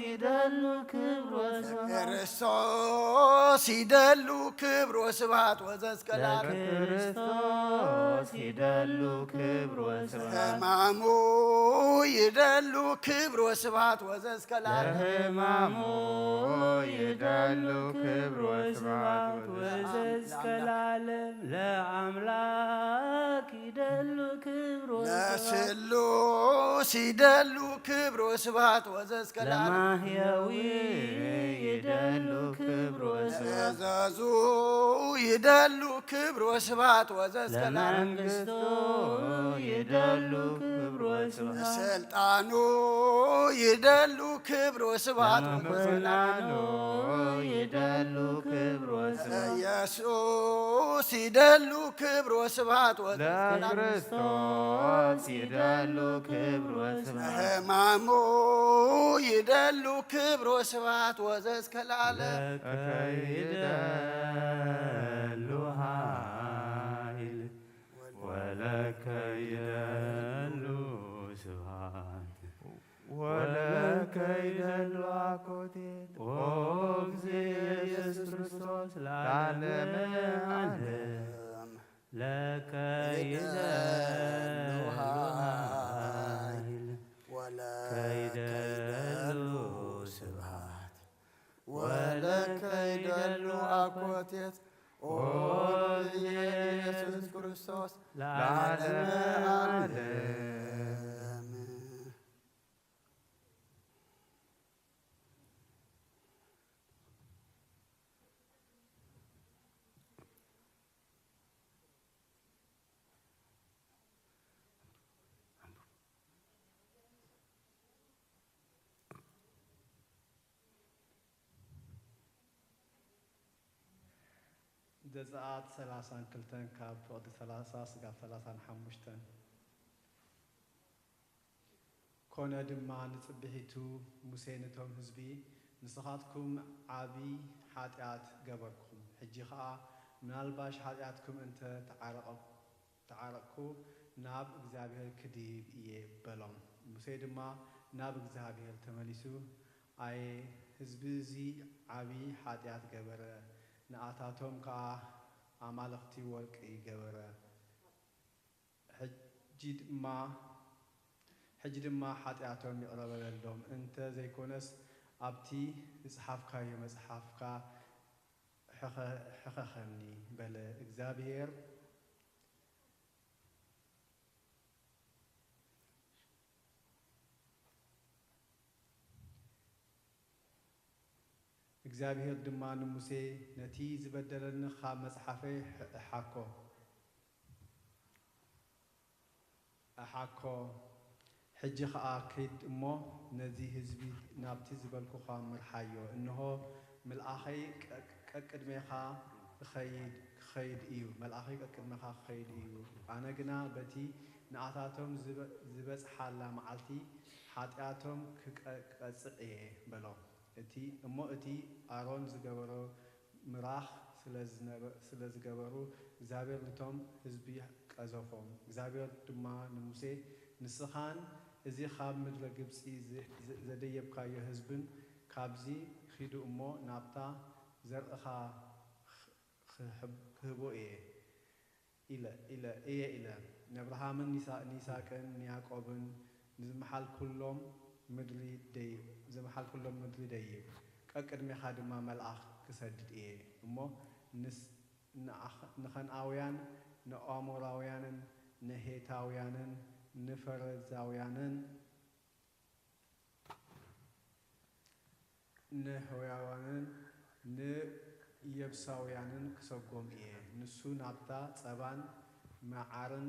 ይደሉ ክብር ወስብሐት ክርስቶስ ይደሉ ክብር ወስብሐት ወዘእስከ ለዓለም ለክርስቶስ ይደሉ ክብር ወስብሐት ሕማሙ ይደሉ ክብር ወስብሐት ወዘእስከ ለዓለም ለሕማሙ ይደሉ ክብር ወስብሐት ወዘእስከ ለዓለም ለአምላክ ይደሉ ክብር ወስብሐት ለስሉስ ይደሉ ክብር ወስብሐት ወዘእስከ ለዓለም ለማሕየዊ ይደሉ ክብር ወስብሐት ለእዘዙ ይደሉ ክብር ወስብሐት ወዘእስከ ለዓለም ለመንግስቱ ይደሉ ክብር ወስብሐት ለስልጣኑ ይደሉ ክብር ወስብሐት ለምኩናኑ ይደሉ ክብር ወስብሐት ኢየሱስ ይደሉ ክብር ወስብሐት ወዘእስከ ለዓለም ለክርስቶስ ይደሉ ክብር ወስብሐት ሕማሙ ይደሉ ክብር ወስብሐት ወዘእስከ ለዓለም ለከ ይደሉ ኃይል ወለከ ይደሉ ስብሐት ወለከ ይደሉ አኮቴት ኦ እግዚእ ኢየሱስ ክርስቶስ ለዓለመ ዓለም ለከ ይደሉ ኃይል ወለከ ይደሉ ስብሐት ወለከ ይደሉ አኮቴት ኦ ኢየሱስ ክርስቶስ ለዓለመ ዓለም። ዘጸኣት ሰላሳን ክልተን ካብ ፍቕዲ ሰላሳ ስጋብ ሰላሳን ሓሙሽተን። ኮነ ድማ ንጽብሒቱ ሙሴ ነቶም ህዝቢ፣ ንስኻትኩም ዓቢ ሓጢኣት ገበርኩም፣ ሕጂ ኸኣ ምናልባሽ ሓጢኣትኩም እንተ ተዓረቐ-፣ ተዓረቕኩ፣ ናብ እግዚኣብሔር ክድይብ እየ በሎም። ሙሴ ድማ ናብ እግዚኣብሔር ተመሊሱ፣ ኣየ ህዝቢ እዚ ዓቢ ሓጢኣት ገበረ፣ ንኣታቶም ከኣ ኣማልኽቲ ወርቂ ገበረ። ሕጂ ድማ፣ ሕጂ ድማ ሓጢኣቶም ይቕረ በለሎም፣ እንተ ዘይኮነስ ኣብቲ ዝጸሓፍካዮ መጽሓፍካ ሕኸ-፣ ሕኸኸኒ በለ። እግዚኣብሔር እግዚኣብሔር ድማ ንሙሴ፣ ነቲ ዝበደለኒ ኻብ መጽሓፈይ ሕ-፣ እሓኮ፣ እሓኮ። ሕጂ ኸኣ ኪድ እሞ ነዚ ህዝቢ ናብቲ ዝበልኩኻ ምርሓዮ። እንሆ፣ ምልኣኸይ ቀ-፣ ቀቅድሜኻ ክኸይድ፣ ክኸይድ እዩ፣ መልኣኸይ ቀቅድሜኻ ክኸይድ እዩ። ኣነ ግና በቲ ንኣታቶም ዝበ-፣ ዝበጽሓላ መዓልቲ ሓጢኣቶም ክቀ-፣ ክቀጽዕ እየ በሎ። እቲ፣ እሞ እቲ ኣሮን ዝገበሮ ምራኽ ስለ ዝነበ-፣ ስለ ዝገበሩ፣ እግዚኣብሔር ነቶም ህዝቢ ቀዘፎም። እግዚኣብሔር ድማ ንሙሴ፣ ንስኻን እዚ ኻብ ምድረ ግብጺ ዝ-፣ ዝ-፣ ዘደየብካዮ ህዝብን ካብዚ ኺዱ እሞ ናብታ ዘርእኻ ኽ-፣ ኽህብ-፣ ክህቦ እየ። ኢለ፣ ኢለ፣ እየ ኢለ፣ ነብርሃምን ኒሳ-፣ ኒሳቅን ንያዕቆብን ንዝመሓልኩሎም ምድሪ ደይ-፣ ዝመሓልኩሎም ምድሪ ደይብ፣ ቀቅድሜኻ ድማ መልኣኽ ክሰድድ እየ እሞ፣ ንስ-፣ ንኣኽ-፣ ንኸንኣውያን፣ ንኣሞራውያንን፣ ንሄታውያንን፣ ንፈረዛውያንን፣ ንሕያዋንን ንየብሳውያንን ክሰጎም እየ። ንሱ ናብታ ጸባን መዓርን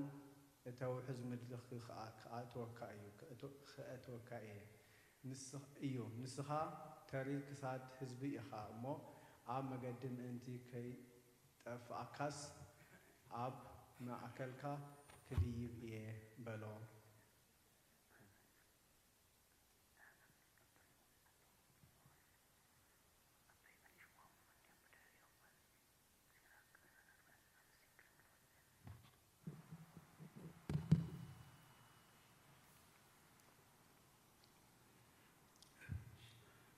እተውሕዝ ምድሪ ክኣ-፣ ክኣትወካ እዩ፣ ክእት-፣ ክእትወካ እየ። ንስ-፣ እዩ፣ ንስኻ ተሪር ክሳድ ህዝቢ ኢኻ እሞ፣ ኣብ መገዲ ምእንቲ ከይጠፍኣካስ ኣብ ማእከልካ ክድይብ እየ በሎ።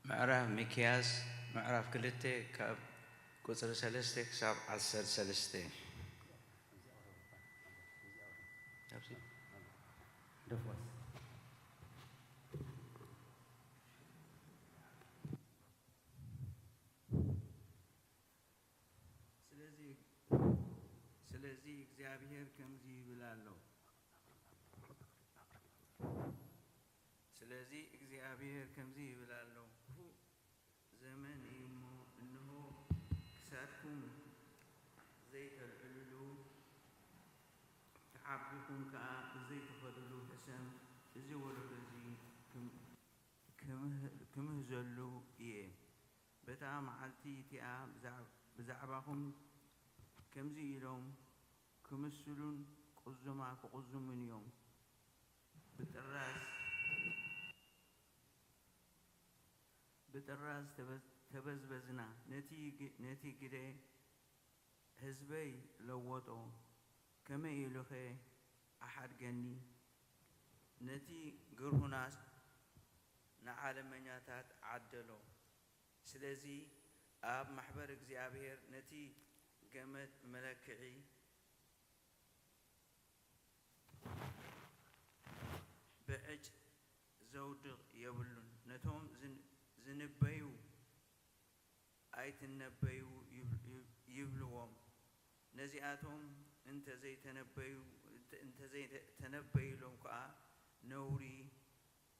ምዕራፍ ሚክያስ ምዕራፍ ክልተ ካብ ቁጽሪ ሰለስተ ክሳብ ዓሰርተ ሰለስተ። ስለዚ፣ ስለዚ እግዚኣብሔር ከምዚ ይብል ኣሎ። ስለዚ እግዚኣብሔር ከምዚ ይብል ኣሎ፣ ክፉእ ዘመን እዩ እሞ፣ እንሆ፣ ክሳድኩም ዘይተልዕልሉ፣ ተዓቢኹም ከኣ ዘይትኸድሉ ሕሰም፣ እዚ ወለዶ እዚ ክም-፣ ክምህ-፣ ክምህዘሉ እየ። በታ መዓልቲ እቲኣ ብዛዕ-፣ ብዛዕባኹም ከምዚ ኢሎም ክምስሉን ቅዙማ-፣ ክቕዝሙን እዮም። ብጥራዝ፣ ብጥራዝ ተበዝ-፣ ተበዝበዝና፣ ነቲ ግ-፣ ነቲ ግደ ህዝበይ ለወጦ፣ ከመይ ኢሉኸ ኣሓድገኒ? ነቲ ግርሁናስ ንዓለመኛታት ዓደሎ። ስለዚ ኣብ ማሕበር እግዚኣብሔር ነቲ ገመድ መለክዒ ብዕጭ ዘውድቕ የብሉን። ነቶም ዝን-፣ ዝንበዩ ኣይትነበዩ ይብ-፣ ይብ-፣ ይብልዎም። ነዚኣቶም እንተ ዘይተነበዩ-፣ እንተ-፣ እንተ ዘይተነበይሎም ከኣ ነውሪ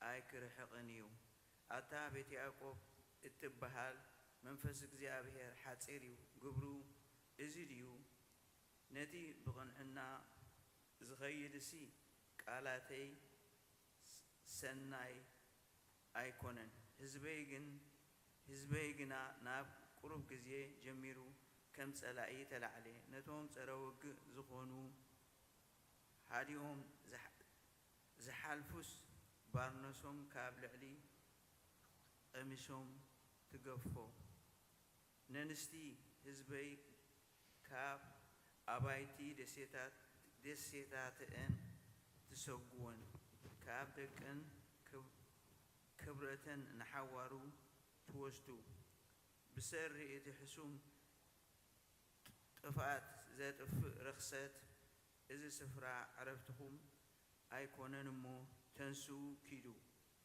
ኣይክርሕቕን እዩ። ኣታ ቤት ያዕቆብ እትበሃል፣ መንፈስ እግዚኣብሔር ሓጺር እዩ፣ ግብሩ እዚ ድዩ? ነቲ ብቕንዕና ዝኸይድሲ ቃላተይ ሰናይ ኣይኮነን። ህዝበይ ግን፣ ህዝበይ ግና ናብ ቁሩብ ግዜ ጀሚሩ ከም ጸላኢ ተላዕለ። ነቶም ጸረ ውግእ ዝኾኑ ሃዲኦም ዝሓ-፣ ዝሓልፉስ ባርነሶም ካብ ልዕሊ ቀሚሶም ትገፎ። ነንስቲ ህዝበይ ካብ ኣባይቲ ደሴታት-፣ ደሴታትአን ትሰጉወን፣ ካብ ደቀን ክብ-፣ ክብረተን ንሓዋሩ ትወስዱ። ብሰሪ እቲ ሕሱም ጥፍኣት ዘጥፍእ ርኽሰት፣ እዚ ስፍራ ዕረፍትኹም ኣይኮነን እሞ፣ ተንስኡ ኪዱ።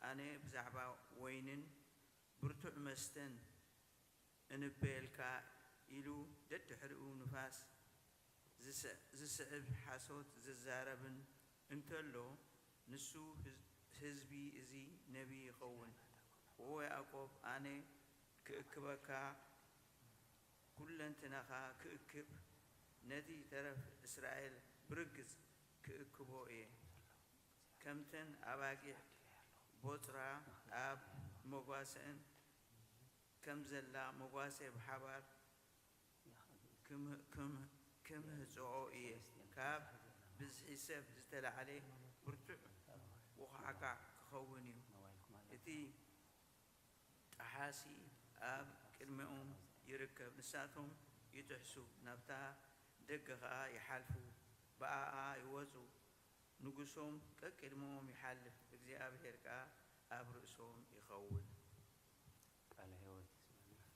ኣነ ብዛዕባ ወይንን ብርቱዕ መስተን እንበየልካ ኢሉ ደድሕሪኡ ንፋስ ዝስ-፣ ዝስዕብ ሓሶት ዝዛረብን እንተሎ፣ ንሱ ህዝ-፣ ህዝቢ እዚ ነቢይ ይኸውን። ኦ ያዕቆብ፣ ኣነ ክእክበካ፣ ኩለንትናኻ ክእክብ፣ ነቲ ተረፍ እስራኤል ብርግጽ ክእክቦ እየ። ከምተን ኣባጊዕ ቦጽራ ኣብ መጓሰአን ከም ዘላ መጓሰ ብሓባር ክም-፣ ክም-፣ ክምህጽኦ እየ። ካብ ብዝሒ ሰብ ዝተላዕለ ብርቱዕ ውዃዕኳዕ ክኸውን እዩ። እቲ ጠሓሲ ኣብ ቅድሚኦም ይርከብ። ንሳቶም ይጥሕሱ፣ ናብታ ደገ ኸኣ ይሓልፉ፣ ብኣኣ ይወጹ። ንጉሶም ቀቅድሞም ይሓልፍ፣ እግዚኣብሄር ከኣ ኣብ ርእሶም ይኸውን። ቃለ ሕይወት ይስማዕና።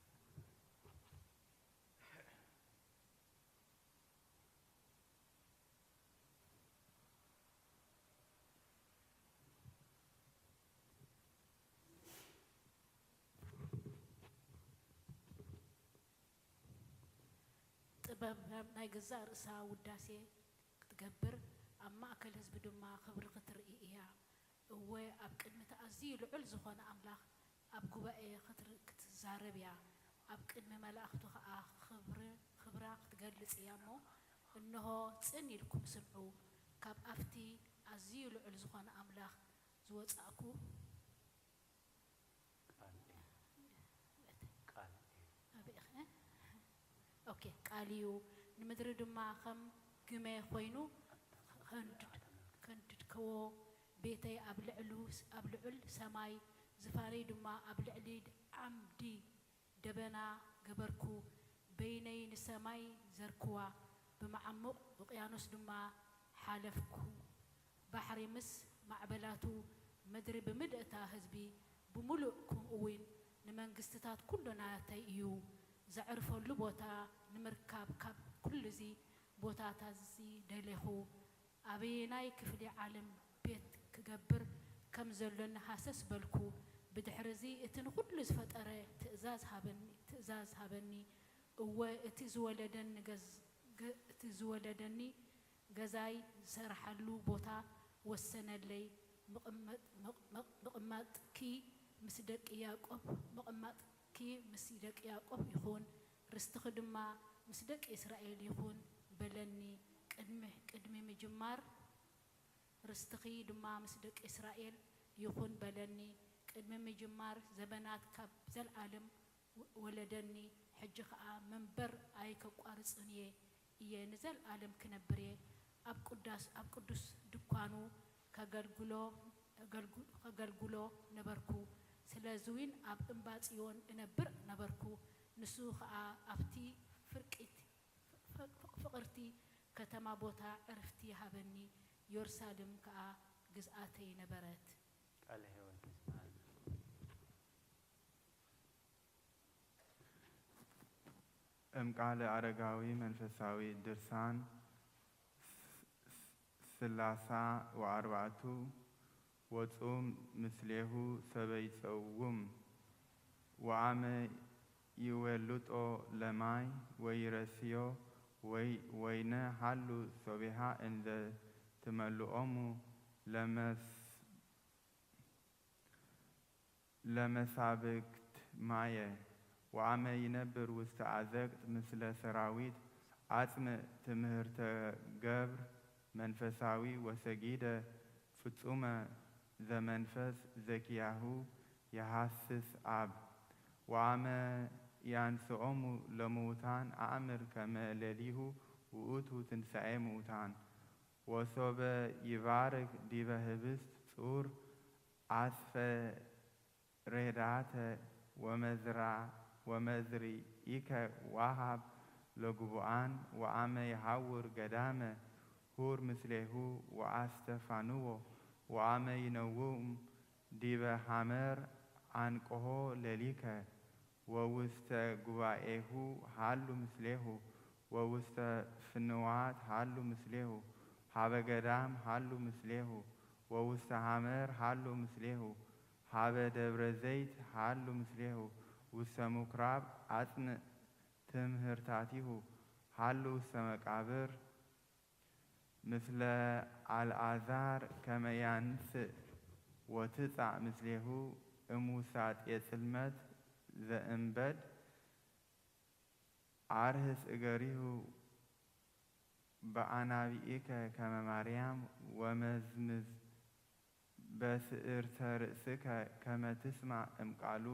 ጥበብ ናይ ገዛእ ርእሳ ውዳሴ ክትገብር፣ ኣብ ማእከል ህዝቢ ድማ ክብሪ ክትርኢ እያ። እወ፣ ኣብ ቅድሚ እቲ ኣዝዩ ልዑል ዝኾነ ኣምላኽ ኣብ ጉባኤ ክትር-፣ ክትዛረብ እያ። ኣብ ቅድሚ መላእኽቱ ኸኣ ክብሪ-፣ ክብራ ክትገልጽ እያ እሞ፣ እንሆ፣ ጽን ኢልኩም ስምዑ፣ ካብ ኣብቲ ኣዝዩ ልዑል ዝኾነ ኣምላኽ ዝወጻእኩ ቃል እዩ። ቃል እዩ። ኣበይ ኢኸ? ኦኬ፣ ቃል እዩ። ንምድሪ ድማ ከም ግመ ኮይኑ ከንድድ-፣ ከንድድከዎ፣ ቤተይ ኣብ ልዕሉ-፣ ኣብ ልዑል ሰማይ፣ ዝፋነይ ድማ ኣብ ልዕሊ ዓምዲ ደበና ገበርኩ። በይነይ ንሰማይ ዘርክዋ፣ ብመዓሙቕ ውቅያኖስ ድማ ሓለፍኩ። ባሕሪ ምስ ማዕበላቱ፣ ምድሪ ብምልእታ ህዝቢ ብምሉእ፣ ከምኡውን ንመንግስትታት ኩሉ ናተይ እዩ። ዘዕርፈሉ ቦታ ንምርካብ ካብ ኩሉዚ ቦታታትዚ ደሌኹ። ኣበየናይ ክፍሊ ዓለም ቤት ክገብር ከም ዘሎኒ ሃሰስ በልኩ። ብድሕርዚ እቲ ንኹሉ ዝፈጠረ ትእዛዝ ሃበኒ፣ ትእዛዝ ሃበኒ። እወ፣ እቲ ዝወለደኒ ገዝ-፣ ገ-፣ እቲ ዝወለደኒ ገዛይ ዝሰርሓሉ ቦታ ወሰነለይ። ምቕመጥ-፣ ምቕ-፣ ምቕ-፣ ምቕማጥኪ ምስ ደቂ ያዕቆብ፣ ምቕማጥኪ ምስ ደቂ ያዕቆብ ይኹን፣ ርስትኺ ድማ ምስ ደቂ እስራኤል ይኹን በለኒ። ቅድሚ፣ ቅድሚ ምጅማር ርስትኺ ድማ ምስ ደቂ እስራኤል ይኹን በለኒ። ቅድሚ ምጅማር ዘበናት ካብ ዘልኣለም ወ-፣ ወለደኒ። ሕጂ ኸኣ መንበር ኣይከቋርጽን እየ፣ እየ ንዘልኣለም ክነብር እየ። ኣብ ቅዳስ-፣ ኣብ ቅዱስ ድኳኑ ከገልግሎ፣ ከገልጉ-፣ ከገልግሎ ነበርኩ። ስለዚ እውን ኣብ እምባ ጽዮን እነብር ነበርኩ። ንሱ ኸኣ ኣብቲ ፍርቂት፣ ፍ-፣ ፍ-፣ ፍቕርቲ ከተማ ቦታ ዕርፍቲ ሃበኒ። የሩሳሌም ከኣ ግዝኣተይ ነበረት። ቃለ ሕይወት ይስምዓልና። እም ቃለ ኣረጋዊ መንፈሳዊ ድርሳን ስ-፣ ስ-፣ ስላሳ ወኣርባዕቱ፣ ወጹም ምስሌሁ ሰበ ይጸውም፣ ወአመ ይወልጦ ለማይ ወይረስዮ ወይ-፣ ወይነ ሃሉ ሶቢሃ እንዘ ትመልኦሙ ለመስ-፣ ለመሳብክት ማየ፣ ወአመ ይነብር ውስተ አዘቅት ምስለ ሰራዊት አጽምእ ትምህርተ ገብር መንፈሳዊ ወሰጊደ ፍጹመ ዘመንፈስ ዘኪያሁ የሐስስ አብ። ወአመ ያንስኦሙ ለምውታን ኣእምር ከመ ለሊሁ ውእቱ ትንሳኤ ምውታን። ወሶበ ይባርክ ዲበ ህብስት ጹር አስፈ ሬዳተ ወመዝራ ወመዝሪኢከ ዋሃብ ለግቡኣን ወአመ ይሃውር ገዳመ ሁር ምስሌሁ ወአስተፋንዎ ወአመ ይነውም ዲበ ሃመር አንቅሆ ለሊከ ወውስተ ጉባኤሁ ሃሉ ምስሌሁ ወውስተ ፍንዋት ሃሉ ምስሌሁ ሃበ ገዳም ሃሉ ምስሌሁ ወውስተ ሃመር ሃሉ ምስሌሁ ሃበ ደብረ ዘይት ሃሉ ምስሌሁ ውስተ ምኩራብ አጽንዕ ትምህርታቲሁ ሃሉ ውስተ መቃብር ምስለ አልዓዛር ከመ ያንስእ ወትጻእ ምስሌሁ እምውሳጤ ጽልመት ዘእምበድ አርህስ እገሪሁ በአናብኢከ ከመ ማርያም ወመዝምዝ በስእርተ ርእስከ ከመ ትስማዕ እምቃሉ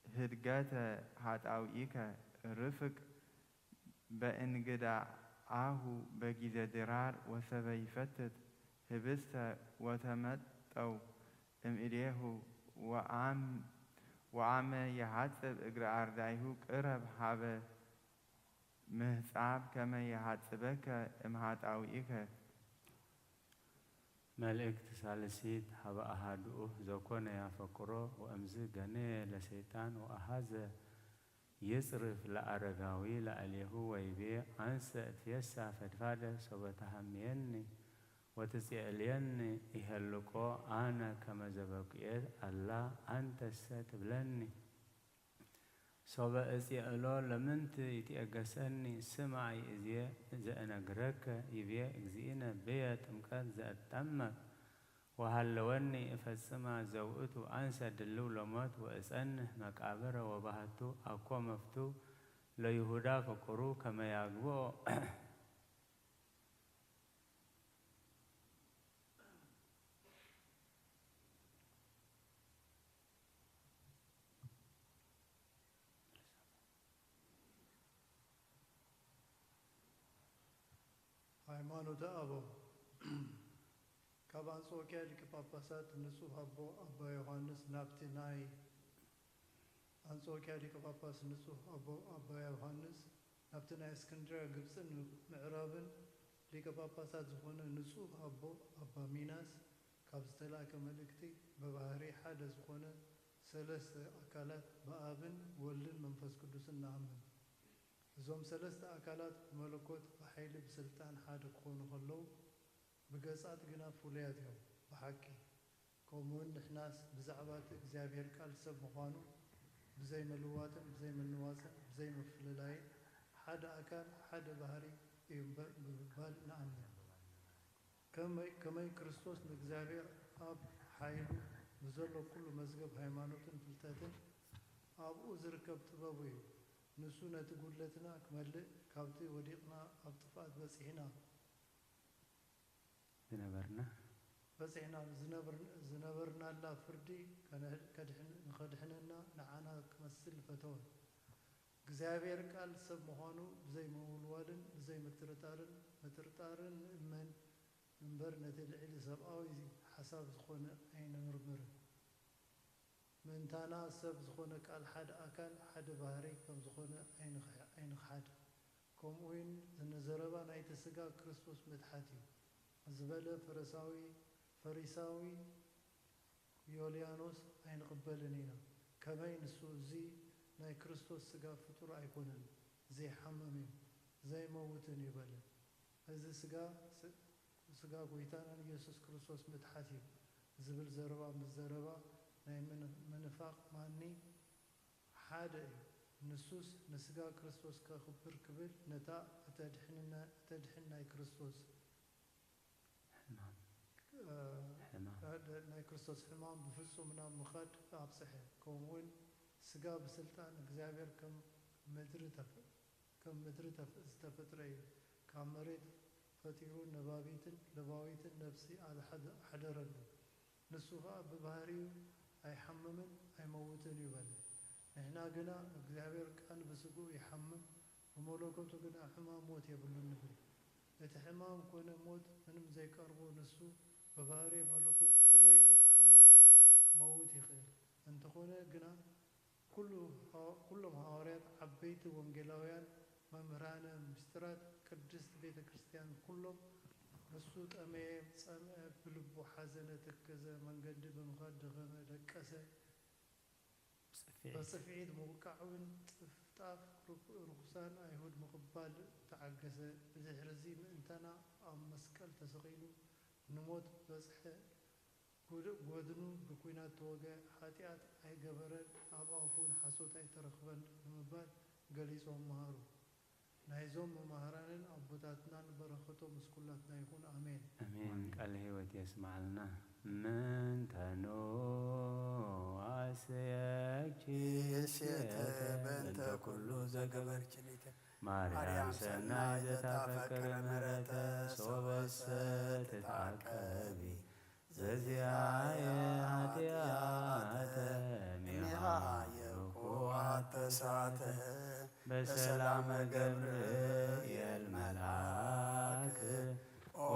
ህድገተ ኃጣውኢከ ርፍቅ በእንግዳአሁ በጊዜ ድራር ወሰበ ይፈትት ህብስተ ወተመጠው እምእዴሁ ወአም-፣ ወአመ የሐጽብ እግረ አርዳኢሁ ቅረብ ሀበ ምህጻብ ከመ የሐጽበከ እምኃጣውኢከ። መልእክት ሳልሲት ሀበ አሃዱኡ ዘኮነ ያፈቅሮ ወእምዝ ገነየ ለሰይጣን ወአሃዘ ይጽርፍ ለአረጋዊ ለአሌሁ ወይቤ አንሰ እትፌሳ ፈድፋደ ሶበ ተሃምየኒ ወትጼእልየኒ ኢሄልቆ አነ ከመ ዘበኩኤ አላ አንተሰ ትብለኒ። ሶበ እጼእሎ ለምንት ይትዔገሰኒ ስማዕ ይእዜ ዘእነግረከ ይቤ እግዚእነ ብየ ጥምቀት ዘእጠመቅ ወሃለወኒ እፈጽማ ዘውእቱ አንሰ ድልው ለሞት ወእጸንህ መቃብረ ወባህቱ አኮ መፍቱ ለይሁዳ ፍቁሩ ከመ ያግብኦ። ሃይማኖተ ኣበው ካብ ኣንጾኪያ ሊቀ ጳጳሳት ንጹህ ኣቦ ኣባ ዮሃንስ ናብቲ ናይ ኣንጾኪያ ሊቀ ጳጳስ ንጹህ ኣቦ ኣባ ዮሃንስ ናብቲ ናይ እስክንድርያ ግብጽን ምዕራብን ሊቀ ጳጳሳት ዝኾነ ንጹህ ኣቦ ኣባ ሚናስ ካብ ዝተላእከ መልእክቲ ብባህሪ ሓደ ዝኾነ ሰለስተ ኣካላት ብኣብን ወልድን መንፈስ ቅዱስን ንኣምን። እዞም ሰለስተ ኣካላት ብመለኮት ብሓይሊ ብስልጣን ሓደ ክኾኑ ከለዉ ብገጻት ግና ፍሉያት እዮም። ብሓቂ ከምኡውን ንሕናስ ብዛዕባ እቲ እግዚኣብሔር ቃል ሰብ ምዃኑ ብዘይ ምልዋጥን ብዘይ ምንዋጽን ብዘይ ምፍልላይን ሓደ ኣካል ሓደ ባህሪ እዩ እምበር ብምባል ንኣምን። ከመይ ከመይ ክርስቶስ ንእግዚኣብሔር ኣብ ሓይሉ ብዘሎ ኩሉ መዝገብ ሃይማኖትን ፍልጠትን ኣብኡ ዝርከብ ጥበቡ እዩ። ንሱ ነቲ ጉድለትና ክመልእ ካብቲ ወዲቕና ኣብ ጥፍኣት በጺሕና ዝነበርና በጺሕና ዝነብር- ዝነበርናላ ፍርዲ ከነ- ከድሕን- ንኸድሕነና ንዓና ክመስል ፈተወ። እግዚኣብሔር ቃል ሰብ ምዃኑ ብዘይ ምውልዋልን ብዘይ ምጥርጣርን ምጥርጣርን ንእመን እምበር ነቲ ልዕሊ ሰብኣዊ ሓሳብ ዝኾነ ኣይንምርምርን። ምእንታና ሰብ ዝኾነ ቃል ሓደ ኣካል ሓደ ባህርይ ከም ዝኾነ ኣይንኽ- ኣይንኽሓድ። ከምኡውን ንዘረባ ናይቲ ሥጋ ክርስቶስ ምትሓት እዩ ዝበለ ፈረሳዊ ፈሪሳዊ ዮልያኖስ ኣይንቕበልን ኢና። ከመይ ንሱ እዚ ናይ ክርስቶስ ሥጋ ፍጡር ኣይኮነን፣ ዘይሓምም እዩ፣ ዘይመውትን እዩ በለ። እዚ ሥጋ ሥጋ ጐይታናን ኢየሱስ ክርስቶስ ምትሓት እዩ ዝብል ዘረባ ምስ ዘረባ ናይ ምን- ምንፋቕ ማኒ ሓደ እዩ። ንሱስ ንሥጋ ክርስቶስ ከኽብር ክብል ነታ እተድሕንነ- እተድሕን ናይ ክርስቶስ ሕማም እ፣ ሕማም ናይ ክርስቶስ ሕማም ብፍጹም ናብ ምኻድ ኣብጽሐ። ከምኡውን ሥጋ ብስልጣን እግዚኣብሔር ከም ምድሪ ተፈ- ከም ምድሪ ተፍ- ዝተፈጥረ እዩ። ካብ መሬት ፈጢሩ ነባቢትን ለባዊትን ነፍሲ ኣዝሓደ- ኣሕደረሉ። ንሱ ኸኣ ብባህሪኡ ኣይሓምምን ኣይመውትን እዩ በለ። ንሕና ግና እግዚኣብሔር ቃል ብስግኡ ይሓምም፣ ብመለኮቱ ግና ሕማም ሞት የብሉን ንብል። እቲ ሕማም ኮነ ሞት ምንም ዘይቀርቦ ንሱ ብባህርየ መለኮት ከመይ ኢሉ ክሓምም ክመውት ይኽእል? እንተኾነ ግና ኩሉ ሃዋ-፣ ኩሎም ሃዋርያት ዓበይቲ ወንጌላውያን መምህራነ ምስጢራት ቅድስት ቤተ ክርስቲያን ኩሎም ንሱ ጠመየ፣ ጸምአ፣ ብልቡ ሓዘነ፣ ተከዘ፣ መንገዲ ብምኻድ ደኸመ፣ ደቀሰ፣ ብጽፍዒት ምውቃዕ እውን ጥፍጣፍ ርኩሳን ኣይሁድ ምቕባል ተዓገሰ። ብድሕርዚ ምእንታና ኣብ መስቀል ተሰቒሉ ንሞት በጽሐ። ጎድኑ ብኲናት ተወግአ። ሓጢኣት ኣይገበረን፣ ኣብ ኣፉ ንሓሶት ኣይተረኽበን ብምባል ገሊጾም መሃሩ። ናይዞም መማህራንን ኣቦታትናን በረኸቶም ምስ ኩላትና ይኹን። ኣሜን። ኣሜን። ቃለ ሕይወት የስምዓልና። ምንተኑ ኣስያኪ ይሴተ በእንተ ኩሉ ዘገበርኪ ሊተ። ማርያም ሰናይ ዘታፈቅር ምሕረተ ሶበሰ ትትዓቀቢ ዘዚኣየ ኃጢአተ እምኔሃ የኩ ኣተሳተ። በሰላም ገብርኤል መልአክ ኦ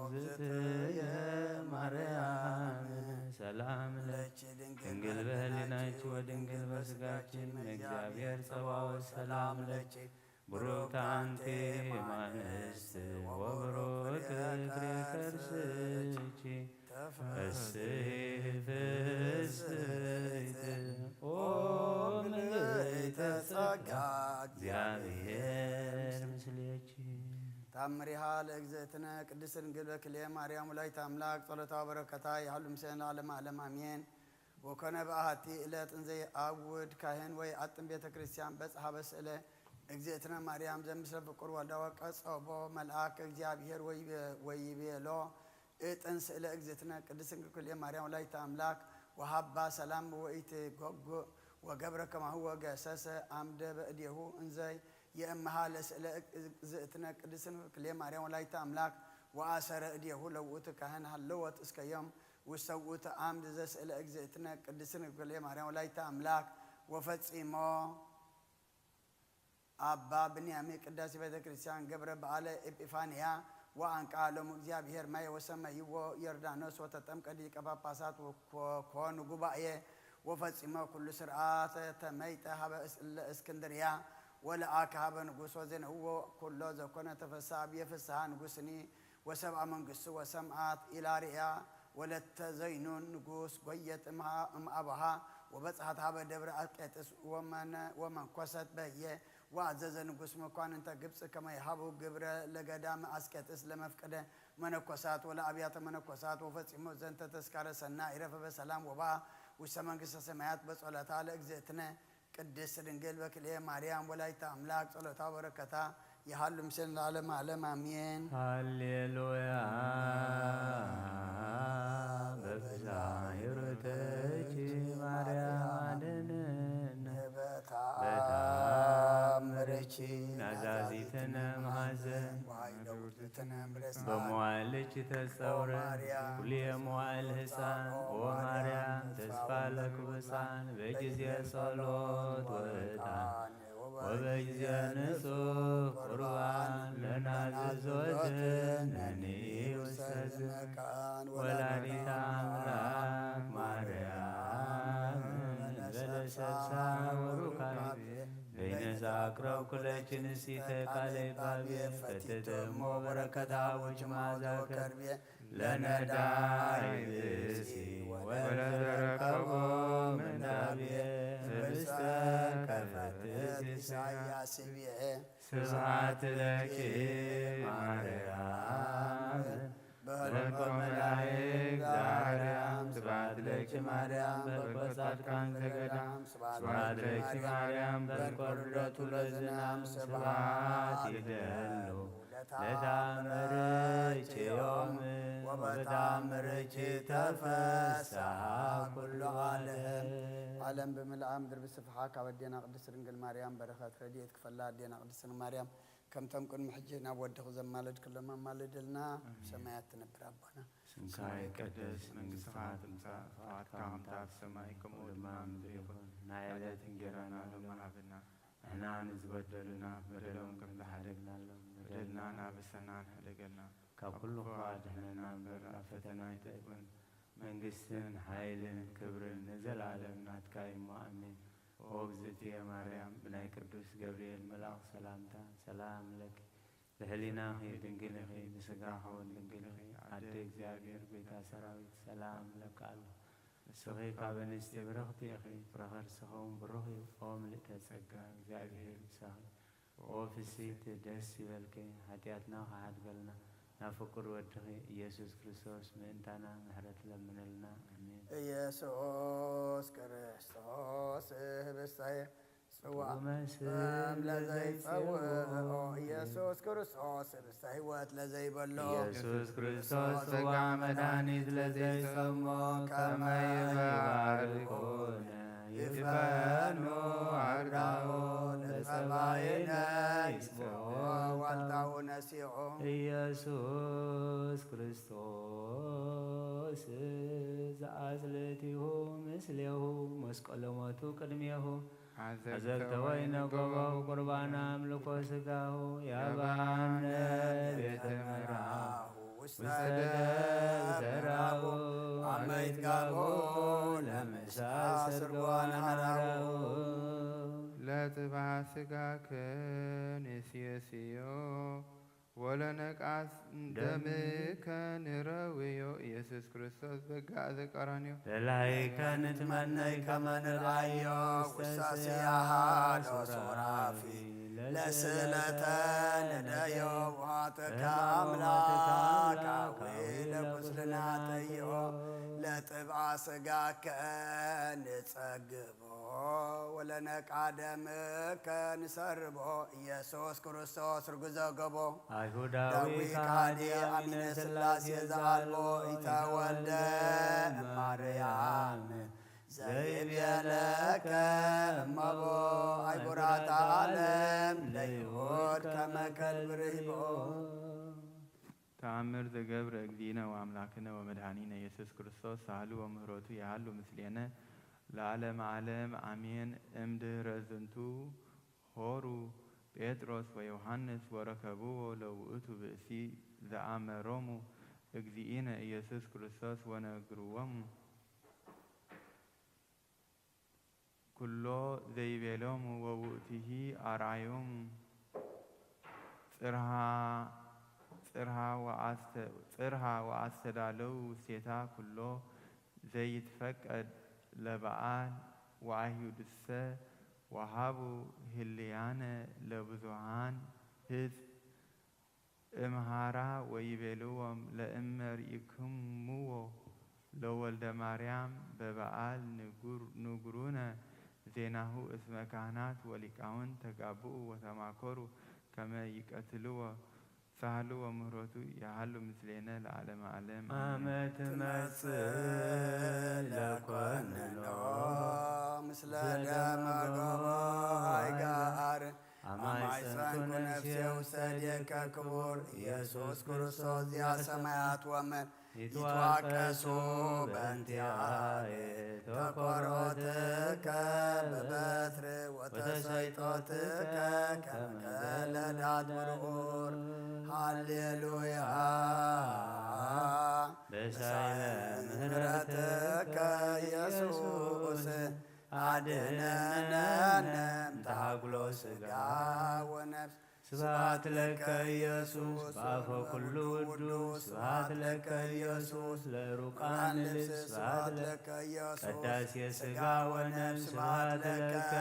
እግዝእትየ ማርያም ሰላም ለኪ ድንግል በህሊናኪ ወድንግል በስጋኪ እምእግዚአብሔር ጸባኦት ሰላም ለኪ ብሩክት አንቲ እማንስት ወብሩክ ፍሬ ከርስኪ ተፈስሒ ፍስሕት ኦ ምልዕተ ጸጋ እግዚአብሔር ምስሌኪ። ታምሪሃ ለእግዝእትነ ቅድስት ድንግል በክልኤ ማርያም ወላዲተ አምላክ ጸሎታ ወበረከታ ይሃሉ ምስሌነ ለዓለመ ዓለም አሜን። ወኮነ በአሐቲ ዕለት እንዘ ይአውድ ካህን ወይአጥን ቤተ ክርስቲያን በጽሐ በስእለ እግዝእትነ ማርያም ዘምስለ ፍቁር ወልዳ ወቀጸቦ መልአክ እግዚአብሔር ወይቤ-፣ ወይቤሎ እጥን ስእለ እግዝእትነ ቅድስት ድንግል ኩልኤ ማርያም ወላዲተ አምላክ ወሃባ ሰላም ወኢትጎግእ ወገብረ ከማሁ ወገሰሰ አምደ በእዴሁ እንዘ የእምሃ ለስእለ እግዝእትነ ቅድስት ድንግል ኩልኤ ማርያም ወላዲተ አምላክ ወአሰረ እዴሁ ለውእቱ ካህን ሃለወት እስከ ዮም ውስተ ውእቱ አምድ ዘስእለ እግዝእትነ ቅድስት ድንግል ኩልኤ ማርያም ወላዲተ አምላክ ወፈጺሞ አባ ብንያሜ ቅዳሴ ቤተ ክርስቲያን ገብረ በዓለ ኤጲፋንያ ወአንቃ ሎሙ እግዚአብሔር ማየ ወሰመይዎ ዮርዳኖስ ወተጠምቀ ሊቀ ጳጳሳት ወኮኑ ጉባኤ ወፈጺሞ ኩሉ ስርዓተ ተመይጠ ሀበ እስ-፣ ለእስክንድርያ ወለአከ ሀበ ንጉሥ ወዜነውዎ ኩሎ ዘኮነ ተፈሳ ብየ ፍስሐ ንጉሥኒ ወሰብአ መንግስቱ ወሰምአት ኢላርያ ወለተ ዘይኑን ንጉስ ጎየት እምሃ-፣ እምአባሃ ወበጽሐት ሀበ ደብረ አስቄጥስ ወመነ-፣ ወመንኮሰት በየ ወአዘዘ ንጉስ መኳንንተ ግብጽ ከመ ይሃቡ ግብረ ለገዳም አስቄጥስ ለመፍቀደ መነኮሳት ወለአብያተ መነኮሳት ወፈጺሞ ዘንተ ተስካረ ሰናይ ረፈበ ሰላም ወባ ውስተ መንግስተ ሰማያት በጸሎታ ለእግዝእትነ ቅድስት ድንግል በክልኤ ማርያም ወላዲተ አምላክ ጸሎታ በረከታ ይሃሉ ምስሌነ ለዓለመ ዓለም አሜን። ሃሌሉያ። በብዛ ይሩተች ማርያም አድነን። በታምርኪ ናዛዚትነ ማሐዘን በመዋዕልኪ ተጸውረ ኩልየ መዋዕል ሕፃን። ኦ ማርያም ተስፋ ለክቡፃን በጊዜ ጸሎት ወዕጣን ወበጊዜ ንጹሕ ቁርባን ለናዝዞትን ነኒ ውስተ ዝመካን ወላዲተ አምላክ ማርያም እንበለ ሰብሳ ወሩካቤ በይነዛ አቅረብኩ ለኪ ንጽሕተ ቃለ ይባቤ ፈትትሞ በረከታ ውጭ መዓዛ ከርቤ ለነዳይ ብእሲ ወለዘረከቦ ምንዳቤ ህብስተ ከፈትት ኢሳያስ ብሔ። ስብሐት ለኪ ማርያም በልቆ መላእክት ዘአርያም። ስብሐት ለኪ ማርያም በልቆ ጻድቃን ዘገዳም። ስብሐት ለኪ ማርያም በልቆ ርደቱ ለዝናም። ስብሐት ይደሉ ለታምርኪ ዮም ወበታምርኪ ተፈስሐ ኩሉ ዓለም። ዓለም ብምልኣ ምድሪ ብስፍሓ ካብ ኣዴና ቅድስት ድንግል ማርያም በረኸት ረድኤት ክፈላ ኣዴና ቅድስት ድንግል ማርያም ከምቶም ቅድሚ ሕጂ ናብ ወድኺ ዘማለድክሎም ኣማልድልና። ኣብ ሰማያት ትነብር ኣቦና ስምካ ይቀደስ፣ መንግስትኻ ትምጻእ፣ ፍቓድካ ከምታ ኣብ ሰማይ ከምኡ ድማ ኣብ ምድሪ ይኹን። ናይ ዕለት እንጀራና ሎሚ ሃበና። ንሕና ንዝበደሉና በደሎም ከም ዝሓደግናሎም፣ በደልና ናበሰና ሕደገልና። ካብ ኩሉ ክፉእ ኣድሕነና እምበር፣ ናብ ፈተና ኣይተእትወና። መንግስትን ሓይልን ክብርን ንዘለኣለም ናትካ እዩ እሞ፣ ኣሜን። ኦ እግዝእትየ ማርያም፣ ብናይ ቅዱስ ገብርኤል መልኣኽ ሰላምታ ሰላም ለኪ፣ ብሕሊናኺ ድንግል ኢኺ፣ ብስጋኺ እውን ድንግል ኢኺ፣ ኣደ እግዚኣብሔር፣ ቤታ ሰራዊት፣ ሰላም እብለኪ ኣለኹ። ንስኺ ካብ ኣንስቲ ብርኽቲ ኢኺ፣ ፍረ ከርስኺ እውን ብሩኽ እዩ። ኦ ምልእተ ጸጋ፣ እግዚኣብሔር ምሳኺ፣ ኦ ፍስሕቲ፣ ደስ ይበልኪ፣ ሓጢኣትና ክሓድገልና፣ ናብ ፍቁር ወድኺ ኢየሱስ ክርስቶስ ምእንታና ምሕረት ለምነልና። ኣሜን። ኢየሱስ ክርስቶስ ህብስተ ጽዋእ ጥዑመ ስም ለዘይጸውኦ፣ ኢየሱስ ክርስቶስ ህብስተ ሕይወት ለዘይበሎ፣ ኢየሱስ ክርስቶስ ጽዋዕ መድኃኒት ለዘይጸሞ፣ ከመ ይባርኮነ ይፈኑ ኣርዳኦ ለጸባኢነ ይጽብኦ ዋልታኡ ነሲኦ። ኢየሱስ ክርስቶስ ዘአጽልእቲሁ ምስሌሁ መስቀሎ ሞቱ ቅድሜሁ። አዘግተ ወይነ ገቦ ቁርባነ አምልኮ ሥጋሁ ያባነ ቤተ መርአሁ ውስተ ደብተራሁ አመ ይትጋቦ ለምሳ ስርጓን ሐራሁ። ለጽባሕ ሥጋከ ንሴስዮ ወለነቃስ ደምከ ንረውዮ። ኢየሱስ ክርስቶስ በጋ ዘቀራንዮ። ለላይከ ንትመነይ ከመ ንርአዮ ውስተ ውስተ ሲያሃ ሲያሃ ሎሶራፊ ሎሶራፊ ለስእለተ ለስእለተ ንደዮ ውሃተከ ለስእለተ አምላክ አምላክ አዊ አዊ ለቁስልና ለቁስልና ጠይኦ። ጠይኦ። ለጥብአ ሥጋከ ንጸግብ ወለነቃ ደምከ ንሰርቦ ኢየሱስ ክርስቶስ ርጉዞ ገቦ። አይሁዳዊ ዳዊ ከሃዲ ከሃዲ አሚነ አሚነ ሥላሴ ሥላሴ ዘአልቦ ዘአልቦ ኢተወልደ ኢተወልደ እማርያም እማርያም ዘይቤለከ ዘይቤለከ እመቦ እመቦ አይጉራት አይጉራት ዓለም ዓለም ለይሁድ ለይሁድ ከመ ከልብ ከመ ከልብ ርሂቦ። ርሂቦ። ተአምር ዘገብረ እግዚእነ ወአምላክነ ወመድኃኒነ ኢየሱስ ክርስቶስ ሳህሉ ወምህረቱ ያህሉ ምስሌነ ለዓለመ ዓለም አሜን። እምድህረ ዝንቱ ሆሩ ጴጥሮስ ወዮሐንስ ወረከብዎ ለውእቱ ብእሲ ዘአመሮሙ እግዚእነ ኢየሱስ ክርስቶስ ወነግርዎሙ ኩሎ ዘይቤሎሙ ወውእቱሂ አርአዮሙ ጽርሃ፣ ጽርሃ ወአስተ-፣ ጽርሃ ወአስተዳለው ውስቴታ ኩሎ ዘይትፈቀድ ለበዓል ወአይሁድሰ ወሃቡ ህልያነ ለብዙሃን ህዝብ እምሃራ ወይቤልዎም ለእመ ርኢክምዎ ለወልደ ማርያም በበዓል ንጉር-፣ ንጉሩነ ዜናሁ እስመ ካህናት ወሊቃውንት ተጋብኡ ወተማከሩ ከመ ይቀትልዎ። ሳህሉ ወምህረቱ ያሃሉ ምስሌነ ለዓለመ ዓለም። አመ አሜን። ትመጽእ ለኮንኖ ምስለ ደመ ገቦ አይጋር አማይ ሰንኩ ነፍሴ ውሰዴከ ክቡር ኢየሱስ ክርስቶስ ዚአ ሰማያት ወምድር ይትዋቀሱ በእንቲአየ ተኮሮትከ በበትር ወተሰይጦትከ ከመ ገለዳት ብርኡር። ሃሌሉያ። በሳይለ ምህረትከ ኢየሱስ አድነነ እምተሃጉሎ ሥጋ ወነፍስ። ስብሐት ለከ ኢየሱስ በአፈ ኩሉ ውዱስ። ስብሐት ለከ ኢየሱስ ለሩቃን ልብስ። ስብሐት ለከ ኢየሱስ ቀዳሴ ሥጋ ወነፍስ። ስብሐት ለከ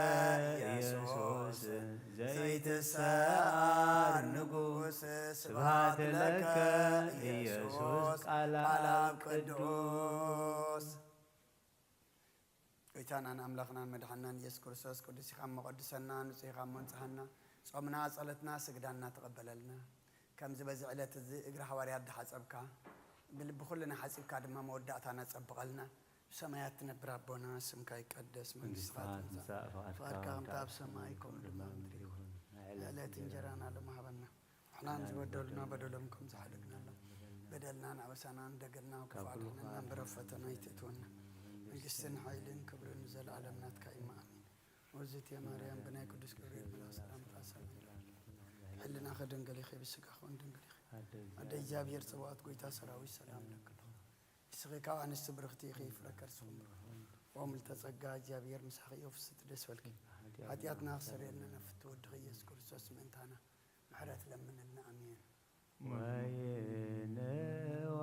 ኢየሱስ ዘይትሰዓር ንጉስ። ስብሐት ለከ ኢየሱስ ቃል አብ ቅዱስ። ጎይታናን ኣምላኽናን መድሓናን ኢየሱስ ክርስቶስ፣ ቅዱስ ኢኻ እሞ ቀድሰና፣ ንጹህ ኢኻ እሞ ንጽሃና። ጾምና፣ ጸሎትና፣ ስግዳና ተቐበለልና። ከምዚ በዚ ዕለት እዚ እግሪ ሃዋርያት ዝሓጸብካ፣ ብልቢ ኩልና ሓጺብካ ድማ መወዳእታና ጸብቐልና። ብሰማያት ትነብር ኣቦና፣ ስምካ ይቀደስ፣ መንግስትኻ መንግስትኻ ትምጻእ፣ ትምጻእ፣ ፍቓድካ ፍቓድካ ከምታ ኣብ ከምታ ሰማይ፣ ከምኡ ከምኡ ድማ ኣብ ምድሪ ይኹን። ናይ ዕለት ዕለት እንጀራና እንጀራና ሎሚ ሃበና። ንሕና ንዝበደሉና በደሎም ከም ዝሓለግናሎም፣ በደልናን ኣበሳናን ደገልና ካብ ኩሉ ክፋል ክፋል እምበር ኣብ ፈተና ኣይተእትወና። መንግስትን ሓይልን ክብርን ንዘለኣለም ናትካ እዩ። ኣሜን። ውእቱ ማርያም ብናይ ቅዱስ ገብርኤል መልኣክ ሰላምታ ሰላም ይብዛልኪ። ሕልናኺ ድንግል ኢኺ፣ ብስጋኺ እውን ድንግል ኢኺ። ኣደ ኣደ እግዚኣብሔር ጽባኦት ጎይታ ሰራዊት ሰላም ለኪ። ንስኺ ካብ ኣንስቲ ብርኽቲ ኢኺ፣ ፍረ ከርስኺ እውን ብሩኽ። ኦ ምልዕተ ጸጋ እግዚኣብሔር ምሳኺ እዩ፣ ፍስሕቲ ደስ በልኪ። ሓጢኣትና ክሰርየልና ነፍቲ ወድኺ ኢየሱስ ክርስቶስ ምእንታና ምሕረት ለምንልና። ኣሜን። ወይንዋ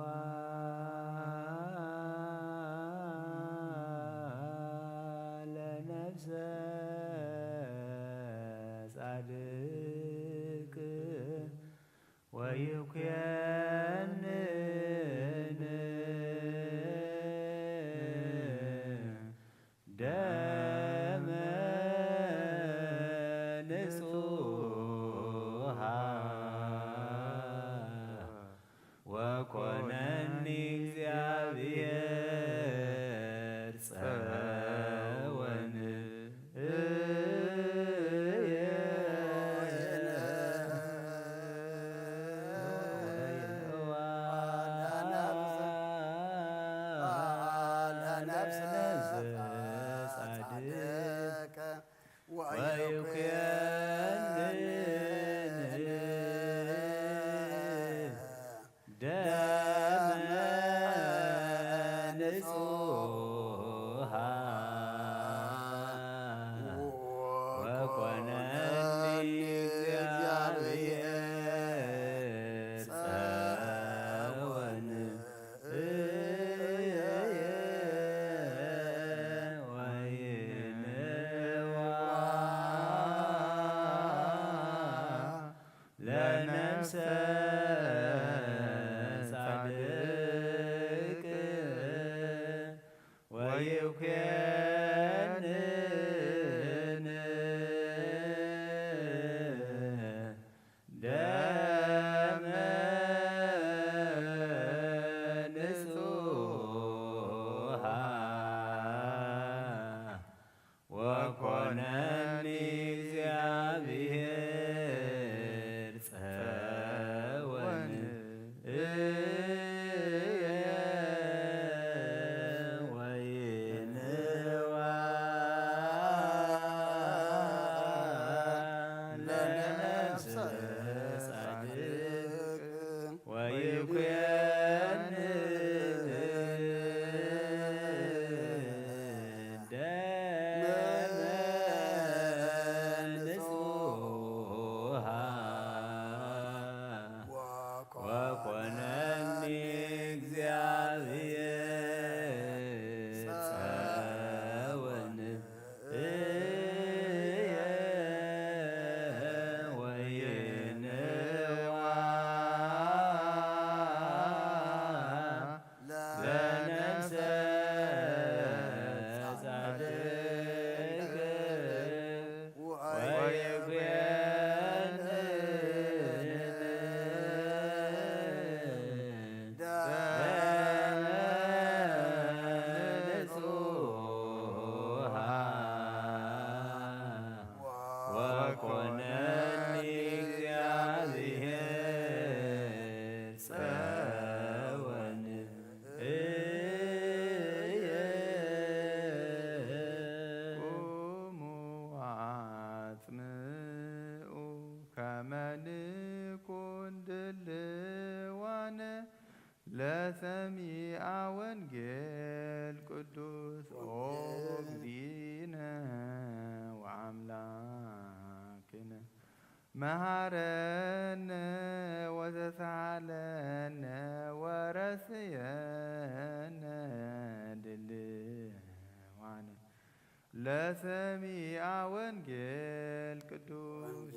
ለነፍሰ ጻድቅ ወይኩየንን ደመ ንጹሃ ወኮነኒ እግዚኣብሔር ጸወን። ወይኩየንን ደመ ንጹሃ ወኮነኒ እግዚኣብሔር ጸወን። ወይንዋ ለነፍሰ ጻድቅ ወይኩየንን ደመ ንጹሃ ወኮነኒ እግዚኣብሔር ጸወን። ወይንዋ ለነፍሰ ጻድቅ ወይኩየን ደመ ንጹሃ ወኮነኒ እግዚኣብሔር ጸወን። ወይንዋ ለነፍሰ ጻድቅ ወይኩየን ደመ ንጹሃ ወኮነኒ እግዚኣብሔር ጸወን። ቁሙ ወአጽምዑ ከመ ንኩን ድልዋነ ለሰሚዐ ወንጌል ቅዱስ ኦ እግዚእነ ወአምላክነ መሃረነ ወተሳሃለነ ወረስየነ ድልዋነ ለሰሚዐ ወንጌል ቅዱስ።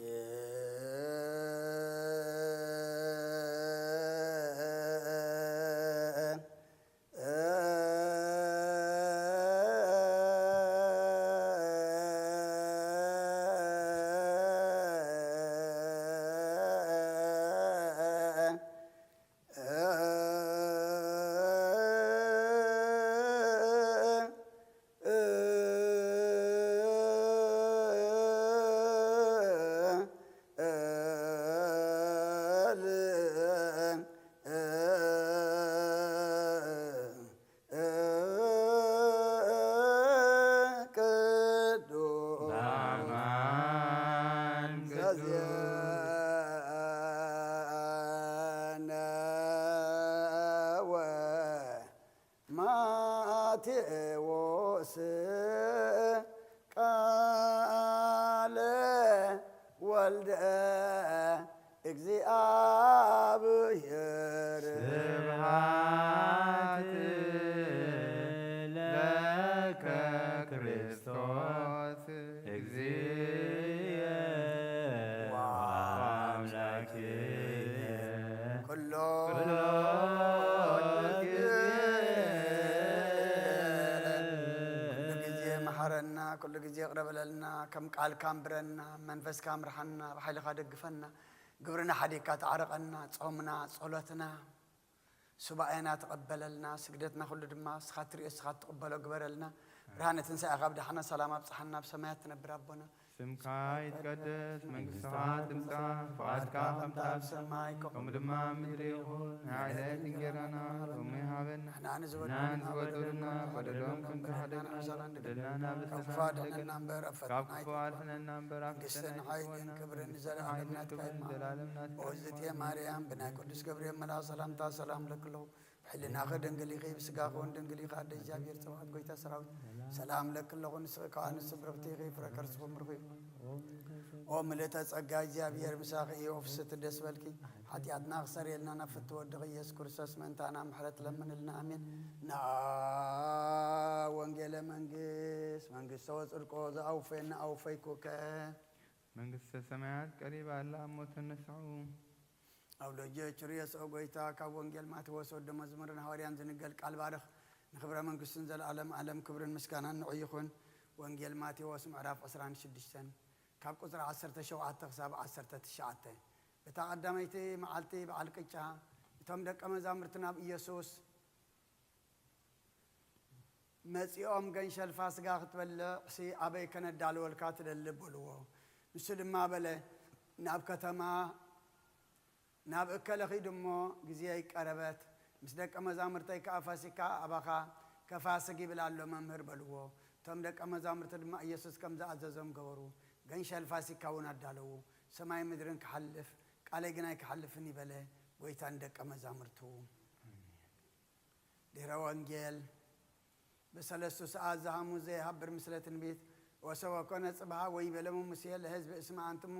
ቴዎስ ቃለ ወልደ እግዚኣብሔር። ስብሐት ለከ ክርስቶስ እግዚእ ወአምላክየ። ኩሎ ኩሎ ጊዜ ጊዜ ኩሉ ግዜ መሓረና፣ ኩሉ ግዜ ይቕረ በለልና፣ ከም ቃልካ ኣንብረና፣ መንፈስካ ምርሓና፣ ብሓይልኻ ደግፈና፣ ግብርና ሓዲግካ ተዓረቐና፣ ጾምና፣ ጸሎትና፣ ሱባኤና ተቐበለልና፣ ስግደትና ኩሉ ድማ ንስኻ ትርእዮ፣ ንስኻ ትቕበሎ ግበረልና። ብርሃነ ትንሳኤኻ ብደሓና ሰላም ኣብጽሓና፣ ኣብ ሰማያት ትነብር ኣቦና። ስምካ ይትቀደስ፣ መንግስትኻ ትምጻእ፣ ፍቓድካ ከምቲ ኣብ ሰማይ ከምኡ ድማ ኣብ ምድሪ ይኹን። ናይ ዕለት እንጌራና ሎሚ ሃበና። ንሕና ንዝበደሉና ንዝበደሉና በደሎም ከም ዝሓደግና በደልና ናብ በደልና በደልና ኣበሰና ኣድሕነና እምበር ኣብ ካብ ፈተና ክፉ ኣይተግበና። ኣድሕነና እምበር ኣብ መንግስትን ፈተና ሓይልን ኣይትግበና። ክብርን ንዘለኣለም ናትካ እዩ። ዘላለም ናትካ እዩ። ኦዝቴ ማርያም ብናይ ቅዱስ ገብርኤል መልኣኽ ሰላምታ ሰላም ለክለኹ። ብሕልናኺ ድንግል ኢኺ፣ ብስጋኺ እውን ድንግል ኢኺ። ኣደ እግዚኣብሔር ጸባኦት፣ ጎይታ ሰራዊት፣ ሰላም ለኪ ኣለኹ። ንስኺ ከኣ ንስብርኽቲ ኢኺ፣ ፍረ ከርስኺ ብሩኽ እዩ። ኦ ምልእተ ጸጋ፣ እግዚኣብሔር ምሳኺ እዩ። ፍስሕቲ ደስ በልኪ፣ ሓጢኣትና ክሰርየልና ናብ ፍትወ ወድኺ ኢየሱስ ክርስቶስ ምእንታና ምሕረት ለምንልና። ኣሜን። ነኣ ወንጌለ መንግስት፣ መንግስተ ወጽድቆ ዘኣውፈየና ኣውፈይኩከ። መንግስተ ሰማያት ቀሪባ ኣላ፣ እሞ ተነስሑ። ኣብ ሎጀ ችሩ የስኦ ጎይታ። ካብ ወንጌል ማቴዎስ ወዲ መዝሙርን ሃዋርያን ዝንገል ቃል ባርኽ። ንኽብረ መንግስቱን ዘለዓለም ዓለም ክብርን ምስጋናን ንዑ ይኹን። ወንጌል ማቴዎስ ምዕራፍ ዕስራን ሽዱሽተን፣ ካብ ቁጽሪ ዓሰርተ ሸውዓተ ክሳብ ዓሰርተ ትሽዓተ። በታ ቀዳመይቲ መዓልቲ በዓል ቅጫ እቶም ደቀ መዛሙርቲ ናብ ኢየሱስ መጺኦም፣ "ገንሸል ፋስጋ ክትበልዕሲ ኣበይ ከነዳልወልካ ትደሊ?" በልዎ። ንሱ ድማ በለ፣ "ናብ ከተማ ናብ እከለ ኺዱ እሞ፣ ግዜይ ቀረበት፣ ምስ ደቀ መዛሙርተይ ከኣ ፋሲካ ኣባኻ ከፋስግ ይብል ኣሎ መምህር" በልዎ። እቶም ደቀ መዛሙርቲ ድማ ኢየሱስ ከም ዝኣዘዞም ገበሩ። ገንሸል ፋሲካ እውን ኣዳለዉ። "ሰማይ ምድርን ክሓልፍ፣ ቃለይ ግን ኣይክሓልፍን እዩ" በለ ጐይታ ንደቀ መዛሙርቱ። ድሕረ ወንጌል ብሰለስቱ ሰዓት ዝሃሙ ዘይሃብር ምስለ ትንቢት። ወሰወኮነ ጽብሃ ወይቤሎሙ ሙሴ ለሕዝብ እስመ አንትሙ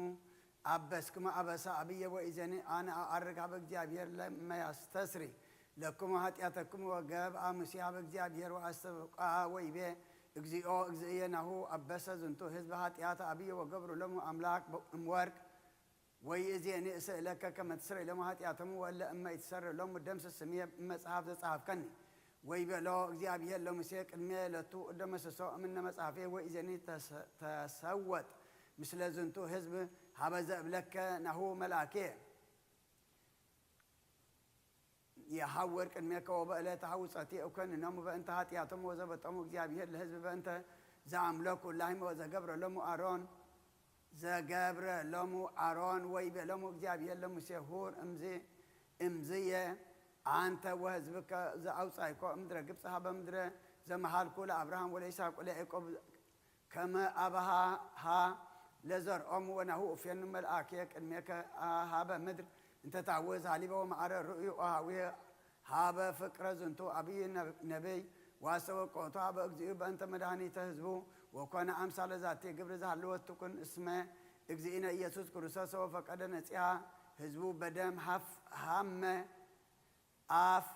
አበስክሙ አበሳ አብየ ወኢዜኒ አነ አዐርግ ሀበ እግዚአብሔር ለመያስተስሪ ለክሙ ኃጢአተክሙ። ወገብአ ሙሴ ሀበ እግዚአብሔር ወአስተብቃ ወይቤ እግዚኦ እግዚእየ ናሁ አበሰ ዝንቱ ሕዝብ ኃጢአት አብየ ወገብሩ ሎሙ አምላክ እምወርቅ ወይእዜኒ እስእለከ ከመ ትስረይ ሎሙ ኃጢአቶሙ ወእለ እመ ኢትሰሪ ሎሙ ደምስስ ስምየ እመጽሐፍ ዘጸሐፍከኒ። ወይቤሎ እግዚአብሔር ለሙሴ ቅድሜ ለቱ እደመስሶ እምነ መጽሐፌ ወይእዜኒ ተሰወጥ ምስለ ዝንቱ ሕዝብ ሀበ ዘእብለከ ናሁ መልአኬ የሐውር ቅድሜከ ወበእለ ተሐውጸቲ እኮንኖሙ በእንተ ኃጢአቶም ወዘበጦሙ እግዚአብሔር ለሕዝብ በእንተ ዘአምለኩ ላህመ ወዘገብረ ሎሙ አሮን ዘገብረ ሎሙ አሮን ወይቤሎሙ እግዚአብሔር ለሙሴ ሁር እምዚ እምዝየ አንተ ወሕዝብከ ዘአውጻይኮ እምድረ ግብፅ ሀበ ምድረ ዘመሃልኩ ለአብርሃም ወለይስሐቅ ወለያዕቆብ ከመ አብሃሃ ለዘርዖሙ ወናሁ እፌኑ መልአኬ ቅድሜከ ሀበ ምድር እንተ ታውዝ ሀሊበ ወመዓረ ርእዩ ኦሃዊ ሀበ ፍቅረ ዝንቱ አብይ ነብይ ዋሰወቆቱ ሀበ እግዚኡ በእንተ መድኃኒተ ህዝቡ ወኮነ አምሳለ ዛቲ ግብር ዝሃለወት ትኩን እስመ እግዚእነ ኢየሱስ ክርስቶስ ወፈቀደ ነጺሃ ህዝቡ በደም ሀፍ ሀመ አፍ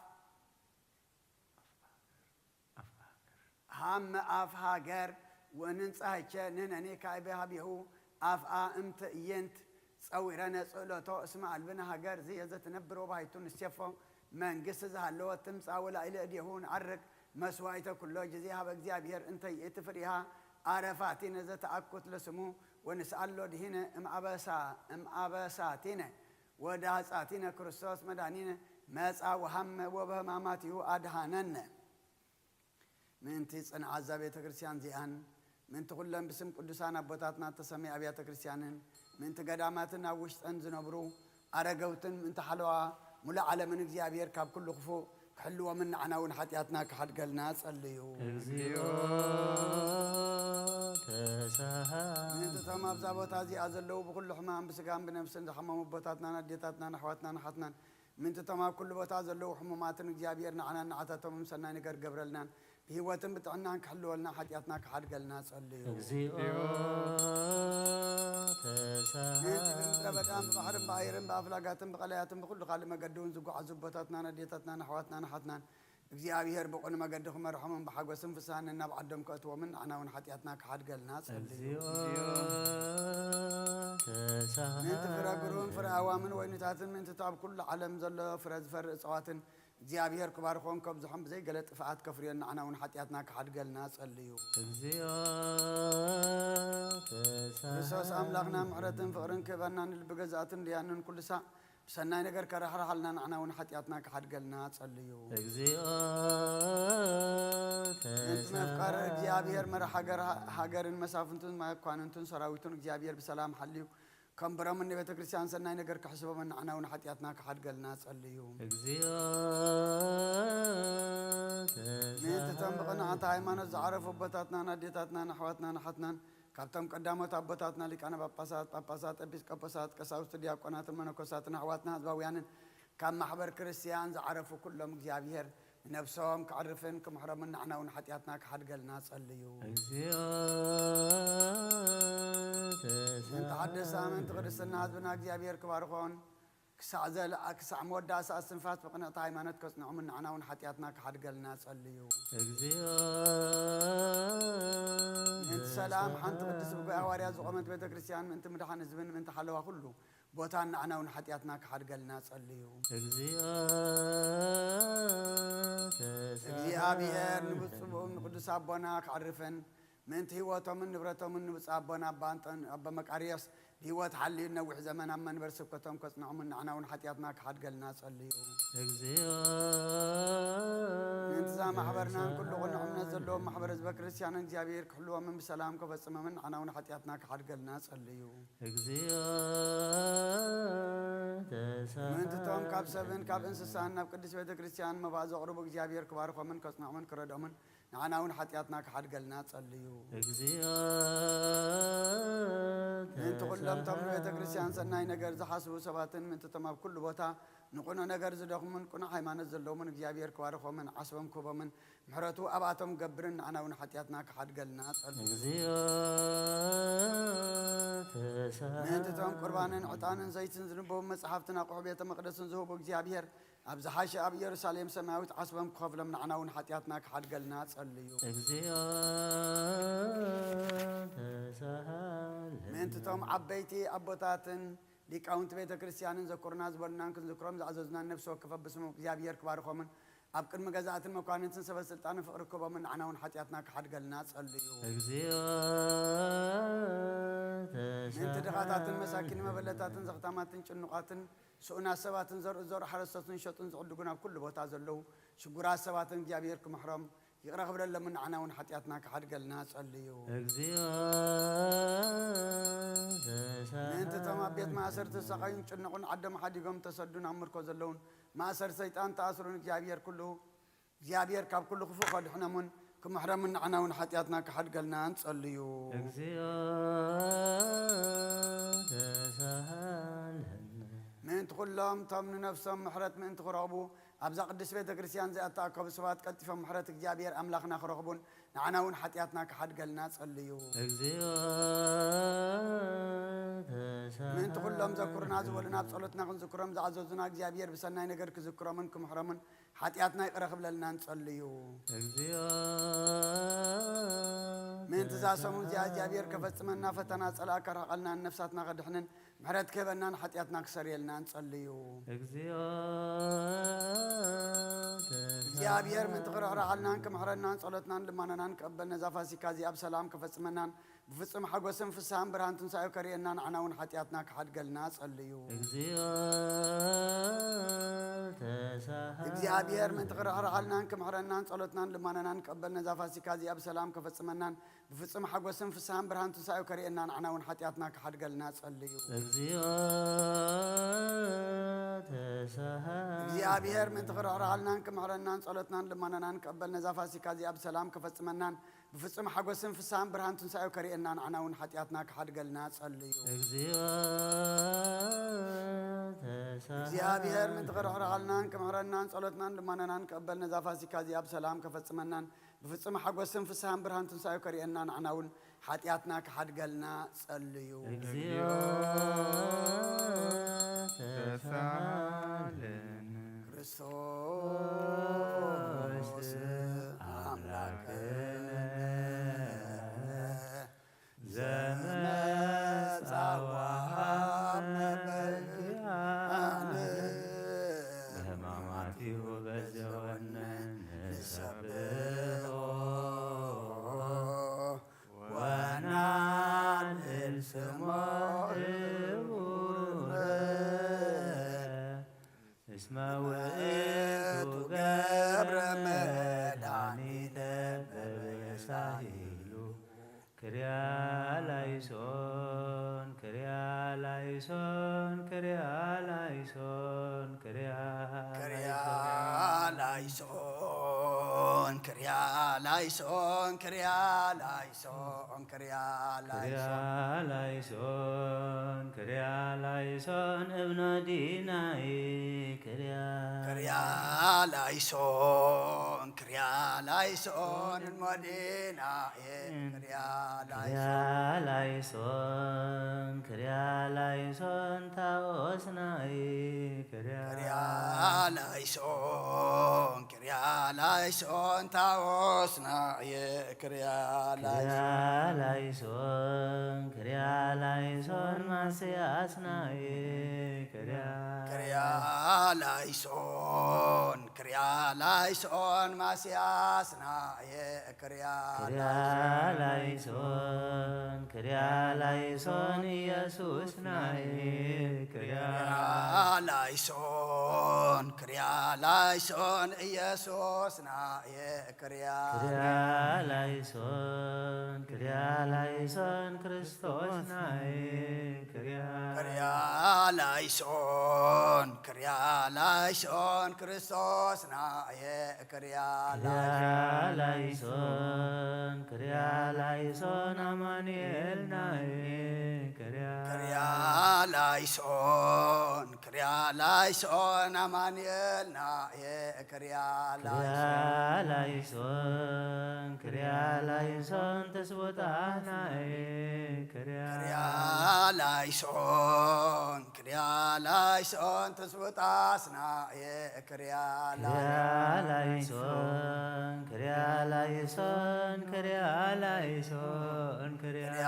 ሀመ አፍ ሃገር ወንንጻህቸ ንሕነኒ ካይበ ሀቤሁ አፍአ እምትእይንት ጸዊረነ ጽእለቶ እስመ አልብነ ሃገር ዝየ ዘትነብር ወባይቱ ንሴፎ መንግስት ዝሃለወት ትምጻእ ወላኢለ እዴሁ ንዐርግ መስዋዕተ ኩሎ ጊዜ ሀበ እግዚኣብሔር እንተ ይእቲ ፍሪሃ አረፋቲነ ዘተአኩት ለስሙ ወንስአሎ ድሂነ እምአበሳ እምአበሳቲነ ወዳህጻቲነ ክርስቶስ መድኃኒነ መጻ ወሀመ ወበህማማቲሁ አድሃነነ። ምእንቲ ጽንዓት እዛ ቤተ ክርስቲያን እዚኣን፣ ምእንቲ ኩለን ብስም ቅዱሳን ኣቦታትና እተሰምያ ኣብያተ ክርስቲያንን፣ ምእንቲ ገዳማትን ኣብ ውሽጠን ዝነብሩ ኣረገውትን፣ ምእንቲ ሓለዋ ሙሉእ ዓለምን እግዚኣብሔር ካብ ኩሉ ክፉእ ክሕልዎምን ንዓና እውን ሓጢኣትና ክሓድገልና ጸልዩ። እግዚኦ ተሳሃ ምእንቲ እቶም ኣብዛ ቦታ እዚኣ ዘለዉ ብኹሉ ሕማም ብስጋን ብነፍስን ዝሓመሙ ኣቦታትናን ኣዴታትናን ኣሕዋትናን ኣሓትናን ምእንቲ እቶም ኣብ ኩሉ ቦታ ዘለዉ ሕሙማትን እግዚኣብሔር ንዓናን ንዓታቶምን ሰናይ ነገር ገብረልናን ብህይወትን ብጥዕናን ክሕልወልና፣ ሓጢኣትና ክሓድገልና ጸልዩ። እግዚኦ ምእንቲ ተሳሃ ብምድረ በዳን ብባሕርን ብኣየርን ብኣፍላጋትን ብቐላያትን ብኹሉ ካልእ መገዲ እውን ዝጓዓዙ ኣቦታትናን ኣዴታትናን ኣሕዋትናን ኣሓትናን እግዚኣብሔር ብቕኑ መገዲ ክመርሖምን ብሓጎስን ፍስሃን ናብ ዓዶም ከእትዎምን ንዓና እውን ሓጢኣትና ክሓድገልና ጸልዩ። እግዚኦ ተሳሃ ምእንቲ ፍረ ግሩም ፍረ ኣዋምን ወይንታትን ምእንቲ ኣብ ኩሉ ዓለም ዘሎ ፍረ ዝፈሪ እፅዋትን እግዚኣብሔር ክባርኾን ከብዝሖን ብዘይገለ ጥፍኣት ከፍርዮን ንዓና እውን ሓጢኣትና ክሓድገልና ጸልዩ። እግዚኦ ተሳሃ ክርስቶስ ኣምላኽና ምሕረትን ፍቕርን ክህበና ንልቢ ገዛእትን ድያንን ኩሉ ሳዕ ብሰናይ ነገር ከራሕርሓልና ንዓና እውን ሓጢኣትና ክሓድገልና ጸልዩ። እግዚኦ ምእንቲ መፍቀሪ ተሳሃ እግዚኣብሔር መራሕ ሃገር ሃገርን መሳፍንቱን መኳንንቱን ሰራዊቱን እግዚኣብሔር ብሰላም ሓልዩ ከንብሮምን ንቤተ ክርስቲያን ሰናይ ነገር ክሕስቦምን ንዓና እውን ሓጢኣትና ክሓድገልና ጸልዩ። እግዚኦ ምእንቲ እቶም ተሳሃ ብቕንዕቲ ሃይማኖት ዝዓረፉ ኣቦታትናን ኣዴታትናን ኣሕዋትናን ኣሓትናን ካብቶም ቀዳሞት ኣቦታትና ሊቃነ ጳጳሳት፣ ጳጳሳት፣ ኤጲስቆጶሳት፣ ቀሳውስቲ፣ ዲያቆናትን መነኮሳትን ኣሕዋትና ህዝባውያንን ካብ ማሕበር ክርስቲያን ዝዓረፉ ኩሎም እግዚኣብሔር ንነብሶም ከዕርፍን ክምሕሮምን ንዓና እውን ሓጢኣትና ክሓድገልና ጸልዩ። እግዚኦ ምእንቲ ሓደሳ ተሳሃ ምእንቲ ቅድስና ህዝብና እግዚኣብሔር ክባርኾን ክሳዕ ዘለ ክሳዕ መወዳእታ እስትንፋስ ብቕንዕቲ ሃይማኖት ከጽንዖምን ንዓና እውን ሓጢኣትና ክሓድገልና ጸልዩ። እግዚኦ ምእንቲ ሰላም ሓንቲ ቅድስቲ ብጉባኤ ሃዋርያ ዝቖመት ቤተ ክርስቲያን ምእንቲ ምድሓን ህዝብን ምእንቲ ሓለዋ ኩሉ ቦታን ንዓና እውን ሓጢኣትና ክሓድገልና ጸልዩ። እግዚኦ ተሳሃ እግዚኣብሔር ንብፁዕ ንቅዱስ ኣቦና ክዕርፍን ምእንቲ ህይወቶምን ንብረቶምን ንብፁዕ ኣቦና ኣባ ኣንጦን ኣባ መቃርዮስ ብህይወት ሓልዩ ነዊሕ ዘመን ኣብ መንበር ስብከቶም ከጽንዖምን ንዓና እውን ሓጢኣትና ክሓድገልና ጸልዩ። እግዚኦ ምእንትዛ ማሕበርናን ኩሉ ቅኑዕ እምነት ዘለዎም ማሕበር ህዝበ ክርስቲያን እግዚኣብሔር ክሕልዎምን ብሰላም ከፈጽሞምን ንዓና እውን ሓጢኣትና ክሓድገልና ጸልዩ። እግዚኦ ተሳሃ ምእንትቶም ካብ ሰብን ካብ እንስሳን ናብ ቅድስት ቤተ ክርስቲያን መባእ ዘቕርቡ እግዚኣብሔር ክባርኾምን ከጽንዖምን ክረድኦምን ንዓና እውን ሓጢኣትና ክሓድገልና ጸልዩ። እግዚኦ ምእንቲ ኩሎም እቶም ንቤተ ተሳሃ ክርስቲያን ሰናይ ነገር ዝሓስቡ ሰባትን ምእንትቶም ኣብ ኩሉ ቦታ ንቕኑዕ ነገር ዝደኽሙን ቅኑዕ ሃይማኖት ዘለዎምን እግዚኣብሔር ክባርኾምን ዓስቦም ክህቦምን ምሕረቱ ኣብኣቶም ክገብርን ንዓና እውን ሓጢኣትና ክሓድገልና ጸልዩ። እግዚኦ ተሳሃ ምእንትቶም ቁርባንን ዕጣንን ዘይትን ዝንበቡ መጽሓፍትን ኣቑሑ ቤተ መቕደስን ዝህቡ እግዚኣብሔር ኣብ ዝሓሸ ኣብ ኢየሩሳሌም ሰማያዊት ዓስቦም ክኸፍሎም ንዓና እውን ሓጢኣትና ክሓድገልና ጸልዩ። እግዚኦ ተሳሃለና ምእንትቶም ዓበይቲ ኣቦታትን ሊቃውንቲ ቤተ ክርስቲያንን ዘኩርና ዝበሉናን ክንዝክሮም ዝኣዘዙናን ነፍሲ ወከፍ ብስሙ እግዚኣብሔር ክባርኾምን ኣብ ቅድሚ ገዛእትን መኳንንትን ሰበ ስልጣንን ፍቕሪ ክህቦምን ንዓና እውን ሓጢኣትና ክሓድገልና ጸልዩ። እግዚኦ ምእንቲ ድኻታትን ተሳሃለና መሳኪን መበለታትን ዘኽታማትን ጭኑቓትን ስኡናት ሰባትን ዘርኡ ዘርኡ ሓረስቶትን ሸጡን ዝዕድጉን ኣብ ኩሉ ቦታ ዘለዉ ሽጉራት ሰባትን እግዚኣብሔር ክምሕሮም ይቕረ ክብለሎምን ንዓና እውን ሓጢኣትና ክሓድገልና ጸልዩ። እግዚኦ ምእንቲ እቶም ኣብ ቤት ተሳሃለና ማእሰርቲ ዝሳቐዩን ጭኑቑን ዓዶም ሓዲጎም ተሰዱን ኣብ ምርኮ ዘለውን ማእሰር ሰይጣን ተኣስሩን እግዚኣብሔር ኩሉ እግዚኣብሔር ካብ ኩሉ ክፉእ ከድሕኖምን ክምሕሮምን ንዓና እውን ሓጢኣትና ክሓድገልና ንጸልዩ። እግዚኦ ተሳሃለና ምእንቲ ኩሎም እቶም ንነፍሶም ምሕረት ምእንቲ ክረኽቡ ኣብዛ ቅድስት ቤተ ክርስቲያን እዚኣ እተኣከቡ ሰባት ቀልጢፎም ምሕረት እግዚኣብሔር ኣምላኽና ክረኽቡን ንዓና እውን ሓጢኣትና ክሓድገልና ጸልዩ። እግዚኦ ተሳሃለና ምእንቲ ኩሎም ዘኩርና ዝበሉና ኣብ ጸሎትና ክንዝክሮም ዝኣዘዙና እግዚኣብሔር ብሰናይ ነገር ክዝክሮምን ክምሕሮምን ሓጢኣትና ይቕረ ክብለልና ንጸልዩ። እግዚኦ ምእንቲ እዛ ሰሙን እዚኣ እግዚኣብሔር ከፈጽመና ፈተና ጸላእ ከርሕቐልና ንነፍሳትና ከድሕንን ምሕረት ክህበናን ሓጢኣትና ክሰርየልና ንጸልዩ። እግዚኦ እግዚኣብሔር ምእንቲ ክርሕርሓልናን ክምሕረናን ጸሎትናን ልማናናን ክቕበል ነዛ ፋሲካ እዚኣ ብሰላም ከፈጽመናን ብፍጹም ሓጎስን ፍስሃን ብርሃን ትንሳኤው ከርእየና ንዓና እውን ሓጢኣትና ክሓድገልና ጸልዩ። እግዚኦ ተሳሃ እግዚኣብሔር ምእንቲ ክርሕርሓልናን ክምሕረናን ጸሎትናን ልማናናን ክቕበል ነዛ ፋሲካ እዚኣ ብሰላም ከፈጽመናን ብፍጹም ሓጎስን ፍስሃን ብርሃን ትንሳኤው ከርእየና ንዓና እውን ሓጢኣትና ክሓድገልና ጸልዩ። እግዚኦ ተሳሃ እግዚኣብሔር ምእንቲ ክርሕርሓልናን ክምሕረናን ጸሎትናን ልማናናን ክቕበል ነዛ ፋሲካ እዚኣ ብሰላም ከፈጽመናን ብፍጹም ሓጎስን ፍስሃን ብርሃን ትንሳኤው ከርእየና ንዓና እውን ሓጢኣትና ክሓድገልና ጸልዩ። እግዚኦ ተሳሃ እግዚኣብሔር ምእንቲ ክርሕርሓልናን ክምሕረናን ጸሎትናን ልማናናን ክቕበል ነዛ ፋሲካ እዚኣ ብሰላም ከፈጽመናን ብፍጹም ሓጎስን ፍስሃን ብርሃን ትንሳኤ ከርእየና፣ ንዓና እውን ሓጢኣትና ክሓድገልና ጸልዩ። እግዚኦ ተሳሃለነ። ክርስቶስ ኣምላክነ ዘመጻ ወሃብ መበጊኣነ በሕማማቲሁ በዘወነ ንሰብሖ ወናልዕል ስሞ ክቡር እስመ ውእቱ ገብረ መድኃኒተ በበሳሂሉ ክርያ ላይሶን ክርያ ላይሶን ክርያ ላይሶን ክርያ ክርያ ላይሶን ክርያ ላይሶን ክርያ ላይሶን ክርያ ክርያ ላይሶን ላይሶን ክርያ ላይሶን እብኖ ዲናይ ክርያ ክርያ ላይሶን ክርያ ላይሶን እብኖ ዲናይ ክርያ ክርያ ላይሶን ላይሶን ክርያ ላይሶን ታኦስናይ ክርያ ክርያ ላይሶን ክርያ ላይሶን ታኦስናይ ክርያ ክርያ ላይሶን ላይሶን ክርያ ላይሶን ማስያስናይ ክርያ ክርያ ላይሶን ክርያ ላይሶን ማስያስናየ ክርያ ክርያ ላይሶን ክርያ ላይሶን ኢየሱስናይ ክርያ ላይሶን ክርያ ላይሶን ኢየሱስናየ ክርያ ክርያ ላይሶን ክርያ ላይሶን ክርስቶስናይ ክርያ ክርያ ላይሶን ክርያ ላይሶን ክርስቶስናየ ክርያ ክርያ ላይሶን ክርያ ላይሶን ኣማኑኤልናይ ክርያ ክርያ ላይሶን ክርያ ላይሶን ኣማኑኤልናየ ክርያ ክርያ ላይሶን ላይሶን ክርያ ላይሶን ትስቡጣናይ ክርያ ክርያ ላይሶን ክርያ ላይሶን ትስቡጣስናየ ክርያ ክርያ ላይሶን ላይሶን ክርያ ላይሶን ክርያ ላይሶን ክርያ ክርያ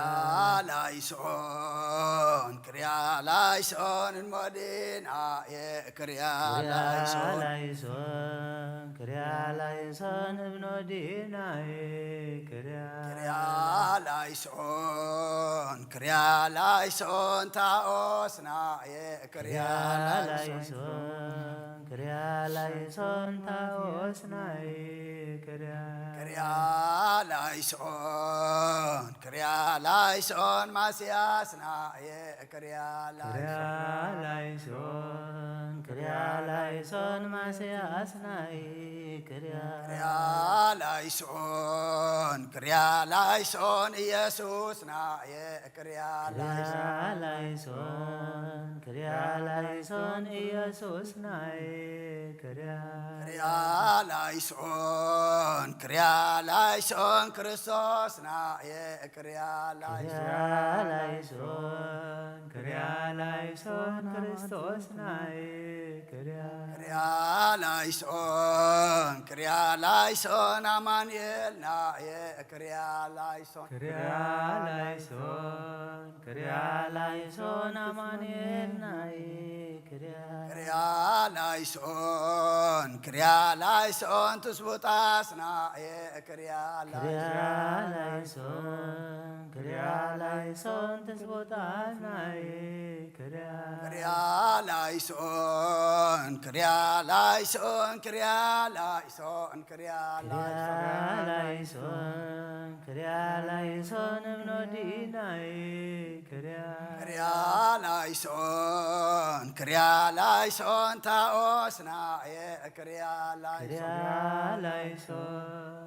ላይሶን ክርያ ላይሶን እንሞዲናየ ክርያ ክርያ ላይሶን ላይሶን ክርያ ላይሶን እብኖዲናይ ክርያ ክርያ ላይሶን ክርያ ላይሶን ታኦስናየ ክርያ ክርያ ላይሶን ላይሶን ክርያ ላይሶን ታኦስናይ ክርያ ክርያ ላይሶን ክርያ ላይሶን ማስያስናየ ክርያ ክርያ ላይሶን ላይሶን ክርያ ላይሶን ማስያስናይ ክርያ ክርያ ላይሶን ክርያ ላይሶን ኢየሱስናየ ክርያ ክርያ ላይሶን ላይሶን ክርያ ላይሶን ኢየሱስናይ ክርያ ክርያ ላይሶን ክርያ ላይሶን ክርስቶስናየ ክርያ ክርያ ላይሶን ላይሶን ክርያ ላይሶን ክርስቶስናይ ክርያ ክርያ ላይሶን ክርያ ላይሶን ኣማኑኤልናየ ክርያ ላይሶን ክርያ ላይሶን ክርያ ላይሶን ኣማኑኤልናይ ክርያ ክርያ ላይሶን ክርያ ላይሶን ትስቡጣስናየ ክርያ ክርያ ላይሶን ላይሶን ክርያ ላይሶን ትስቡጣናይ ክርያ ክርያ ላይሶን ክርያ ላይሶን ክርያ ላይሶን ክርያ ክርያ ላይሶን ላይሶን ክርያ ላይሶን እብኖዲናይ ክርያ ክርያ ላይሶን ክርያ ላይሶን ታኦስናየ ክርያ ክርያ ላይሶን ላይሶን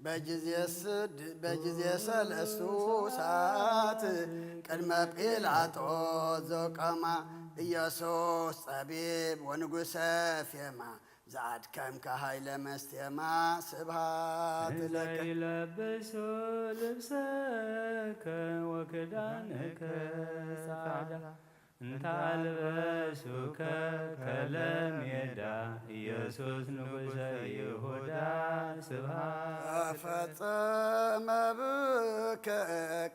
በጊዜ ስድ-፣ በጊዜ ሰለስቱ ሰዓት ቅድመ ጲላጦስ ዘቆማ ኢየሱስ ጸቢብ ወንጉሰ ፌማ ዘአድከምከ ኃይለ መስቴማ ስብሃት ለከ። ዘይለብሱ ልብሰከ ወክዳንከ ጻዕዳ እንተ ኣልበሱከ ከለሜዳ ኢየሱስ ንጉሰ ይሁዳ ስብሃት። ተፈጸመ ብከ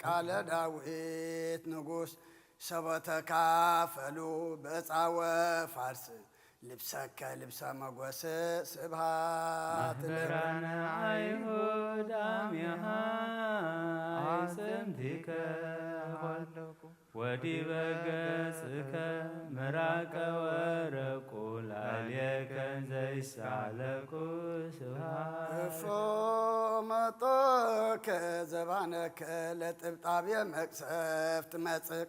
ቃለ ዳዊት ንጉስ ሰቦ ተካፈሉ በጻወ ፋርስ ልብሰከ ልብሰ መጎስ ስብሃት ለከ። ማህበራነ አይሁድ አሜሃ አዕጽምቲከ ወዲበ ገጽከ ምራቀ ወረቁ ላዕሌከ ዘይሳለቁ ስብሃት። እፎ መጦከ ዘባነከ ለጥብጣብ የመቅሰፍት መጽቅ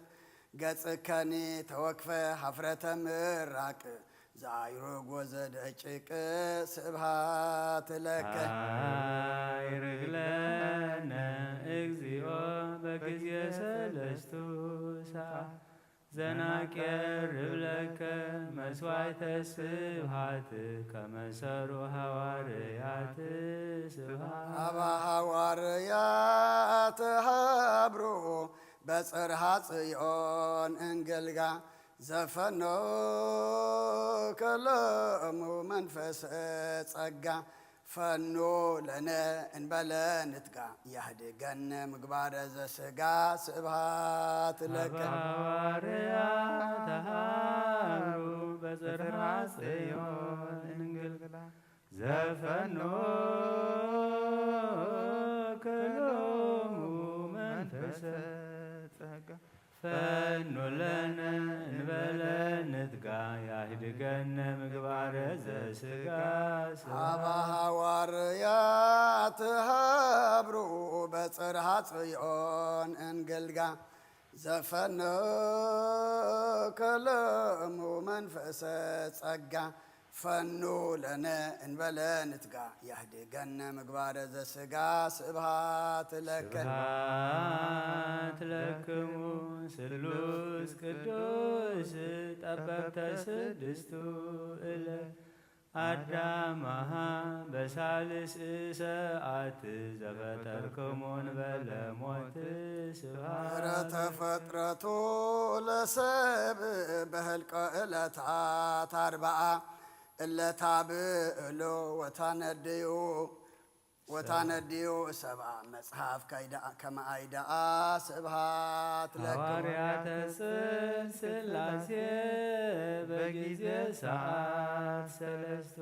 ገጽከኒ ተወክፈ ሀፍረተ ምራቅ ዘአይሩግ ወዘደጭቅ ስብሃት ለከ። አይርግለነ እግዚኦ በጊዜ ሰለስቱ ሰዓት ዘናቄርብ ለከ መስዋዕተ ስብሃት ከመሰሩ ሐዋርያት ስብሃት። አባ ሐዋርያት ሀብሩ በጽርሃ ጽዮን እንግልጋ ዘፈኖ ከሎሙ መንፈሰ ጸጋ ፈኑ ለነ እንበለ ንትጋ ያህድገነ ምግባረ ዘስጋ ስብሃት ለከ። ሐዋርያት ሀብሩ በጽርሃ ጽዮን እንግልጋ ዘፈኖ ከሎሙ መንፈሰ ጸጋ ፈኑ ለነ እንበለ ንትጋ ያህድገነ ምግባረ ዘስጋ ስብሃት። አባ ሐዋርያት ሀብሩ በጽርሃ ጽዮን እንግልጋ ዘፈኖ ከሎሙ መንፈሰ ጸጋ ፈኑ ለነ እንበለ ንትጋ ያህድገነ ምግባረ ዘስጋ ስብሃት ለከ። ስብሃት ለክሙ ስሉስ ቅዱስ ጠበብተ ስድስቱ እለ አዳማሃ በሳልስ ሰዓት ዘፈጠርክሙ እንበለ ሞት ስብሃት። ተፈጥረቱ ለሰብ በህልቆ ዕለታት አርባዓ እለታ ብእሉ ወታነድዩ ወታነድዩ ሰብአ መጽሐፍ ከይደኣ ከመ ኣይደኣ ስብሃት ለክሙ። ሐዋርያተ ጽል ሥላሴ በጊዜ ሰዓት ሰለስቱ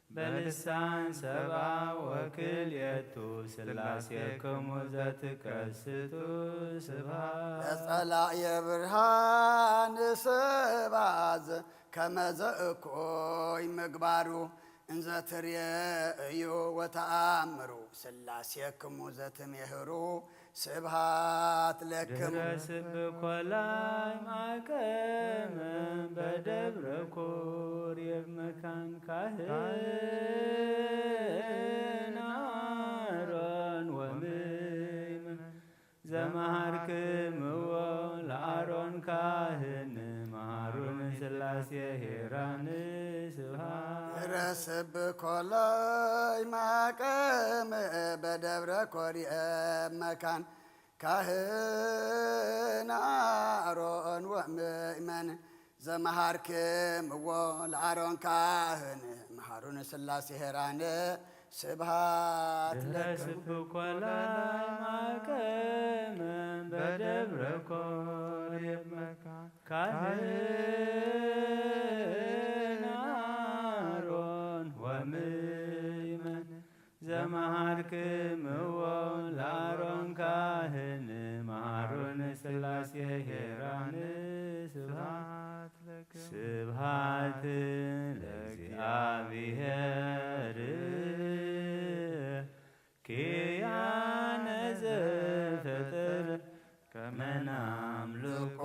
በልሳን ሰብአ ወክልኤቱ ሥላሴክሙ ዘትከስቱ ስብሃት። ለጸላእየ ብርሃን ሰብአ ዘ ከመ ዘእኩይ ምግባሩ እንዘ ትርእዩ ወተአምሩ ሥላሴክሙ ዘትሜህሩ ስብሃት ለክሙ። ድህረ ስብኮላይ ማቀመ በደብረ ኮሬብ መካን ካህን አሮን ወምእመን ዘመሃርክምዎ ለአሮን ካህን መሃሩን ሥላሴ ኄራን ስብሃት። ረስብ ኮላይ ማቀም በደብረ ኮርየ መካን ካህን አሮን ወምእመን ዘመሃርክምዎ ለአሮን ካህን መሃሩን ሥላሴ ኄራን ስብሃት ድህረ ለክሙ። ስብኮላይ ማቀመ በደብረ ኮሬብ መካን ካህን አሮን ወምእመን ዘመሃርክምዎ ለአሮን ካህን መሃሩን ሥላሴ ኄራን ስብሃት ለክሙ። ስብሃት ለእግዚአብሔር ኪያነ ዘፈጠረ ከመ ናምልኮ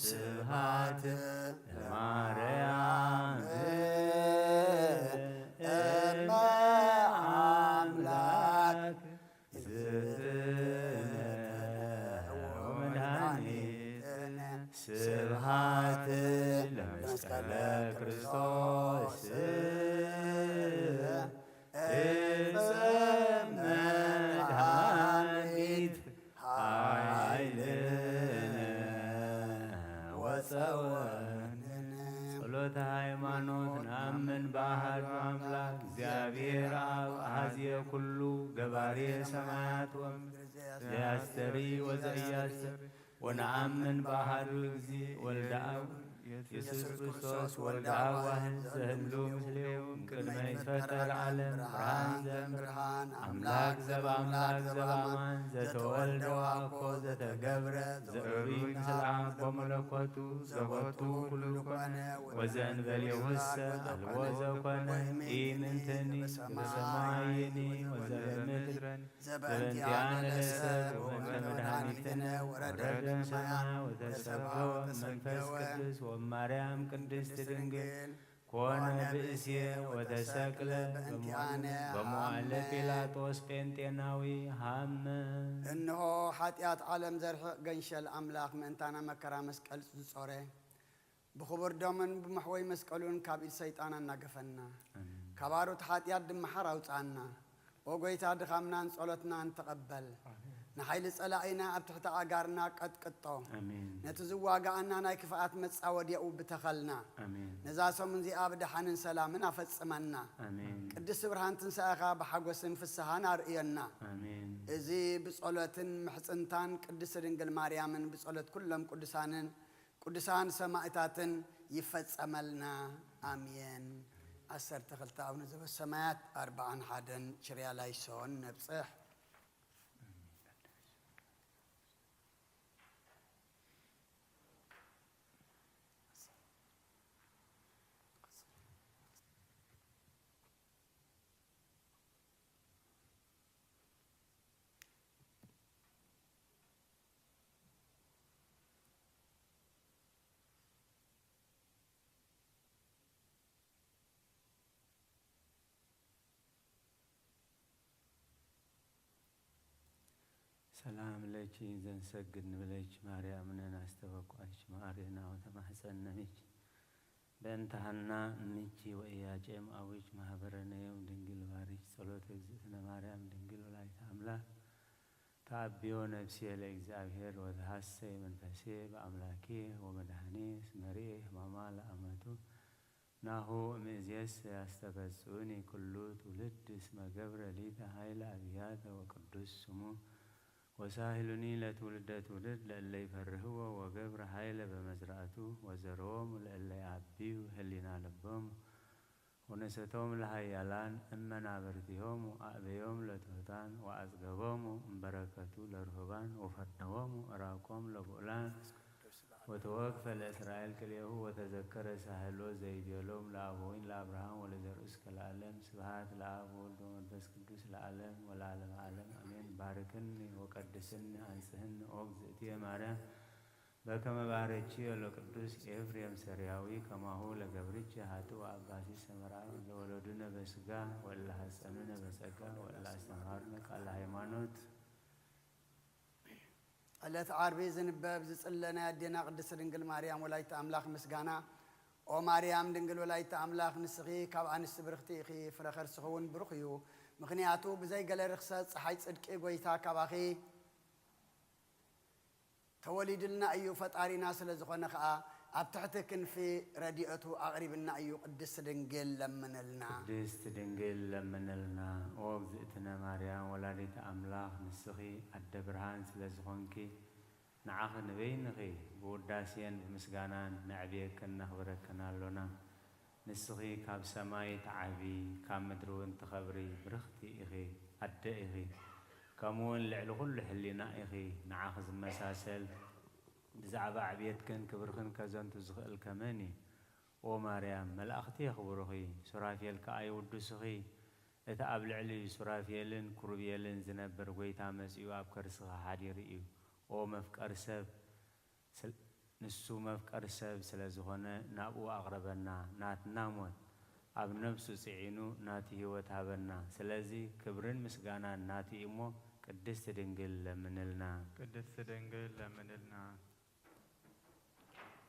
ስብሃት ለማርያም እመ አምላክ በአሐዱ አምላክ እግዚአብሔር አብ አሐዜ ኩሉ ገባሬ ሰማያት ወምድር ዘያስተሪ ወዘያስተሪ ወነአምን በአሐዱ እግዚ ወልደ አብ ኢየሱስ ክርስቶስ ወልደ አብ ዋህድ ዘህሉ ምስሌው እምቅድመ ይትፈጠር ዓለም ብርሃን ዘእምብርሃን አምላክ ዘበአምላክ ዘበአማን ዘተወልደ ወአኮ ዘተገብረ ዘእሩይ ምስለ አብ በመለኮቱ ዘቦቱ ኩሉ ኮነ ወዘእንበሌሁሰ አልቦ ዘኮነ ኢምንትኒ በሰማይኒ ወዘበምድር ዘበንቲአነ ለሰብ ወእንተ መድኃኒትነ ወረደ እምሰማይ ወተሰብሐ መንፈስ ቅዱስ ወማርያም ቅድስት ድንግል ኮነ ብእሴ ወተሰቅለ በመዋዕለ ጲላጦስ ጴንጤናዊ ሃመ። እንሆ ኃጢአት ዓለም ዘርሕቕ ገንሸል ኣምላኽ ምእንታና መከራ መስቀል ዝጾረ ብኽቡር ደሙን ብመሕወይ መስቀሉን ካብ ኢድ ሰይጣን ኣናገፈና። ካብ ኣሩት ኃጢኣት ድማ ሓር ኣውፅኣና። ኦ ጐይታ ድኻምናን ጸሎትናን ተቐበል። ንሓይሊ ጸላኢና ኣብ ትሕቲ ኣጋርና ቀጥቅጦ። ነቲ ዝዋጋኣና ናይ ክፍኣት መጻወድያኡ ብተኸልና። ነዛ ሰሙን እዚኣ ብደሓንን ሰላምን ኣፈጽመና። ቅድስቲ ብርሃን ትንሳኤኻ ብሓጎስን ፍስሃን ኣርእየና። እዚ ብጸሎትን ምሕጽንታን ቅድስቲ ድንግል ማርያምን ብጸሎት ኩሎም ቅዱሳንን ቅዱሳን ሰማእታትን ይፈጸመልና። ኣሜን። ዓሰርተ ክልተ ኣቡነ ዘበሰማያት፣ ኣርብዓን ሓደን ችርያላይሶን ነብጽሕ። ሰላም ለኪ ዘንሰግድ ንብለኪ ማርያም፣ ነናስተበቋኪ ማርያም ወተማሕፀነኪ። በእንተ ሐና እምኪ ወኢያቄም አቡኪ ማህበረነ ዮም ድንግል ባርኪ ጸሎተ እግዝእትነ ማርያም ድንግል ወላዲተ አምላክ። ተአብዮ ነፍሴ ለእግዚአብሔር ወተሐሰይ መንፈሴ በአምላኬ ወመድኃኔ እስመ ርኤ ሕማማ ለአመቱ። ናሁ እምይእዜሰ ያስተበጽኡኒ ኩሉ ትውልድ እስመ ገብረ ሊተ ኃይለ አብያተ ወቅዱስ ስሙ። ወሳሂሉኒ ለትውልደ ትውልድ ለእለ ይፈርህዎ ወገብረ ኃይለ በመዝራእቱ ወዘርዎሙ ለእለ ይአብዩ ህሊና ልቦሙ። ወነሰቶም ለኃያላን እመናብርቲሆሙ አእበዮም ለትሑታን ወአጽገቦሙ እምበረከቱ ለርሁባን ወፈነዎሙ እራቆም ለብዑላን። ወተወክፈ ለእስራኤል ቅሌሁ ወተዘከረ ሳህሎ ዘይቤሎም ለአበዊን ለአብርሃም ወለዘርኡ እስከ ለዓለም። ስብሐት ለአብ ወወልድ ወመንፈስ ቅዱስ ለዓለም ወለዓለመ ዓለም አሜን። ባርክኒ ወቀድስኒ አንጽህኒ ኦ እግዝእትየ ማርያም በከመ ባረኪዮ ለቅዱስ ኤፍሬም ሰሪያዊ ከማሁ ለገብርኪ ኃጥእ ወአባሲ ሰመርአዊ ለወለዱነ በስጋ ወእለ ሐጸኑነ በጸጋ ወእለ አስተምሃሩነ ቃለ ሃይማኖት። ዕለት ዓርቢ ዝንበብ ዝጽለ ናይ ኣዴና ቅድስት ድንግል ማርያም ወላዲተ ኣምላኽ ምስጋና። ኦ ማርያም ድንግል ወላዲተ ኣምላኽ፣ ንስኺ ካብ ኣንስቲ ብርኽቲ ኢኺ፣ ፍረ ከርስኺ እውን ብሩኽ እዩ። ምኽንያቱ ብዘይ ገለ ርኽሰት ጸሓይ ጽድቂ ጐይታ ካባኺ ተወሊድልና እዩ። ፈጣሪና ስለ ዝኾነ ኸኣ ኣብ ትሕቲ ክንፊ ረድኤቱ ኣቕሪብና እዩ። ቅድስት ድንግል ለምንልና። ቅድስት ድንግል ለምንልና። ኦ እግዝእትነ ማርያም ወላዲተ ኣምላኽ፣ ንስኺ ኣደ ብርሃን ስለ ዝኾንኪ፣ ንዓኺ ንበይንኺ ብውዳሴን ብምስጋናን ነዕብየክን ነኽብረክን ኣሎና። ንስኺ ካብ ሰማይ ትዓቢ፣ ካብ ምድሪ እውን ትኸብሪ ብርኽቲ ኢኺ፣ ኣደ ኢኺ። ከምኡ እውን ልዕሊ ኩሉ ሕሊና ኢኺ። ንዓኺ ዝመሳሰል ብዛዕባ ዕብየትክን ክብርኽን ከዘንቱ ዝኽእል ከመን እዩ? ኦ ማርያም፣ መላእኽቲ የኽብሩኺ፣ ሱራፌል ከኣ ይውድሱኺ። እቲ ኣብ ልዕሊ ሱራፌልን ኩሩቤልን ዝነብር ጐይታ መጺኡ ኣብ ከርስኺ ሓዲሩ እዩ። ኦ መፍቀሪ ሰብ፣ ስል-፣ ንሱ መፍቀሪ ሰብ ስለ ዝኾነ ናብኡ ኣቕረበና። ናትና ሞት ኣብ ነፍሱ ጽዒኑ ናቱ ህይወት ሃበና። ስለዚ ክብርን ምስጋናን ናቱ እዩ እሞ ቅድስት ድንግል ለምንልና። ቅድስት ድንግል ለምንልና።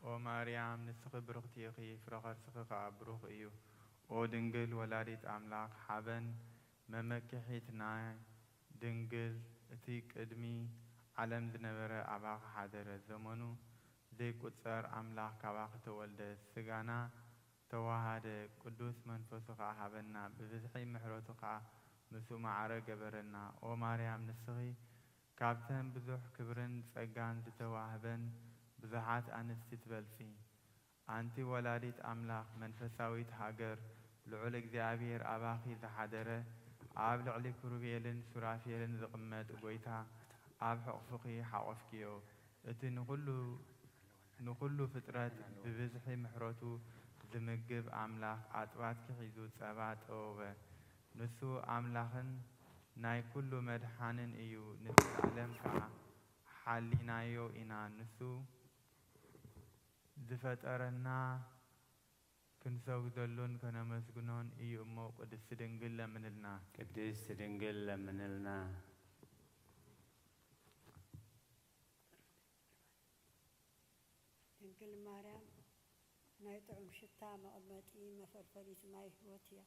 ኦ ማርያም፣ ንስኺ ብርኽቲ ኢኺ፣ ፍረ ከርስኺ ኸኣ ብሩኽ እዩ። ኦ ድንግል ወላዲት ኣምላኽ፣ ሓበን መመኪሒት ናይ ድንግል፣ እቲ ቅድሚ ዓለም ዝነበረ ኣባኺ ሓደረ፣ ዘመኑ ዘይቁጸር ኣምላኽ ካባኺ ተወልደ፣ ስጋና ተዋሃደ፣ ቅዱስ መንፈሱ ኸኣ ሃበና፣ ብብዝሒ ምሕረቱ ኸኣ ምስኡ ማዕረ ገበረና። ኦ ማርያም፣ ንስኺ ካብተን ብዙሕ ክብርን ጸጋን ዝተዋህበን ብዙሓት ኣንስቲ ትበልጺ። ኣንቲ ወላዲት ኣምላኽ፣ መንፈሳዊት ሃገር፣ ልዑል እግዚኣብሔር ኣባኺ ዝሓደረ፣ ኣብ ልዕሊ ኪሩቤልን ሱራፌልን ዝቕመጥ ጐይታ ኣብ ሕቑፍኺ ሓቖፍክዮ። እቲ ንኹሉ ንኹሉ ፍጥረት ብብዝሒ ምሕረቱ ዝምግብ ኣምላኽ ኣጥባትኪ ሒዙ ጸባ ጠወወ። ንሱ ኣምላኽን ናይ ኩሉ መድሓንን እዩ፣ ንዘለኣለም ከኣ ሓሊናዮ ኢና። ንሱ ዝፈጠረና ክንሰግደሉን ከነመስግኖን እዩ እሞ ቅድስቲ ድንግል ለምንልና። ቅድስቲ ድንግል ለምንልና። ድንግል ማርያም ናይ ጥዑም ሽታ መቐመጢ መፈልፈሊት ማይ ህይወት እያ።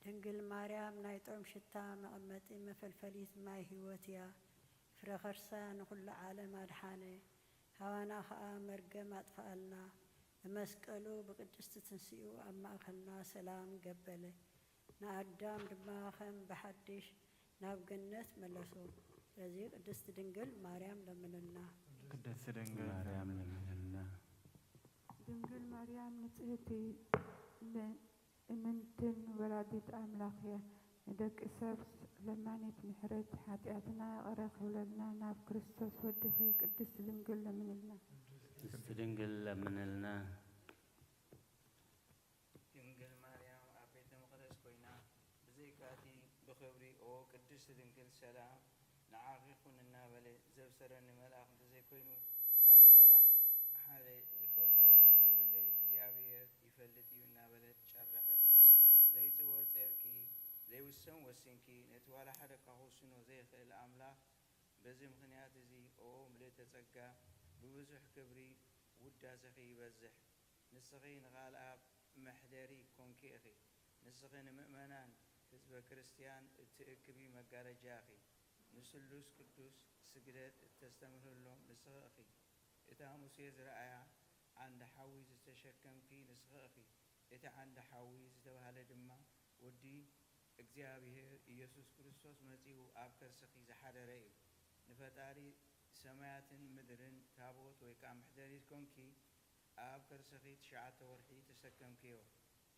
ድንግል ማርያም ናይ ጥዑም ሽታ መቐመጢ መፈልፈሊት ማይ ህይወት እያ። ፍረ ከርሳ ንኹሉ ዓለም ኣድሓነ፣ ሃዋና ኸኣ መርገም ኣጥፍኣልና። ብመስቀሉ ብቅድስቲ ትንስኡ ኣብ ማእከልና ሰላም ገበለ። ንኣዳም ድማ ከም ብሓድሽ ናብ ገነት መለሶ። ስለዚ ቅድስቲ ድንግል ማርያም ለምንልና። ቅድስቲ ድንግል ማርያም ለምንልና። ድንግል ማርያም ንጽህቲ ለ-፣ እምንትን ወላዲት ኣምላኽ እያ። ንደቂ ሰብ ለማኒት ምሕረት፣ ሓጢኣትና ይቕረ ክብለልና ናብ ክርስቶስ ወድኺ ቅድስቲ ድንግል ለምንልና። ቅድስቲ ድንግል ለምንልና። ድንግል ማርያም ኣብ ቤተ መቕደስ ኮይና፣ ብዘይካ'ቲ ብኽብሪ "ኦ ቅድስቲ ድንግል፣ ሰላም ንዓኺ ይኹን" እናበለ ዘብሰረኒ መልኣኽ እንተዘይኮይኑ፣ ካልእ ዋላ ሓደ ዝፈልጦ ከም ዘይብለይ እግዚኣብሔር ይፈልጥ እዩ እናበለት ጨርሐት። ዘይጽወር ጸርኪ፣ ዘይውሰን ወሲንኪ፣ ነቲ ዋላ ሓደ እኳ ክውስኖ ዘይኽእል ኣምላኽ፣ በዚ ምኽንያት እዚ፣ ኦ ምልእተ ጸጋ፣ ብብዙሕ ክብሪ ውዳሴኺ ይበዝሕ። ንስኺ ንቓል ኣብ መሕደሪ ኮንኪ ኢኺ። ንስኺ ንምእመናን ህዝበ ክርስትያን እትእክቢ መጋረጃ ኢኺ። ንስሉስ ቅዱስ ስግደት እተስተምህርሎም ንስኺ ኢኺ። እታ ሙሴ ዝረኣያ ዓንዲ ሓዊ ዝተሸከምኪ ንስኺ ኢኺ። እቲ ዓንዲ ሓዊ ዝተባህለ ድማ ወዲ እግዚኣብሔር ኢየሱስ ክርስቶስ መጺኡ ኣብ ከርስኺ ዝሓደረ እዩ። ንፈጣሪ ሰማያትን ምድርን ታቦት ወይ ከኣ መሕደሪት ኮንኪ ኣብ ከርስኺ ትሽዓተ ወርሒ ተሰከምክዮ።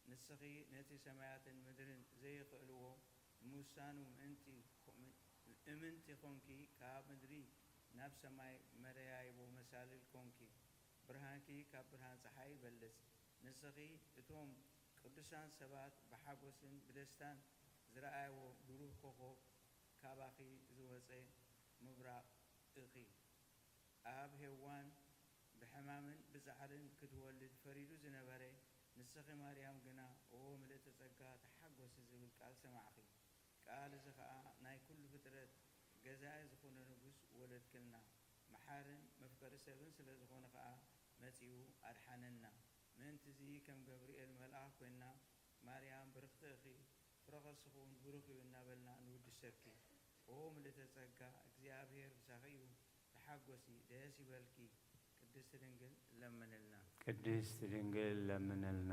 ንስኺ ነቲ ሰማያትን ምድርን ዘይኽእልዎ ንምውሳኑ ምእንቲ፣ እምንቲ ኾንኪ፣ ካብ ምድሪ ናብ ሰማይ መደያይቦ መሳልል ኮንኪ። ብርሃንኪ ካብ ብርሃን ጸሓይ ይበልጽ። ንስኺ እቶም ቅዱሳን ሰባት ብሓጎስን ብደስታን ዝረኣይዎ ብሩህ ኮኾብ ካባኺ ዝወጸ ምብራቕ ኢኺ። ኣብ ሄዋን ብሕማምን ብጻዕርን ክትወልድ ፈሪዱ ዝነበረ፣ ንስኺ ማርያም ግና፣ ኦ ምልእተ ጸጋ፣ ተሓጎሲ ዝብል ቃል ሰማዕኺ። ቃል እዚ ኸኣ ናይ ኩሉ ፍጥረት ገዛኢ ዝኾነ ንጉስ ወለድክልና። መሓርን መፍቀሪ ሰብን ስለ ዝኾነ ኸኣ መጺኡ ኣድሓነና። ምእንቲ እዚ ከም ገብርኤል መልኣኽ ኮይንና፣ ማርያም ብርኽቲ ኢኺ፣ ፍረ ከርስኺ እውን ብሩኽ እዩ እናበልና ንውድሰኪ። ኦ ምልእተ ጸጋ፣ እግዚኣብሔር ምሳኺ እዩ፣ ተሓጎሲ፣ ደስ ይበልኪ። ቅድስቲ ድንግል ለምንልና። ቅድስቲ ድንግል ለምንልና።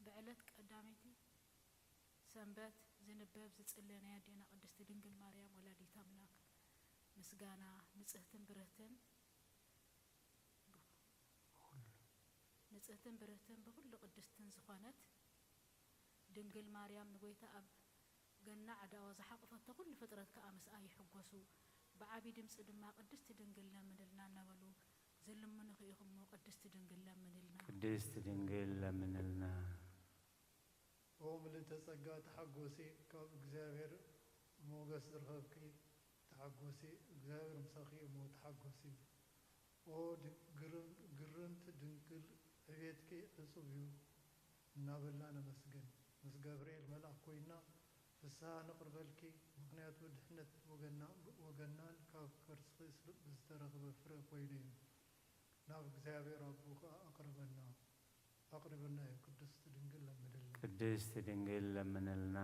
ብዕለት ቀዳመይቲ ሰንበት ዝንበብ ዝጽለ ናይ ኣዴና ቅድስቲ ድንግል ማርያም ወላዲት ኣምላክ ምስጋና ንጽህትን ብርህትን ንጽህትን ብርህትን ብኹሉ ቅድስትን ዝኾነት ድንግል ማርያም ንጎይታ ኣብ ገናዕ ኣእዳዋ ዝሓቖፈቶ ኩሉ ፍጥረት ከኣ ምስኣ ይሕጎሱ። ብዓቢ ድምጺ ድማ ቅድስቲ ድንግል ለምንልና እናበሉ ዝልምኑኺ ኢኹም እሞ ቅድስቲ ድንግል ለምንልና። ቅድስቲ ድንግል ለምንልና። ኦ ምልእተ ጸጋ ተሓጎሲ፣ ካብ እግዚኣብሔር ሞገስ ዝረኸብኪ ተሓጎሲ፣ እግዚኣብሔር ምሳኺ እሞ ተሓጎሲ። ኦ ድ-፣ ግርም-፣ ግርምቲ ድንግል ዕቤትኪ ዕጹብ እዩ እናበልና ነመስግን። ምስ ገብርኤል መልኣኽ ኮይንና ፍስሃ ነቕርበልኪ፣ ምኽንያቱ ድሕነት ወገና-፣ ወገናን ካብ ከርስኺ ስለ-፣ ዝተረኽበ ፍረ ኮይኑ እዩ። ናብ እግዚኣብሔር ኣቦ ከኣ ኣቕርበና። ኣቕርበና እዩ። ቅድስት ድንግል ለምንልና። ቅድስት ድንግል ለምንልና።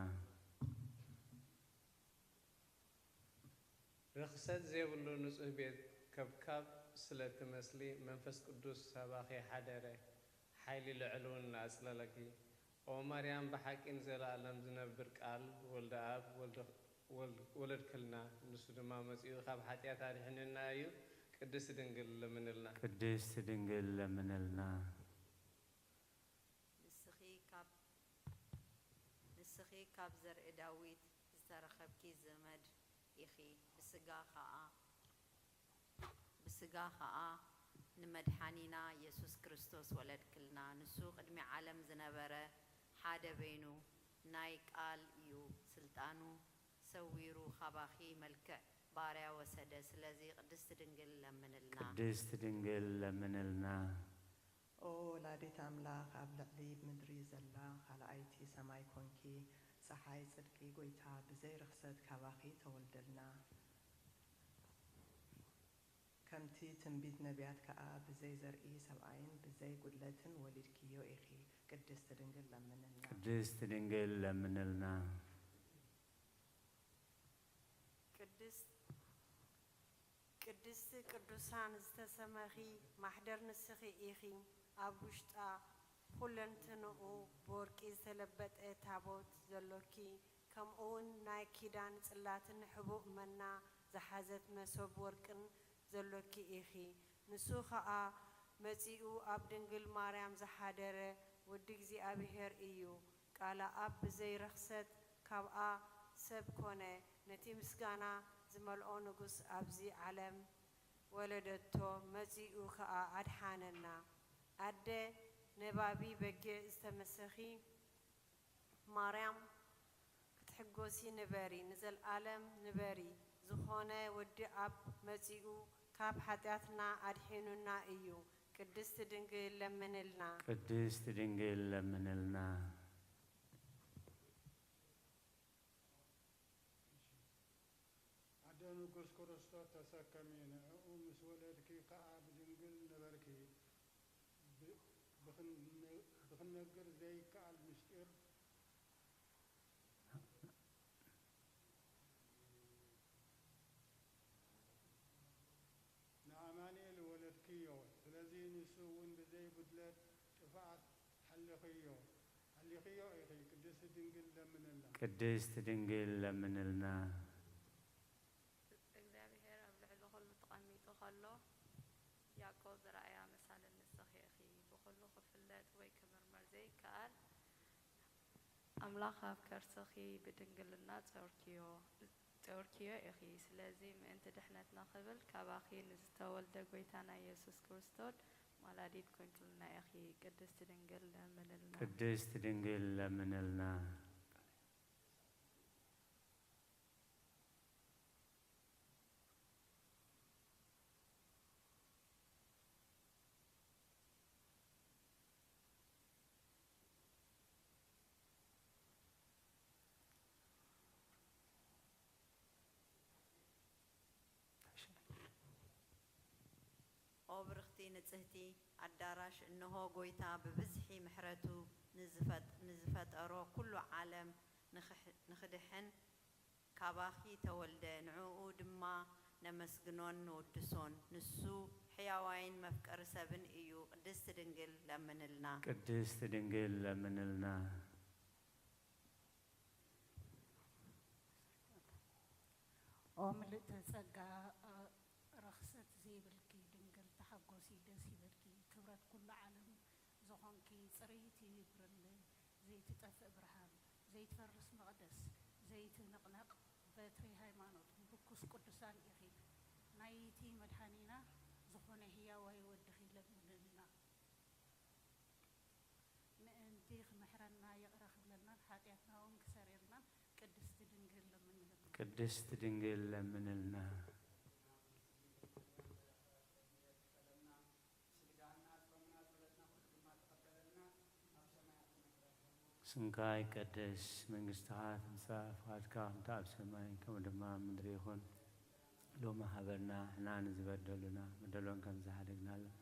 ርኽሰት ዘይብሉ ንጹህ ቤት ከብካብ ስለ ትመስሊ፣ መንፈስ ቅዱስ ሳባኺ ሓደረ፣ ሓይሊ ልዑል እውን ኣጽለለኪ። ኦ ማርያም፣ ብሓቂ ንዘለኣለም ዝነብር ቃል፣ ወልደ ኣብ፣ ወልደ፣ ወልድ፣ ወለድክልና፣ ንሱ ድማ መጺኡ ካብ ሓጢኣት ኣድሒኑና እዩ። ቅድስት ድንግል ለምንልና። ቅድስት ድንግል ለምንልና። ንስኺ ካብ፣ ንስኺ ካብ ዘርኢ ዳዊት ዝተረኸብኪ ዘመድ ኢኺ፣ ብስጋ ኸኣ፣ ብስጋ ኸኣ ንመድሓኒና የሱስ ክርስቶስ ወለድክልና። ንሱ ቅድሚ ዓለም ዝነበረ፣ ሓደ በይኑ ናይ ቃል እዩ። ስልጣኑ ሰዊሩ ኻባኺ መልክዕ ባርያ ወሰደ። ስለዚ ቅድስቲ ድንግል ለምንልና። ቅድስት ድንግል ለምንልና። ኦ ወላዲት ኣምላኽ፣ ኣብ ልዕሊ ምድሪ ዘላ ካልኣይቲ ሰማይ ኮንኪ፣ ጸሓይ ጽድቂ ጐይታ ብዘይ ርኽሰት ካባኺ ተወልደልና። ከምቲ ትንቢት ነቢያት ከኣ ብዘይ ዘርኢ ሰብኣይን ብዘይ ጒድለትን ወሊድክዮ ኢኺ። ቅድስቲ ድንግል ለምንልና። ቅድስት ድንግል ለምንልና። ቅድስት ቅድስቲ ቅዱሳን ዝተሰመኺ ማሕደር ንስኺ ኢኺ። ኣብ ውሽጣ ኹለንትንኡ ብወርቂ ዝተለበጠ ታቦት ዘሎኪ፣ ከምኡውን ናይ ኪዳን ጽላትን ሕቡእ መና ዝሓዘት መሶብ ወርቅን ዘሎኪ ኢኺ። ንሱ ኸኣ መጺኡ ኣብ ድንግል ማርያም ዝሓደረ ወዲ እግዚኣብሔር እዩ። ቃለ ኣብ ብዘይ ርኽሰት ካብኣ ሰብ ኮነ። ነቲ ምስጋና ዝመልኦ ንጉስ ኣብዚ ዓለም ወለደቶ፣ መጺኡ ኸኣ ኣድሓነና። ኣደ ነባቢ በጊዕ ዝተመሰኺ ማርያም፣ ክትሕጎሲ ንበሪ፣ ንዘልኣለም ንበሪ። ዝኾነ ወዲ ኣብ መጺኡ ካብ ሓጢኣትና ኣድሒኑና እዩ። ቅድስቲ ድንግል ለምንልና። ቅድስት ድንግል ለምንልና። ኣደ ንጉስ ክርስቶስ ተሰከሚ፣ ንዕኡ ምስ ወለድኪ ከኣ ብድንግል ነበርኪ። ብ-፣ ብኽን-፣ ብኽነግር ዘይከኣል ምስጢር ንኣማኑኤል ወለድክዮ። ስለዚ ንሱ እውን ብዘይ ጉድለት ጥፍኣት ሓሊኽዮ፣ ሓሊኽዮ ኢኺ። ቅድስቲ ድንግል ለምንልና። ቅድስት ድንግል ለምንልና። እግዚኣብሔር ኣብ ልዕሊ ኹሉ ተቐሚጡ ኸሎ፣ ያዕቆብ ዝረኣያ መሳልል ንስኺ ኢኺ። ብኹሉ ክፍለጥ ወይ ክምርመር ዘይከኣል ኣምላኽ ኣብ ከርስኺ ብድንግልና ጾርክዮ፣ ጾርክዮ ኢኺ። ስለዚ ምእንቲ ድሕነትና ክብል ካባኺ ንዝተወልደ ጐይታና ኢየሱስ ክርስቶስ ማላዲት ኮንክልና ኢኺ። ቅድስቲ ድንግል ለምንልና። ቅድስት ድንግል ለምንልና። ኦ ብርኽቲ ንጽህቲ ኣዳራሽ፣ እንሆ ጐይታ ብብዝሒ ምሕረቱ ንዝፈጥ-፣ ንዝፈጠሮ ኩሉ ዓለም ንኽሕ-፣ ንኽድሕን ካባኺ ተወልደ፣ ንዕኡ ድማ ነመስግኖን ንውድሶን። ንሱ ሕያዋይን መፍቀሪ ሰብን እዩ። ቅድስቲ ድንግል ለምንልና። ቅድስት ድንግል ለምንልና። ኦ ምልእተ ጸጋ፣ ረኽሰት ዘይብልኪ ድንግል ተሓጎሲ ደስ ይበልኪ። ክብረት ኩሉ ዓለም ዝኾንኪ ጽርይቲ ብርለ ዘይትጠፍእ ብርሃን፣ ዘይትፈርስ መቕደስ፣ ዘይትንቕነቕ በትሪ ሃይማኖት ምርኩስ ቅዱሳን ኢኺ። ናይቲ መድሓኒና ዝኾነ ህያዋይ ወድኺ ለምንልና። ምእንቲ ክምሕረና ይቕረ ክብለልናን ሓጢኣትና እውን ክሰርየልናን ቅድስቲ ድንግል ለምንልና። ቅድስት ድንግል ለምንልና። ስምካ ይቀደስ፣ መንግስትኻ ትምጻእ፣ ፍቓድካ ከምቲ ኣብ ሰማይ ከምኡ ድማ ኣብ ምድሪ ይኹን። ሎሚ ሃበና፣ ንሕና ንዝበደሉና በደሎም ከም ዝሓደግናሎም፣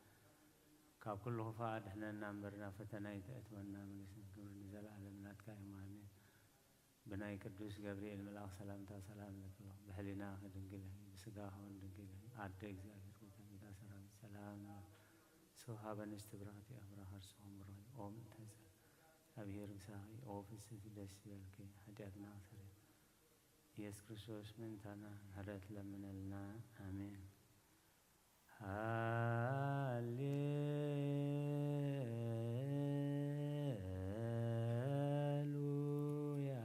ካብ ኩሉ ክፋእ ኣድሕነና እምበር ናብ ፈተና ኣይተእትወና። መንግስትን ክብርን ንዘለኣለም ናትካ እዩ። ኣሜን። ብናይ ቅዱስ ገብርኤል መልኣኽ ሰላምታ ሰላም እብለኪ ኣለኹ። ብሕሊናኺ ድንግል ኢኺ፣ ብስጋኺ እውን ድንግል ኢኺ። ኣደ እግዚኣብሔር ጎይታ፣ ጌታ ሰራዊት ሰላም እብለኪ። ስብሐ በንስቲ ብርኽቲ ኣብ ብረኻ ርእስኹም ብሩኽ እዩ። ኦ ምእንተ ጸጋ፣ እግዚኣብሔር ምሳኺ። ኦ ፍስሕቲ ደስ ይበልኪ፣ ኃጢኣትና ክሰርየልና ኢየሱስ ክርስቶስ ምእንታና ምሕረት ለምነልና። ኣሜን። ሃሌሉያ።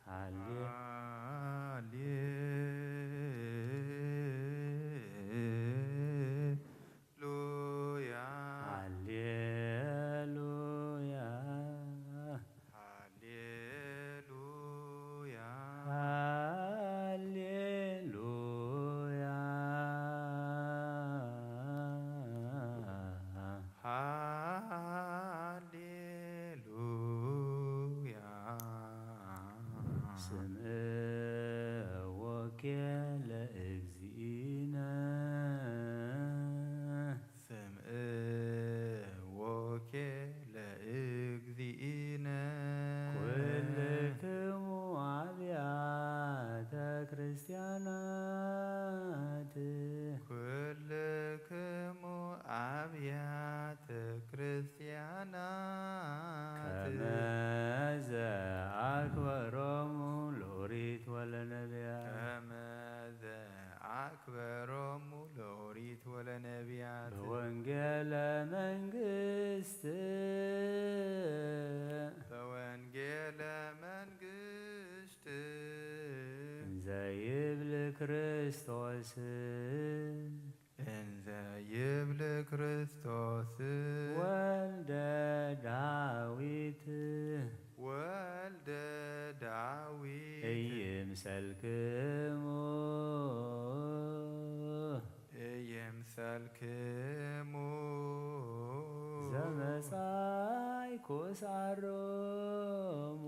ሃሌ ሃሌሉያ። ሃሌሉያ። ሃሌሉያ። ሃሌሉያ። ሃሌሉያ። ስምዕዎ ለእግዚእነ። ስምዕዎ ለእግዚእነ። ኩልክሙ ኣብያተ ክርስቲያናት። ኩልክሙ ኣብያተ ክርስቲያናት። ከመ ዘአክበሮሙ ለኦሪት ወለነቢያት። ከመ ዘአክበሮሙ ለኦሪት ወለነቢያት። በወንጌለ መንግስት። በወንጌለ መንግስት። እንዘ ይብል ክርስቶስ። እንዘ ይብል ክርስቶስ። ወልደ ዳዊት። ወልደ ዳዊት። ኢይምሰልክሙ። ኢይምሰልክሙ። ዘመጻእኩ እስዓሮሙ።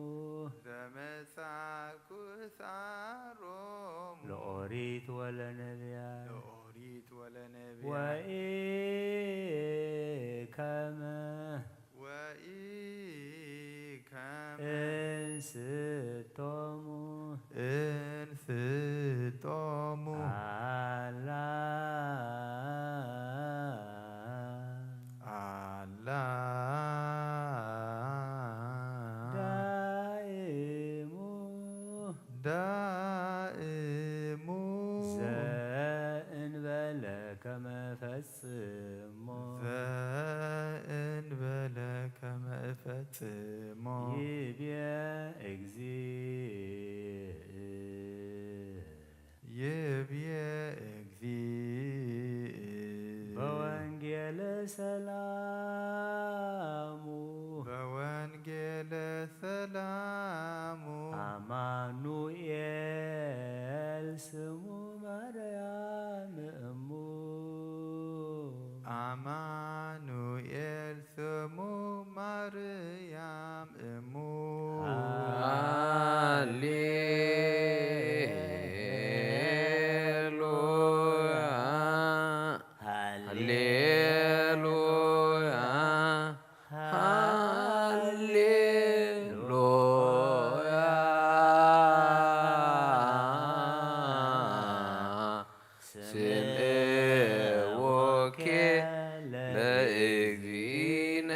ዘመጻእኩ እስዓሮሙ። ለኦሪት ወለነቢያት። ለኦሪት ወለነቢያት። ወኢከመ። ወኢከመ። እንስቶሙ። እንስቶሙ። አላ። አላ። ዳእሙ። ዳእሙ። ዘእንበለ ከመ ፈጽሞ። ዘእንበለ ከመ እፈጽሞ። ይቤ እግዚእ። ይቤ እግዚእ። በወንጌለ ሰላሙ። በወንጌለ ሰላሙ። አማኑኤል ስሙ ማርያም እሙ። አማኑኤል ስሙ ማርያም እሙ። ሃሌሉያ። ሃሌሉያ። ሃሌሉያ። ስምዕዎ ለእግዚእነ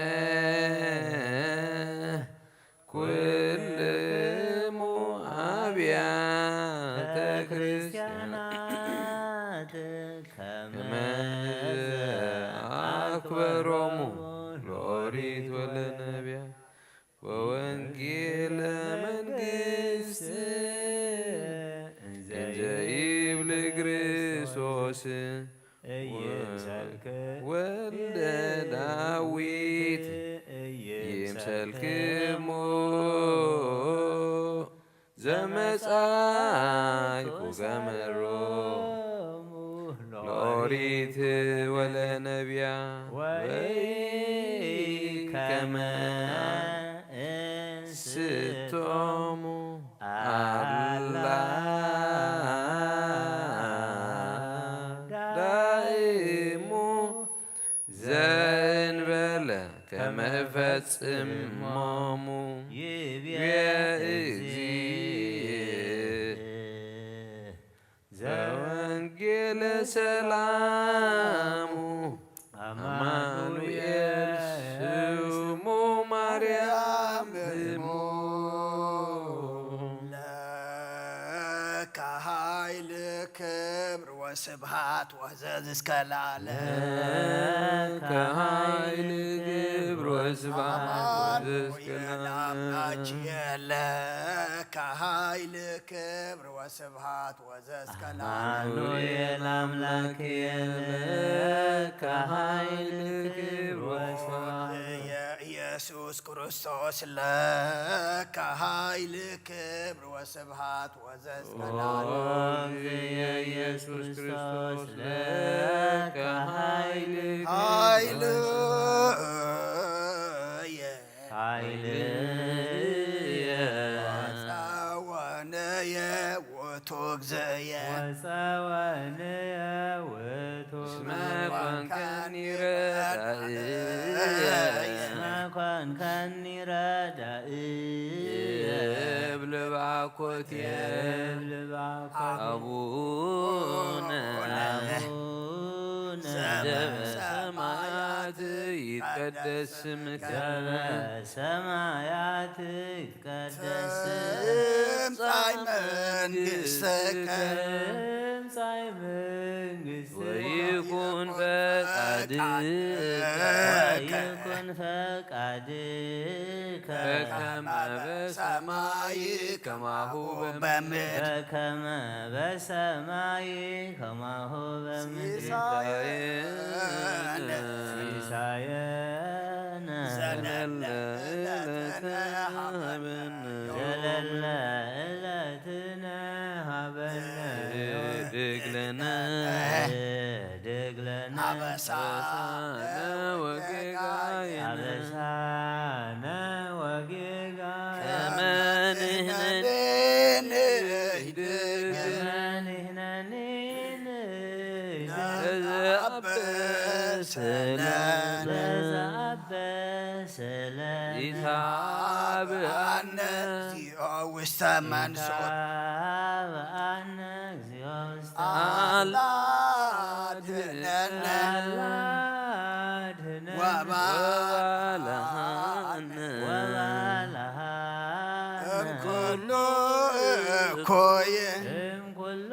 ኩልክሙ አብያተ ክርስቲያናት። ክርስቲያናት ከመ ከመ አክበሮሙ ለኦሪት ወለነቢያት ወወንጌለ መንግስት እንዘ ይብል ክርስቶስ ኢይምሰልክ ወልደ ዳዊት ኢይምሰልክሙ ዘመጻእኩ ከመ እብሮሙ ለኦሪት ወለነቢያት ወኢከመ እንስቶሙ። ዘእንበለ ከመ እፈጽም እሞሙ ይቤ ይቤ እግዚእ። ዘወንጌለ ሰላሙ አማኑኤል ስሙ ማርያም እሙ። ለከ ኃይል ክብር ወስብሐት ወዘዝ እስከ ለዓለም። ለከ ኃይል ክብር ወስብሐት ወዘዝ እስከ ለዓለም። አማኑኤል አምላክ የለ። ለከ ኃይል ክብር ወስብሐት ወዘእስከ ለዓለም። አማኑኤል አምላክ የለ። ለከ ኃይል ክብር ወስብሐት። የኢየሱስ ክርስቶስ ለከ ኃይል ክብር ወስብሐት ወዘእስከ ለዓለም። የኢየሱስ ክርስቶስ ለከ ኃይል ክብር ኃይል ኃይልየ ወጸወንየ ውእቱ እግዝእየ። ወጸወንየ ውእቱ እስመ ኮንከኒ ረዳእየ። እስመ ኮንከኒ ረዳእየ። እብል ባኮቴ እብል ባኮቴ አቡነ አቡነ ዘበሰማያት ይትቀደስ ስምከ። ዘበሰማያት ይትቀደስ ትምጻእ መንግሥትከ። ትምጻእ መንግሥትከ። ወይኩን ፈቃድከ። ወይኩን ፈቃድከ። በከመ በሰማይ ከማሁ በምድር። በከመ በሰማይ ከማሁ በምድር። ሲሳየነ ሲሳየነ ዘለለ ዕለትነ ሀበነ ዘለለ ዕለትነ ሀበነ ህድግ ለነ ህድግ ለነ አበሳነ ወጌጋየነ አበሳነ ወጌጋየነ ከመ ንሕነኒ ንህድግ ከመ ንሕነኒ ንህድግ ለዘአበሰ ለነ ለዘአበሰ ለነ ኢታብአነ እግዚኦ ውስተ መንሱት ኢታብአነ እግዚኦ ውስተ አላ አድነነ አላ አድነነ ወባልሃነ ወባልሃነ እምኩሉ እኩይ እምኩሉ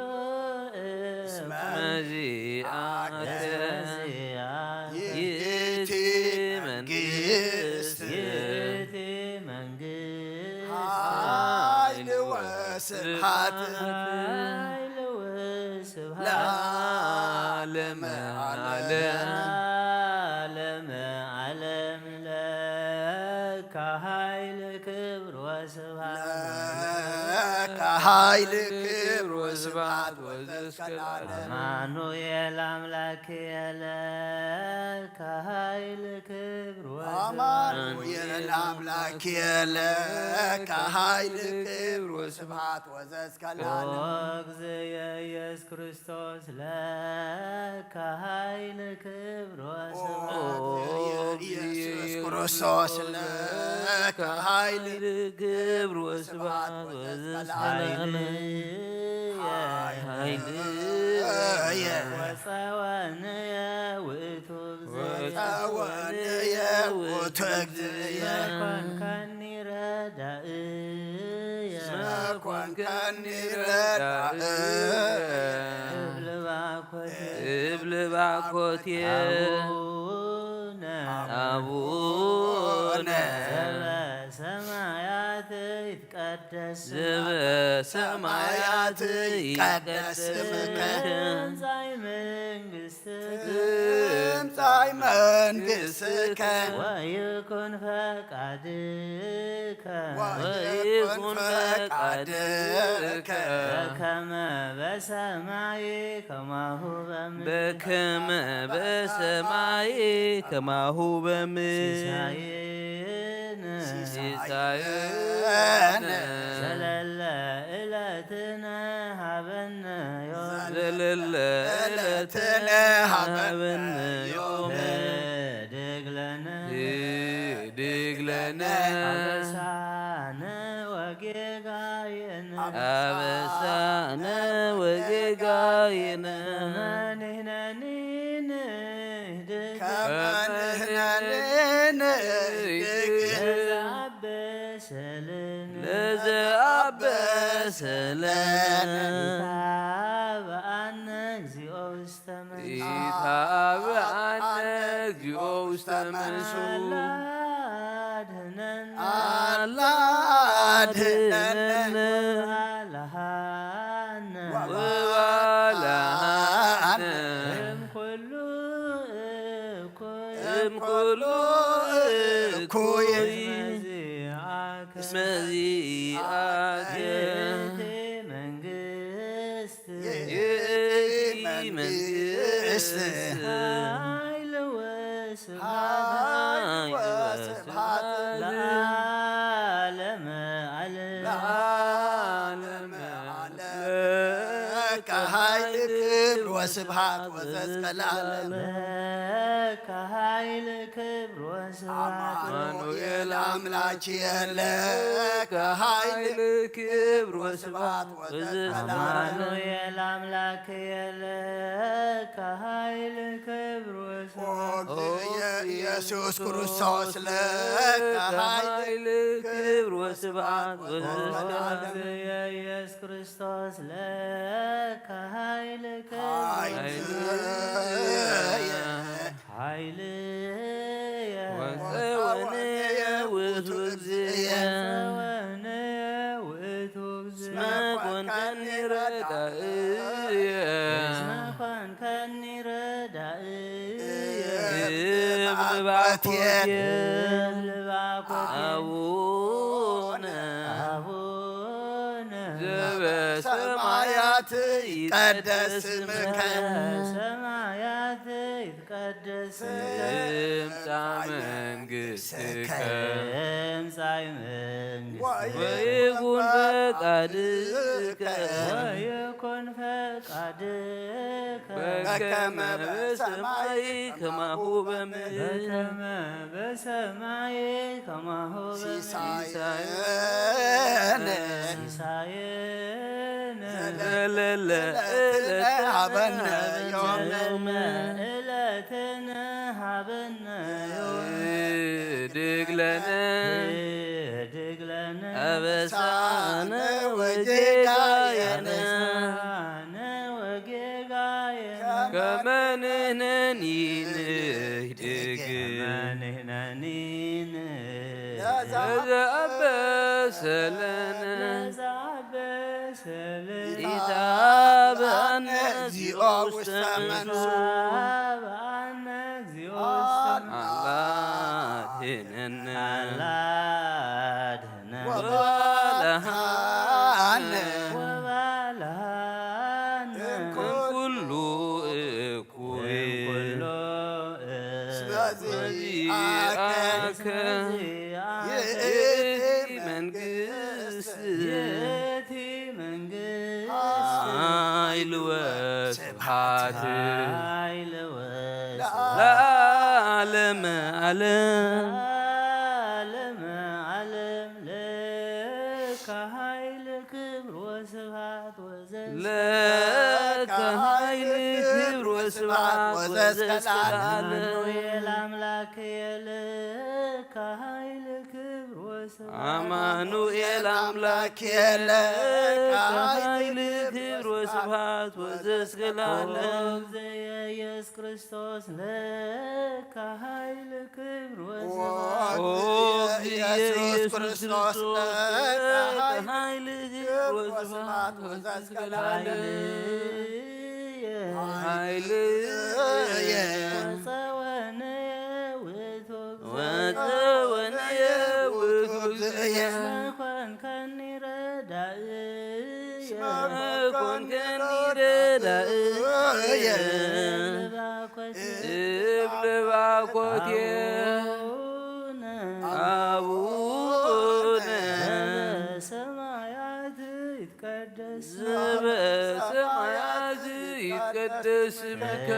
እስመ እኩይ ዚአከ እስመ ዚአከ ይእቲ ይእቲ መንግስት መንግስት ይእቲ መንግስት ኃይል ወስብሐት ኃይል ወስብሐት ለዓለመ ዓለም። ለዓለመ ዓለም። ለከ ኃይል ክብር ወስብሐት ለከ ኃይል ክብር ወስብሐት ወዘእስከ ለዓለም። አማኑኤል አምላክ የለ ከኃይል ክብር ወስብሐት አማኑኤል አምላክ የለ ከኃይል ክብር ወስብሐት ወዘእስከ ለዓለም። ኦ እግዚእየ ኢየሱስ ክርስቶስ ለከ ኃይል ክብር ወስብሐት ኦ ኢየሱስ ክርስቶስ ለከ ኃይል ክብር ወስብሐት ወዘእስከ ለዓለም። ኃይልየ ኃይልየ ወጸወንየ ውእቱ ወጸወንየ ውእቱ እግዚእየ። መኮንከኒ ረዳእየ። መኮንከኒ ረዳእየ። እብል ባኮቴ። እብል ባኮቴ። አቡነ። አቡነ። ዘበሰማያት ይትቀደስ ስምከ። ዘበሰማያት ይትቀደስ ስምከ። ትምጻእ መንግሥትከ። ትምጻእ መንግሥትከ። ወይኩን ፈቃድከ። ወይኩን ፈቃድከ። በከመ በሰማይ ከማሁ በምድር። በከመ በሰማይ ከማሁ በምድር። ሲሳየነ። ሲሳየነ። ዘለለ ዕለትነ ሀበነ ዮም። ዘለለ ዕለትነ ሀበነ ዮም። አበሳነ ወጌጋየነ አበሳነ ወጌጋየነ ከመንህነኒ ንህድግ ከመንህነኒ ንህድግ ለዘአበሰለነ ለዘአበሰለነ ኢታብአነ እግዚኦ ውስተ መንሱ ኢታብአነ እግዚኦ ውስተ መንሱ አላድህነነ አላድህነነ አላሃነ ወባላሃነ እምኩሉ እኩይ እምኩሉ እኩይ መዚአከ መዚአከ ይእቲ መንግስት ይእቲ መንግስት ኃይል ወስብሐት ኃይል ወስብሐት ለዓለመ ዓለም ለዓለመ ዓለም ለከ ኃይል ክብር ወስብሐት ወዘእስከ ለዓለም ለከ ኃይል ክብር ወስብሐት አማኑኤል አምላክ የለ ከኃይል ክብር ወስብሐት ወዘእስከ ለዓለም አማኑኤል አምላክ የለ ከኃይል ክብር ወስብሐት ኦ ኢየሱስ ክርስቶስ ለከ ኃይል ክብር ወስብሐት ወዘእስከ ለዓለም ኢየሱስ ክርስቶስ ለከ ኃይል ክብር ኃይል ኃይልየ ወፀወንየ ውእቱ እግዚእየ ወፀወንየ ውእቱ እስመ ኮንከኒ ረዳእየ እስመ ኮንከኒ ረዳእየ እብ ልባኮቴ እብ ልባኮቴ አቡነ አቡነ ዘበሰማያት ይትቀደስ ስምከ በሰማያት ይትቀደስ ትምጻእ መንግሥትከ ትምጻእ መንግሥትከ ወይኩን ፈቃድከ ወይኩን ፈቃድከ በከመ በሰማይ ከማሁ በምድር በከመ በሰማይ ከማሁ በምድር ሲሳየነ ሲሳየነ ዘለለ ዕለትነ ሀበነ ዮመ ዕለትነ ሀበነ ዮም ህድግ ለነ ህድግ ለነ አበሳነ ወጌጋየነ አበሳነ ወጌጋየነ ከመ ንሕነኒ ንህድግ ከመ ንሕነኒ ንህድግ ለዘአበሰለነ ለዘአበሰለነ ኢታብአነ እግዚኦ ውስተ መንሱ ኢታብአነ እግዚኦ ውስተ መንሱ አላድህነነ አላድህነነ ወባልሐነ ወባልሐነ እምኩሉ እኩይ እምኩሉ እስመ ዚአከ እስመ ዚአከ ይእቲ መንግስት ይእቲ መንግስት ኃይል ወስብሐት ኃይል ወስብሐት ለዓለመ ዓለም ለዓለመ ዓለም ለከ ኃይል ክብር ወስብሐት ወዘእስከ ለከ ኃይል ክብር ወስብሐት ወዘእስከ ለዓለም አማኑኤል አምላክ የለ ለከ ኃይል ክብር ወስብሐት አማኑኤል አምላክ የለ ለከ ኃይል ክብር ወስብሐት ወዘእስከ ለዓለም ኦ እግዚእ ኢየሱስ ክርስቶስ ለከ ኃይል ክብር ወስብሐት ኦ ኢየሱስ ክርስቶስ ለከ ኃይል ክብር ወስብሐት ወዘእስከ ለዓለም ኃይልየ ወፀወንየ ውእቱ ወፀወንየ ውእቱ እግዚእየ እስመ ኮንከኒ ረዳእየ እስመ ኮንከኒ ረዳእየ እብል ባኮቴ አቡነ አቡነ ዘበሰማያት ይትቀደስ ዘበሰማያት ይትቀደስ ስምከ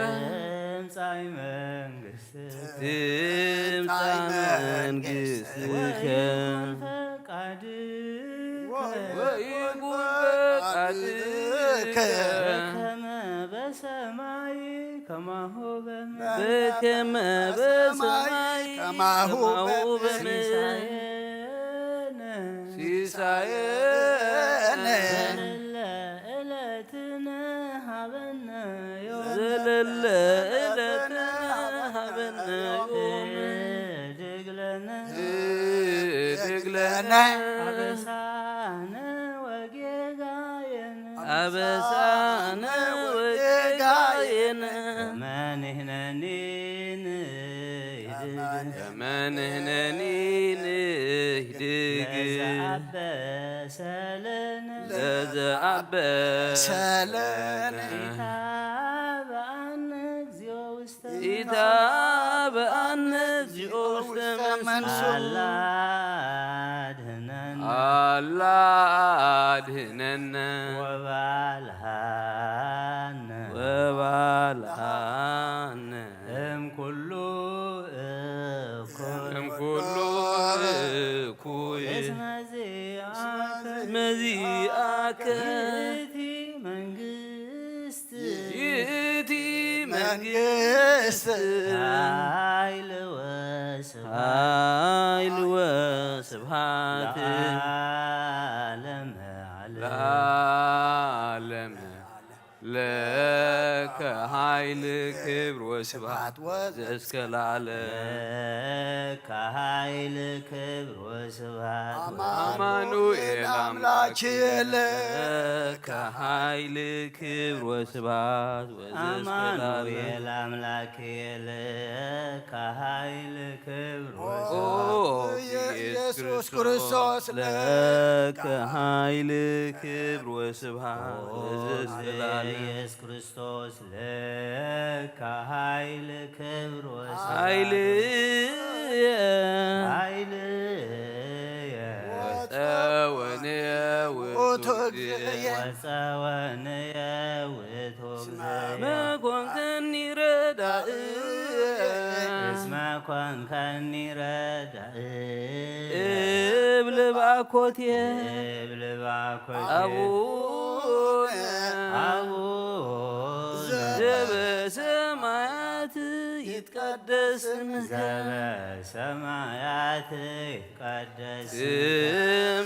ትምጻእ መንግስትከ ትምጻእ መንግስትከ በከመ በሰማይ ከማሁ በምድር በከመ በሰማይ ከማሁ በምድር ሲሳየነ ዘለለ ዕለትነ ሃበነ ዮም ዘለለ ዕለትነ ሃበነ ዮም። ህድግ ለነ ህድግ ለነ አበሳነ ወጌጋየነ አበሳነ ወጌጋየነ ከመ ንሕነኒ ንህድግ ከመ ንሕነኒ ንህድግ ለዘአበሰ ለነ ለዘአበሰ ለነ ኢታብአነ እግዚኦ ውስተ ኢታብአነ እግዚኦ ውስተ መንሱት አላ አድህነነ አላ አድህነነ ወባልሃነ ወባልሃነ እምኩሉ እኩይ እምኩሉ እኩይ እስመ ዚአከ እስመ ዚአከ ይእቲ መንግስት ይእቲ መንግስት ኃይል ወስብሐት ኃይል ወስብሐት ለዓለመ ዓለም ለዓለመ ለከ ኃይል ክብር ወስብሐት ወዘእስከ ለዓለም ለከ ኃይል ክብር ወስብሐት አማኑኤል አምላክ ለከ ኃይል ክብር ወስብሐት ወዘእስከ ለዓለም አማኑኤል አምላክ ለከ ኃይል ክብር ኦ ወስብሐት ኢየሱስ ክርስቶስ ለከ ኃይል ክብር ወስብሐት ወዘእስከ ለዓለም ኢየሱስ ክርስቶስ ለከ ኃይል ክብር ወስብሐት ኃይልየ ኃይልየ ወጸወንየ ውእቱ ውእቱ እግዚእየ። እግዚእየ። ወጸወንየ ውእቱ እስመ እግዚእየ። መኮንከኒ ረዳእ። እስመ ኮንከኒ ረዳእ። እብል ባኮትየ። እብል ባኮትየ። አቡነ። አቡነ። ዘበሰማያት ይትቀደስ ስምከ። ዘበሰማያት ይትቀደስ ስምከ።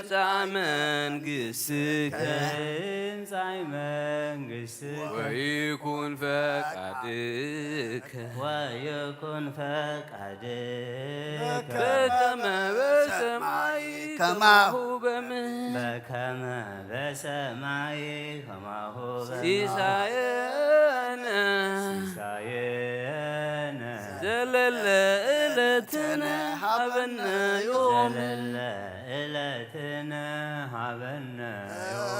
ትምጻእ መንግስትከ። ትምጻእ መንግስትከ። ወይኩን ፈቃድከ። ወይኩን ፈቃድከ። በከመ በሰማይ ከማሁ በምድር። በከመ በሰማይ ከማሁ በምድር። ሲሳየነ። ሲሳየነ። ዘለለ ዕለትነ ሀበነ ዮም። ዘለለ ዕለትነ ሀበነ ዮም።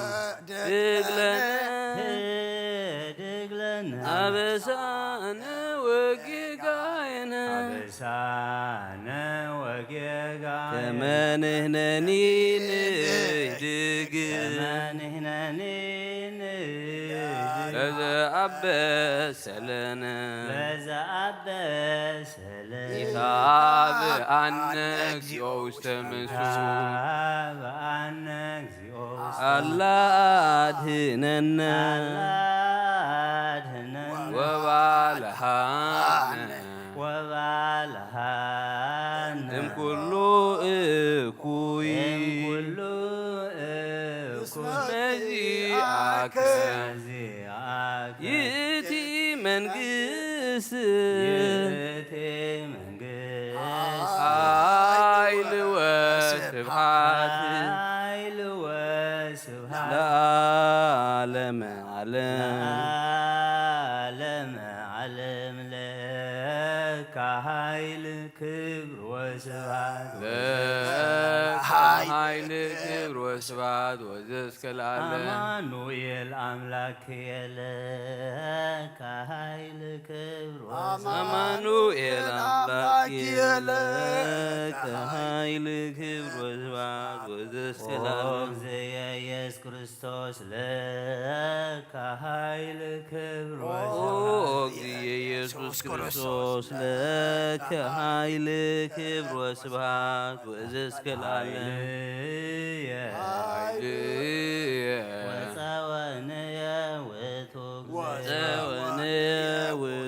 ህድግ ለነ። ህድግ ለነ። አበሳነ ወጌጋየነ። አበሳነ ወጌጋየነ። ከመ ንሕነኒ ንህድግ። ከመ ንሕነኒ ንህድግ። ለዘአበሰ ለነ። ለዘአበሰ ለነ። ኢታብአነ እግዚኦ ውስተ መንሱት። ኢታብአነ እግዚኦ ውስተ መንሱት። አላ አድህነነ። አላ አድህነነ። ወባልሃነ። ወባልሃነ። እምኩሉ እኩይ። እምኩሉ እኩይ። እስመ ዚአከ። ዚአከ። ይእቲ መንግስት። ይእቲ መንግስት። ኃይል ወስብሐት። ኃይል ወስብሐት። ለዓለመ ዓለም። ለዓለመ ዓለም ለከ ኃይል ክብር ወስብሐት። ለከ ኃይል ክብር ወስብሐት ወዘእስከ ለዓለም። አማኑኤል አምላክ የለ ከኃይል ክብር ወስብሐት። አማኑኤል አምላክ የለ ከኃይል ክብር ወስብሐት ወዘእስከ ኦ ለዓለም። እግዚእ ኢየሱስ ክርስቶስ ለከ ኃይል ክብር ኦ ወስብሐት። እግዚእ ኢየሱስ ክርስቶስ ለከ ኃይል ክብር ወስብሐት ወዘእስከ ለዓለም። ኃይልየ ኃይልየ ወጸወንየ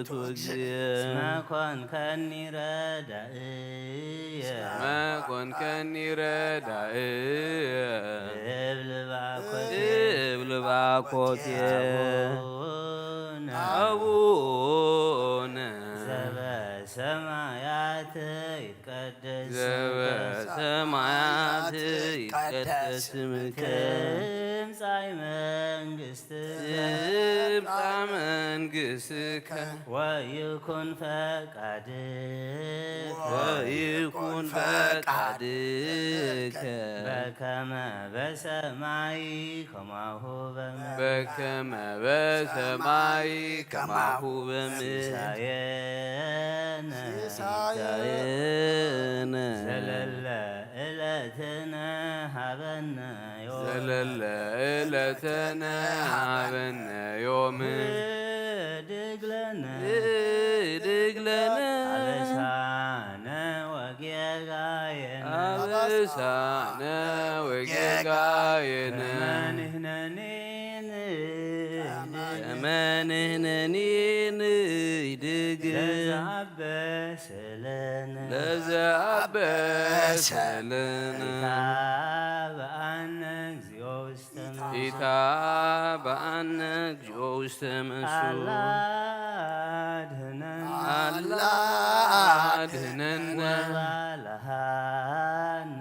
ውእቱ እግዚእ። እስመ ኮንከኒ ረዳእየ። እስመ ኮንከኒ ረዳእየ። እብል ባኮቴ። እብል ባኮቴ። አቡነ። አቡነ። ዘበሰማያት ይትቀደስ ስምከ። ዘበሰማያት ይትቀደስ ስምከ። ትምጻእ መንግስት ትምጻእ መንግስትከ። ወይኩን ፈቃድከ። ወይኩን ፈቃድከ። በከመ በሰማይ ከማሁ በምድር። በከመ በሰማይ ከማሁ በምድር። ሲሳየነ ሲሳየነ ዘለለ ዕለትነ ሀበነ ዮም። ዘለለ ዕለትነ ሀበነ ዮም። ህድግ ለነ ህድግ ለነ አበሳነ ወጌጋየነ። አበሳነ ወጌጋየነ። ከመ ንሕነኒ ንህድግ። ከመ ንሕነኒ ንህድግ። ለዘአበሰ ለነ። ለዘአበሰ ለነ። ኢታብአነ እግዚኦ ውስተ መሱ። ኢታብአነ እግዚኦ ውስተ መሱ። አላ አድህነነ። አላ አድህነነ። ወባልሃነ።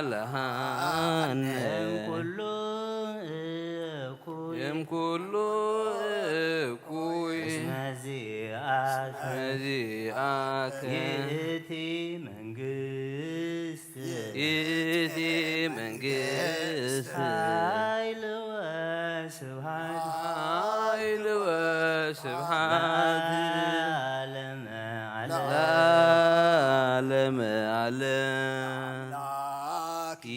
ወባልሃነ። እምኩሉ እኩይ። እምኩሉ እኩይ። እስመ ዚአከ እስመ ዚአከ ይእቲ መንግስት። ይእቲ መንግስት። ኃይል ወስብሐት። ኃይል ወስብሐት። ለዓለመ ዓለም። ለዓለመ ዓለም።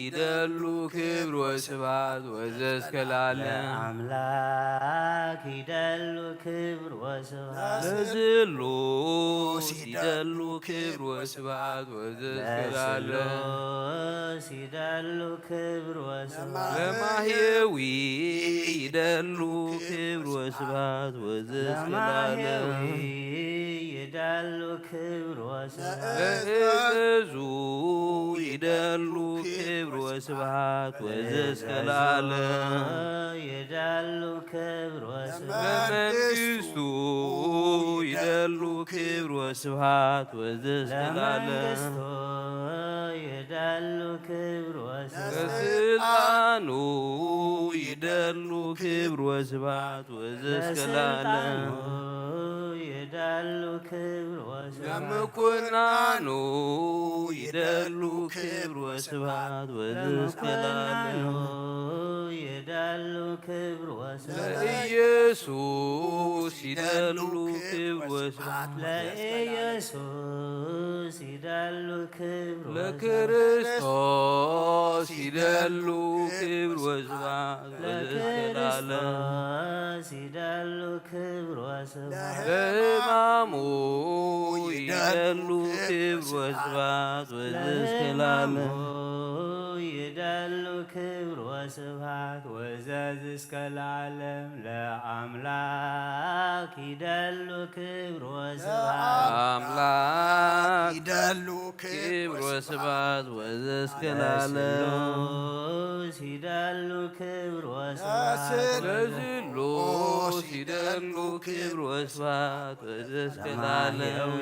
ይደሉ ክብር ወስብሐት ወዘእስከ ለዓለም። ለአምላክ ይደሉ ክብር ወስብሐት። ለስሉስ ይደሉ ክብር ወስብሐት ወዘእስከ ለዓለም። ለስሉስ ይደሉ ክብር ወስብሐት። ለማህየዊ ይደሉ ክብር ወስብሐት ወዘእስከ ለዓለም። ለማህየዊ ይደሉ ክብር ወስብሐት። ለእዘዙ ይደሉ ክብር ወስብሐት ወዘእስከ ለዓለም። ይደሉ ክብር ወስብሐት። ለመንግስቱ ይደሉ ክብር ወስብሐት ወዘእስከ ለዓለም። ለመንግስቱ ይደሉ ክብር ወስብሐት። ለስልጣኑ ይደሉ ክብር ወስብሐት ወዘእስከ ለዓለም። ለስልጣኑ ይደሉ ክብር ወስብሐት። ለምኩናኑ ይደሉ ክብር ወስብሐት ወዘእስከ ለዓለም። ለምኩናኑ ይደሉ ክብር ወስብሐት። ለኢየሱስ ይደሉ ክብር ወስብሐት። ለኢየሱስ ይደሉ ክብር ወስብሐት። ለክርስቶስ ይደሉ ክብር ወስብሐት ወዘእስከ ለዓለም። ለክርስቶስ ይደሉ ክብር ወስብሐት። ለሕማሙ ይደሉ ክብር ወስብሐት ወዘእስከ ለዓለም። ለሕማሙ ይደሉ ክብር ወስብሐት ወዘእስከ ለዓለም። ለአምላክ ይደሉ ክብር ወስብሐት። ለአምላክ ይደሉ ክብር ወስብሐት ወዘእስከ ለዓለም። ለስሉስ ይደሉ ክብር ወስብሐት። ለስሉስ ይደሉ ክብር ወስብሐት ወዘእስከ ለዓለም። ለማህየዊ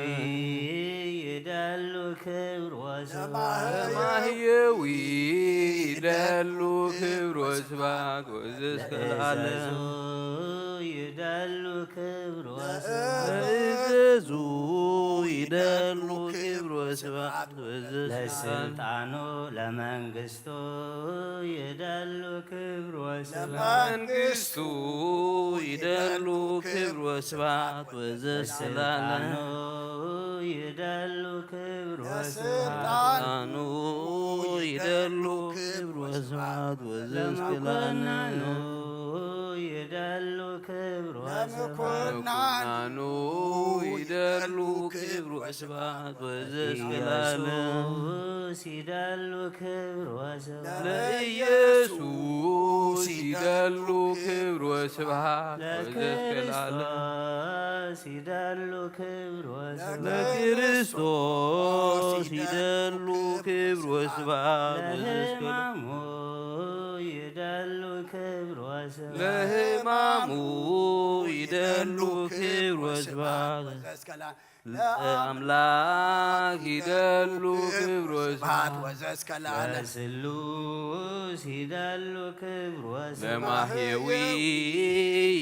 ይደሉ ክብር ወስብሐት። ለማህየዊ ይደሉ ክብር ወስብሐት ወዘእስከ ለዓለም። ለእዘዙ ይደሉ ክብር ወስብሐት። ለእዘዙ ይደሉ ክብር ወስብሐት ወዘእስከ ለዓለም። ለስልጣኑ ለመንግስቱ ይደሉ ክብር ወስብሐት። ለመንግስቱ ይደሉ ክብር ወስብሐት ወዘእስከ ለዓለም። ለስልጣኑ ይደሉ ክብር ወስብሐት። ለስልጣኑ ይደሉ ክብር ወስብሐት ወዘእስከ ለዓለም። ለመኮንኑ ይደሉ ክብር ለምኩናኑ ይደሉ ክብር ወስብሐት ወዘእስከ ለዓለም። ኢየሱስ ይደሉ ክብር ወስብሐት። ለኢየሱስ ይደሉ ክብር ወስብሐት ወዘእስከ ለዓለም። ለክርስቶስ ይደሉ ክብር ወስብሐት። ለክርስቶስ ይደሉ ክብር ወስብሐት ወዘእስከ ለዓለም። ለሕማሙ ይደሉ ክብር ወስብሐት። ለሕማሙ ይደሉ ክብር ወስብሐት። ለአምላክ ይደሉ ክብር ወስብሐት ወዘእስከ ለዓለም። ለስሉስ ይደሉ ክብር ወስብሐት። ለማህየዊ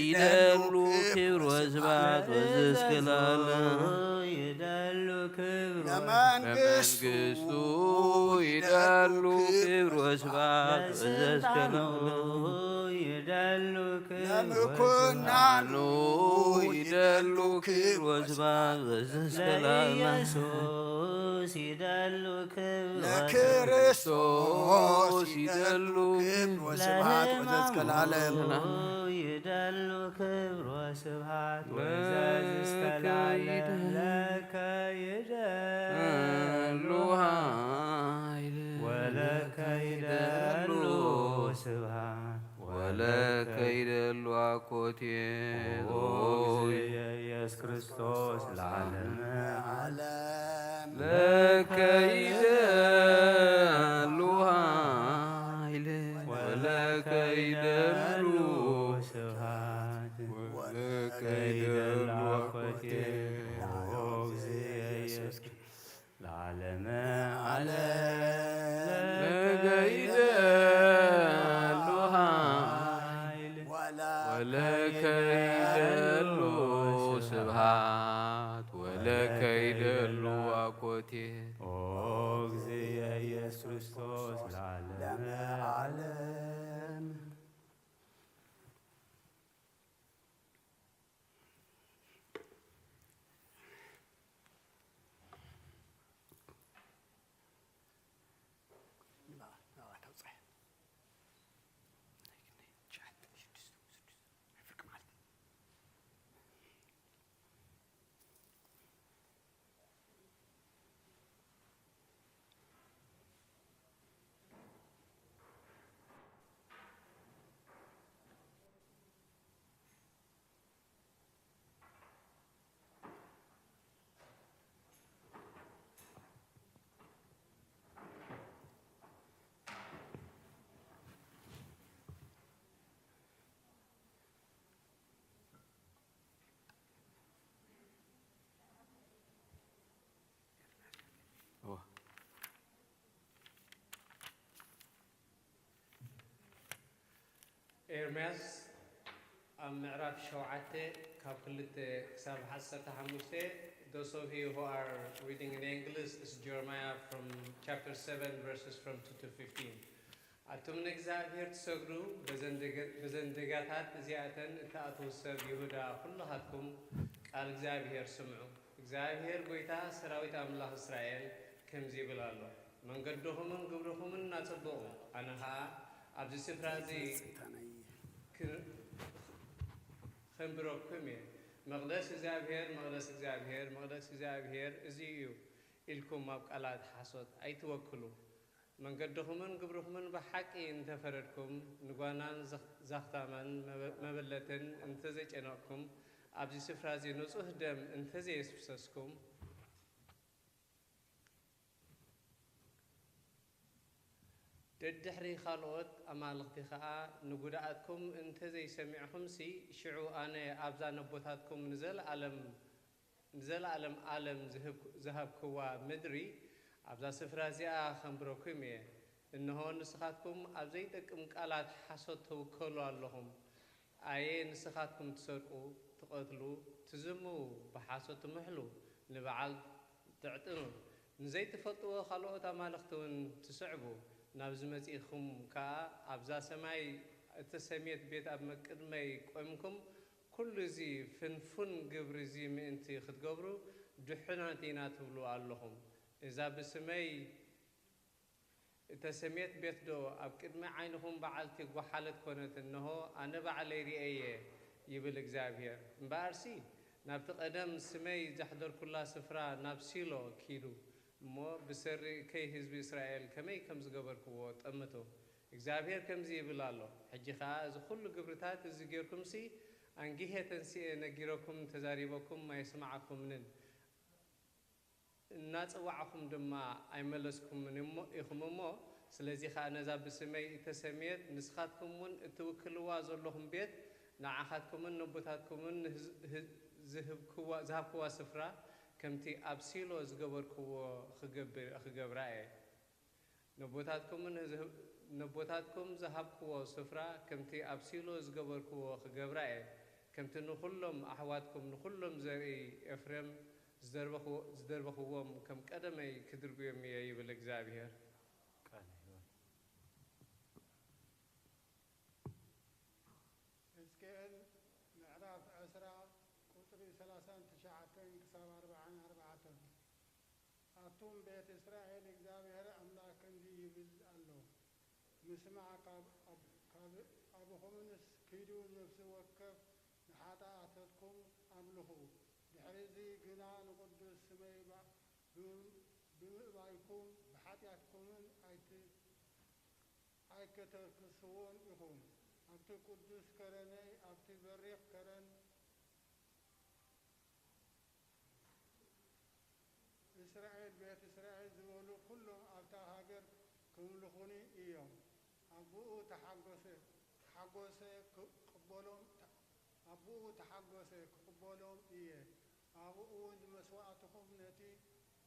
ይደሉ ክብር ወስብሐት ወዘእስከ ለዓለም። ይደሉ ክብር ለመንግስቱ ይደሉ ክብር ወስብሐት ወዘእስከ ለዓለም። ይደሉ ክብር ለምኩናኑ ይደሉ ክብር ወስብሐት ወዘእስከ ለዓለም። ለኢየሱስ ይደሉ ክብር ለክርስቶስ ይደሉ ክብር ወስብሐት ወዘእስከ ለዓለም። ለሕማሙ ይደሉ ክብር ወስብሐት ወዘእስከ ለዓለም። ለከ ይደሉ ኃይል ወለከ ይደሉ ስብሐት ወለከ ይደሉ አኮቴት። ኦ እግዚእ ኢየሱስ ክርስቶስ ለዓለመ ዓለም። ለከ ይደሉ ኃይል ወለከ ይደሉ ስብሐት ወለከ ይደሉ አኮቴት። ኦ እግዚእ ኢየሱስ ለዓለመ ዓለም። ለከ ይደሉ ኃይል ወለከ ይደሉ ስብሐት ወለከ ይደሉ አኮቴት። ኦ እግዚእ ኢየሱስ ክርስቶስ ለዓለመ ዓለም። ኤርምያስ ኣብ ምዕራፍ ሸውዓተ ካብ ክልተ ክሳብ ዓሰርተ ሓሙሽተ። Those of you who are reading in English, it's Jeremiah from chapter seven, verses from two to fifteen. ኣቱም ንእግዚኣብሔር ትሰግዱ፣ በዘን ደገ-፣ በዘን ደጋታት እዚኣተን እትኣትዉ ሰብ ይሁዳ ኩልኻትኩም ቃል እግዚኣብሔር ስምዑ። እግዚኣብሔር ጐይታ ሰራዊት ኣምላኽ እስራኤል ከምዚ ይብል ኣሎ፣ መንገድኹምን ግብርኹምን ኣጸብቑ፣ ኣነ ኸኣ ኣብዚ ስፍራ እዚ ክ-፣ ኸንብረኩም እየ። መቕደስ እግዚኣብሔር፣ መቕደስ እግዚኣብሔር፣ መቕደስ እግዚኣብሔር እዚ እዩ ኢልኩም ኣብ ቃላት ሓሶት ኣይትወክሉ። መንገድኹምን ግብርኹምን ብሓቂ እንተ ፈረድኩም፣ ንጓናን ዘኽ-፣ ዛኽታማን መበ-፣ መበለትን እንተ ዘይጨነቕኩም፣ ኣብዚ ስፍራ እዚ ንጹህ ደም እንተ ዘየፍሰስኩም፣ ደድሕሪ ካልኦት ኣማልኽቲ ኸኣ ንጉድኣትኩም እንተ ዘይሰሚዕኩምሲ፣ ሽዑ ኣነ ኣብዛ ነቦታትኩም ንዘለኣለም ንዘለኣለም ዓለም ዝህብ-፣ ዝሃብክዋ ምድሪ፣ ኣብዛ ስፍራ እዚኣ ኸንብረኩም እየ። እንሆ፣ ንስኻትኩም ኣብ ዘይጠቅም ቃላት ሓሶት ትውከሉ ኣለኹም። ኣየ ንስኻትኩም ትሰርቁ፣ ትቐትሉ፣ ትዝምዉ፣ ብሓሶት ትምሕሉ፣ ንበዓል ተዕጥኑ፣ ንዘይትፈልጥዎ ካልኦት ኣማልኽቲ እውን ትስዕቡ፣ ናብዚ መጺእኹም ከኣ ኣብዛ ሰማይ እተሰምየት ቤት ኣብ ቅድመይ ቆምኩም፣ ኩሉ እዚ ፍንፉን ግብሪ እዚ ምእንቲ ክትገብሩ ድሑናት ኢና ትብሉ ኣለኹም። እዛ ብስመይ እተሰምየት ቤትዶ ኣብ ቅድሚ ዓይንኹም በዓልቲ ጓሓለት ኮነት? እንሆ፣ ኣነ ባዕለይ ርእየየ፣ ይብል እግዚኣብሄር። እምበኣርሲ ናብቲ ቀደም ስመይ ዘሕደርኩላ ስፍራ ናብ ሲሎ ኪዱ እሞ ብሰሪ እከይ ህዝቢ እስራኤል ከመይ ከም ዝገበርክዎ ጠምቱ። እግዚኣብሄር ከምዚ ይብል ኣሎ፣ ሕጂ ኸኣ እዚ ኹሉ ግብርታት እዚ ጌርኩምሲ፣ ኣንጊሄ ተንሲኤ ነጊረኩም ተዛሪበኩም ኣይስምዓኩምንን። እናጸዋዕኹም ድማ ኣይመለስኩምን እሞ- ኢኹም እሞ፣ ስለዚ ኸኣ ነዛ ብስመይ እተሰምየት ንስኻትኩም እውን እትውክልዋ ዘለኹም ቤት ንዓኻትኩምን ነቦታትኩምን ንህዝ- ህዝ- ዝህብክዋ- ዝሃብክዋ ስፍራ ከምቲ ኣብ ሲሎ ዝገበርክዎ ኽገብር- ኽገብራ እየ። ነቦታትኩምን ዝህ- ነቦታትኩም ዝሃብክዎ ስፍራ ከምቲ ኣብ ሲሎ ዝገበርክዎ ኽገብራ እየ። ከምቲ ንኹሎም ኣሕዋትኩም ንኹሎም ዘርኢ ኤፍሬም ዝደርበኽዎ- ዝደርበኽዎም ከም ቀደመይ ክድርብዮም እየ ይብል እግዚኣብሄር። ቃል ሕይወት። ሕዝቅኤል ምዕራፍ ዕስራ ቁጽሪ ሰላሳን ትሽዓተን ክሳብ ኣርብዓን ኣርባዕተን። ኣቱም ቤት እስራኤል፣ እግዚኣብሔር ኣምላኽ ከምዚ ይብል ኣሎ፣ ምስማዕ ካብ ኣብ- ካብ ኣቦኹምንስ ኪዱ ነፍሲ ወከፍ ንሓጣኣተትኩም ኣምልኹ፣ ድሕሪዚ ግና ንቕዱስ ስመይ ብ- ብምእባይኩም ብሓጢኣትኩምን ኣይት- ኣይከተክስዎን ኢኹም። ኣብቲ ቅዱስ ከረነይ ኣብቲ በሪኽ ከረን እስራኤል ቤት እስራኤል ዝበሉ ኩሎም ኣብታ ሃገር ክምልኹኒ እዮም። ኣብኡ ተሓጎሰ ተሓጎሰ ክቕበሎም ኣብኡ ተሓጎሰ ክቕበሎም እየ። ኣብኡ እውን ንመስዋእትኹም ነቲ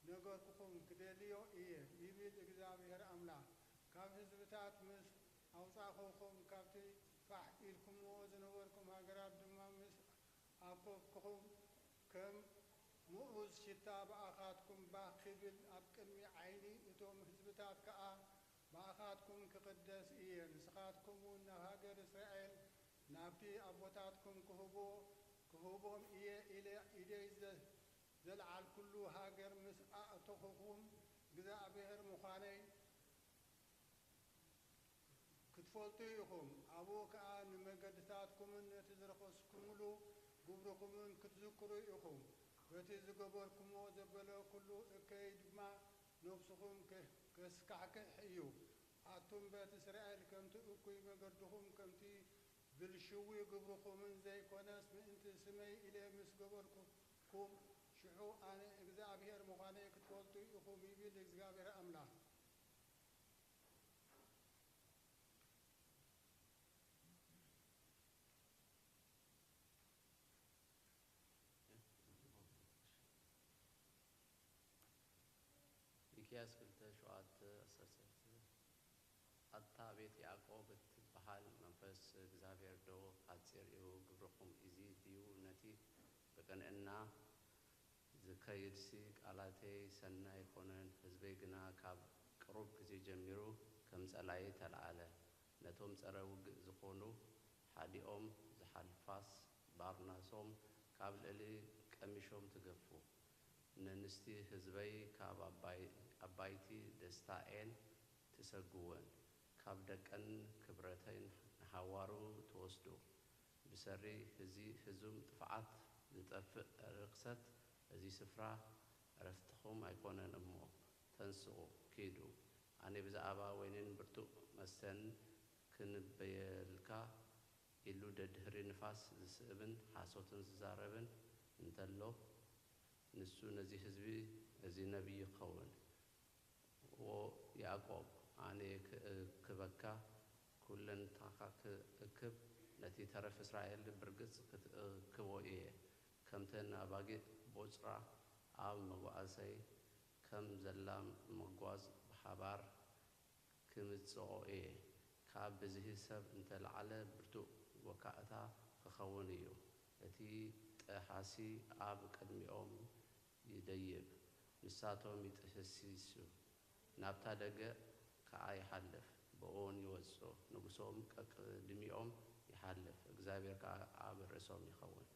ነገርኩኹም ክደልዮ እየ ይብል እግዚኣብሔር ኣምላኽ። ካብ ህዝብታት ምስ ኣውጻእኹኹም ካብቲ ፋሕ ኢልኩምዎ ዝነበርኩም ሃገራት ድማ ምስ ኣኮብኩኹም ከም ምኡዝ ሽታ ብኣኻትኩም ባህ ክብል ኣብ ቅድሚ ዓይኒ እቶም ህዝብታት ከኣ ብኣኻትኩም ክቕደስ እየ። ንስኻትኩም እውን ናብ ሃገር እስራኤል ናብቲ ኣቦታትኩም ክህቦ ክህቦም እየ ኢለ ኢደይ ዘ- ዘልዓልኩሉ ሃገር ምስ ኣእተኹኹም እግዚኣብሔር ምዃነይ ክትፈልጡ ኢኹም። ኣብኡ ከኣ ንመገድታትኩምን ነቲ ዝረኸስኩምሉ ግብርኹምን ክትዝክሩ ኢኹም። በቲ ዝገበርኩምዎ ዘበለ ኩሉ እከይ ድማ ነፍስኹም ከ- ከስካሕክሕ እዩ። ኣቱም ቤት እስራኤል ከምቲ እኩይ መገድኹም ከምቲ ብልሽዊ ግብርኹምን ዘይኮነስ ምእንቲ ስመይ ኢለ ምስ ገበርኩኩም ሽዑ ኣነ እግዚኣብሔር ምዃነይ ክትፈልጡ ኢኹም ይብል እግዚኣብሔር ኣምላኽ። ሚክያስ ክልተ ሸውዓተ ዓሰርተ ክልተ። ኣታ ቤት ያዕቆብ እትበሃል፣ መንፈስ እግዚኣብሔር ዶ ሓጺር እዩ? ግብርኹም እዚ ድዩ? ነቲ ብቕንዕና ዝከይድሲ ቃላተይ ሰናይ ኣይኮነን። ህዝበይ ግና ካብ ቅሩብ ግዜ ጀሚሩ ከም ጸላኢ ተለዓለ። ነቶም ጸረ ውግእ ዝኾኑ ሓዲኦም ዝሓልፋስ ባርናሶም ካብ ልዕሊ ቀሚሾም ትገፉ። ነንስቲ ህዝበይ ካብ ኣባይቲ ደስታኤን ትሰግወን፣ ካብ ደቀን ክብረተይን ንሃዋሩ ትወስዱ። ብሰሪ እዚ ህዙም ጥፍዓት ዝጠፍእ ርኽሰት እዚ ስፍራ ዕረፍትኹም ኣይኮነን እሞ ተንስኡ ኪዱ። ኣነ ብዛዕባ ወይንን ብርቱእ መስተን ክንበየልካ ኢሉ ደድህሪ ንፋስ ዝስእብን ሓሶትን ዝዛረብን እንተሎ፣ ንሱ ነዚ ህዝቢ፣ እዚ ነቢይ ይኸውን። ዎ ያዕቆብ፣ ኣነ ክእክበካ፣ ኲለንታኻ ክእክብ፣ ነቲ ተረፍ እስራኤል ብርግጽ ክትእክቦ እየ። ከምተን ኣባጊዕ ቦጽራ ኣብ መጓሰይ ከም ዘላ መጓዝ ብሓባር ክምጽኦ እየ። ካብ ብዝሒ ሰብ እንተለዓለ ብርቱእ ወካእታ ክኸውን እዩ። እቲ ጠሓሲ ኣብ ቅድሚኦም ይደይብ፣ ንሳቶም ይጥህሲሱ፣ ናብታ ደገ ከኣ ይሓልፍ፣ ብእኡውን ይወጽኡ። ንጉሶም ቀቅድሚኦም ይሓልፍ፣ እግዚኣብሔር ከኣ ኣብ ርእሶም ይኸውን።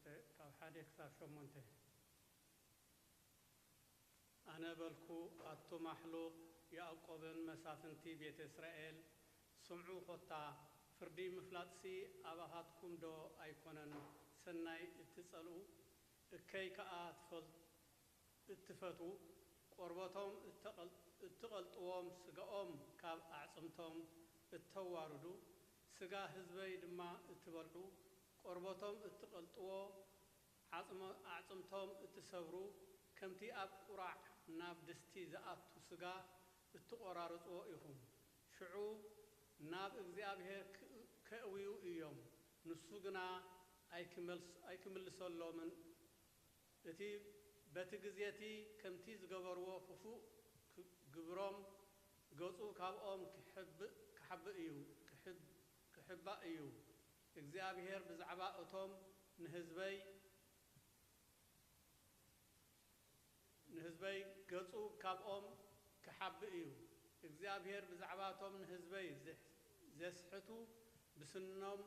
ካብ ሓደ ክሳብ ሸሞንተ። ኣነ በልኩ፣ ኣቱም ኣሕሉቕ ያዕቆብን መሳፍንቲ ቤተ እስራኤል፣ ስምዑ ኾታ፣ ፍርዲ ምፍላጥሲ ኣባኻትኩም ዶ ኣይኮነን ሰናይ እትጸልኡ? እከይ ከኣ ትፈል-፣ እትፈትዉ? ቆርበቶም እተቐል-፣ እትቐልጥዎም፣ ስጋኦም ካብ ኣዕጽምቶም እተዋርዱ፣ ስጋ ህዝበይ ድማ እትበልዑ፣ ቆርበቶም እትቐልጥዎ፣ ዓጽሞ-፣ ኣዕጽምቶም እትሰብሩ፣ ከምቲ ኣብ ቁራዕ ናብ ድስቲ ዝኣቱ ስጋ እትቖራርጽዎ ኢኹም። ሽዑ ናብ እግዚኣብሔር ክ-፣ ከእውዩ እዮም፣ ንሱ ግና ኣይክመልስ-፣ ኣይክምልሰሎምን። እቲ በቲ ግዜ እቲ ከምቲ ዝገበርዎ ክፉእ ክ-፣ ግብሮም ገጹ ካብኦም ክሕብእ፣ ክሓብእ እዩ፣ ክሕብ-፣ ክሕባእ እዩ። እግዚኣብሔር ብዛዕባ እቶም ንህዝበይ፣ ንህዝበይ ገጹ ካብኦም ክሓብእ እዩ። እግዚኣብሔር ብዛዕባ እቶም ንህዝበይ ዝሕ-፣ ዘስሕቱ፣ ብስኖም፣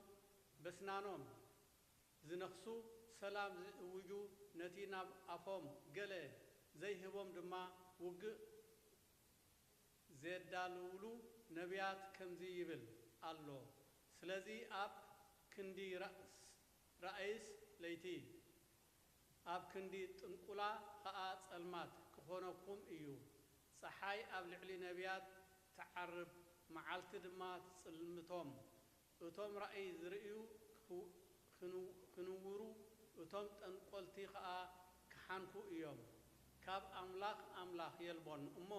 በስናኖም ዝነኽሱ፣ ሰላም ዝእውጁ፣ ነቲ ናብ ኣፎም ገለ ዘይህቦም ድማ ውግእ ዜዳልውሉ ነቢያት ከምዚ ይብል ኣሎ፣ ስለዚ ኣብ ክንዲ ራእስ-፣ ራእይስ ለይቲ፣ ኣብ ክንዲ ጥንቁላ ኸኣ ጸልማት ክኾነኩም እዩ። ጸሓይ ኣብ ልዕሊ ነቢያት ትዓርብ፣ መዓልቲ ድማ ትጽልምቶም። እቶም ራእይ ዝርእዩ ክው-፣ ክንው-፣ ክንውሩ፣ እቶም ጠንቆልቲ ኸኣ ክሓንኩ እዮም። ካብ ኣምላኽ ኣምላኽ የልቦን እሞ፣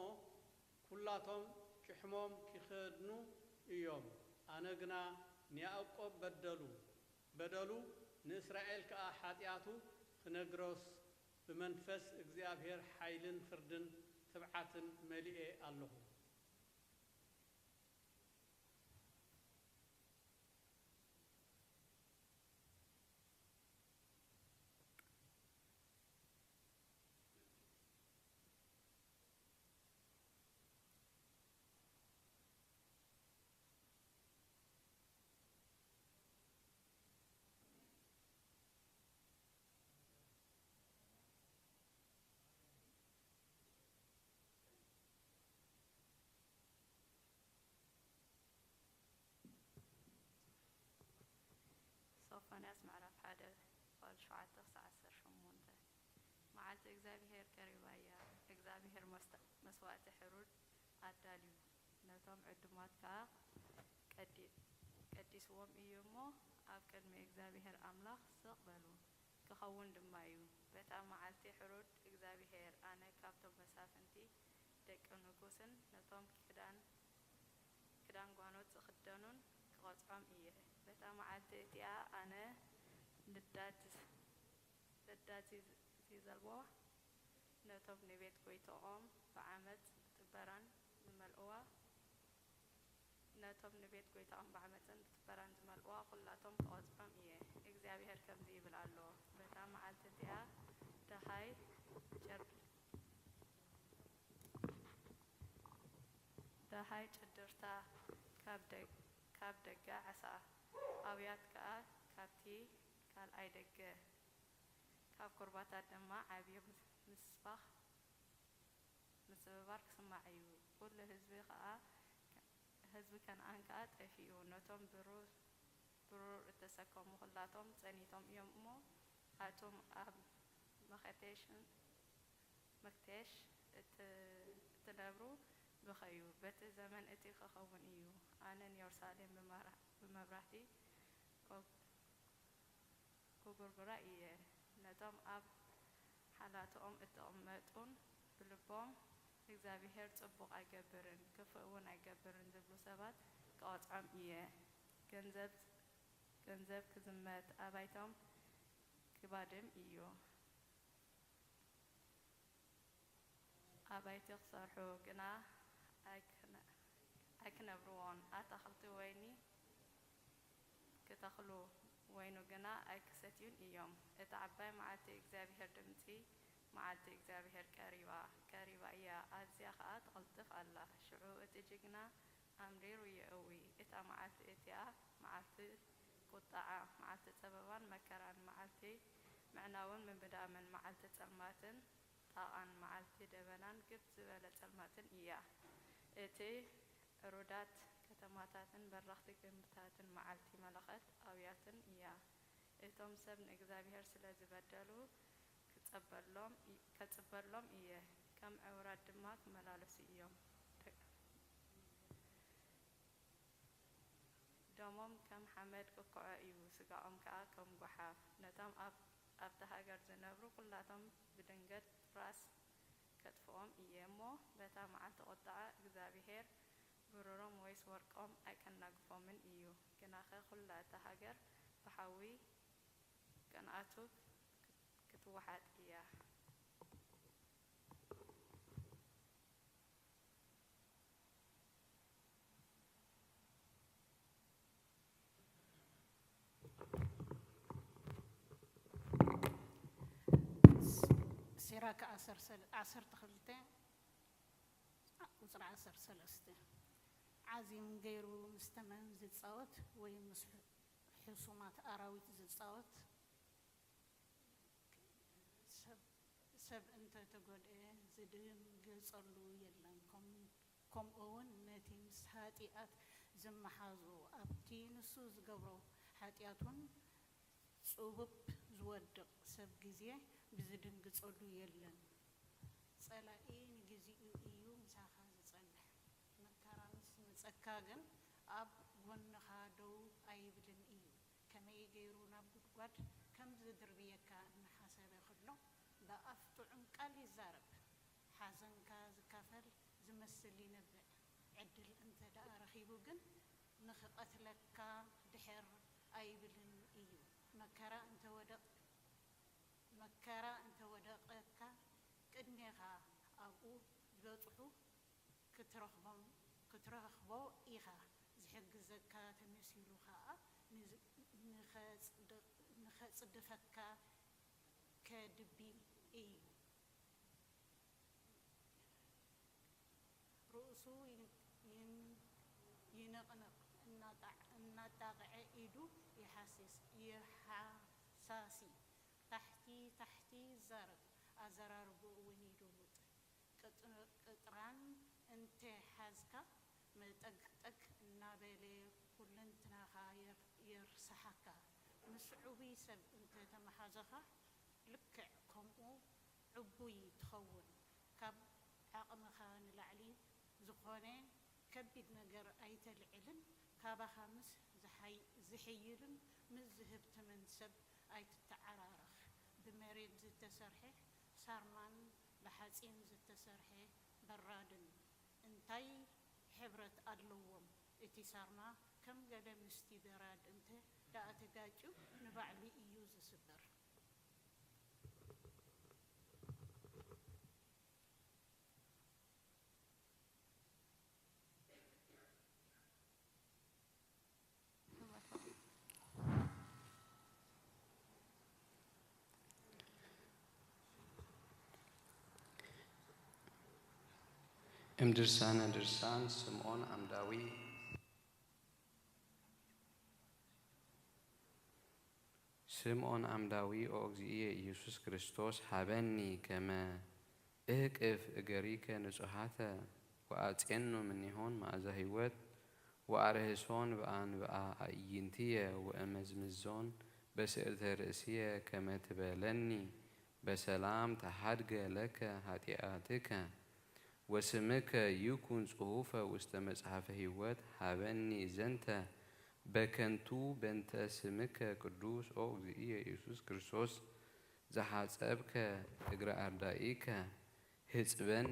ኵላቶም ጭሕሞም ኪኸድኑ እዮም። ኣነ ግና ንያዕቆብ በደሉ፣ በደሉ ንእስራኤል ከኣ ሓጢኣቱ ክነግሮስ፣ ብመንፈስ እግዚኣብሔር ሓይልን ፍርድን ትብዓትን መሊኤ ኣለኹ። ሶፎንያስ ምዕራፍ ሓደ፣ ቃል ሸውዓተ ክሳዕ ዓሰርተ ሸሞንተ። መዓልቲ እግዚኣብሔር ቀሪባ እያ። እግዚኣብሔር መስተ-፣ መስዋእቲ ሕሩድ ኣዳልዩ፣ ነቶም ዕዱማት ከኣ ቀዲ-፣ ቀዲስዎም እዩ እሞ፣ ኣብ ቅድሚ እግዚኣብሔር ኣምላኽ ስቕ በሉ፣ ክኸውን ድማ እዩ። በታ መዓልቲ ሕሩድ እግዚኣብሔር፣ ኣነ ካብቶም መሳፍንቲ ደቂ ንጉስን ነቶም ክዳን ክዳን ጓኖት ዝኽደኑን ክቐጽዖም እየ። በታ መዓልቲ እቲኣ ኣነ ንዳድ፣ ንዳድ ዚዘልቦ፣ ነቶም ንቤት ጐይታኦም ብዓመጽ ብጥበራን ዝመልእዋ፣ ነቶም ንቤት ጐይታኦም ብዓመጽን ብጥበራን ዝመልእዋ ኹላቶም ክቐጽዖም እየ። እግዚኣብሔር ከምዚ ይብል ኣሎ፣ በታ መዓልቲ እቲኣ ደሃይ ጨር-፣ ደሃይ ጭድርታ ካብ ደግ-፣ ካብ ደገ ዓሳ፣ ኣውያት ከኣ ካብቲ ካልኣይ ደገ፣ ካብ ቁርባታት ድማ ዓብዪ ምስ-፣ ምስባኽ፣ ምስብባር ክስማዕ እዩ። ኩሉ ህዝቢ ከኣ፣ ህዝቢ ከነኣን ከኣ ጠፊኡ፣ ነቶም ብሩር፣ ብሩር እተሰከሙ ኩላቶም ጸኒቶም እዮም እሞ፣ ኣቱም ኣብ መኸቴሽን መክቴሽ እት-፣ እትነብሩ ብኸዩ፣ በቲ ዘመን እቲ ክኸውን እዩ። ኣነ ንየሩሳሌም ብመራ-፣ ብመብራህቲ ኮ-፣ ክጉርጉራ እየ። ነቶም ኣብ ሓላትኦም እተቐመጡን ብልቦም፣ እግዚኣብሄር ጽቡቕ ኣይገብርን፣ ክፉእ እውን ኣይገብርን ዝብሉ ሰባት ክቐጽዖም እየ። ገንዘብ፣ ገንዘብ ክዝመት፣ ኣባይቶም ክባድም እዩ። ኣባይቲ ክሰርሑ ግና ኣይክነ-፣ ኣይክነብርዎን፣ ኣታኽልቲ ወይኒ ክተኽሉ ወይኑ ግና ኣይክሰትዩን እዮም። እታ ዓባይ መዓልቲ እግዚኣብሄር ድምጺ፣ መዓልቲ እግዚኣብሄር ቀሪባ፣ ቀሪባ እያ፣ ኣዝያ ኸኣ ትቕልጥፍ ኣላ። ሽዑ እቲ ጅግና ኣምሪሩ የእዊ። እታ መዓልቲ እቲኣ መዓልቲ ቁጥዓ፣ መዓልቲ ጸበባን መከራን፣ መዓልቲ ምዕናውን ምምዳምን መዓልቲ ጸልማትን ጣቓን መዓልቲ ደበናን ግብ ዝበለ ጸልማትን እያ። እቲ ዕሩዳት ከተማታትን በረኽቲ ግንብታትን መዓልቲ መለኸት ኣብያትን እያ። እቶም ሰብ ንእግዚኣብሔር ስለ ዝበደሉ ክጸበሎም ኢ-፣ ከጽበሎም እየ፣ ከም ዕውራት ድማ ክመላለሱ እዮም። ደ-፣ ደሞም ከም ሓመድ ክክዖ እዩ፣ ስጋኦም ከኣ ከም ጓሓፍ። ነቶም ኣብ፣ ኣብታ ሃገር ዝነብሩ ኲላቶም ብድንገት ራስ ከጥፍኦም እየ እሞ፣ በታ መዓልቲ ቁጥዓ እግዚኣብሄር ብሩሮም ወይስ ወርቆም ኣይከናግፎምን እዩ። ግናኸ ኲላ እታ ሃገር ብሓዊ ቅንኣቱ ክትወሓጥ እያ። ሲራክ ዓሰርተ ክልተ ቁጽሪ ዓሰርተ ሰለስተ። ዓዚም ገይሩ ምስ ተመን ዝጻወት ወይ ምስ ሕሱማት ኣራዊት ዝጻወት፣ ሰብ፣ ሰብ እንተ ተጎድኤ ዝድንግጸሉ የለን። ከም-፣ ከምኡ እውን ነቲ ምስ ኃጢኣት ዝመሓዞ ኣብቲ ንሱ ዝገብሮ ኃጢኣት እውን ጽቡብ ዝወድቕ ሰብ ግዜ ብዝድንግጸሉ የለን። ጸላኢ ንግዚኡ እዩ ምሳኻ ዝጸንሕ። መከራ ምስ መጸካ ግን ኣብ ጎንኻ ደው ኣይብልን እዩ። ከመይ ገይሩ ናብ ጉድጓድ ከም ዝድርብየካ እናሓሰበ ከሎ፣ ብኣፍ ጥዑም ቃል ይዛረብ። ሓዘንካ ዝካፈል ዝመስል ይነብዕ። ዕድል እንተ ደኣ ረኺቡ ግን፣ ንኽቐትለካ ድሕር ኣይብልን እዩ። መከራ እንተ ወደቕ-፣ መከራ እንተ ወደቐካ፣ ቅድሜኻ ኣብኡ ዝበጽሑ ክትረኽቦም፣ ክትረኽቦ ኢኻ። ዝሕግዘካ ተመሲሉ ኸኣ ንዝ-፣ ንኸጽድ-፣ ንኸጽድፈካ ከድቢ እዩ። ርእሱ ይን-፣ ይን-፣ ይንቕንቕ፣ እናጣዕ-፣ እናጣቕዐ ኢዱ ይሓስስ፣ ይሓሳሲ፣ ታሕቲ ታሕቲ ይዛረብ፣ ኣዘራርባኡ እውን ይድውጥ። ቅጥ-፣ ቅጥራን እንተ ሓዝካ፣ መጠግጠግ እናበለ ኩለንትናኻ የር-፣ የርስሓካ። ምስ ዕቡይ ሰብ እንተ ተመሓዘኻ፣ ልክዕ ከምኡ ዕቡይ ትኸውን። ካብ ዓቕምኻ ንላዕሊ ዝኾነ ከቢድ ነገር ኣይተልዕልን። ካባኻ ምስ ዝሓይ-፣ ዝሕይልን ምስ ዝህብትምን ሰብ ኣይትተዓራረኽ። ብመሬት ዝተሰርሐ ሳርማን ብሓጺን ዝተሰርሐ በራድን እንታይ ሕብረት ኣለዎም? እቲ ሳርማ ከም ገለ ምስቲ በራድ እንተ ደኣ ተጋጭዩ ንባዕሉ እዩ ዝስበር። እም ድርሳነ ድርሳን ስምዖን ዓምዳዊ። ስምዖን ዓምዳዊ፣ ኦ እግዚእየ ኢየሱስ ክርስቶስ፣ ሃበኒ ከመ እህቅፍ እገሪከ ንጹሃተ፣ ወአጼኑ እምኔሆን መዓዛ ሕይወት፣ ወአርህሶን በአንብአ አዕይንትየ፣ ወእመዝምዞን በስእልተ ርእስየ፣ ከመ ትቤለኒ፣ በሰላም ተሃድገ ለከ ኃጢአትከ። ወስምከ ይኩን ጽሑፈ ውስተ መጽሐፈ ሕይወት። ሃበኒ ዘንተ በከንቱ በንተ ስምከ ቅዱስ፣ ኦ እግዚእየ ኢየሱስ ክርስቶስ፣ ዘሓጸብከ እግረ አርዳኢከ። ህጽበኒ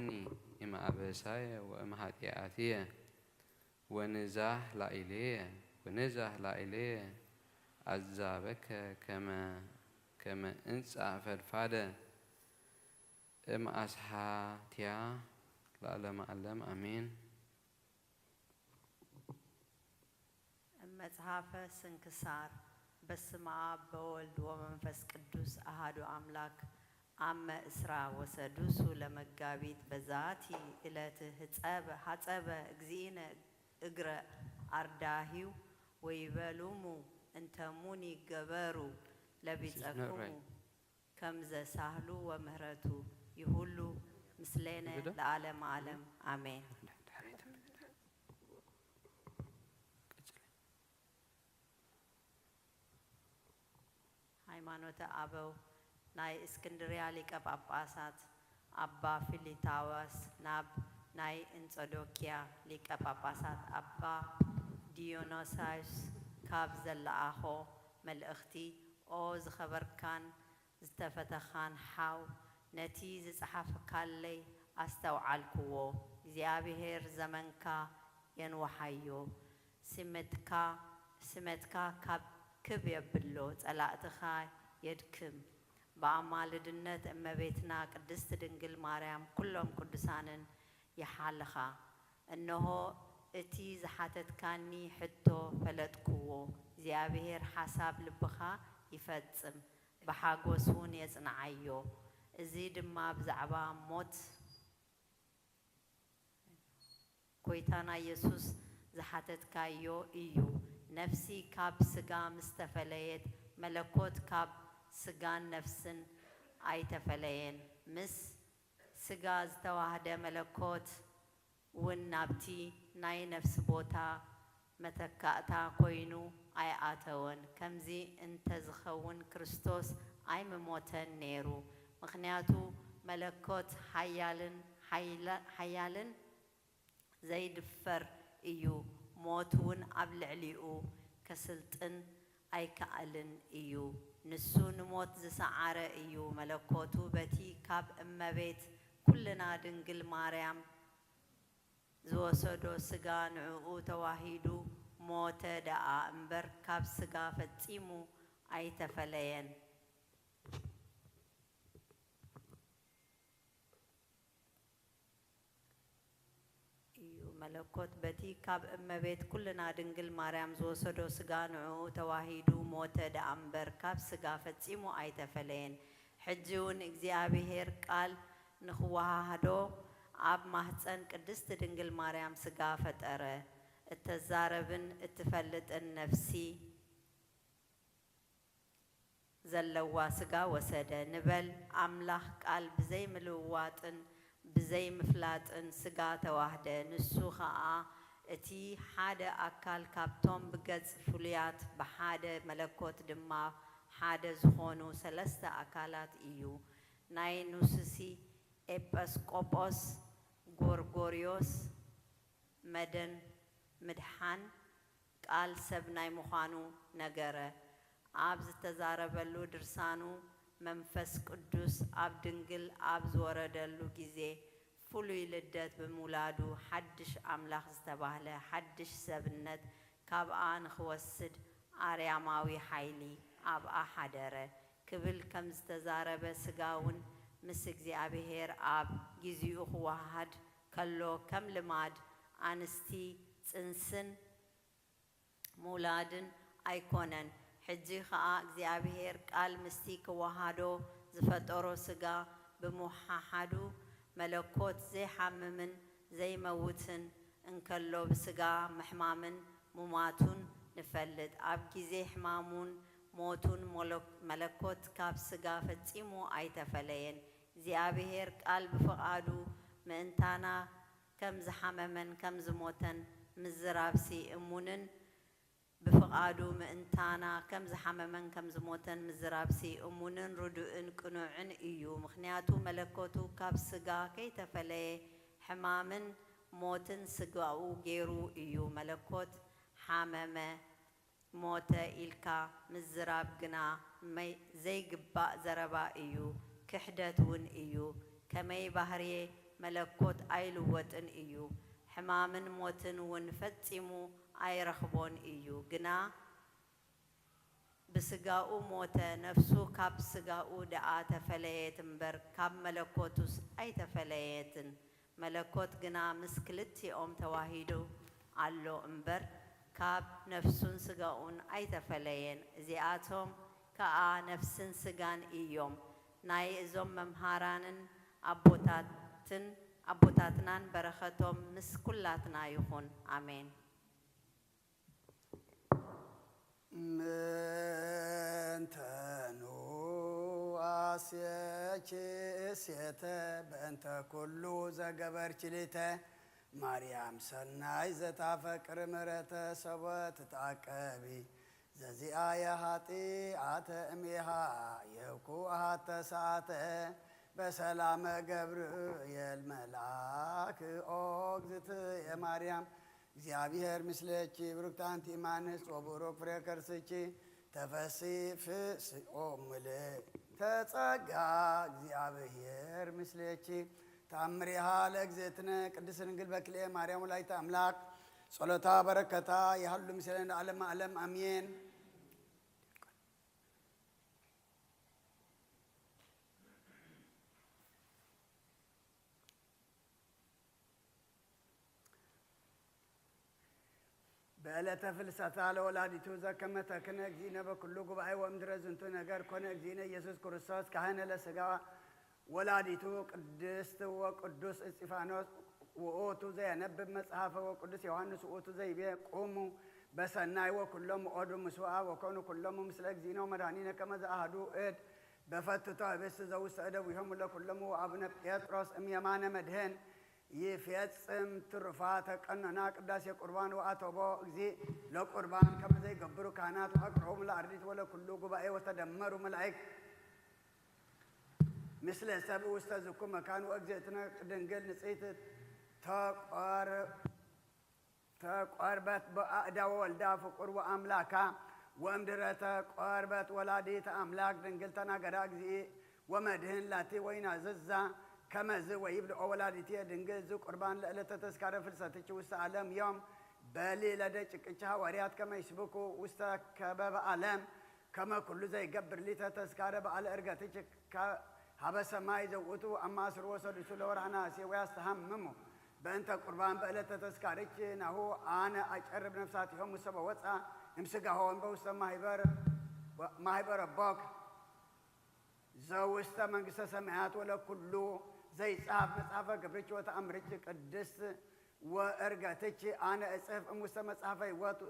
እምአበሳየ ወእምኃጢአትየ፣ ወንዛህ ላዕሌየ፣ ወንዛህ ላዕሌየ። አዛበከ ከመ፣ ከመ እንጻ ፈድፋደ እም አስሓትያ ለዓለመ ዓለም አሜን። መጽሐፈ ስንክሳር። በስመ አብ በወልድ ወመንፈስ ቅዱስ አሃዱ አምላክ። አመ እስራ ወሰዱሱ ለመጋቢት በዛቲ ዕለት ህጸበ፣ ሐጸበ እግዚእነ እግረ አርዳሂው ወይበሉሙ እንተሙኒ ገበሩ ለቢጸኩሙ። ከም ዘሳህሉ ወምህረቱ ይሁሉ ምስሌነ እንግዳ ለዓለም ዓለም ኣሜን። ሃይማኖተ ኣበው ናይ እስክንድርያ ሊቀ ጳጳሳት ኣባ ፊሊታዎስ ናብ ናይ እንጸዶክያ ሊቀ ጳጳሳት ኣባ ዲዮኖሳዮስ ካብ ዘለኣኾ መልእኽቲ፣ ኦ ዝኸበርካን ዝተፈተኻን ሓው፣ ነቲ ዝጸሓፍካለይ ኣስተውዓልክዎ። እግዚኣብሔር ዘመንካ የንውሓዮ። ስመትካ፣ ስመትካ ካብ ክብ የብሎ፣ ጸላእትኻ የድክም። ብኣማልድነት እመቤትና ቅድስት ድንግል ማርያም ኩሎም ቅዱሳንን ይሓልኻ። እንሆ እቲ ዝሓተትካኒ ሕቶ ፈለጥክዎ። እግዚኣብሔር ሓሳብ ልብኻ ይፈጽም፣ ብሓጎስ እውን የጽንዓዮ። እዚ ድማ ብዛዕባ ሞት ጎይታና ኢየሱስ ዝሓተትካዮ እዩ። ነፍሲ ካብ ስጋ ምስ ተፈለየት፣ መለኮት ካብ ስጋን ነፍስን ኣይተፈለየን። ምስ ስጋ ዝተዋህደ መለኮት እውን ናብቲ ናይ ነፍሲ ቦታ መተካእታ ኮይኑ ኣይኣተወን። ከምዚ እንተዝኸውን ክርስቶስ ኣይምሞተን ነይሩ። ምኽንያቱ መለኮት ሓያልን ሓይላ-፣ ሓያልን ዘይድፈር እዩ። ሞት እውን ኣብ ልዕሊኡ ከስልጥን ኣይከኣልን እዩ። ንሱ ንሞት ዝሰዓረ እዩ። መለኮቱ በቲ ካብ እመቤት ኩልና ድንግል ማርያም ዝወሰዶ ስጋ ንዕኡ ተዋሂዱ ሞተ ደኣ እምበር ካብ ስጋ ፈጺሙ ኣይተፈለየን። እዩ። መለኮት በቲ ካብ እመቤት ኩልና ድንግል ማርያም ዝወሰዶ ስጋ ንዕኡ ተዋሂዱ ሞተ ደኣ እምበር ካብ ስጋ ፈጺሙ ኣይተፈለየን። ሕጂ እውን እግዚኣብሔር ቃል ንኽወሃሃዶ ኣብ ማህፀን ቅድስት ድንግል ማርያም ስጋ ፈጠረ። እተዛረብን እትፈልጥን ነፍሲ ዘለዋ ስጋ ወሰደ። ንበል ኣምላኽ ቃል ብዘይምልውዋጥን ብዘይምፍላጥን ስጋ ተዋህደ። ንሱ ኸኣ እቲ ሓደ ኣካል ካብቶም ብገጽ ፍሉያት ብሓደ መለኮት ድማ ሓደ ዝኾኑ ሰለስተ ኣካላት እዩ። ናይ ኑስሲ ኤጲስቆጶስ ጎርጎርዮስ መደን ምድሓን ቃል ሰብ ናይ ምዃኑ ነገረ። ኣብ ዝተዛረበሉ ድርሳኑ፣ መንፈስ ቅዱስ ኣብ ድንግል ኣብ ዝወረደሉ ግዜ፣ ፍሉይ ልደት ብምውላዱ፣ ሓድሽ ኣምላኽ ዝተባህለ ሓድሽ ሰብነት ካብኣ ንኽወስድ ኣርያማዊ ሓይሊ ኣብኣ ሓደረ ክብል ከም ዝተዛረበ፣ ስጋ እውን ምስ እግዚኣብሔር ኣብ ግዚኡ ክወሃሃድ ከሎ ከም ልማድ ኣንስቲ ጽንስን ምውላድን ኣይኮነን። ሕጂ ኸኣ እግዚኣብሔር ቃል ምስቲ ክወሃዶ ዝፈጠሮ ስጋ ብምውሓሓዱ መለኮት ዘይሓምምን ዘይመውትን እንከሎ ብስጋ ምሕማምን ምሟቱን ንፈልጥ። ኣብ ግዜ ሕማሙን ሞቱን መለኮት ካብ ስጋ ፈጺሙ ኣይተፈለየን። እግዚኣብሔር ቃል ብፍቓዱ ምእንታና ከም ዝሓመመን ከም ዝሞተን ምዝራብሲ እሙንን ብፍቓዱ ምእንታና ከም ዝሓመመን ከም ዝሞተን ምዝራብሲ እሙንን ርዱእን ቅኑዕን እዩ። ምኽንያቱ መለኮቱ ካብ ስጋ ከይተፈለየ ሕማምን ሞትን ስጋኡ ገይሩ እዩ። መለኮት ሓመመ፣ ሞተ ኢልካ ምዝራብ ግና መይ-፣ ዘይግባእ ዘረባ እዩ፣ ክሕደት እውን እዩ። ከመይ ባህርየ መለኮት ኣይልወጥን እዩ፣ ሕማምን ሞትን እውን ፈጺሙ ኣይረኽቦን እዩ። ግና ብስጋኡ ሞተ፣ ነፍሱ ካብ ስጋኡ ደኣ ተፈለየት እምበር ካብ መለኮቱስ ኣይተፈለየትን። መለኮት ግና ምስ ክልቲኦም ተዋሂዱ ኣሎ እምበር፣ ካብ ነፍሱን ስጋኡን ኣይተፈለየን። እዚኣቶም ከኣ ነፍስን ስጋን እዮም። ናይ እዞም መምሃራንን ኣቦታትን ኣቦታትናን በረኸቶም ምስ ኩላትና ይኹን። ኣሜን። ምንተኑ ዋሴኪ እሴተ በእንተ ኩሉ ዘገበርኪ ሊተ ማርያም ሰናይ ዘታፈቅር ምሕረተ ሰበ ትትዓቀቢ ዘዚኣየ ኃጢኣተ እምይሃ የብኩ ኣሃተ ሰዓተ በሰላመ ገብርኤል መልኣክ ኦ እግዝእትየ ማርያም እግዚአብሔር ምስሌኪ ብሩክት አንቲ እማንስት ወቡሩክ ፍሬ ከርስኪ ተፈሲ ፍስኦ ምልእተ ጸጋ እግዚአብሔር ምስሌኪ። ተአምሪሃ ለእግዝእትነ ቅድስት ድንግል በክልኤ ማርያም ወላዲተ አምላክ ጸሎታ በረከታ ይሃሉ ምስሌነ ለዓለመ ዓለም አሜን። በዕለተ ፍልሰታ ለወላዲቱ ዘከመተክነ እግዚእነ በኩሉ ጉባኤ ወእምድረ ዝንቱ ነገር ኮነ እግዚእነ ኢየሱስ ክርስቶስ ካህነ ለስጋ ወላዲቱ ቅድስት ወቅዱስ እስጢፋኖስ ውእቱ ዘየነብብ መጽሐፈ ወቅዱስ ዮሐንስ ውእቱ ዘይቤ ቁሙ በሰናይ ወኩሎም ኦዱ ምስዋ ወኮኑ ኩሎሙ ምስለ እግዚእነ ወመድኃኒነ ከመ ዘአሐዱ እድ በፈትቶ ህብስት ዘውስተ እደዊሆሙ ለኩሎሙ ወአቡነ ጴጥሮስ እምየማነ መድህን ይፌጽም ትሩፋተ ቀኖና ቅዳሴ ቁርባን ወአተቦ እግዚእ ለቁርባን ከመ ዘይገብሩ ካህናት ወአቅረቦሙ ለአርዲት ወለኩሉ ጉባኤ ወተደመሩ መላእክት ምስለ ሰብ ውስተ ዝኩ መካን ወእግዝእትነ ድንግል ንጽሕት ተቆር ተቆርበት በአእዳወ ወልዳ ፍቁር ወአምላካ ወእምድረ ተቆርበት ወላዲተ አምላክ ድንግል ተናገራ እግዚእ ወመድህን ላቲ ወይናዝዛ ከመዝ ወይብልኦ ወላዲትየ ድንግል ዝ ቁርባን ለዕለተ ተስካረ ፍልሰትኪ ውስተ ዓለም ዮም በሊ ለደቂቅኪ ሃዋርያት ከመ ይስብኩ ውስተ ከበበ ዓለም ከመ ኩሉ ዘይገብር ሊተ ተስካረ በዓለ እርገትኪ ከ- ሀበ ሰማይ ዘውእቱ አማስሩ ወሰዱሱ ለወርሃ ነሐሴ ወያስተሃምሙ በእንተ ቁርባን በዕለተ ተስካርኪ ናሁ አነ አጨርብ ነፍሳቲሆሙ ሰበ ወፃ እምስጋሆን በውስተ ማህበር ማህበረ ቦክ ዘውስተ መንግስተ ሰማያት ወለኩሉ ዘይጻፍ መጽሐፈ ግብርኪ ወተአምርኪ ቅድስት ወእርገትኪ አነ እጽሕፍ እሙስተ መጽሐፈ ሕይወት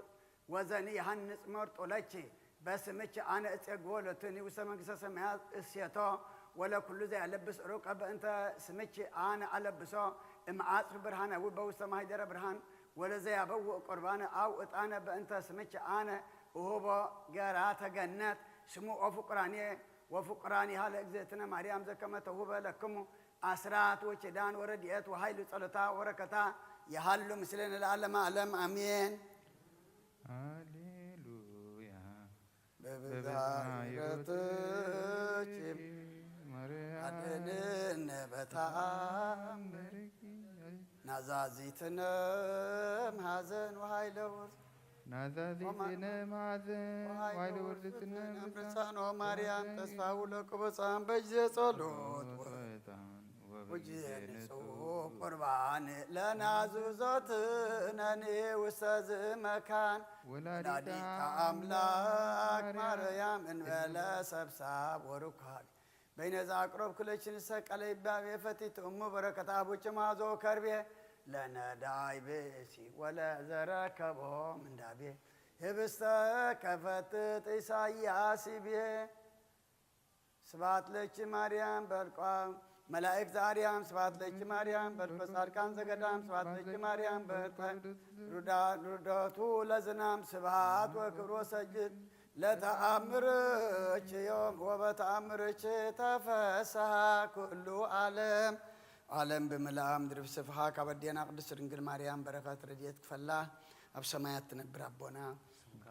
ወዘኒ የሐንጽ መርጦ ለኪ በስምኪ አነ እጼግዎ ለትኒ ውስተ መንግስተ ሰማያት እሴቶ ወለኩሉ ዘያለብስ ሩቀ በእንተ ስምኪ አነ አለብሶ እምአጽፍ ብርሃናዊ በውስተ ማህደረ ብርሃን ወለዘያበውእ ቁርባነ አው ዕጣነ በእንተ ስምኪ አነ እሁቦ ገራተ ገነት ስሙ ኦፍቁራንየ ወፍቁራኒሃ ለእግዝእትነ ማርያም ዘከመ ተውህበ ለክሙ አስራት ወኪዳን ወረድኤት ወኃይል ጸሎታ ወበረከታ ይሃሉ ምስሌነ ለዓለመ ዓለም አሜን። ሃሌሉያ። በብዝሃ በብዝሃ ይረትኪ ይረትኪ ማርያም አድንነ በተአምር ናዛዚትነ እምሐዘን ወኃይለ ውርዝ ናዛዚትነ እምሐዘን ወኃይለ ውርዝትነ እምርሳኖ ማርያም ተስፋሁ ለቅቡጻን በጊዜ ጸሎት ወ- ወጊዜ ንጹሕ ቁርባን ለናዙዞትነኒ ውስተ ዝመካን ወላዲተ ወላዲተ አምላክ አምላክ ማርያም እንበለ ሰብሳብ ወሩካቤ በይነ ዘአቅረብኩ ለኪ ንሰቀለ ይባቤ ፈቲት እሙ በረከት አቡኪ ማዞ ከርቤ ለነዳይ ብእሲ ወለዘረከቦ ምንዳቤ ህብስተ ከፈትት ኢሳያስ ይቤ ስብሐት ለኪ ማርያም በልቋ መላእክት ዘአርያም ስብሐት ለኪ ማርያም በልቆ ጻድቃን ዘገዳም ስብሐት ለኪ ማርያም በልቋ ሩዳ- ሩዳቱ ለዝናም ስብሐት ወክብር ወሰጅድ ለተአምርኪ ዮም ወበተአምርኪ ተፈስሐ ኩሉ ዓለም ዓለም ብምልኣ ምድሪ ብስፍሓ ካብ ኣዴና ቅድስት ድንግል ማርያም በረኸት ረድኤት ክፈላ ኣብ ሰማያት ትነብር ኣቦና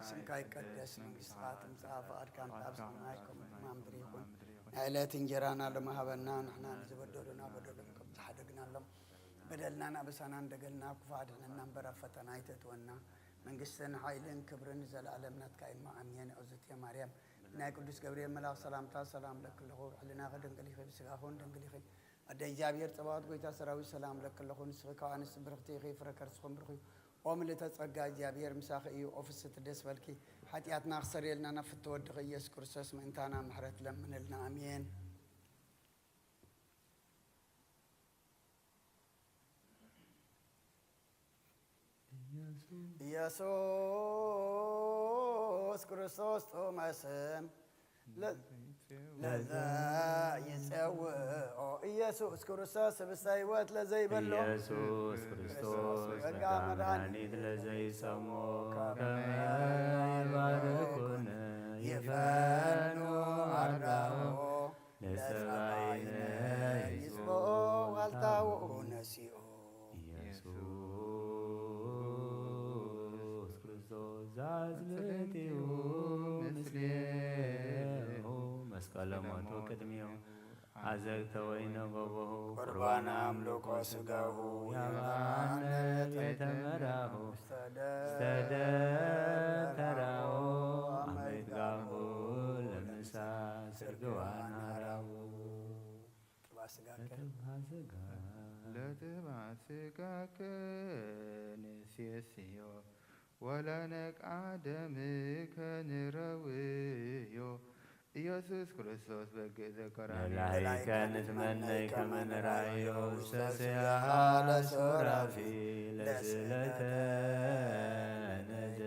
ስምካ ይቀደስ፣ መንግስትኻ ትምጻእ፣ ፍቓድካ እምታ ኣብ ሰማይ ከምኡ ድማ ምድሪ ይኹን። ናይ ዕለት እንጀራና ሎሚ ሃበና፣ ንሕና ንዝበደሉና በደሎም ከም ዝሓደግናሎም፣ በደልናን ኣበሳናን ደገልና፣ ክፉእ ኣድሕነና እምበር ኣብ ፈተና ኣይተእትወና። መንግስትን ሓይልን ክብርን ንዘለኣለም ናትካ እዩ እሞ፣ ኣሜን። እግዝእትየ ማርያም፣ ናይ ቅዱስ ገብርኤል መልኣኽ ሰላምታ ሰላም እለኪ ኣለኹ፣ ብሕልናኺ ድንግል ኢኺ፣ ብስጋኺ እውን ድንግል ኢኺ። ኣደ እግዚኣብሔር ጸባኦት ጐይታ ሰራዊት ሰላም እለኪ ኣለኹ፣ ንስኺ ካብ ኣንስቲ ብርኽቲ ኢኺ፣ ፍረ ከርስኺ እውን ብሩኽ እዩ። ኦ ምልእተ ጸጋ፣ እግዚኣብሔር ምሳኺ እዩ። ኦ ፍስሕቲ ደስ በልኪ። ሓጢኣትና ክሰርየልና ናብ ፍትወ ወድኺ ኢየሱስ ክርስቶስ ምእንታና ምሕረት ለምንልና። ኣሜን። ኢየሱስ ክርስቶስ ጥዑመ ስም ለዘ ይጸውኦ ኢየሱስ ክርስቶስ ህብስተ ሕይወት ለዘይበሎ ኢየሱስ ክርስቶስ ጸጋ መድኃኒት ለዘይሰሞ ከመ ይባርኩነ ይፈኑ አርዳኦ ለሰማይነ ይስምኦ ዋልታኡ ነሲኦ። ኢየሱስ ክርስቶስ ዛዝልቲኡ ምስሌሁ መስቀለ ሞቱ ቅድሚሁ አዘግተ ወይነ ጎቦሁ ቁርባነ አምልኮ ሥጋሁ የማነ ቤተ መራሁ ስተደተራሁ አመይትጋቡ ለምሳ ስርግዋን አራሁ። ጥባ ስጋከ ለጥባ ስጋከ ንሴስዮ ወለነቃ ደምከ ንረውዮ። ኢየሱስ ክርስቶስ በግዕ ዘከራንዮ። ለላይከ ንትመነይ ከመ ንራዮ ውስተ ስያሃ ለሱራፊ ለስእለተ ነደ።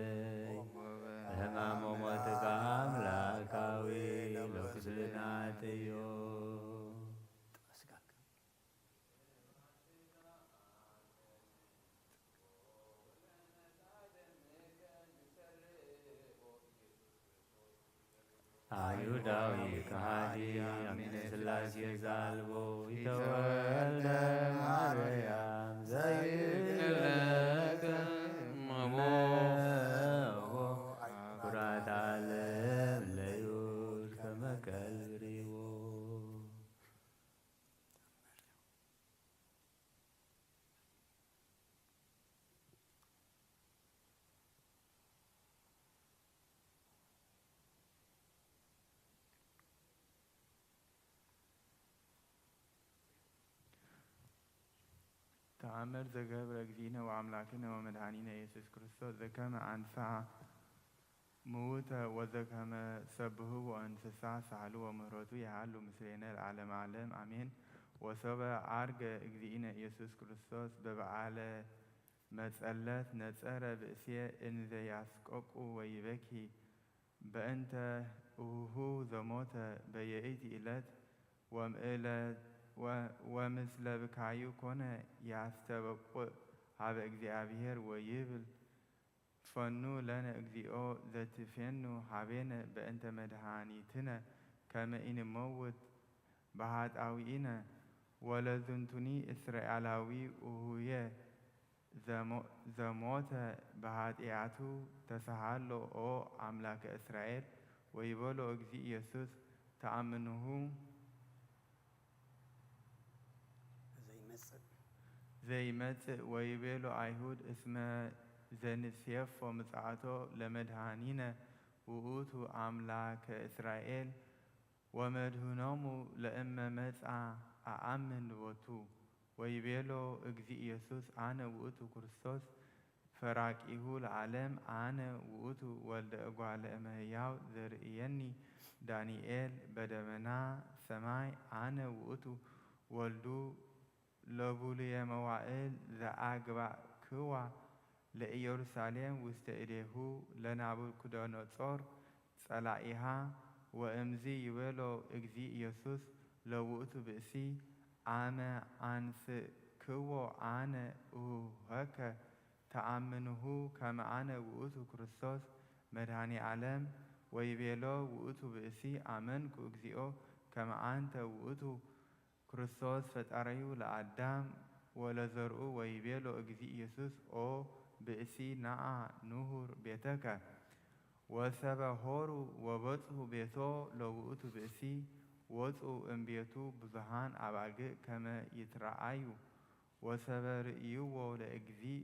ሕማም ሞትከ አምላካዊ ለኩስብናትዮ። አይሁዳዊ ከሃዲ አሚነ ሥላሴ ዘአልቦ ይተወልደ ማርያም ዘይብለከ መቦ ኩራት ዓለም ለዩድ ከመ ከልብ ርዎ። ተአምር ዘገብረ እግዚእነ ወአምላክነ ወመድኃኒነ ኢየሱስ ክርስቶስ ዘከመ አንሥአ ምውተ ወዘከመ ሰብህዎ እንስሳ ሳህሉ ወምህረቱ የሃሉ ምስሌነ ለዓለመ ዓለም አሜን። ወሶበ ዐርገ እግዚእነ ኢየሱስ ክርስቶስ በበዓለ መጸለት ነጸረ ብእሴ እንዘ ያስቆቁ ወይበኪ በእንተ እሁሁ ዘሞተ በየኢቲ ዕለት ወምእለ ወ-፣ ወምስለ ብካዩ ኮነ ያስተበቁዕ ሀበ እግዚአብሔር ወይብል ፈኑ ለነ እግዚኦ ዘትፌኑ ሀቤነ በእንተ መድኃኒትነ ከመ ኢንመውት በኃጣውኢነ። ወለዝንቱኒ እስራኤላዊ እሁየ ዘሞ-፣ ዘሞተ በኃጢአቱ ተሳሃሎ ኦ አምላከ እስራኤል። ወይበሎ እግዚእ ኢየሱስ ተአምንሁ ዘይመጽእ ዘይመጽእ ወይቤሎ አይሁድ እስመ ዘንሴፎ ምጽአቶ ለመድኃኒነ ውእቱ አምላከ እስራኤል ወመድህኖሙ ለእመ መጽአ አአምን ቦቱ። ወይቤሎ እግዚእ ኢየሱስ አነ ውእቱ ክርስቶስ ፈራቂሁ ለዓለም አነ ውእቱ ወልደ እጓለ እመሕያው ዘርእየኒ ዳንኤል በደመና ሰማይ አነ ውእቱ ወልዱ ለቡሉየ መዋእል ዘአግባእክዋ ለኢየሩሳሌም ውስተ እዴሁ ለናቡክደነጾር ጸላኢሃ። ወእምዝ ይቤሎ እግዚእ ኢየሱስ ለውእቱ ብእሲ አመ አንስእክዎ አነ እሁሀከ ተአምንሁ ከመ አነ ውእቱ ክርስቶስ መድኃኔ ዓለም። ወይቤሎ ውእቱ ብእሲ አመንኩ እግዚኦ ከመ አንተ ውእቱ ክርስቶስ ፈጣሪሁ ለአዳም ወለዘርኡ። ወይቤሎ እግዚእ ኢየሱስ ኦ ብእሲ ነአ ንሁር ቤተከ። ወሰበ ሆሩ ወበጽሑ ቤቶ ለውእቱ ብእሲ። ወጽኡ እምቤቱ ብዙኃን አባግዕ ከመ ይትረአዩ። ወሰበ ርእይዎ ለእግዚእ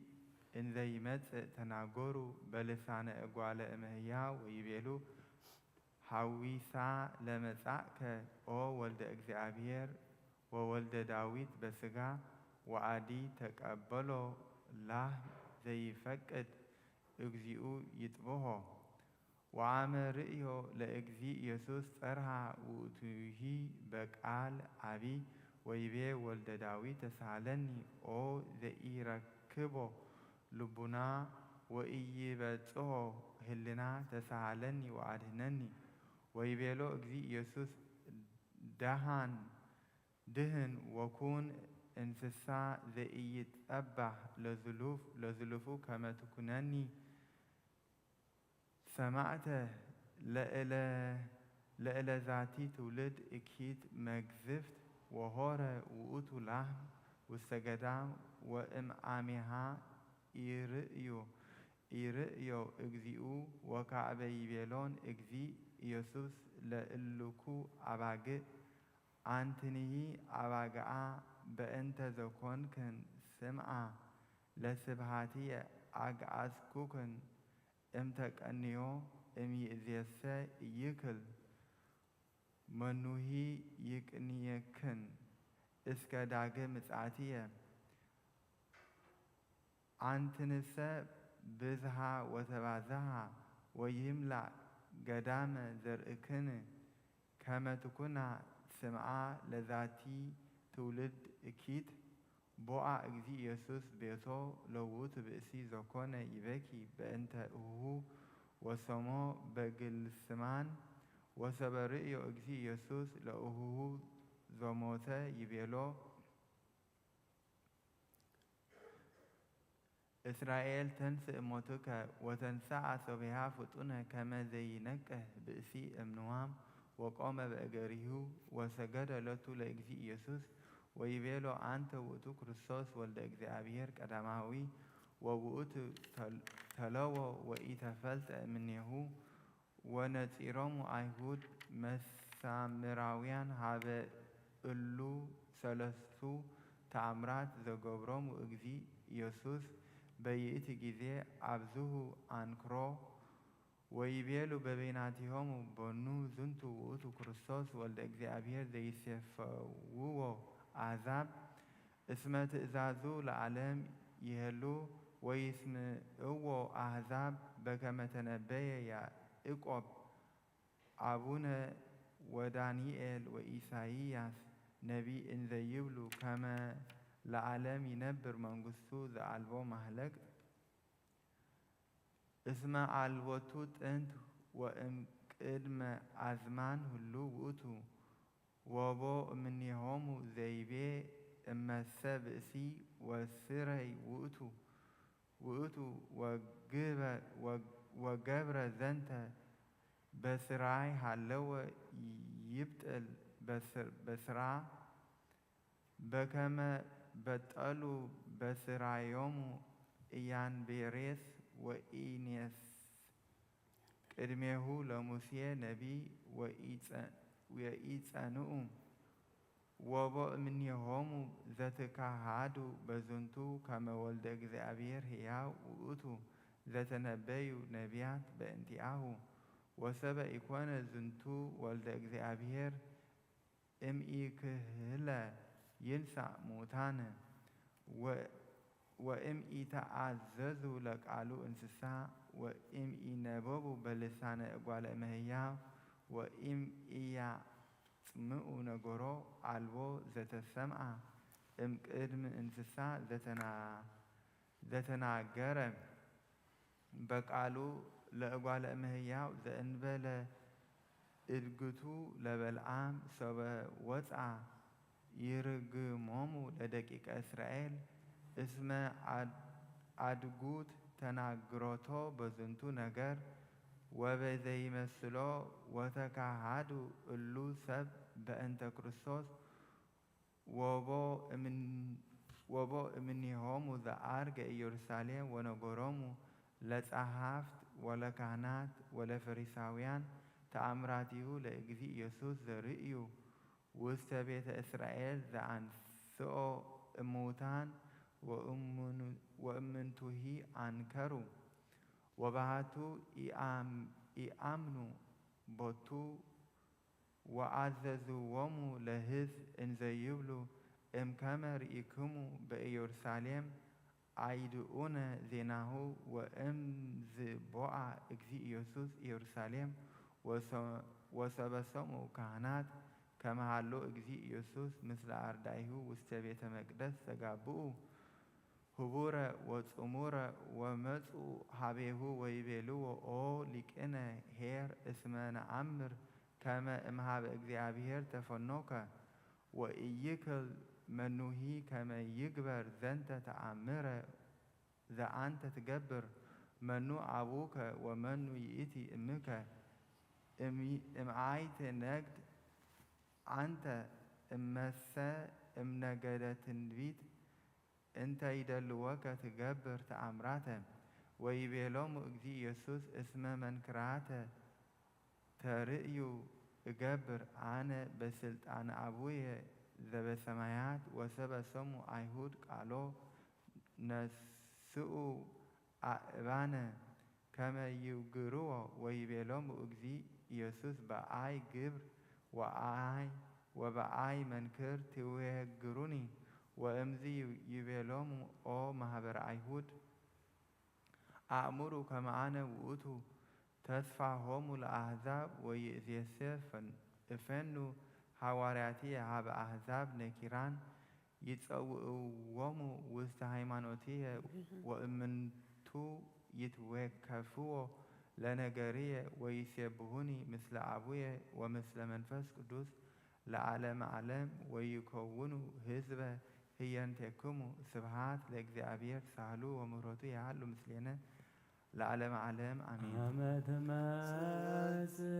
እንዘ ይመጽእ ተናገሩ በልሳነ እጓለ እመሕያው ወይቤሉ ሐዊሳ ለመጻእከ ኦ ወልደ እግዚኣብሔር ወወልደ ዳዊት በሥጋ ወአዲ ተቀበሎ ላህ ዘይፈቅድ እግዚኡ ይጥብሖ። ወአመ ርእዮ ለእግዚእ ኢየሱስ ጸርሃ ውእቱሂ በቃል አቢ ወይቤ ወልደ ዳዊት ተሳሃለኒ ኦ ዘኢረክቦ ልቡና ወኢይበጽሖ ህልና ተሳሃለኒ ወአድህነኒ። ወይቤሎ እግዚእ ኢየሱስ፣ ደሃን ድህን ወኩን እንስሳ ዘኢይጸባህ ለዝሉፍ ለዝሉፉ ከመ ትኩነኒ ሰማዕተ ለእለ ለእለ ዛቲ ትውልድ እኪት መግዝፍት ወሆረ ውእቱ ላህም ውስተ ገዳም ወእምአሜሃ ኢርእዩ ኢርእዮ እግዚኡ ወካዕበ ይቤሎን እግዚእ ኢየሱስ ለእልኩ አባግዕ አንትንሂ አባግዓ በእንተ ዘኮንክን ስምዓ ለስብሃትየ አግዓዝኩክን እምተቀንዮ እምይእዜሰ ኢይክል መኑሂ ይቅንየክን እስከ ዳግም ምጽአትየ። አንትንሰ ብዝሃ ወተባዝሃ ወይምላእ ገዳመ ዘርእክን ከመ ትኩና ስምዓ ለዛቲ ትውልድ እኪት ቦአ እግዚእ ኢየሱስ ቤቶ ለውእቱ ብእሲ ዘኮነ ይበኪ በእንተ እሁ ወሰሞ በግልስማን ወሰበ ርእዮ እግዚእ ኢየሱስ ለእሁ ዘሞተ ይቤሎ እስራኤል ተንስእ እሞትከ ወተንስአ ሶብያ ፍጡነ ከመ ዘይነቅህ ብእሲ እምንዋም ወቆመ በእገሪሁ ወሰገደ ሎቱ ለእግዚእ ኢየሱስ ወይቤሎ አንተ ውእቱ ክርስቶስ ወልደ እግዚኣብሔር ቀዳማዊ ወውእቱ ተለዎ ወኢተፈልጠ እምኔሁ ወነጺሮሙ አይሁድ መሳምራውያን ሀበ እሉ ሰለስቱ ተአምራት ዘገብሮሙ እግዚእ ኢየሱስ በይእቲ ጊዜ አብዝሁ አንክሮ ወይቤሉ በበይናቲሆሙ በኑ ዝንቱ ውእቱ ክርስቶስ ወልደ እግዚኣብሔር ዘይሴፈውዎ አሕዛብ እስመ ትእዛዙ ለዓለም ይሄሉ ወይስምዕዎ አሕዛብ በከመ ተነበየ ያዕቆብ አቡነ ወዳንኤል ወኢሳይያስ ነቢይ እንዘ ይብሉ ከመ ለዓለም ይነብር መንግስቱ ዘአልቦ ማህለቅት እስመ አልቦቱ ጥንት ወእምቅድመ አዝማን ህሉ ውእቱ ወቦ እምኔሆሙ ዘይቤ እመሰ ብእሲ ወስረይ ውእቱ ውእቱ ወግበ- ወ- ወገብረ ዘንተ በስራይ ሃለወ ይብጥል በስራ በከመ በጠሉ በስራዮሙ ኢያንቤሬስ ወኢኔስ ቅድሜሁ ለሙሴ ነቢይ ወኢጸንኡ ወቦ እምኔሆሙ ዘትካሃዱ በዝንቱ ከመ ወልደ እግዚኣብሔር ሕያው ውእቱ ዘተነበዩ ነቢያት በእንቲአሁ ወሰበ ኢኮነ ዝንቱ ወልደ እግዚኣብሔር እምኢክህለ ይንሳእ ሙታን ወእምኢተአዘዙ ለቃሉ እንስሳ ወእምኢነበቡ በልሳነ እጓለ እመሕያው ወእምኢያጽምኡ ነገሮ አልቦ ዘተሰምአ እምቅድሚ እንስሳ ዘተናገረ በቃሉ ለእጓለ እመሕያው ዘእንበለ እድግቱ ለበልዓም ሶበ ወፅአ ይርግሞሙ ለደቂቀ እስራኤል እስመ አድጉት ተናግሮቶ በዝንቱ ነገር ወበዘይመስሎ ወተካሃዱ እሉ ሰብ በእንተ ክርስቶስ ወቦ እምኔሆሙ ዘዐርገ ኢየሩሳሌም ወነገሮሙ ለጸሐፍት ወለካህናት ወለፈሪሳውያን ተአምራቲሁ ለእግዚእ ኢየሱስ ዘርእዩ ውስተ ቤተ እስራኤል ዘአንስኦ እሙታን ወእምንቱሂ አንከሩ ወባሃቱ ኢአምኑ ቦቱ ወአዘዝዎሙ ለሕዝብ እንዘ ይብሉ እምከመ ርኢክሙ በኢየሩሳሌም አይድኡነ ዜናሁ ወእምዝ ቦአ እግዚእ ኢየሱስ ኢየሩሳሌም ወሰበ ሰምዑ ካህናት ከመ ሀሎ እግዚእ ኢየሱስ ምስለ አርዳኢሁ ውስተ ቤተ መቅደስ ተጋብኡ ህቡረ ወጽሙረ ወመጽኡ ሀቤሁ ወይቤልዎ ኦ ሊቅነ ኄር እስመ ነአምር ከመ እምሃበ እግዚኣብሔር ተፈኖከ፣ ወኢይክል መኑሂ ከመ ይግበር ዘንተ ተአምረ ዘአንተ ትገብር። መኑ አቡከ ወመኑ ይእቲ እምከ? እምአይ ትነግድ አንተ? እመሰ እምነገደ ትንቢት እንተ ይደልወከ ትገብር ተአምራተ። ወይቤሎሙ እግዚእ ኢየሱስ እስመ መንክራተ ተርእዩ እገብር አነ በስልጣን አቡየ ዘበሰማያት። ወሰበ ሰሙ አይሁድ ቃሎ ነስኡ አእባነ ከመ ይውግርዎ። ወይቤሎሙ እግዚእ ኢየሱስ በአይ ግብር ወአይ ወበአይ መንክር ትዌግሩኒ። ወእምዝ ይቤሎሙ ኦ ማህበረ አይሁድ አእምሩ ከመ አነ ውእቱ ተስፋ ሆሙ ለአሕዛብ። ወይእዜሰ እፌኑ ሐዋርያትየ ሀበ አሕዛብ ነኪራን ይጸውዕዎሙ ውስተ ሃይማኖትየ። ወእምንቱ ይትዌከፍዎ ለነገርየ ወይሴብሁኒ ምስለ አቡየ ወምስለ መንፈስ ቅዱስ ለዓለመ ዓለም። ወይከውኑ ህዝበ ህየንቴክሙ። ስብሐት ለእግዚአብሔር ሳህሉ ወምሕረቱ ያህሉ ምስሌነ ለዓለመ ዓለም አሜን። አመ ትመጽእ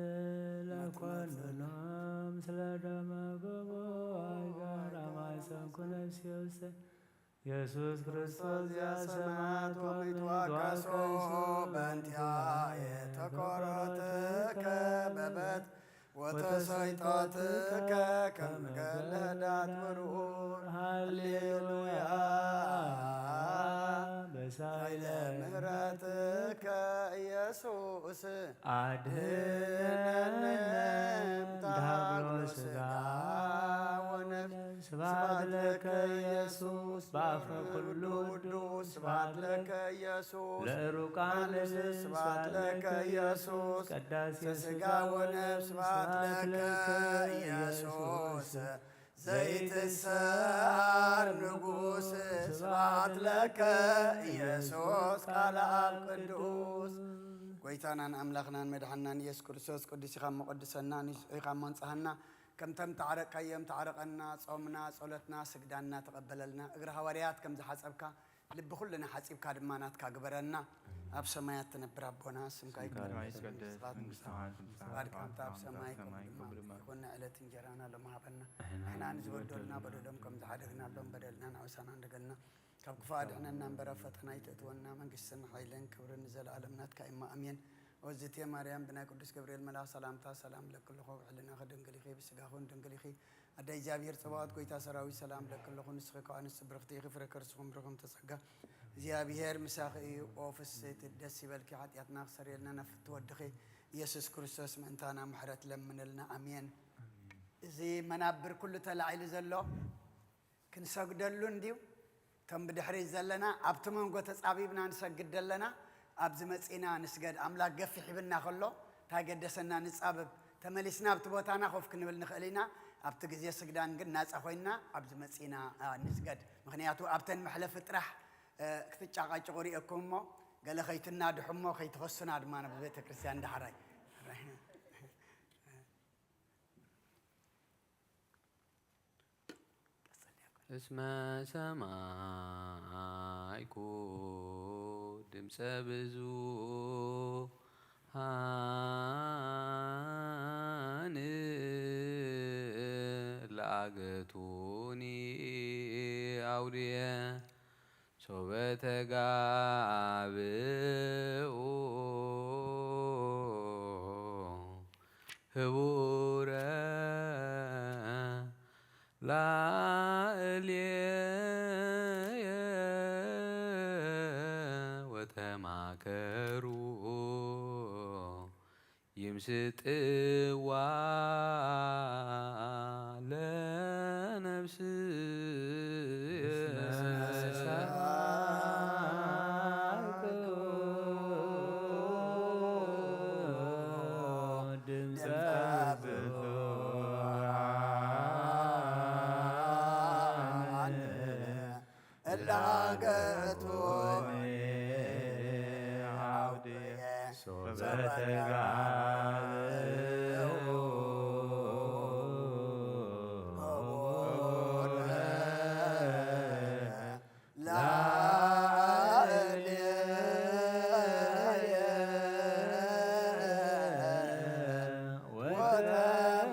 ለኮንኖም ስለ ደመ ገቦ አይጋር አማይሰንኩ ነፍሴ ውስተ ኢየሱስ ክርስቶስ ዚአሰማት ወሚትዋቀሶ በእንቲያ የተኮረትከ በበት ወተሰይጦትከ ከመ ገለዳት ብሩር። ሃሌሉያ። በሳይለ ምሕረትከ ኢየሱስ አድነነ እምታግሎ ዳግሎ ሥጋ ሥጋ ወነፍስ። ስብሐት ለከ ኢየሱስ በአፈ ኩሉ ቅዱስ። ስብሐት ለከ ኢየሱስ ለእሩቃን። ስብሐት ለከ ኢየሱስ ቀዳሴ ሥጋ ወነፍስ። ስብሐት ለከ ኢየሱስ ዘይትሰዓር ንጉስ። ስብሐት ለከ ኢየሱስ ቃል አብ ቅዱስ። ጎይታናን ኣምላኽናን መድሓናን ኢየሱስ ክርስቶስ ቅዱስ ኢኻ እሞ ቀድሰና፣ ንጹሕ ኢኻ እሞ ኣንጽሃና። ከምቶም ተዓረቅካዮም ተዓረቀና፣ ጾምና፣ ጸሎትና፣ ስግዳንና ተቐበለልና። እግሪ ሃዋርያት ከም ዝሓጸብካ ልቢ ኩልና ሓጺብካ ድማ ናትካ ግበረና። ኣብ ሰማያት ትነብር ኣቦና፣ ስምካ ስምካ ይትቀደስ፣ ይትቀደስ፣ ስብሐት መንግስተ ሰማያት ትምጻእ፣ ፍቃድካ ፍቃድካ ከምታ ኣብ ሰማይ ከም ኣብ ሰማይ ከም ድማ ከም ድማ ይኹን። ዕለት እንጀራና ሎም ሃበና። ንሕና ንዝበደሉና በደሎም ከም ዝሓደግናሎም በደልና ንዕውሳና እንደገልና ካብ ክፉእ ኣድሕነና እምበር ኣብ ፈተና ኣይተእትወና። መንግስትን ሓይልን ክብርን ንዘለኣለም ናትካ እማ ኣሜን። ኦዝቴ ማርያም ብናይ ቅዱስ ገብርኤል መልኣኽ ሰላምታ ሰላም እለኪ ኣለኹ። ብሕልናኺ ድንግል ኢኺ፣ ብስጋኺ እውን ድንግል ኢኺ። ኣደ እግዚኣብሔር ጸባኦት ጎይታ ሰራዊት ሰላም እለኪ ኣለኹ። ንስኺ ከኣ ኣንስቲ ብርኽቲ ኢኺ፣ ፍረ ከርስኺ እውን ብሩኽ እምተጸጋ እግዚኣብሔር ምሳኺ እዩ። ኦ ፍስሕቲ ደስ ይበልኪ፣ ሓጢኣትና ክሰርየልና ናብ ፍትወ ወድኺ ኢየሱስ ክርስቶስ ምእንታና ምሕረት ለምንልና። ኣሜን። እዚ መናብር ኩሉ ተላዒሉ ዘሎ ክንሰግደሉ እንድዩ። እቶም ብድሕሪት ዘለና ኣብቲ መንጎ ተጻቢብና ንሰግድ ዘለና ኣብዚ መጺና ንስገድ። ኣምላኽ ገፊሕ ሂብና ከሎ እንታይ ገደሰና ንጻበብ። ተመሊስና ኣብቲ ቦታና ኮፍ ክንብል ንኽእል ኢና። ኣብቲ ግዜ ስግዳን ግን ናጻ ኮይንና ኣብዚ መጺና፣ አ፣ ንስገድ። ምኽንያቱ ኣብተን መሕለፊ ጥራሕ፣ እ፣ ክትጫቃጭቁ ርእየኩም እሞ ገለ ከይትናድሑ እሞ ከይትኸሱና ድማ ናብ ቤተ ክርስቲያን ዳሕራይ። እስመ ሰማይኩ ድምፀ ብዙሃን ለአገቱኒ አውድየ ሶበ ተጋብኡ ህቡረ ላዕሌየ ወተማከሩ ይምስጥዋ ለነፍስየ። ድምፀ ብዙሃን እላገቱኒ አውድየ ሶበ ተጋብኡ ላዕሌየ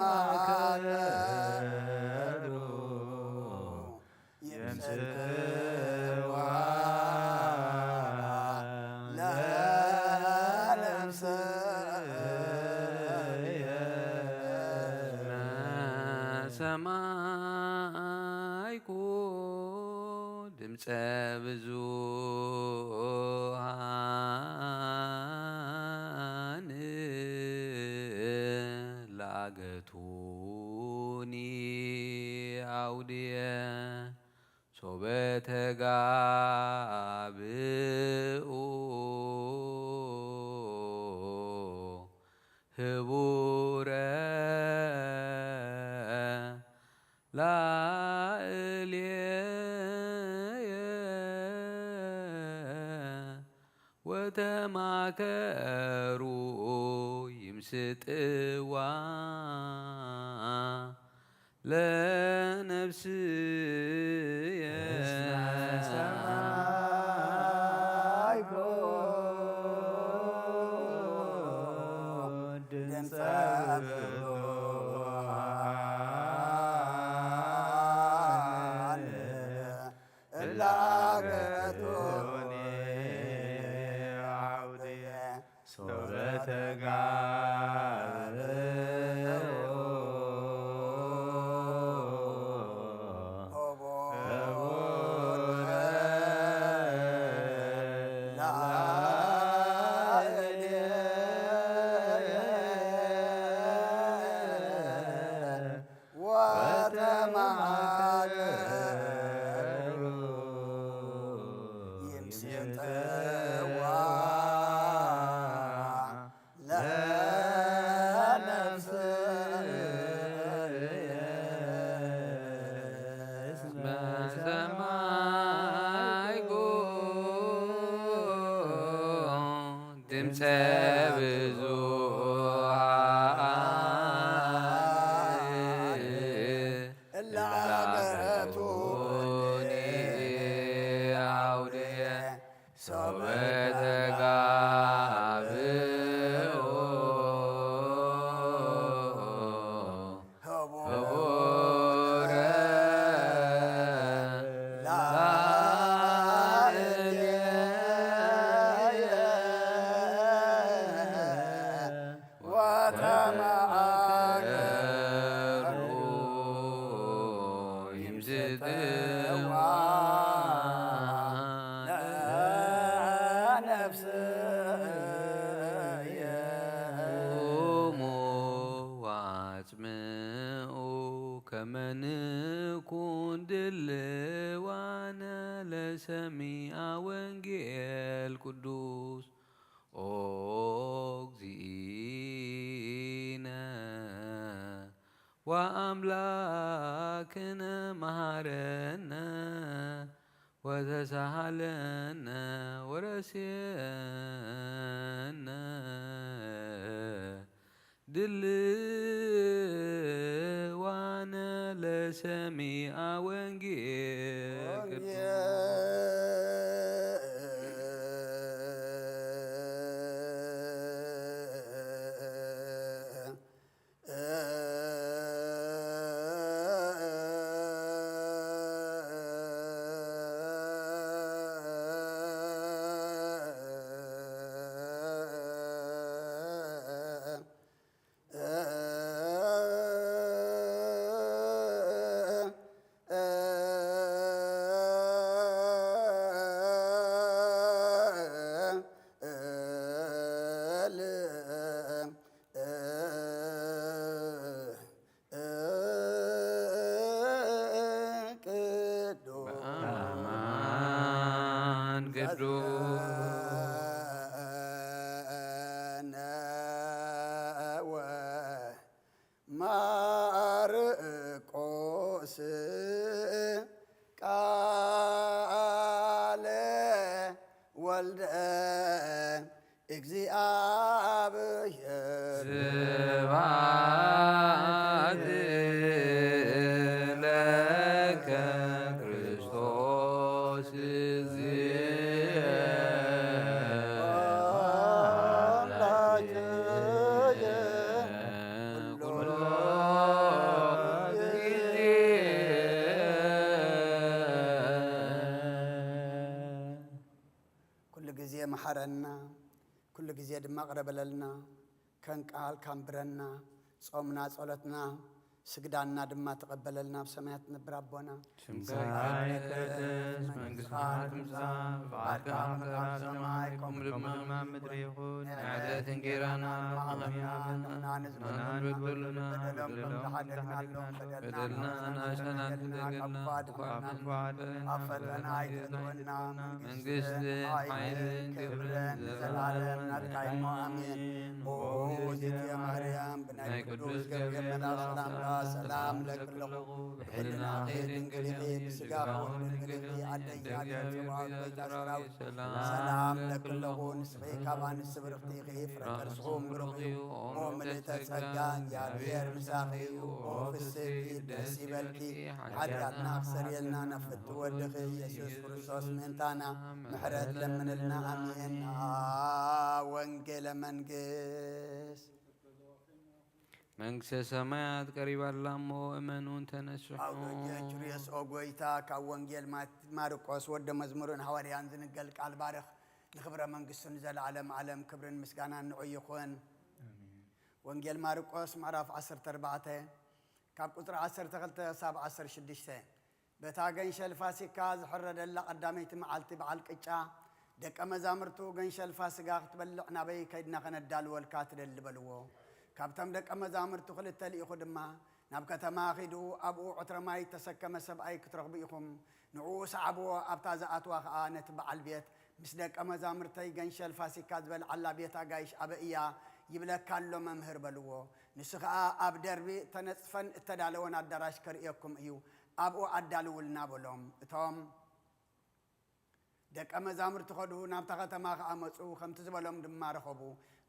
ወተማከሩ ይምስልዋ ለነፍስየ። ሰማይኩ ድምፀ ብዙሃን ላገቱኒ ኣውድየ ሶበ ተጋብኡ ህቡረ ላዕሌየ ወተማከሩ ይምስጥዋ ለነፍስየ። እስመ ሰማይኩ ድምፀ ብዙሃን እላገቱኒ ኣውድየ ሶበ ተጋብኡ ህቡረ ላዕሌየ ወተማከሩ ይምስጥዋ ለነፍስየ። እስመ ሰማይኩ ድምፀ ብዙሃን እላገቱኒ ኣውድየ ሶበ ተጋብኡ ህቡረ ላዕሌየ ወተማከሩ ይምስጥዋ ለነፍስየ። ቁሙ ወአጽምዑ ከመ ንኩን ድልዋነ ለሰሚዐ ወንጌል ቅዱስ ኦ እግዚእነ ወአምላክነ መሃረነ ወተሳሃለነ ወረስየነ ድልዋነ ለሰሚዐ ወንጌል ቅዱስ። በአማን ቅዱስ ማርቆስ ቃለ ወልደ እግዚአብሔር። ስብሐት ለከ ክርስቶስ። ግዜ መሓረና፣ ኩሉ ግዜ ድማ ቅረ በለልና፣ ከንቃል ካንብረና፣ ጾምና፣ ጸሎትና፣ ስግዳንና ድማ ተቐበለልና፣ ኣብ ሰማያት ትነብር ኣቦና። ስምካ ይትቀደስ፣ መንግስትኻ ትምጻእ፣ ፍቓድካ ከም ኣብ ሰማይ ከምኡ ድማ ኣብ ምድሪ ይኹን። ናይ ዕለት እንጌራና ሎሚ ሃበና፣ ንሕና ንበድለሎም በደሎም ከም ዝሓደግናሎም በደልና ንኣሽና ኣይትበደልና፣ ካብ ክፉእ ኣድሕነና፣ ካብ ክፉእ ኣድሕነና፣ ኣብ ፈተና ኣይተእትወና፣ መንግስትን ሓይልን ክብርን ንዘለዓለም ናትካ እዩ። ኣሜን። ኦ እግዝእትየ ማርያም፣ ብናይ ቅዱስ ገብርኤል መልኣኽ ሰላምታ ሰላም እብለኪ ኣለኹ። ብሕልናኺ ድንግል ኢኺ፣ ብስጋኺ እውን ድንግል ኢኺ። ኣደ እግዚኣብሔር ጽባኦት፣ ጎይታ ሰራዊት፣ ሰላም እብለኪ ኣለኹ። ንስኺ ካብ ኣንስቲ ብርኽቲ ኢኺ፣ ፍረ ከርስኺ እውን ብሩኽ እዩ። ኦ ምልእተ ጸጋ፣ እግዚኣብሔር ምሳኺ እዩ። ኦ ፍስሕቲ፣ ደስ ይበልኪ፣ ሓጢኣትና ክሰርየልና ናብ ፍትው ወድኺ ኢየሱስ ክርስቶስ ምእንታና ምሕረት ለምንልና። ኣሜን። አ፣ ወንጌለ መንግስት። መንግስተ ሰማያት ቀሪባ ኣላ እሞ እመኑን ተነስሑ። ኣውዶጀ ችሪየስ ኦ ጎይታ፣ ካብ ወንጌል ማት-፣ ማርቆስ ወደ መዝሙርን ሃዋርያን ዝንገል ቃል ባርኽ። ንኽብረ መንግስቱ ንዘለዓለም ዓለም ክብርን ምስጋናን ንዑ ይኹን። ኣሜን። ወንጌል ማርቆስ ምዕራፍ ዓሰርተ ኣርባዕተ ካብ ቁጽሪ ዓሰርተ ክልተ ክሳብ ዓሰርተ ሽዱሽተ። በታ ገንሸል ፋሲካ ዝሕረደላ ቀዳመይቲ መዓልቲ በዓል ቅጫ፣ ደቀ መዛሙርቱ፣ "ገንሸል ፋሲካ ክትበልዕ ናበይ ከይድና ኸነዳልወልካ ትደሊ?" በልዎ። ካብቶም ደቀ መዛሙርቱ ክልተ ልኢኹ ድማ፣ "ናብ ከተማ ኺዱ፣ ኣብኡ ዕትረ ማይ እተሰከመ ሰብኣይ ክትረኽቡ ኢኹም። ንዕኡ ሰዓብዎ፣ ኣብታ ዝኣትዋ ኸኣ ነቲ በዓል ቤት፣ 'ምስ ደቀ መዛሙርተይ ገንሸል ፋሲካ ዝበልዓላ ቤት ኣጋይሽ ኣበይ እያ?' ይብለካ ኣሎ መምህር" በልዎ። ንሱ ኸኣ፣ "ኣብ ደርቢ እተነጽፈን እተዳለወን ኣዳራሽ ከርእየኩም እዩ፣ ኣብኡ ኣዳልውልና" በሎም። እቶም ደቀ መዛሙርቲ ኸዱ፣ ናብታ ኸተማ ኸኣ መጹ፣ ኸምቲ ዝበሎም ድማ ረኸቡ።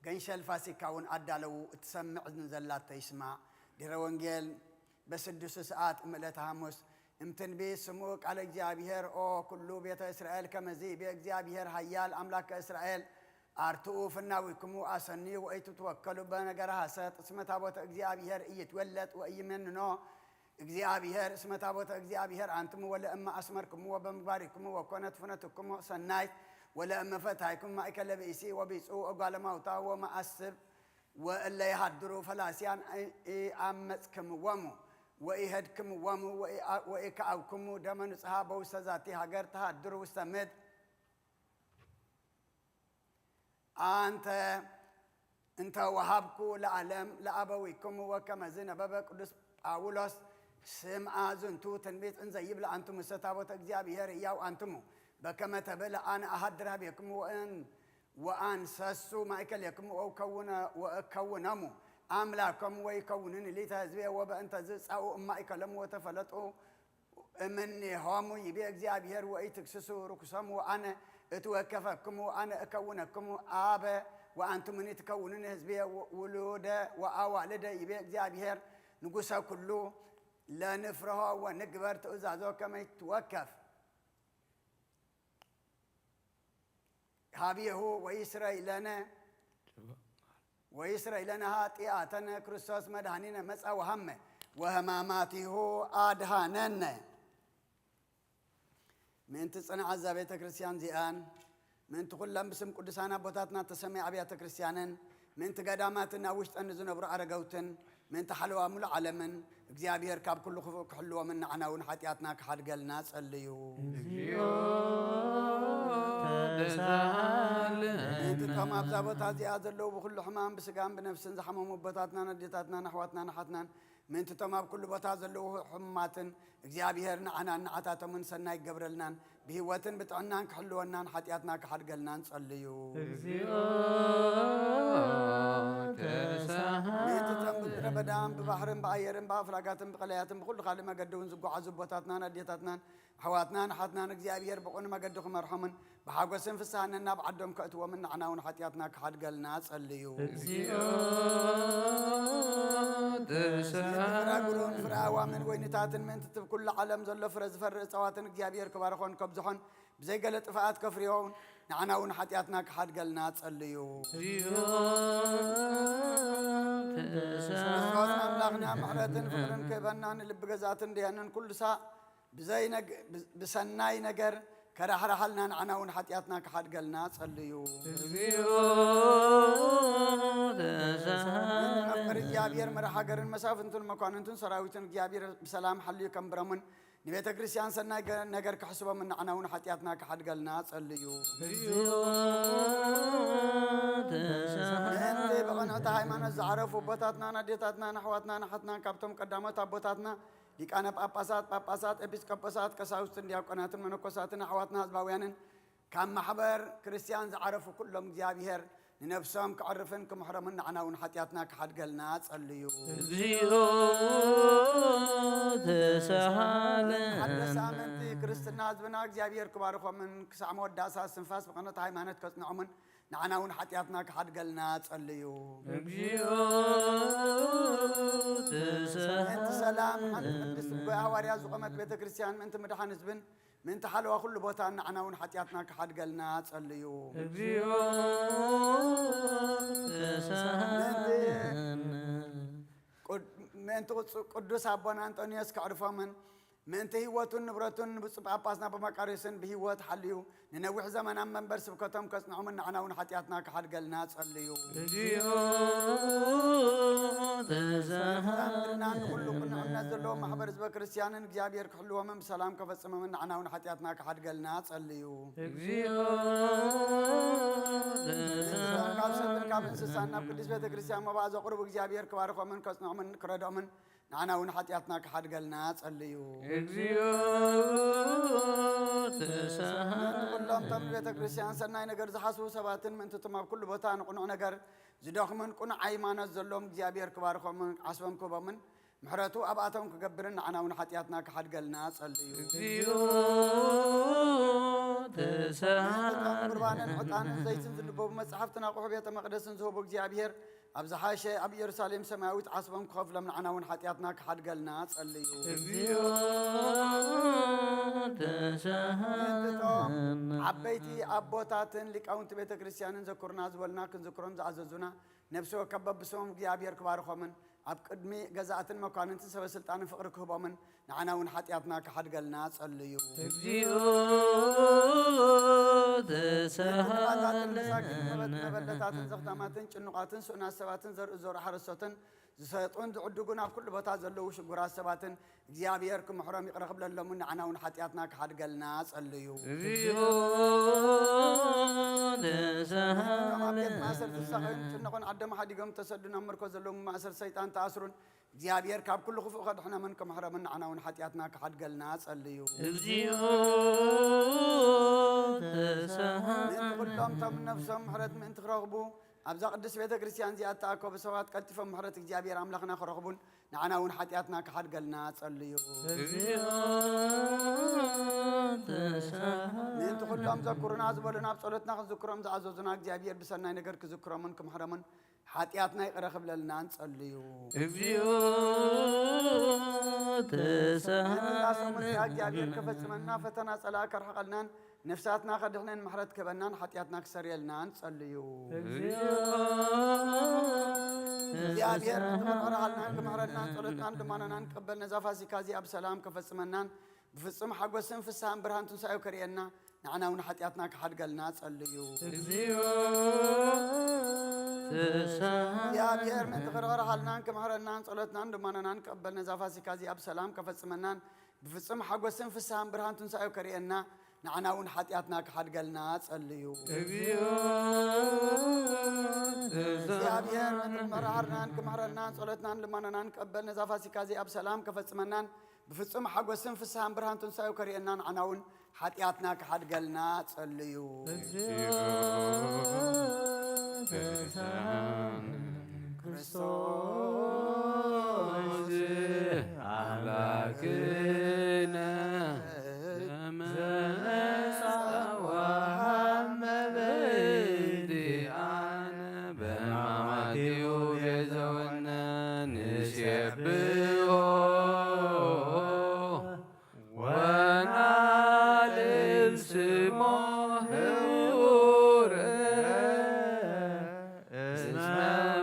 ገንሸል ፋሲካ እውን ኣዳለዉ፣ እትሰምዕ እዝኒ ዘላቶ ይስማዕ። ድሕረ ወንጌል በስድስቱ ሰዓት እም ዕለተ ሓሙስ፣ እም ትንቢት ስምዑ ቃለ እግዚኣብሔር፣ ኦ ኩሉ ቤተ እስራኤል፣ ከመዚ ይቤ እግዚኣብሔር፣ ሓያል ኣምላከ እስራኤል፣ ኣርትኡ ፍናዊክሙ ኣሰንዩ ወኢትትወከሉ በነገረ ሐሰት፣ እስመ ታቦተ እግዚኣብሔር ኢይትወለጥ ወኢይሜንኖ እግዚኣብሔር፣ እስመ ታቦተ እግዚኣብሔር ኣንትሙ፣ ወለእመ ኣስመርክምዎ በምግባሪክሙ ወኮነት ፍኖትክሙ ሰናይት፣ ወለእመ ፈታይክሙ ማእከለ ብእሲ ወቢጹ ወጓለማውታ ወመኣስብ፣ ወእለ ይሃድሩ ፈላስያን ኢኣመጽክምዎሙ ወኢሄድክምዎሙ ወኢከኣብክሙ ደመ ንጽሃ በውስተ ዛቲ ሃገር ተሃድሩ ውስተ ምድር ኣንተ እንተ ወሃብኩ ለዓለም ለኣበዊክሙ ወከመ ዝነበበ ቅዱስ ጳውሎስ ስምዓ ዝንቱ ትንቢት እንዘ ይብል ኣንትሙሰ ታቦተ እግዚኣብሔር ህያው ኣንትሙ በከመ ተብል ኣነ ኣሃድር ሀቤክሙ ወእን ወኣንሰሱ ማእከሌክሙ ወእከውነ ወእከውነሙ ኣምላኮም ወይከውኑኒ ሊተ ህዝቤ ወበእንተ ዝጻኡ እማእከሎም ወተፈለጡ እምኔሆሙ ይቤ እግዚኣብሔር ወኢትግስሱ ርኩሶሙ ወኣነ እትወከፈክሙ ወኣነ እከውነክሙ ኣበ ወኣንቱምኒ ትከውኑኒ ህዝቤ ውሉደ ወኣዋልደ ይቤ እግዚኣብሔር ንጉሰ ኩሉ ለንፍርሆ ወንግበር ትእዛዞ ከመይ ትወከፍ ሀቤሁ ወይስረይ ለነ ወይስረይ ለነ ኃጢአተነ ክርስቶስ መድኃኒነ መጻ ወሐመ ወሕማማቲሁ አድኃነነ። ምእንቲ ጽንዓት እዛ ቤተ ክርስቲያን እዚኣን፣ ምእንቲ ኩለን ብስም ቅዱሳን ኣቦታትና እተሰምያ ኣብያተ ክርስቲያንን፣ ምእንቲ ገዳማትን ኣብ ውሽጠን ንዝነብሩ ኣረገውትን፣ ምእንቲ ሓለዋ ምሉእ ዓለምን እግዚኣብሔር ካብ ኩሉ ክፉእ ክሕልዎምን ንዓና እውን ሓጢኣትና ክሓድገልና ጸልዩ። እግዚኦ ተሳሃለነ። ምእንቲ እቶም ኣብዛ ቦታ እዚኣ ዘለዉ ብኹሉ ሕማም ብስጋን ብነፍስን ዝሓመሙ ኣቦታትናን ኣዴታትናን ኣሕዋትናን ኣሓትናን፣ ምእንቲ እቶም ኣብ ኩሉ ቦታ ዘለዉ ሕሙማትን እግዚኣብሔር ንዓናን ንዓታቶምን ሰናይ ክገብረልናን ብህይወትን ብጥዕናን ክሕልወናን ሓጢኣትና ክሓድገልና ንጸልዩ። እግዚኦ ተሳሃ። ምእንቲ እቶም ብምድረ በዳን ብባሕርን ብኣየርን ብኣፍላጋትን ብቐላያትን ብኹሉ ካልእ መገዲ እውን ዝጓዓዙ ኣቦታትናን ኣዴታትናን ኣሕዋትናን ኣሓትናን እግዚኣብሔር ብቕኑዕ መገዲ ክመርሖምን ብሓጎስን ፍስሃን ነናብ ዓዶም ከእትዎምን ንዓና እውን ሓጢኣትና ክሓድገልና ጸልዩ። እግዚኦ ተሳሃ። ምእንቲ ፍረ ኣጉሮን ፍረ ኣእዋምን ወይንታትን ምእንቲ እቲ ኩሉ ዓለም ዘሎ ፍረ ዝፈሪ እጽዋትን እግዚኣብሔር ክባርኾን ከብዝሖን ብዘይ ገለ ጥፍኣት ከፍርዮን ንዓና እውን ሓጢኣትና ክሓድገልና ጸልዩ። ክርስቶስ ኣምላኽና ምሕረትን ፍቕርን ክህበና ንልቢ ገዛእትን ደያንን ኩሉ ሳዕ ብዘይ ነግ-፣ ብ-፣ ብሰናይ ነገር ከራሕራሓልና፣ ንዓና እውን ሓጢኣትና ክሓድገልና ጸልዩ። እግዚኦ ተሳሃለ። መፍቀሪ እግዚኣብሔር መራሕ ሃገርን መሳፍንቱን መኳንንቱን ሰራዊትን እግዚኣብሔር ብሰላም ሓልዩ ከንብረምን ንቤተ ክርስቲያን ሰናይ ገ- ነገር ክሕስቦምን ንዓና እውን ሓጢኣትና ክሓድገልና ጸልዩ። እግዚኦ ተሳሃለ። ምእንቲ ብቐንዕቲ ሃይማኖት ዝዓረፉ ኣቦታትናን ኣዴታትናን ኣሕዋትናን ኣሓትናን ካብቶም ቀዳሞት ኣቦታትና ሊቃነ ጳጳሳት፣ ጳጳሳት፣ ኤጲስቆጶሳት፣ ቀሳውስትን ዲያቆናትን መነኮሳትን ኣሕዋትና ህዝባውያንን ካብ ማሕበር ክርስቲያን ዝዓረፉ ኩሎም እግዚኣብሔር ንነብሶም ክዕርፍን ክምሕሮምን ንዓና እውን ሓጢኣትና ክሓድገልና ጸልዩ። እግዚኦ ተሳሃለ። ሓደ ሳምንቲ ክርስትና ህዝብና እግዚኣብሔር ክባርኾምን ክሳዕ መወዳእታ ስንፋስ ብቐኖት ሃይማኖት ከጽንዖምን ንዓና እውን ሓጢኣትና ክሓድገልና ጸልዩ። እግዚኦ ምእንቲ ሰላም ሓንቲ ተሳሃለ። ቅድስቲ ብጎይ ሃዋርያ ዝቖመት ቤተ ክርስቲያን ምእንቲ ምድሓን ህዝብን ምእንቲ ሓለዋ ኩሉ ቦታ ንዓና እውን ሓጢኣትና ክሓድገልና ጸልዩ። እግዚኦ ተሳሃለ። ቅድ- ምእንቲ ቅጹ- ቅዱስ ኣቦና ኣንጦንዮስ ከዕርፎምን ምእንቲ ህይወቱን ንብረቱን ንብፁዕ ጳጳስና ኣቦ መቃርዮስን ብህይወት ሓልዩ ንነዊሕ ዘመን ኣብ መንበር ስብከቶም ከጽንዖምን ንዓና እውን ሓጢኣትና ክሓድገልና ጸልዩ። እግዚኦ ተሳሃለ። ንኩሉ ቅኑዕነት ዘለዎ ማሕበር ህዝበ ክርስቲያንን እግዚኣብሔር ክሕልዎምን ብሰላም ከፈጽሞምን ንዓና እውን ሓጢኣትና ክሓድገልና ጸልዩ። እግዚኦ ካብ ሰብን ካብ ተሳሃለ። እንስሳን ናብ ቅድስት ቤተ ክርስቲያን መባእ ዘቕርቡ እግዚኣብሔር ክባርኾምን ከጽንዖምን ክረድኦምን ንዓና እውን ሓጢኣትና ክሓድገልና ጸልዩ። እግዚኦ ተሳሃለ። ኩሎም እቶም ንቤተ ክርስቲያን ሰናይ ነገር ዝሓስቡ ሰባትን ምእንቲ እቶም ኣብ ኩሉ ቦታ ንቕኑዕ ነገር ዝደኽሙን ቅኑዕ ሃይማኖት ዘለዎም እግዚኣብሔር ክባርኾምን ዓስቦም ክህቦምን ምሕረቱ ኣብኣቶም ክገብርን ንዓና እውን ሓጢኣትና ክሓድገልና ጸልዩ። እግዚኦ እቶም ቁርባንን ተሳሃለ። ዕጣንን ዘይትን ዝልበቡ መጻሕፍትን ኣቑሑ ቤተ መቕደስን ዝህቡ እግዚኣብሔር ኣብ ዝሓሸ ኣብ ኢየሩሳሌም ሰማያዊት ዓስቦም ክኸፍሎም ንዓና እውን ሓጢኣትና ክሓድገልና ጸልዩ። እግዚኦ ተሳሃለ። ዓበይቲ ኣቦታትን ሊቃውንቲ ቤተ ክርስቲያንን ዘኩርና ዝበሉና ክንዝክሮም ዝኣዘዙና ነብሲ ወከፍ በብስሞም እግዚኣብሔር ክባርኾምን ኣብ ቅድሚ ገዛእትን መኳንንትን ሰበ ስልጣንን ፍቕሪ ክህቦምን ንዓና እውን ሓጢኣትና ክሓድገልና ጸልዩ። እግዚኦ ክፋታትን ተሳሃለ። መሳኪን መበ- መበለታትን ዘኽታማትን ጭኑቓትን ስኡናት ሰባትን ዘርኢ ዞር ሓረሶትን ዝሰጡን ዝዕድጉን ኣብ ኩሉ ቦታ ዘለዉ ሽጉራት ሰባትን እግዚኣብሔር ክምሕሮም ይቕረ ክብለሎምን ንዓና እውን ሓጢኣትና ክሓድገልና ጸልዩ። እግዚኦ እቶም ኣብ ቤት ማእሰርቲ ዝሳቐዩን ተሳሃለ። ዝጭነቑን ዓዶም ሓዲጎም ተሰዱን ኣብ ምርኮ ዘለዉ ማእሰር ሰይጣን ተኣስሩን እግዚኣብሔር ካብ ኩሉ ክፉእ ከድሕኖምን ክምሕሮምን ንዓና እውን ሓጢኣትና ክሓድገልና ጸልዩ። እግዚኦ ምእንቲ ኩሎም እቶም ተሳሃለ። ነፍሶም ምሕረት ምእንቲ ክረኽቡ ኣብዛ ቅድስት ቤተ ክርስቲያን እዚኣ እተኣከቡ ሰባት ቀልጢፎም ምሕረት እግዚኣብሔር ኣምላኽና ክረኽቡን ንዓና እውን ሓጢኣትና ክሓድገልና ጸልዩ። እግዚኦ ተሳሃለ። ምእንቲ ኩሎም ዘኩሩና ዝበሉና ኣብ ጸሎትና ክንዝክሮም ዝኣዘዙና እግዚኣብሔር ብሰናይ ነገር ክዝክሮምን ክምሕሮምን ሓጢኣትና ይቕረ ክብለልናን ጸልዩ። እግዚኦ ምእንቲ እዛ ሰሙን ተሳሃለ። እዚኣ እግዚኣብሔር ከፈጽመና ፈተና ጸላእ ከርሕቐልናን ነፍሳትና ከድሕነን ምሕረት ክህበናን ሓጢኣትና ክሰርየልናን ጸልዩ። እግዚኦ እግዚኣብሔር ተሳሃለ። ክምሕረሃልናን ክምሕረልናን ጸሎትናን ልማኖናን ክቕበል ነዛ ፋሲካ እዚኣ ብሰላም ከፈጽመናን ብፍጹም ሓጎስን ፍስሃን ብርሃን ትንሳኤው ከርእየና ንዓና እውን ሓጢኣትና ክሓድገልና ጸልዩ። እግዚኦ ተሳሃለ። እግዚኣብሔር ምእንቲ ክርሕርሃልናን ክምሕረናን ጸሎትናን ልማኖናን ክቕበል ነዛ ፋሲካ እዚኣ ብሰላም ከፈጽመናን ብፍጹም ሓጎስን ፍስሃን ብርሃን ትንሳኤው ከርእየና ንዓና እውን ሓጢኣትና ክሓድገልና ጸልዩ። እግዚኦ እግዚኣብሔር ምእንቲ ተሳሃለ። ክምሕርሃልናን ክምሕረናን ጸሎትናን ልማኖናን ክቕበል ነዛ ፋሲካ እዚኣ ብሰላም ከፈጽመናን ብፍጹም ሓጎስን ፍስሃን ብርሃን ትንሳኤው ከርእየና ንዓና እውን ሓጢኣትና ክሓድገልና ጸልዩ። እግዚኦ ተሳሃለ። ክርስቶስ ኣምላክነ ዘመጻ ወሃመ በይዲኣነ በሕማማቲሁ ቤዘወነ ንሴብሖ ወናልል ስሞ ህውር እስመ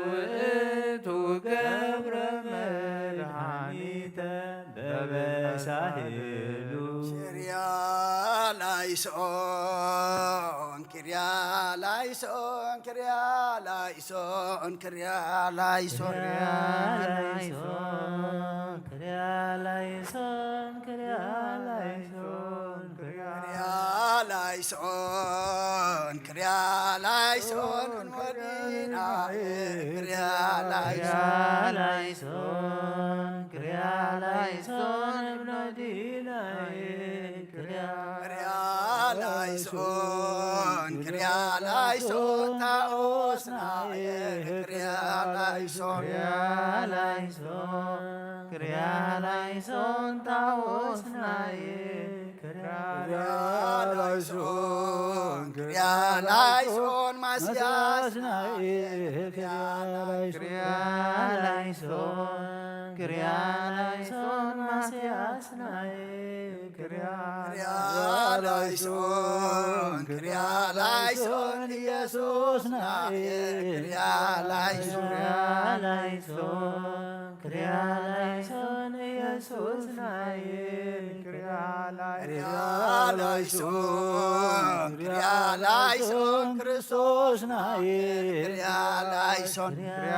ውእቱ ገብረ መድኃኒተ በበሳህሉ። ሽርያ ላይ ላይሶን፣ ኪርያ ላይሶን፣ ኪርያ ላይሶን፣ ኪርያ ላይሶን። ኪርያ ላይሶን፣ ኪርያ ላይሶን፣ ኪርያ ላይሶን፣ ኪርያ ላይሶን፣ መዲናየ፣ ኪርያ ላይሶን። ላይሶን፣ ኪርያ ላይሶን፣ መዲናየ፣ ኪርያ ኪርያ ላይሶን፣ ኪርያ ላይሶን፣ ታኦስናየ፣ ኪርያ ላይሶን። ኪርያ ላይሶን፣ ኪርያ ላይሶን፣ ታኦስናየ፣ ኪርያ ኪርያ ላይሶን፣ ኪርያ ላይሶን፣ ማስያስናየ፣ ኪርያ ላይሶን። ኪርያ ላይሶን፣ ኪርያ ላይሶን፣ ማስያስናየ፣ ኪርያ ኪርያ ላይሶን፣ ኪርያ ላይሶን፣ ኢየሱስናየ፣ ኪርያ ላይሶን። ኪርያ ላይሶን፣ ኪርያ ላይሶን፣ ኢየሱስናየ፣ ኪርያ ኪርያ ላይሶን፣ ኪርያ ላይሶን፣ ክርስቶስናየ፣ ኪርያ ላይሶን። ኪርያ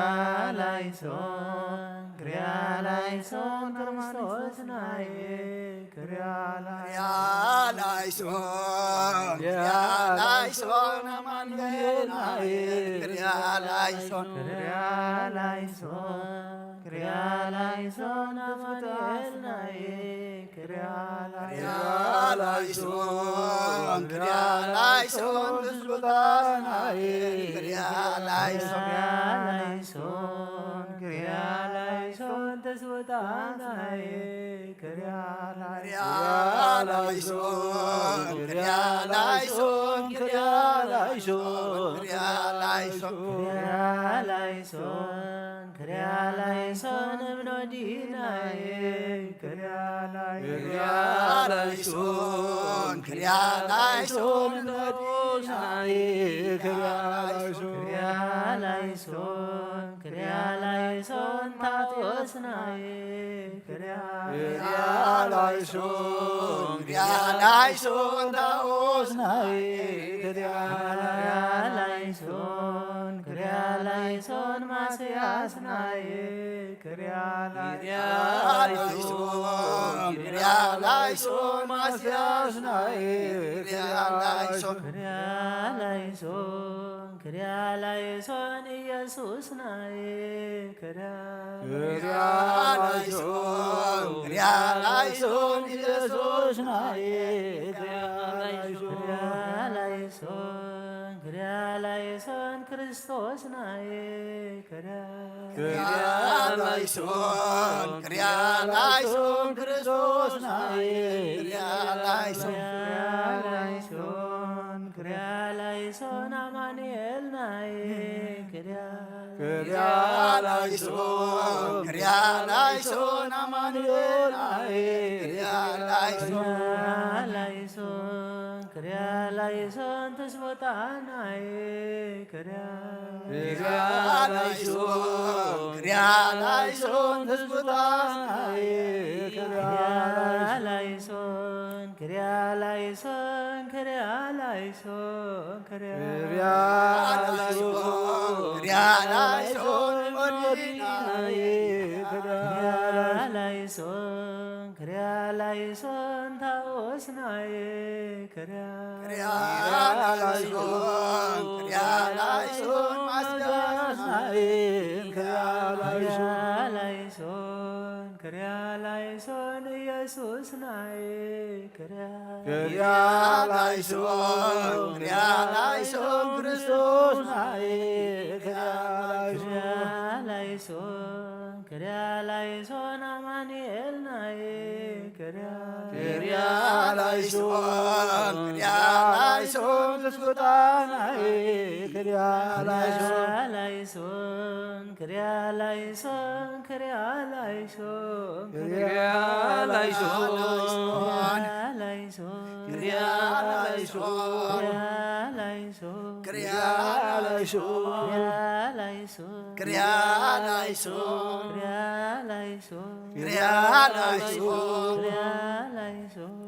ላይሶን፣ ኪርያ ላይሶን፣ ክርስቶስናየ፣ ኪርያ ኪርያ ላይሶን፣ ኪርያ ላይሶን፣ ኣማኑኤልናየ፣ ኪርያ ላይሶን። ኪርያ ላይሶን፣ ኪርያ ላይሶን፣ ኣማኑኤልናየ፣ ኪርያ ኪርያ ላይሶን፣ ኪርያ ላይሶን፣ ትስብእታናየ፣ ኪርያ ላይሶን። ኪርያ ላይሶን፣ ኪርያ ላይሶን፣ ትስብእታናየ፣ ኪርያ ኪርያ ላይሶን። ላይሶን፣ ኪርያ ላይሶን፣ ኪርያ ላይሶን። ኪርያ ላይሶን፣ ኪርያ ላይሶን፣ እብኖ ዲናየ፣ ኪርያ ኪርያ ላይሶን፣ ላይሶን፣ ኪርያ ላይሶን፣ እብኖ ዲናየ፣ ኪርያ ላይሶን። ኪርያ ላይሶን፣ ኪርያ ላይሶን፣ ታኦስናየ፣ ኪርያ ኪርያ ላይሶን፣ ኪርያ ላይሶን፣ ታኦስናየ፣ ኪርያ ኪርያ ላይሶን፣ ኪርያ ላይሶን፣ ማስያስናየ፣ ኪርያ ኪርያ ላይሶን፣ ላይሶን፣ ኪርያ ላይሶን፣ ማስያስናየ፣ ኪርያ ላይሶን። ኪርያ ላይሶን፣ ኪርያ ላይሶን፣ ኢየሱስናየ፣ ኪርያ ኪርያ ላይሶን፣ ኪርያ ላይሶን፣ ኢየሱስናየ፣ ኪርያ ላይሶን። ኪርያ ላይሶን፣ ኪርያ ላይሶን፣ ክርስቶስናየ፣ ኪርያ ኪርያ ላይሶን፣ ኪርያ ላይሶን፣ ክርስቶስናየ፣ ኪርያ ላይሶን። ኪርያ ላይሶን፣ ኪርያ ላይሶን፣ ኣማኑኤልናየ፣ ኪርያ ኪርያ ላይሶን፣ ኪርያ ላይሶን፣ ኣማኑኤልናየ፣ ኪርያ ላይሶን። ኪርያ ላይሶን፣ ኪርያ ላይሶን፣ ትስቦታናየ፣ ኪርያ ኪርያ ላይሶን፣ ኪርያ ላይሶን፣ ትስቦታናየ፣ ኪርያ ኪርያ ላይሶን። ላይሶን፣ ኪርያ ላይሶን፣ ኪርያ ኪርያ ላይሶን፣ ኪርያ ላይሶን፣ መዲናየ፣ ኪርያ ኪርያ ላይሶን፣ ኪርያ ላይሶን፣ ታኦስናየ፣ ኪርያ ኪርያ ላይሶን፣ ኪርያ ላይሶን፣ ማስያስናየ፣ ኪርያ ኪርያ ላይሶን። ላይሶን፣ ኪርያ ላይሶን፣ ኢየሱስናየ፣ ኪርያ ኪርያ ላይሶን፣ ኪርያ ላይሶን፣ ክርስቶስናየ፣ ኪርያ ኪርያ ላይሶን። ላይሶን፣ ኪርያ ላይሶን፣ ኣማኑኤልናየ፣ ኪርያ ኪርያ ላይሶን፣ ኪርያ ላይሶን፣ ትስብእታናየ፣ ኪርያ ኪርያ ላይሶን። ላይሶን፣ ኪርያ ላይሶን፣ ኪርያ ላይሶን፣ ኪርያ ላይሶን። ኪርያ ላይሶን፣ ኪርያ ላይሶን፣ ኪርያ ላይሶን፣ ኪርያ ላይሶን። ኪርያ ላይሶን፣ ኪርያ ላይሶን፣ ኪርያ ላይሶን፣ ኪርያ ላይሶን፣ ኪርያ ላይሶን፣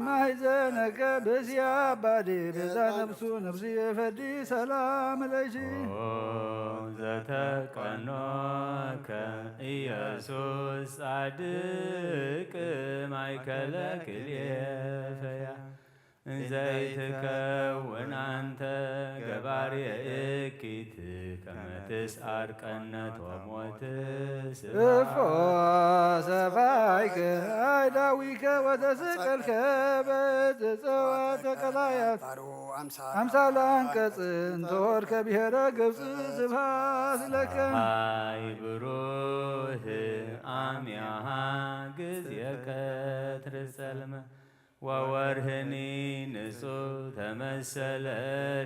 ማሕፀነከ ብእሲ ኣባዲ ቤዛ ነፍሱ ነፍሲ የፈዲ ሰላም ለኪ። ኦ ዘተቀኖከ ኢየሱስ ጻድቅ ማእከለ ክልኤ ፈያ ዘይትከውን ኣንተ ገባሪ እኪት ከመ ትስዓር ቀነት ወሞት እፎ ሰፋይከ አይዳዊከ ወተሰቀልከ በጽጸዋተ ቀላያት አምሳለ አንቀጽ እንተወድከ ብሔረ ግብጽ ስብሐት ለከ። ፀሐይ ብሩህ አምያሃ ጊዜ ቀትር ጸልመ ወወርህኒ ንጹህ ተመሰለ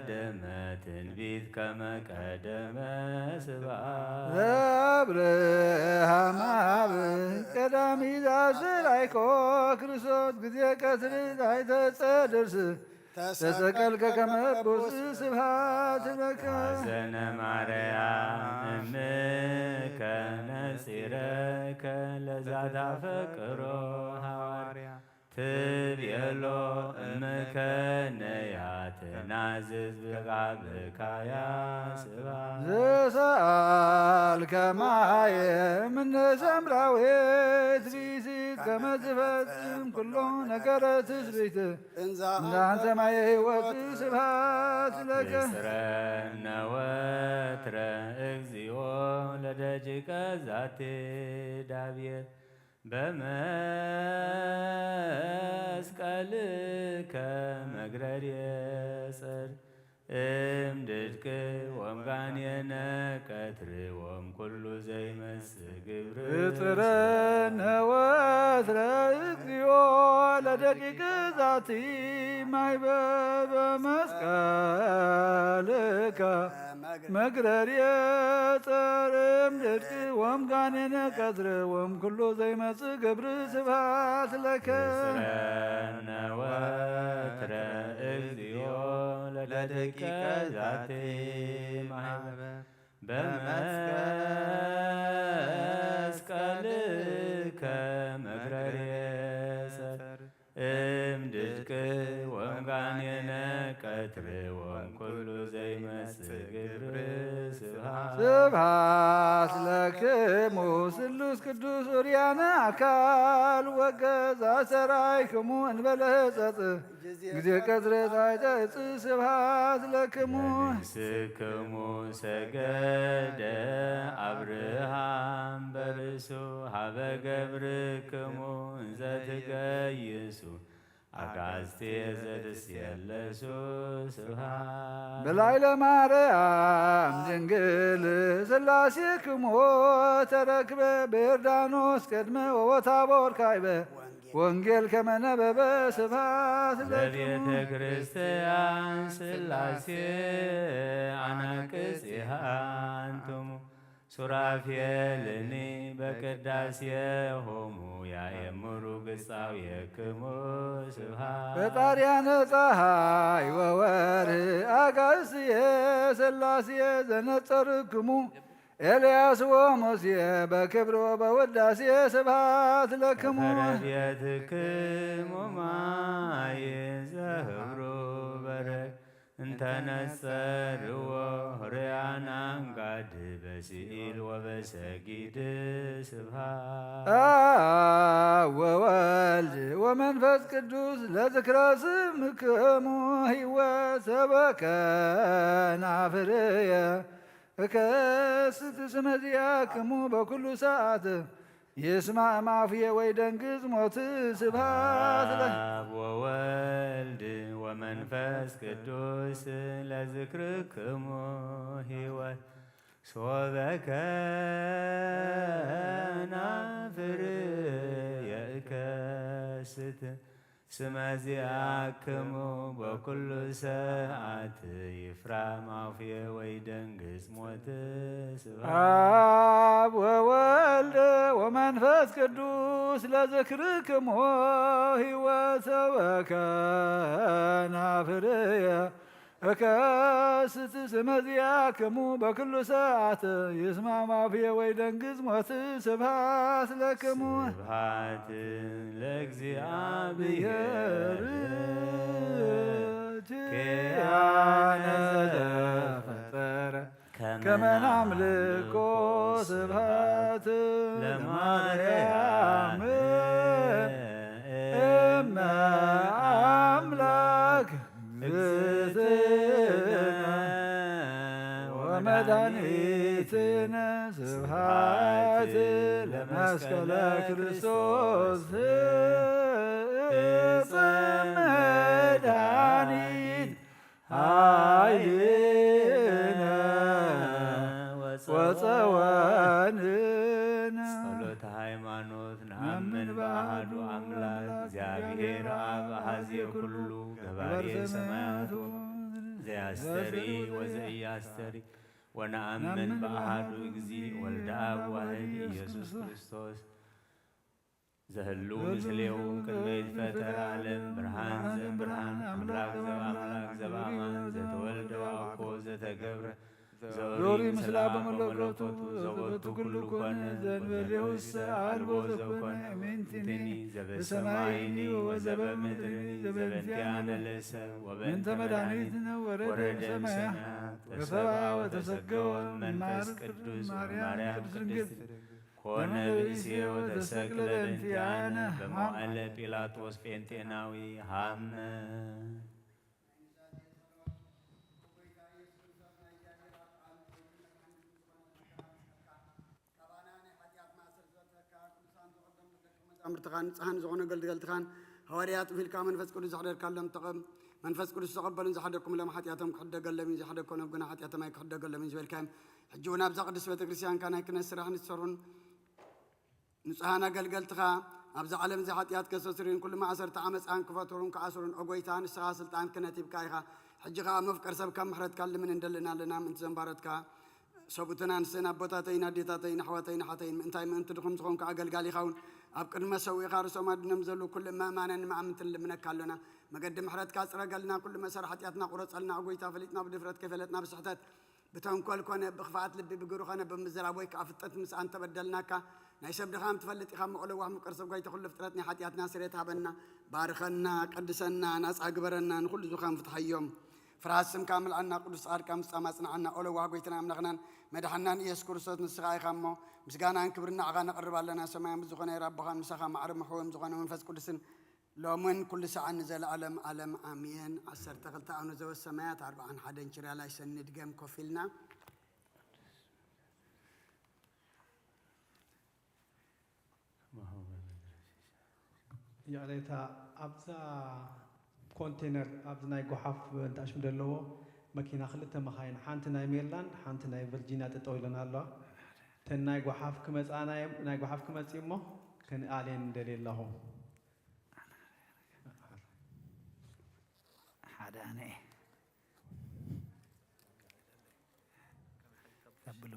ደመ ትንቢት ከመ ቀደመ ስብሐት ለአብርሃም አብ ቀዳሚ ዘአስተርአይኮ ክርስቶስ ጊዜ ቀትር ዛይተ ጸድርስ ተሰቀልከ ከመ እቡስ ስብሐት ለከ። ሐዘነ ማርያም እምከ ነጺረከ ለዛታፈቅሮ ሐዋርያ ትቤሎ እምከ ነያ ትናዝዝ ብቃልካያ ስብሐት። ዘሰአልከ ማየ እምነ ሰምራዊት ብእሲት ከመ ትፈጽም ኩሎ ነገረ ትስብእት እንዛንተ ማየ ሕይወት ስብሐት ለከ። ስረነ ወትረ እግዚኦ ለደቂቀ ዛቴ ዳብየት በመስቀልከ መግረርየ ጸር እምድድቅ ወምጋኔነ ቀትር ወምኩሉ ዘይመጽእ ግብር። እጽረነ ወትረ እግዚኦ ለደቂቅ ዛቲ ማይበ በመስቀልከ መግረርየ ጸር እምድድቅ ወምጋኔነ ቀትር ወምኩሉ ዘይመጽእ ግብር ስብሐት ለከ። እጽረነ ወትረ እግዚኦ ለደቂቀ ዛቲ ማህበር በመስቀልከ መግረርየ ጸር እምድድቅ ወምጋኔነ ቀትር ወምኩሉ ዘይመጽእ ግብር ስብሐት። ስብሐት ለክሙ ስሉስ ቅዱስ ኡርያነ አካል ወገዛ ሰራይክሙ እንበለ ሕጸጽ ጊዜ ቀትር ታሕተ ዕጽ ስብሐት ለክሙ። ለንስክሙ ሰገደ አብርሃም በርእሱ ሀበ ገብርክሙ እንዘ ትገይሱ አጋዝቴ ዘትሴለሱ ስብሐት። በላዕለ ማርያም ድንግል ሥላሴክሙ ተረክበ በዮርዳኖስ ቅድመ ወቦታቦር ካይበ ወንጌል ከመ ነበበ ስብሐት ለክሙ። ለቤተ ክርስቲያን ሥላሴ አናቅጽ ይሃንቱሙ ሱራፌልኒ በቅዳሴ ሆሙ ያየምሩ ግጻው የክሙ ስብሐት። ፈጣሪያነ ፀሐይ ወወርህ አጋዝየ ሥላሴ ዘነጸርክሙ ኤልያስ ወሙሴ በክብር ወበውዳሴ ስብሐት ለክሙ። ከፈረ ቤትክሙ ማይ ዘህብሩ በረድ እንተነጸርዎ ሆርያና እንጋድ በስኢል ወበሰጊድ ስብሐት። አብ ወወልድ ወመንፈስ ቅዱስ ለዝክረ ስምክሙ ሕይወት ሰበከ ናፍርየ እከስት ስመ ዚአክሙ በኩሉ ሰዓት ይስማዕ ማፉየ ወይ ደንግጽ ሞት ስብሐት ለ አብ ወወልድ ወመንፈስ ቅዱስ ለዝክርክሙ ሕይወት ሶበ ከናፍር የእከስት ስመ ዚአክሙ በኩሉ ሰዓት ይፍራ ማፉየ ወይ ደንግጽ ሞት ስብሐት። አብ ወወልድ ወመንፈስ ቅዱስ ለዝክርክሙ ሕይወት ሰበከ ናፍርየ እከስት ስመ ዚአክሙ በኩሉ ሰዓት ይስማም አፍየ ወይ ደንግጽ ሞት። ስብሐት ለክሙ። ስብሐት ለእግዚአብሔር ኪያነ ዘፈጠረ ከመ ናምልኮ። ስብሐት ለማርያም እመ አምላክ እግዝእትነ ወመድኃኒትነ። ስብሐት ለመስቀለ ክርስቶስ ዕፀ መድኃኒት ኃይልነ ወፀወንነ። ጸሎተ ሃይማኖት። ነአምን በአሐዱ አምላክ እግዚአብሔር አብ አሐዜ ኩሉ ገባሬ ሰማያት ዘያስተሪ ወዘኢያስተሪ፣ ወነአምን በአሐዱ እግዚ ወልደ አብ ዋሕድ ኢየሱስ ክርስቶስ ዘህሉ ምስሌው ቅድመ ይትፈጠር ዓለም። ብርሃን ዘእምብርሃን፣ አምላክ ዘእምአምላክ፣ ዘበአማን፣ ዘተወልደ ወአኮ ዘተገብረ፣ ዘኦሪት ምስላ በመለኮቱ፣ ዘቦቱ ኩሉ ኮነ፣ ዘእንበሌሁሰ አልቦ ዘኮነ እምንትኒ፣ ዘበሰማይኒ ወዘበምድርኒ፣ ዘበንቲአነ ለሰብ ወበእንተ መድኃኒትነ ወረደ እምሰማያት ወሰብአ ወተሰገወ መንፈስ ቅዱስ ማርያም ቅድስት ኮነ ብእሴ ወተሰቅለ በእንቲአነ በመዋዕለ ጲላጦስ ጴንጤናዊ ሀመ። መዛሙርትኻን ንጹሃን ዝኾኑ ኣገልገልትኻን ሃዋርያት ውሂልካ መንፈስ ቅዱስ ዘሕደርካሎም ተቐም-፣ መንፈስ ቅዱስ ዝተቐበሉን ዝሓደግኩምሎም ሓጢኣቶም ክሕደገሎም እዩ፣ ዝሓደግኮኖም ግና ሓጢኣቶም ኣይክሕደገሎም እዩ ዝበልካዮም። ሕጂ እውን ኣብዛ ቅድስት ቤተ ክርስቲያንካ ናይ ክህነት ስራሕ ንዝሰርሑን ንጹሃን ኣገልገልትኻ፣ ኣብዛ ዓለም እዚ ሓጢኣት ከሰስርዩን ኩሉ ማእሰርቲ ዓመፃን ክፈትሩን ክኣስሩን፣ ኦ ጎይታ፣ ንስኻ ስልጣን ክህነት ሂብካ ኢኻ። ሕጂ ኸዓ መፍቀር ሰብ ካብ ምሕረትካ ልምን እንደልን ኣለና፣ ምእንቲ ዘንባረትካ ሰብኡትን ኣንስትን ኣቦታተይን ኣዴታተይን ኣሕዋተይን ኣሓተይን ምእንታይ ምእንቲ ድኹም ዝኾንካ ኣገልጋሊኻ እውን ኣብ ቅድመ ሰውኢኻ ርእሶም ኣድኖም ዘለዉ ኩሉ መእማንን መኣምንትን ልምነካ ኣሎና። መገዲ ምሕረትካ ጽረገልና፣ ኩሉ መእሰሪ ሓጢኣትና ቁረጸልና። ኦ ጎይታ፣ ፈሊጥና ብድፍረት ከይፈለጥና ብስሕተት ብተንኮል ኮነ ብኽፍኣት ልቢ ብግብሪ ኮነ ብምዝራብ ወይ ከኣ ፍጥረት ምሳእ እንተበደልናካ ናይ ሰብ ድኻም ትፈልጥ ኢኻ እሞ፣ ለዋህ ምቅር ሰብ ጓይታ ኩሉ ፍጥረት ናይ ሓጢኣትና ስርየት ሃበና። ባርኸና፣ ቀድሰና፣ ናጻ ግበረና፣ ንኹሉ ዝኾን ፍትሓዮም። ፍርሃት ስምካ ምልኣና፣ ቅዱስ ጻድቃ ምስጻም ኣጽንዓና። ኦ ለዋህ ጎይትናን ኣምላኽናን መድሓናን ኢየሱስ ክርስቶስ ንስኻ ኢኻ እሞ፣ ምስጋናን ክብርን ንዓኻ ነቕርብ ኣለና። ሰማያዊ ዝኾነ ኣቦኻን ምሳኻ ማዕረ ምሕወም ዝኾነ መንፈስ ቅዱስን ሎምን ኩሉ ሰዓን ንዘለዓለም ዓለም ኣሜን። ዓሰርተ ክልተ ኣቡነ ዘበሰማያት ኣርብዓን ሓደን ችርያላይ ሰኒ ድገም ኮፍ ኢልና። ይቕሬታ፣ ኣብዛ ኮንቴነር፣ ኣብዚ ናይ ጓሓፍ እንታሽም ዘለዎ መኪና፣ ክልተ መኻይን፣ ሓንቲ ናይ ሜሪላንድ፣ ሓንቲ ናይ ቨርጂንያ ጠጠው ኢለን ኣለዋ። እተን ናይ ጓሓፍ ክመጻና እየን፣ ናይ ጓሓፍ ክመጽእ እሞ ክንኣልየን እንደልየ ኣለኹ። ሓደ ኣነ ተብሎ።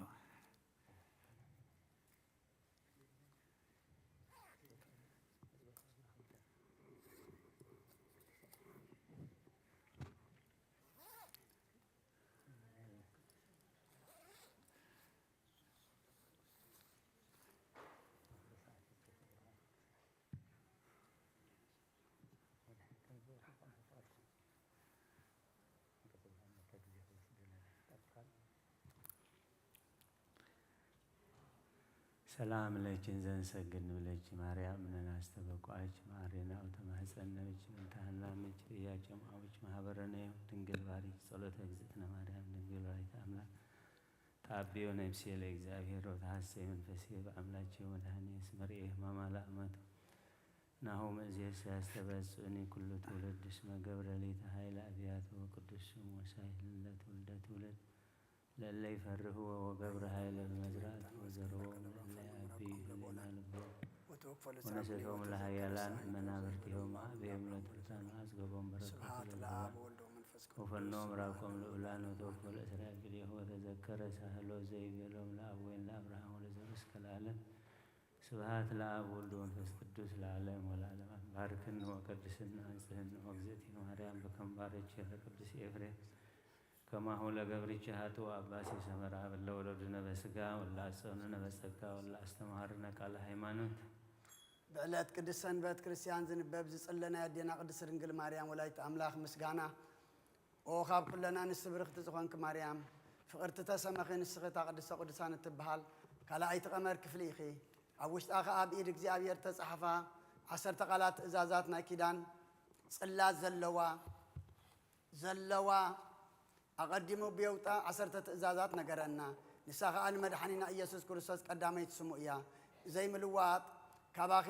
ሰላም ለኪ እንዘ እንሰግድ ንብለኪ ማርያም፣ እምነን አስተበቋኪ ማሬነ አውተ ማህፀን ነብኪ፣ እንተ ሀና ምንጭ ጥያቄም አውች ማህበረነ ድንግል ባሪኪ፣ ጸሎተ እግዝእትነ ማርያም ድንግል ወላዲተ አምላክ ተአብዮ ነፍሴ ለእግዚአብሔር ወተሐሰይ መንፈሴ በአምላኬ ወመድኃኔ እስመ ርኤ ሕማማ ለአመቱ። ናሁ እምይእዜሰ ያስተበጽእኒ ኩሉ ትውልድ እስመ ገብረ ሊተ ኃይለ አብያተ ወቅዱስ ስሙ ወሳይል ለትውልደ ትውልድ ለእለ ይፈርህዎ ወገብረ ኃይለ በመዝራእቱ ወዘርዎም ለእለ ያብይ ህሊና ልቦ ወነሰቶም ለኃያላን መናብርቲሆም አበዮም ለትሑታን አጽገቦም በረከቱ ለዘበ ወፈኖም ራቆም ልዑላን ወተወክፎ ለእስራኤል ክልኤሁ ወተዘከረ ሳህሎ ዘይቤሎም ለአብ ወይን ለአብርሃም ወለዘርእስከ ለዓለም። ስብሐት ለአብ ወልድ ወመንፈስ ቅዱስ ለዓለም ወለዓለም። ባርክን ወቀድስን አንጽህን ኦ እግዝእትየ ማርያም በከመ ባረኪ ለቅዱስ ኤፍሬም ከማሁ ለገብሪ ጅሃቱ አባሲ ሰመራ በለ ወለዱ ነበስጋ ወላ አጸኑ ነበጸጋ ወላ አስተማሃርነ ቃለ ሃይማኖት። ብዕለት ቅድስት ሰንበት ክርስቲያን ዝንበብ ዝጽለ ናይ ኣዴና ቅድስት ድንግል ማርያም ወላዲት ኣምላኽ ምስጋና። ኦ ካብ ኩለና ንስብርኽቲ ዝኾንኪ ማርያም፣ ፍቕርቲ ተሰመኺ ንስኺ እታ ቅድስተ ቅዱሳን እትበሃል ካልኣይቲ ቀመር ክፍሊ ኢኺ። ኣብ ውሽጣ ኸኣ ብኢድ እግዚኣብሔር ተጻሕፋ ዓሰርተ ቃላት ትእዛዛት ናይ ኪዳን ጽላት ዘለዋ ዘለዋ ኣቐዲሙ ብየውጣ ዓሰርተ ትእዛዛት ነገረና። ንሳ ኸኣ ንመድሓኒና ኢየሱስ ክርስቶስ ቀዳመይቲ ስሙ እያ። ዘይምልዋጥ ካባኺ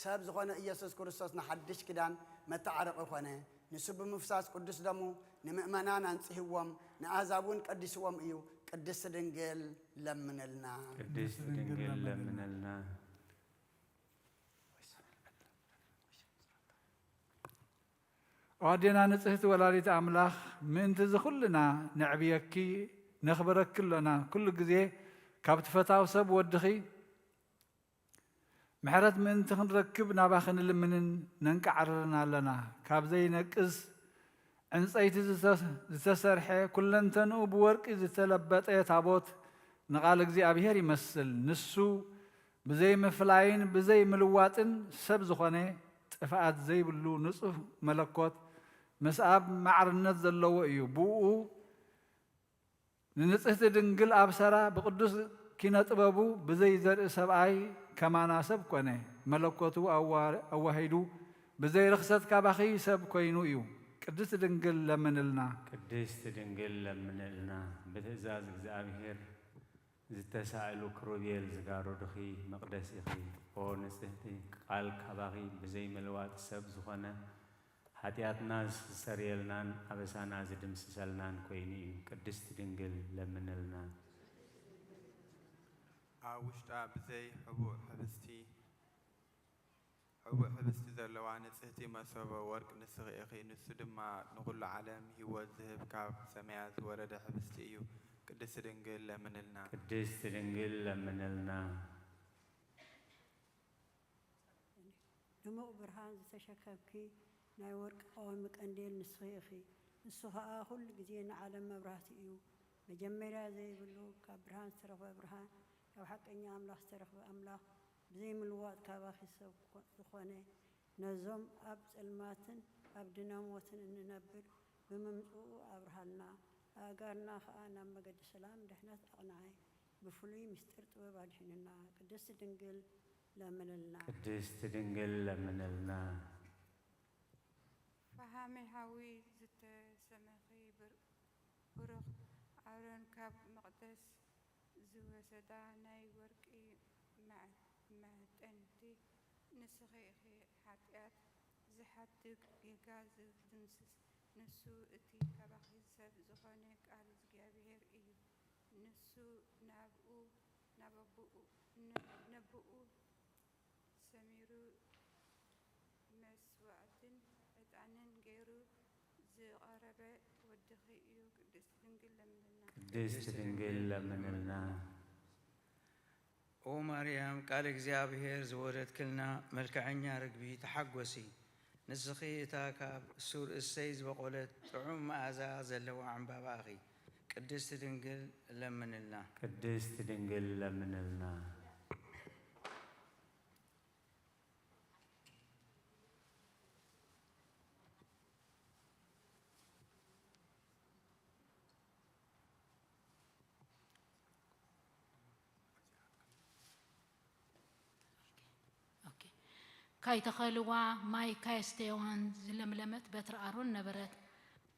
ሰብ ዝኾነ ኢየሱስ ክርስቶስ ንሓድሽ ኪዳን መተዓረቒ ኾነ። ንሱ ብምፍሳስ ቅዱስ ደሙ ንምእመናን ኣንጽህዎም፣ ንኣህዛብ እውን ቀዲስዎም እዩ። ቅድስቲ ድንግል ለምንልና። ቅድስት ድንግል ለምንልና። ኦ ኣዴና ንጽህቲ ወላዲት ኣምላኽ፣ ምእንቲ እዚ ኩልና ነዕብየኪ፣ ነኽብረኪ ኣሎና። ኩሉ ግዜ ካብቲ ፈታው ሰብ ወድኺ ምሕረት ምእንቲ ክንረክብ ናባኺ ንልምንን ነንቃዕርርን ኣለና። ካብ ዘይነቅዝ ዕንጸይቲ ዝተ-፣ ዝተሰርሐ፣ ኩለንተንኡ ብወርቂ ዝተለበጠ ታቦት ንቓል እግዚኣብሔር ይመስል። ንሱ ብዘይ ምፍላይን ብዘይ ምልዋጥን ሰብ ዝኾነ፣ ጥፍኣት ዘይብሉ ንጹህ መለኮት፣ ምስ ኣብ ማዕርነት ዘለዎ እዩ። ብኡ ንንጽህቲ ድንግል ኣብሰራ፣ ብቅዱስ ኪነ ጥበቡ ብዘይ ዘርኢ ሰብኣይ ከማና ሰብ ኮነ። መለኮቱ ኣዋ-፣ ኣዋሂዱ ብዘይ ርኽሰት ካባኺ ሰብ ኮይኑ እዩ። ቅድስት ድንግል ለምንልና። ቅድስት ድንግል ለምንልና። ብትእዛዝ እግዚኣብሔር ዝተሳእሉ ክሩቤል ዝጋረዱኺ መቕደስ ኢኺ። ኦ ንጽህቲ፣ ቃል ካባኺ ብዘይ ምልዋጥ ሰብ ዝኾነ፣ ሓጢኣትና ዝስተርየልናን ኣበሳና ዝድምስሰልናን ኮይኑ እዩ። ቅድስቲ ድንግል ለምንልና። ኣብ ውሽጣ ብዘይ ሕቡእ ሕብስቲ፣ ሕቡእ ሕብስቲ ዘለዋ ንጽህቲ መሶበ ወርቅ ንስኺ ኢኺ። ንሱ ድማ ንኹሉ ዓለም ህይወት ዝህብ ካብ ሰማያት ዝወረደ ሕብስቲ እዩ። ቅድስቲ ድንግል ለምንልና። ቅድስቲ ድንግል ለምንልና። ድሙቕ ብርሃን ዝተሸከምኪ ናይ ወርቂ ቀዋሚ ቀንዴል ንስኺ ኢኺ። ንሱ ኸኣ ኩሉ ግዜ ንዓለም መብራህቲ እዩ። መጀመርያ ዘይብሉ፣ ካብ ብርሃን ዝተረኽበ ብርሃን፣ ካብ ሓቀኛ ኣምላኽ ዝተረኽበ ኣምላኽ፣ ብዘይምልዋጥ ካባኺ ሰብ ዝኾነ፣ ነዞም ኣብ ጸልማትን ኣብ ድነ ሞትን እንነብር ብምምጽኡ ኣብርሃልና፣ ኣእጋርና ኸኣ ናብ መገዲ ሰላም ድሕነት ኣቕንዓይ። ብፍሉይ ምስጢር ጥበብ ኣድሒንና። ቅድስቲ ድንግል ለምንልና። ቅድስቲ ድንግል ለምንልና። ፈሃሚ ሓዊ ዝተሰመኺ ብር-፣ ብሩኽ ኣሮን ካብ መቕደስ ዝወሰዳ ናይ ወርቂ መዕ-፣ መዕጠንቲ ንስኺ ኢኺ። ሓጢኣት ዝሓድግ ጌጋ ዝድምስስ ንሱ እቲ ካባኺ ሰብ ዝኾነ ቃል እግዚኣብሔር እዩ። ንሱ ናብኡ፣ ናብ ኣቦኡ፣ ን-፣ ነቦኡ ሰሚሩ መስዋዕትን ዕጣንን ገይሩ ዝቐረበ ወድኺ እዩ። ቅድስት ድንግል ለምንልና። ቅድስት ድንግል ለምንልና። ኦ ማርያም፣ ቃል እግዚኣብሔር ዝወለድክልና መልክዐኛ ርግቢ፣ ተሓጎሲ። ንስኺ እታ ካብ ሱር እሰይ ዝበቖለት ጥዑም መኣዛ ዘለዋ ዕምባባ ኢኺ። ቅድስት ድንግል ለምንልና። ቅድስት ድንግል ለምንልና። ኦኬ። ካይተኸልዋ ማይ ካየስተየዋን ዝለምለመት በትሪ ኣሮን ነበረት።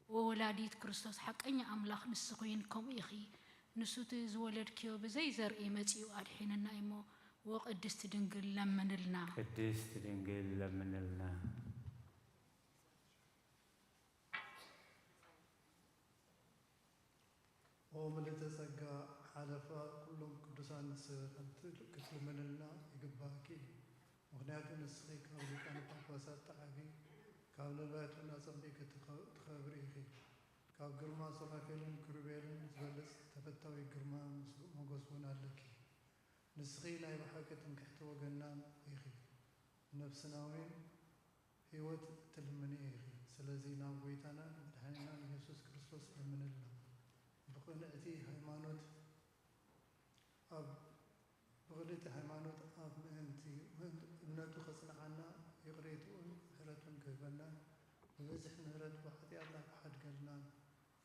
ወወላዲት ክርስቶስ ሓቀኛ ኣምላኽ ንስኺ ኮይን ከምኡ ኢኺ። ንሱ እቲ ዝወለድክዮ ብዘይ ዘርኢ መጺኡ ኣድሒንና እሞ፣ ወቅድስት ድንግል ለምንልና። ቅድስት ድንግል ለምንልና። ኦ ምልእተ ጸጋ፣ ሓለፋ ኩሎም ቅዱሳን ንስኺ ከምቲ ክትልምንልና ይግባእኪ እዩ። ምኽንያቱ ንስኺ ካብ ሊቃነ ጳጳሳት ትዓቢ፣ ካብ ነቢያት እውን ኣጸቢቕኪ ትኸ-፣ ትኸብሪ ኢኺ። ካብ ግርማ ሱራፌልን ክሩቤልን ዝበልጽ ተፈታዊ ግርማ ምስ ሞገስ እውን ኣለኪ። ንስኺ ናይ ብሓቂ ትምክሕቲ ወገናን ኢኺ። ነፍስና እውን ህይወት ትልምኒ ኢኺ። ስለዚ ናብ ጐይታናን መድሓኒናን ኢየሱስ ክርስቶስ ለምንልና። ቅንዕቲ ሃይማኖት ኣብ ብቕንዕቲ ሃይማኖት ኣብ ምእንቲ እምነቱ ከጽንዓና፣ ይቕሬትኡን ምሕረቱን ክህበናን ብብዝሒ ምሕረቱ ሓጢኣትና ክሓድገልና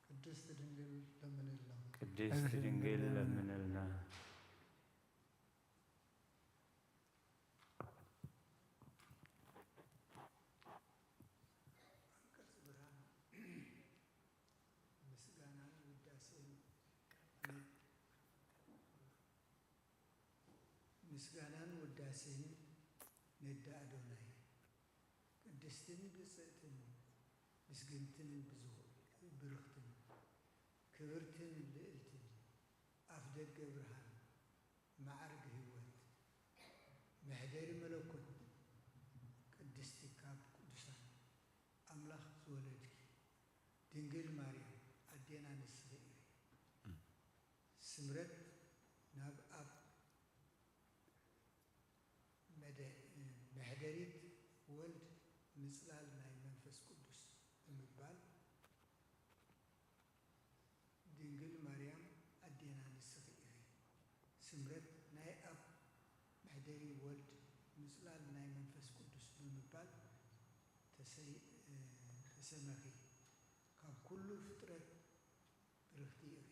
ቅድስት ድንግል ለምንልና። ቅድስት ድንግል ለምንልና። አንቀጽ ብርሃን። ምስጋናን ውዳሴን ነ-፣ ምስጋናን ውዳሴን ነዳ ኣዶናይ። ቅድስትን ብጽእትን ምስግንትን ብዝሆ-፣ ብርኽትን ክብርትን ልእልትን ኣፍ ደገ ብርሃን መዓርግ ህይወት መሕደሪ መለኮት ቅድስቲ ካብ ቅዱሳን ኣምላኽ ዝወለድኪ ድንግል ማርያም ኣዴና ንስኺ ኢኺ። ስምረት ናብ ኣብ መደ-፣ መሕደሪት ወልድ ምጽላል ናይ መንፈስ ቅዱስ ብምባል ድንግል ማርያም ኣዴና ንስኺ ኢኺ። ስምረት ናይ ኣብ መሕደሪ ወልድ ምጽላል ናይ መንፈስ ቅዱስ ብምባል ተሰይ-፣ ተሰመኺ። ካብ ኩሉ ፍጥረት ብርኽቲ ኢኺ።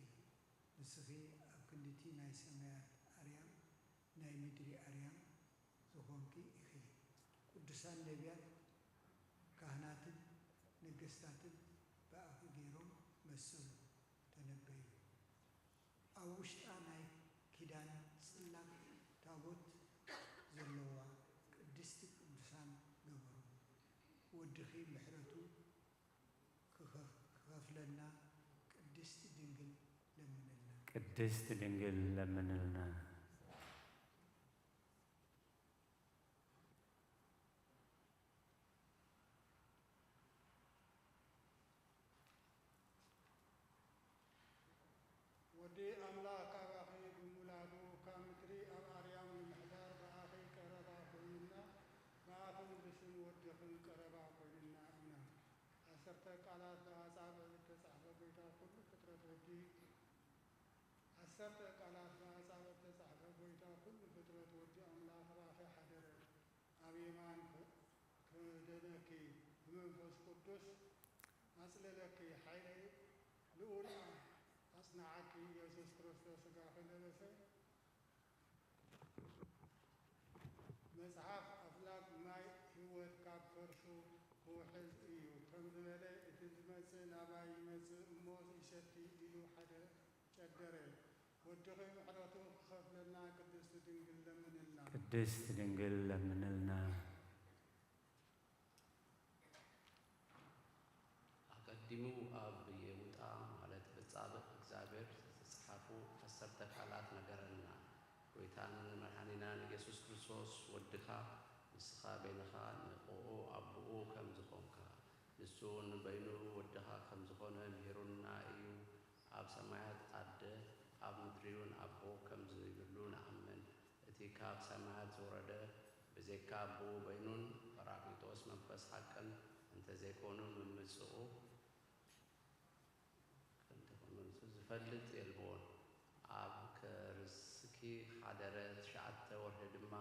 ንስኺ ኣብ ክንድቲ ናይ ሰማያት ኣርያም ናይ ምድሪ ኣርያም ዝኾንኪ ኢኺ። ቅዱሳን ነቢያት፣ ካህናትን ነገስታትን ብኣኺ ገይሮም መሰሉ፣ ተነበዩ። ኣብ ውሽጣ ናይ ኪዳን ጽላት ታቦት ዘለዋ ቅድስቲ ቅዱሳን ገበሩ። ወድኺ ምሕረቱ ክኸፍ-፣ ክኸፍለና ቅድስቲ ድንግል ለምንልና። ቅድስት ድንግል ለምንልና። ወዲ ኣምላኽ ካባኺ ብምውላዱ፣ ካብ ምድሪ ኣብ ኣርያም ንምሕዳር ብኣኺ ቀረባ ኮይንና፣ ብኣኽን ብስም ወድኽን ቀረባ ኮይንና ኢና። ዓሰርተ ቃላት ብኣጻብዕ ዝተጻሕፈ ጎይታ ኩሉ ፍጥረት ወዲ፣ ዓሰርተ ቃላት ብኣጻብዕ ዝተጻሕፈ ጎይታ ኩሉ ፍጥረት ወዲ ኣምላኽ ብኣኺ ሓደረ። ኣብ የማን ከ-፣ ከደነኪ፣ ብመንፈስ ቅዱስ ኣጽለለኪ፣ ሓይሊ ልኡል ኣጽንዓኪ። ኢየሱስ ክርስቶስ ሥጋኺ ለበሰ። መጽሓፍ ኣፍላግ ማይ ህይወት ካብ ከርሱ ክውሕዝ እዩ ከም ዝበለ፣ እቲ ዝመጽእ ናባይ ይመጽእ እሞ ይሰቲ ኢሉ ሓደ ጨደረ። ወድኺ ምሕረቱ ክኸፍለልና ቅድስት ድንግል ለምንልና። ቅድስት ድንግል ለምንልና። ኣቐዲሙ ኣብ የውጣ ማለት በጻብእ እግዚኣብሔር ዝተጻሓፉ ዓሰርተ ቃላት ነገረና። ጐይታን መድሓኒናን ኢየሱስ ክርስቶስ ወድኻ ንስኻ በይንኻ ንቕኡ ኣቦኡ ከም ዝኾንካ፣ ንሱ እውን በይኑ ወድኻ ከም ዝኾነ ምሂሩና እዩ። ኣብ ሰማያት ኣደ ኣብ ምድሪውን ኣቦ ከም ዘይብሉ ንኣምን። እቲ ካብ ሰማያት ዝወረደ ብዘይካ ኣቦኡ በይኑን ጳራቅሊጦስ መንፈስ ሓቅን እንተዘይኮኑ ምምጽኡ ዝፈልጥ የልቦን። ኣብ ከርስኪ ሓደረ ትሽዓተ ወርሒ ድማ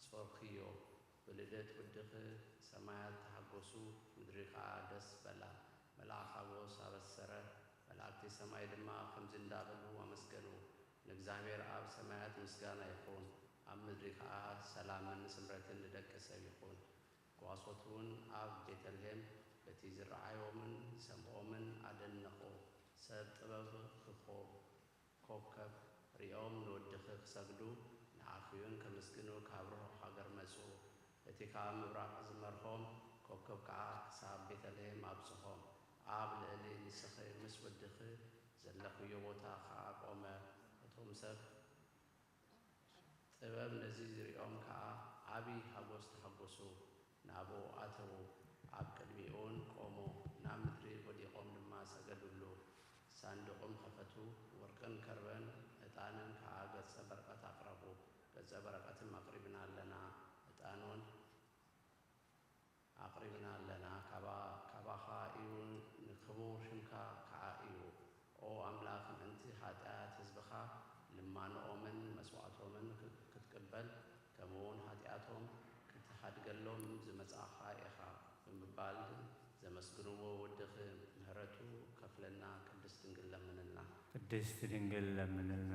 ጾርክዮ። ብልደት ወድኺ ሰማያት ተሓጎሱ፣ ምድሪ ከኣ ደስ በላ። መልኣኽ ሓጎስ ኣበሰረ፣ መላእክቲ ሰማይ ድማ ከምዚ እንዳበሉ ኣመስገኑ፣ ንእግዚኣብሔር ኣብ ሰማያት ምስጋና ይኹን፣ ኣብ ምድሪ ከኣ ሰላምን ስምረትን ንደቂ ሰብ ይኹን። ጓሶት እውን ኣብ ቤተልሔም በቲ ዝረኣዮምን ዝሰምኦምን ኣደነቑ። ሰብ ጥበብ ክኾ ኮከብ ሪኦም ንወድኺ ክሰግዱ ንዓኺውን ከመስግኑ ካብ ርሑቕ ሃገር መጹ። እቲ ካብ ምብራቕ ዝመርሖም ኮከብ ከኣ ክሳብ ቤተልሔም ኣብጽሖም። ኣብ ልዕሊ ንስኺ ምስ ወድኺ ዘለኽዮ ቦታ ከኣ ቆመ። እቶም ሰብ ጥበብ ነዚ ዝሪኦም ከኣ ዓቢ ሓጎስ ተሓጎሱ። ናብኡ ኣተዉ፣ ኣብ ቅድሚኡን ቆሙ፣ ናብ ምድሪ ወዲቖም ድማ ሰገዱሉ። ሳንዱቕም ኸፈቱ፣ ወርቅን ከርበን ዕጣንን ከኣ ገጸ በረቐት ኣቕረቡ። ገጸ በረቐትም ኣቕሪብና ኣለና፣ ዕጣንውን ኣቕሪብና ኣለና፣ ካባኻ እዩ፣ ንክቡር ሽምካ ከኣ እዩ። ኦ ኣምላኽ፣ ምእንቲ ኣድገሎም ዝመጻእኻ ኢኻ ብምባል ዘመስግንዎ ወድኺ ምሕረቱ ከፍለና ቅድስት ድንግል ለምንልና። ቅድስት ድንግል ለምንልና።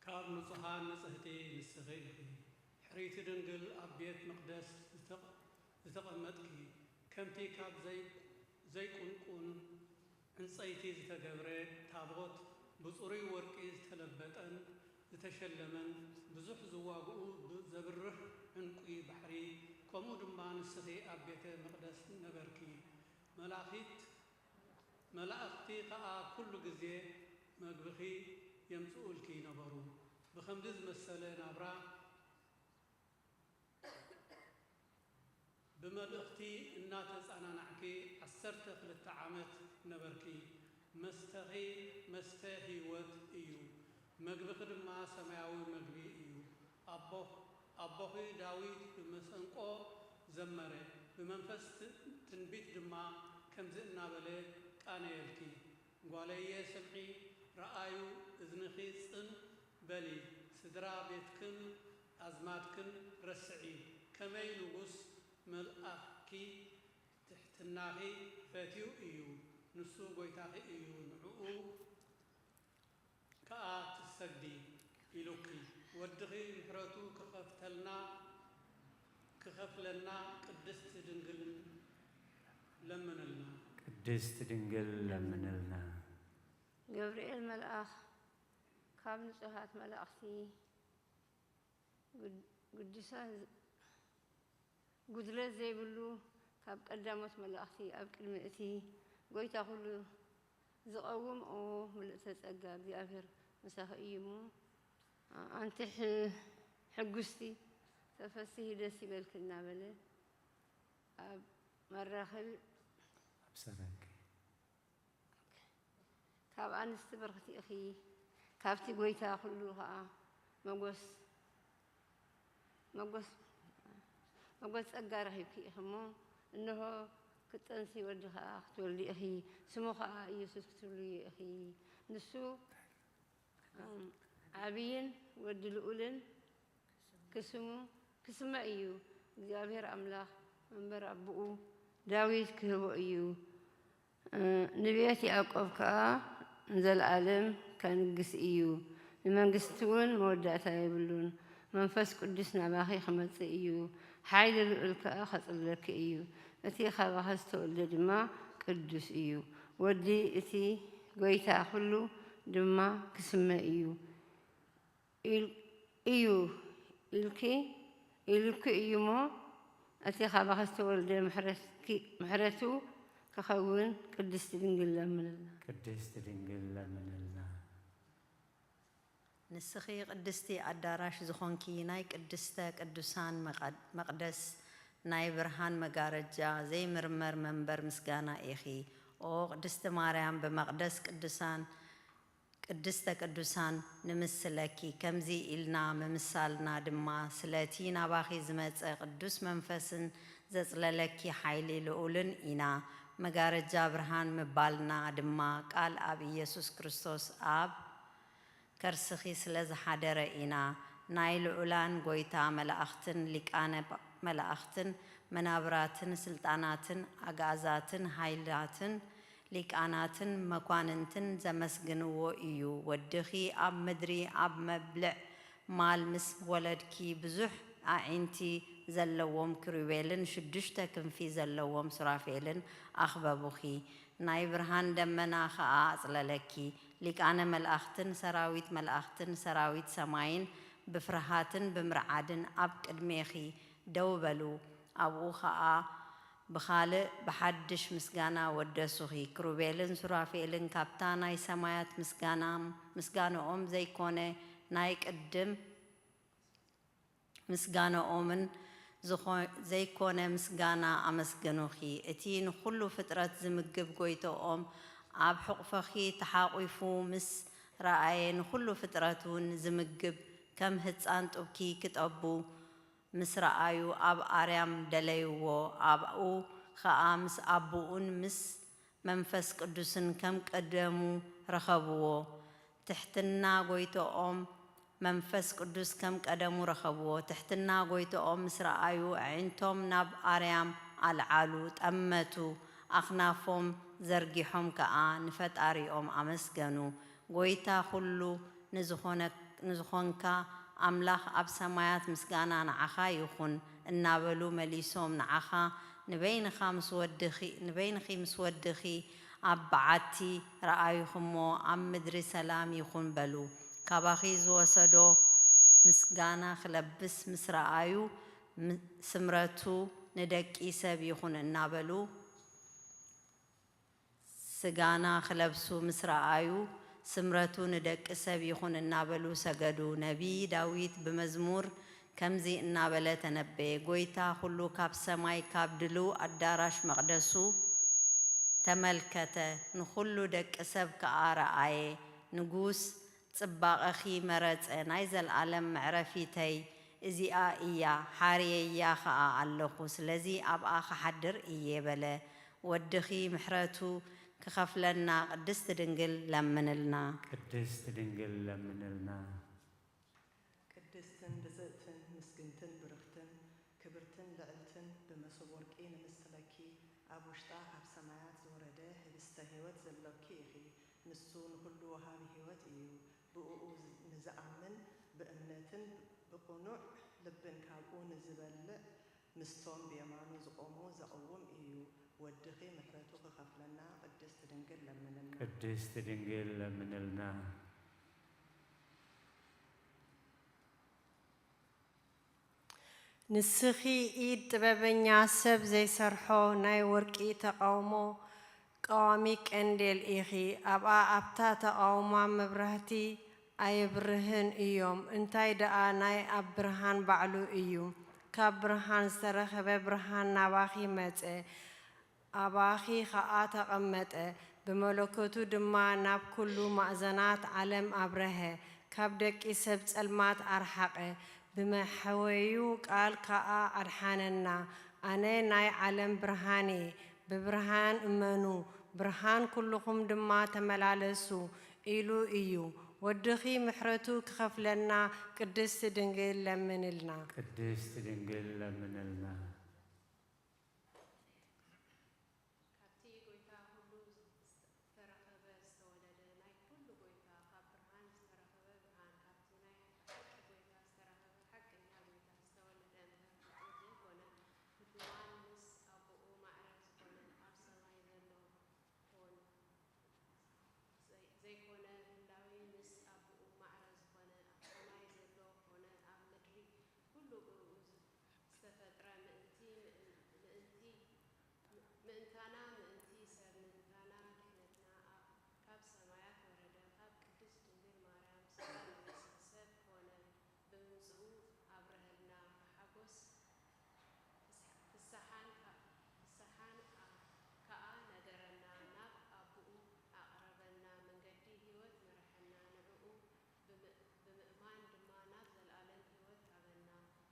ካብ ንጹሃን ንጽህቲ ንስኺ ኢኺ፣ ሕርይቲ ድንግል ኣብ ቤት መቕደስ ዝተቐ-፣ ዝተቐመጥኪ፣ ከምቲ ካብ ዘይ-፣ ዘይቁንቁን ዕንጸይቲ ዝተገብረ ታቦት፣ ብጽሩይ ወርቂ ዝተለበጠን ዝተሸለመን፣ ብዙሕ ዝዋግኡ ብ-፣ ዘብርህ ዕንቁ ባሕሪ፣ ከምኡ ድማ ንስኺ ኣብ ቤተ መቕደስ ነበርኪ። መላኺት መላእኽቲ ኸኣ ኩሉ ግዜ መግብኺ የምጽኡልኪ ነበሩ። ብኸምዚ ዝመሰለ ናብራ ብመልእኽቲ እናተጸናናዕኪ ዓሰርተ ክልተ ዓመት ነበርኪ። መስተኺ መስተ ህይወት እዩ፣ መግብኺ ድማ ሰማያዊ መግቢ እዩ። ኣቦ-፣ ኣቦኺ ዳዊት ብመሰንቆ ዘመረ፣ ብመንፈስ ት-፣ ትንቢት ድማ ከምዚ እናበለ ቃነየልኪ። ጓለየ ስምዒ፣ ረኣዩ፣ እዝንኺ ጽን በሊ፣ ስድራ ቤትክን ኣዝማድክን ረስዒ። ከመይ ንጉስ መልኣኽኪ ትሕትናኺ ፈትዩ እዩ፣ ንሱ ጐይታኺ እዩ፣ ንዕኡ ከኣ ትሰግዲ ኢሉኪ። ወድኺ ምሕረቱ ክኸፍተልና፣ ክኸፍለና ቅድስት ድንግልን ለምንልና። ቅድስት ድንግል ለምንልና። ገብርኤል መልኣኽ ካብ ንጹሃት መላእኽቲ፣ ግድ-፣ ግዱሳን ዝ-፣ ጉድለት ዘይብሉ፣ ካብ ቀዳሞት መላእኽቲ፣ ኣብ ቅድሚ እቲ ጐይታ ኩሉ ዝቐውም፣ ኦ ምልእተ ጸጋ፣ እግዚኣብሔር ምሳኺ እዩ እሞ፣ ኣንቲ ሕ-፣ ሕጉስቲ፣ ተፈስሂ፣ ደስ ይበልኪ እናበለ ኣብ መራኸቢ ኣብሰረኪ። ካብ ኣንስቲ ብርኽቲ ኢኺ፣ ካብቲ ጐይታ ኩሉ ኸኣ መጎስ፣ መጎስ፣ መጎስ ጸጋ ረኺብኪ ኢኺ እሞ፣ እንሆ ክትጠንሲ ወዲ ኸኣ ክትወልዲ ኢኺ፣ ስሙ ኸኣ ኢየሱስ ክትብልዮ ኢኺ። ንሱ፣ እም፣ ዓብይን ወዲ ልኡልን ክስሙ፣ ክስመ እዩ። እግዚኣብሔር ኣምላኽ መንበር ኣቦኡ ዳዊት ክህቦ እዩ። እ፣ ንቤት ያዕቆብ ከኣ ንዘለኣለም ከንግስ እዩ። ንመንግስቲ እውን መወዳእታ የብሉን። መንፈስ ቅዱስ ናባኺ ክመጽእ እዩ። ሓይሊ ልዑል ከኣ ከጽልለኪ እዩ። እቲ ካባኺ ዝተወልደ ድማ ቅዱስ እዩ። ወዲ እቲ ጐይታ ኩሉ ድማ ክስመ እዩ። ኢል-፣ እዩ ኢልኪ፣ ኢልኪ እዩ እሞ፣ እቲ ካባኺ ዝተወልደ ምሕረትኪ-፣ ምሕረቱ ክኸውን ቅድስቲ ድንግል ለምንልና። ቅድስቲ ድንግል ለምንልና። ንስኺ ቅድስቲ ኣዳራሽ ዝኾንኪ፣ ናይ ቅድስተ ቅዱሳን መቓድ-፣ መቕደስ፣ ናይ ብርሃን መጋረጃ፣ ዘይምርመር መንበር ምስጋና ኢኺ። ኦ ቅድስቲ ማርያም፣ ብመቕደስ ቅዱሳን ቅድስተ ቅዱሳን ንምስለኪ፣ ከምዚ ኢልና ምምሳልና ድማ ስለቲ ናባኺ ዝመጸ ቅዱስ መንፈስን ዘጽለለኪ ሓይሊ ልዑልን ኢና። መጋረጃ ብርሃን ምባልና ድማ ቃል ኣብ ኢየሱስ ክርስቶስ ኣብ ከርስኺ ስለ ዝሓደረ ኢና። ናይ ልዑላን ጐይታ መላእኽትን ሊቃነ መላእኽትን መናብራትን ስልጣናትን ኣግኣዛትን ሓይላትን ሊቃናትን መኳንንትን ዘመስግንዎ እዩ። ወድኺ ኣብ ምድሪ ኣብ መብልዕ ማል ምስ ወለድኪ፣ ብዙሕ ኣዒንቲ ዘለዎም ኪሩቤልን ሽዱሽተ ክንፊ ዘለዎም ሱራፌልን ኣኽበቡኺ። ናይ ብርሃን ደመና ኸኣ ኣጽለለኪ። ሊቃነ መላእኽትን ሰራዊት መላእኽትን ሰራዊት ሰማይን ብፍርሃትን ብምርዓድን ኣብ ቅድሜኺ ደው በሉ። ኣብኡ ኸኣ ብኻልእ ብሓድሽ ምስጋና ወደሱኺ። ክሩቤልን ሱራፌልን ካብታ ናይ ሰማያት ምስጋና-፣ ምስጋንኦም ዘይኮነ ናይ ቅድም ምስጋንኦምን ዝኾ-፣ ዘይኮነ ምስጋና ኣመስገኑኺ። እቲ ንኹሉ ፍጥረት ዝምግብ ጐይታኦም ኣብ ሕቑፈኺ ተሓቑፉ ምስ ረኣየ፣ ንኹሉ ፍጥረት እውን ዝምግብ ከም ህጻን ጡብኪ ክጠቡ ምስ ረኣዩ ኣብ ኣርያም ደለይዎ። ኣብኡ ኸኣ ምስ ኣቦኡን ምስ መንፈስ ቅዱስን ከም ቀደሙ ረኸብዎ። ትሕትና ጐይታኦም መንፈስ ቅዱስ ከም ቀደሙ ረኸብዎ። ትሕትና ጐይታኦም ምስ ረኣዩ፣ ኣዒንቶም ናብ ኣርያም ኣልዓሉ፣ ጠመቱ፣ ኣኽናፎም ዘርጊሖም ከኣ ንፈጣሪኦም ኣመስገኑ። ጐይታ ኹሉ ንዝኾነ-፣ ንዝኾንካ ኣምላኽ ኣብ ሰማያት ምስጋና ንዓኻ ይኹን እናበሉ መሊሶም ንዓኻ ንበይንኻ ምስ ወድኺ፣ ንበይንኺ ምስ ወድኺ ኣብ በዓቲ ረኣዩኽሞ ኣብ ምድሪ ሰላም ይኹን በሉ። ካባኺ ዝወሰዶ ምስጋና ክለብስ ምስ ረኣዩ ም-፣ ስምረቱ ንደቂ ሰብ ይኹን እናበሉ ስጋና ክለብሱ ምስ ረኣዩ፣ ስምረቱ ንደቂ ሰብ ይኹን እናበሉ ሰገዱ። ነቢይ ዳዊት ብመዝሙር ከምዚ እናበለ ተነበየ፣ ጐይታ ኹሉ ካብ ሰማይ ካብ ድሉው ኣዳራሽ መቕደሱ ተመልከተ፣ ንኹሉ ደቂ ሰብ ከኣ ረኣየ። ንጉስ ጽባቐኺ መረጸ፣ ናይ ዘለኣለም መዕረፊተይ እዚኣ እያ፣ ሓርየያ ኸኣ ኣለኹ፣ ስለዚ ኣብኣ ክሓድር እየ በለ። ወድኺ ምሕረቱ ክኸፍለና ቅድስቲ ድንግል ለምንልና። ቅድስቲ ድንግል ለምንልና። ቅድስትን ብፅእትን ምስግንትን ብርኽትን ክብርትን ልዕልትን ብመሶብ ወርቂ ንምስለኪ ኣብ ውሽጣ ካብ ሰማያት ዝወረደ ህብስተ ሕይወት ዘሎኪ ኢኺ። ንሱ ንኹሉ ወሃቢ ሕይወት እዩ። ብእኡ ንዝኣምን ብእምነትን ብቕኑዕ ልብን ካብኡ ንዝበልዕ ምስቶም ብየማኑ ዝቖሙ ዘቕውም እዩ። ወድኺ ምሕረቱ ክኸፍለና ቅድስት ድንግል ለምንልና። ቅድስት ድንግል ለምንልና። ንስኺ ኢድ ጥበበኛ ሰብ ዘይሰርሖ ናይ ወርቂ ተቓውሞ ቀዋሚ ቀንዴል ኢኺ። ኣብኣ ኣብታ ተቓውማ መብራህቲ ኣየብርህን እዮም። እንታይ ደኣ ናይ ኣብ ብርሃን ባዕሉ እዩ። ካብ ብርሃን ዝተረኸበ ብርሃን ናባኺ መጸ። ኣባኺ ኸኣ ተቐመጠ፣ ብመለኮቱ ድማ ናብ ኩሉ ማእዘናት ዓለም ኣብረሀ፣ ካብ ደቂ ሰብ ጸልማት ኣርሓቐ፣ ብመሕወዩ ቃል ከኣ ኣድሓነና። ኣነ ናይ ዓለም ብርሃን እየ፣ ብብርሃን እመኑ፣ ብርሃን ኩልኹም ድማ ተመላለሱ ኢሉ እዩ። ወድኺ ምሕረቱ ክኸፍለና ቅድስቲ ድንግል ለምንልና። ቅድስቲ ድንግል ለምንልና። ካብቲ ጐይታ ኩሉ ዝተረኸበ ዝተወለደ ናይ ኩሉ ጐይታ ካብ ብርሃን ዝተረኸበ ብርሃን ካብቲ ናይ ሓቂ ጐይታ ዝተረኸበ ሓቀኛ ጐይታ ዝተወለደ እምበር ፍጡር ዘይኮነ ህዱዋን ምስ ኣቦኡ ማዕረ ዝኾነ ኣብ ሰማይ ዘሎ ኮነ ዘይኮነ ህላዌ ምስ ኣቦኡ ማዕረ ዝኾነ ኣብ ሰማይ ዘሎ ኮነ ኣብ ምድሪ ኩሉ ብእኡ ዝተፈጥረ ምእንቲ ምእንቲ ምእንታና ምእንቲ ሰብ ምእንታና ድሕነትና ኣብ ካብ ሰማያት ወረደ ካብ ቅድስት ድንግል ማርያም ስጋ ለበሰ ሰብ ኮነ ብምምጽኡ ኣብረሀልና ብሓጎስ ፍስሓን ፍስሓን ከኣ ነገረና ናብ ኣቦኡ ኣቕረበና መንገዲ ህይወት መርሐና ንዕኡ ብምእማን ድማ ናብ ዘለኣለም ህይወት ሃበና።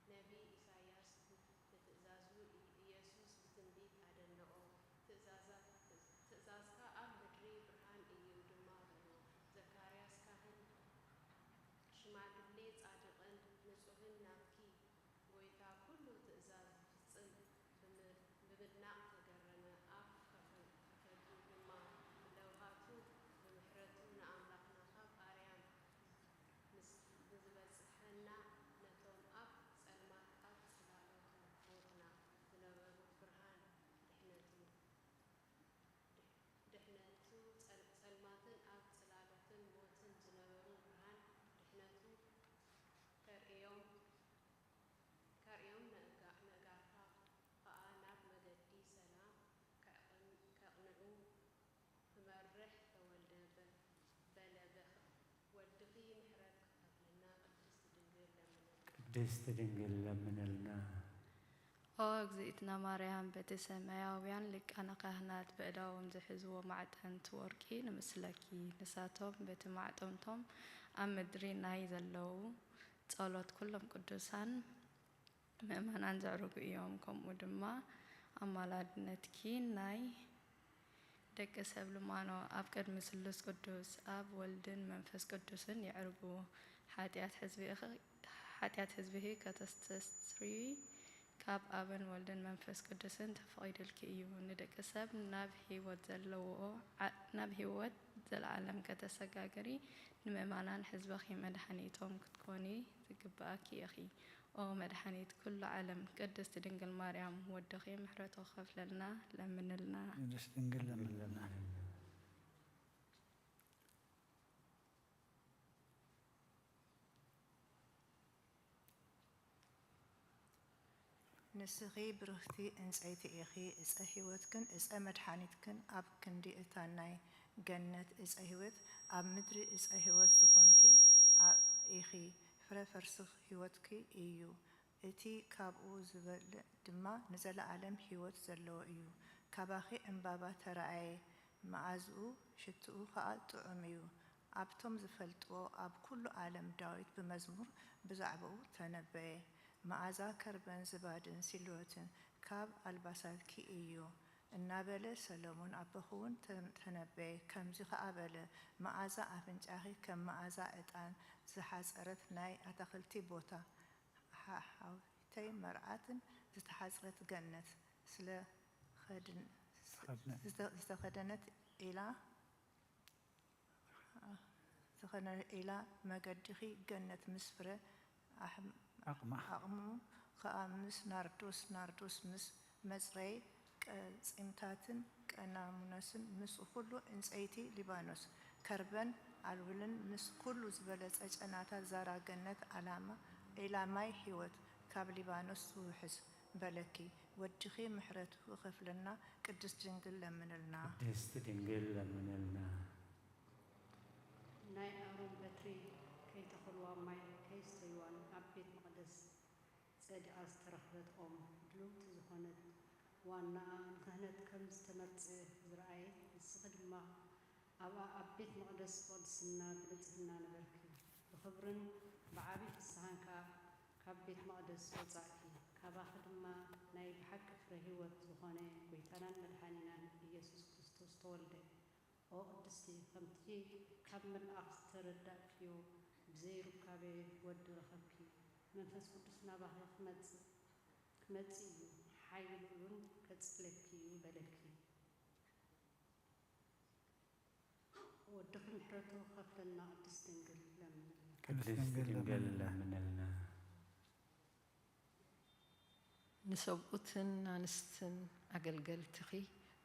ነቢይ ኢሳይያስ ብትእዛዙ ኢየሱስ ብትንቢት ኣደነቖ። ትእዛዝካ ኣብ ምድሪ ብርሃን እዩ ድማ በሎ። ዘካርያስ ካህን ሽማግሌ ጻድቕን ንጹሕን ናብኪ ጐይታ ኩሉ ትእዛዝ ዝፍጽም ብምድናቕ ተገረመ። ኣብ ፈቐዱ ድማ ብለውሃቱ ብምሕረቱ ንኣምላኽና ካብ ኣርያም ንዝበጽሐና ነቶም ኣብ ጸልማት ኣብ ጽላሎት ሞትና ዝነበሩ ብርሃን ድሕነቱ ድሕነቱ ጸልማትን ኣብ ጽላሎትን ሞትን ዝነበሩ ብርሃን ድሕነቱ ከርእዮም ከርእዮም ነእጋርካ ኸኣ ናብ መገዲ ሰላም ከቕንዑ ክመርሕ ተወልደ በለ። ወድኺ ምሕረት ክኸፍለና ቅድስት ድንግል ለምንልና። ቅድስት ድንግል ለምንልና። ኦ እግዝእትና ማርያም በቲ ሰማያውያን ሊቃነ ካህናት በእዳዎም ዝሕዝዎ ማዕጠንት ወርቂ ንምስለኪ። ንሳቶም በቲ ማዕጠንቶም ኣብ ምድሪ ናይ ዘለዉ ጸሎት ኩሎም ቅዱሳን ምእመናን ዘዕርጉ እዮም። ከምኡ ድማ ኣማላድነትኪ ናይ ደቂ ሰብ ልማኖ ኣብ ቅድሚ ስሉስ ቅዱስ ኣብ ወልድን መንፈስ ቅዱስን የዕርጉ። ሓጢኣት ህዝቢ እኽ-፣ ሓጢኣት ህዝብኺ ከተስተስሪ ካብ ኣብን ወልድን መንፈስ ቅዱስን ተፈቒዱልኪ እዩ። ንደቂ ሰብ ናብ ህይወት ዘለውኦ ዓ-፣ ናብ ህይወት ዘለዓለም ከተሰጋግሪ ንምእማናን ህዝብኺ መድሓኒቶም ክትኮኒ ዝግብኣኪ ኢኺ። ኦ መድሓኒት ኩሉ ዓለም፣ ቅድስት ድንግል ማርያም ወድኺ ምሕረቱ ክኸፍለልና ለምንልና። ቅድስት ድንግል ለምንልና። ንስኺ ብርኽቲ ዕንጸይቲ ኢኺ፣ ዕጸ ህይወትክን ዕጸ መድሓኒትክን ኣብ ክንዲ እታ ናይ ገነት ዕጸ ህይወት፣ ኣብ ምድሪ ዕጸ ህይወት ዝኾንኪ ኣ-፣ ኢኺ። ፍረ ፈርስኽ ህይወትኪ እዩ። እቲ ካብኡ ዝበልዕ ድማ ንዘለኣለም ህይወት ዘለዎ እዩ። ካባኺ ዕምባባ ተራእየ፣ መኣዝኡ ሽትኡ ኸኣ ጥዑም እዩ። ኣብቶም ዝፈልጥዎ ኣብ ኩሉ ዓለም ዳዊት ብመዝሙር ብዛዕባኡ ተነበየ። መኣዛ ከርበን ዝባድን ሲልዮትን ካብ ኣልባሳትኪ እዩ እናበለ ሰሎሞን ኣቦኺ እውን ተ-፣ ተነበየ። ከምዚ ኸኣ በለ፣ መኣዛ ኣፍንጫኺ ከም መኣዛ ዕጣን ዝሓጸረት ናይ ኣታኽልቲ ቦታ፣ ሓ-፣ ሓውተይ መርዓትን ዝተሓጽረት ገነት ስለ ኸድን-፣ ዝተኸድነ። ዝተ-፣ ዝተኸደነት ኢላ፣ ዝተኸድነ ኢላ መገድኺ ገነት ምስ ፍረ ኣሕም-፣ ኣቕማ። ኣቕሙ ኸኣ ምስ ናርዶስ፣ ናርዶስ ምስ መጽረይ ቀጺምታትን ቀናሙነስን ምስ ኹሉ ዕንጸይቲ ሊባኖስ፣ ከርበን ኣልውልን ምስ ኩሉ ዝበለጸ ጨናታት ዛራ ገነት ዓላማ፣ ዒላማይ ህይወት ካብ ሊባኖስ ዝውሕዝ በለኪ። ወድኺ ምሕረቱ ክኸፍለና ቅድስት ድንግል ለምንልና። ቅድስት ድንግል ለምንልና። ናይ ኣሮን በትሪ ከይተኸልዋ ማይ ከይስተይዋን ኣብ ቤት መቕደስ ጸዲቓ ዝተረኽበት ኦም፣ ድልውቲ ዝኾነት ዋናኣ ንኽህነት ከም ዝተመርጸ ዝረኣየት፣ ንስኺ ድማ ኣብኣ ኣብ ቤት መቕደስ ብቕድስና ብንጽህና ነበርኪ። ብኽብርን ብዓቢ ፍስሃን ከኣ ካብ ቤት መቕደስ ወጻእኪ። ካባኺ ድማ ናይ ብሓቂ ፍረ ህይወት ዝኾነ ጐይታናን መድሓኒናን ኢየሱስ ክርስቶስ ተወልደ። ኦ ቅድስቲ፣ ከምቲ ካብ መልኣኽ ዝተረዳእክዮ ብዘይ ሩካቤ ወዲ ረኸብኪ። መንፈስ ቅዱስ ናባኺ ክመጽእ፣ ክመጽእ እዩ፣ ሓይሉ እውን ከጽለኪ እዩ በለኪ። ወድኺ ምሕረቱ ክኸፍለልና ቅድስት ድንግል ለምንልና። ቅድስት ድንግል ለምንልና። ንሰብኡትን ኣንስትን ኣገልገልትኺ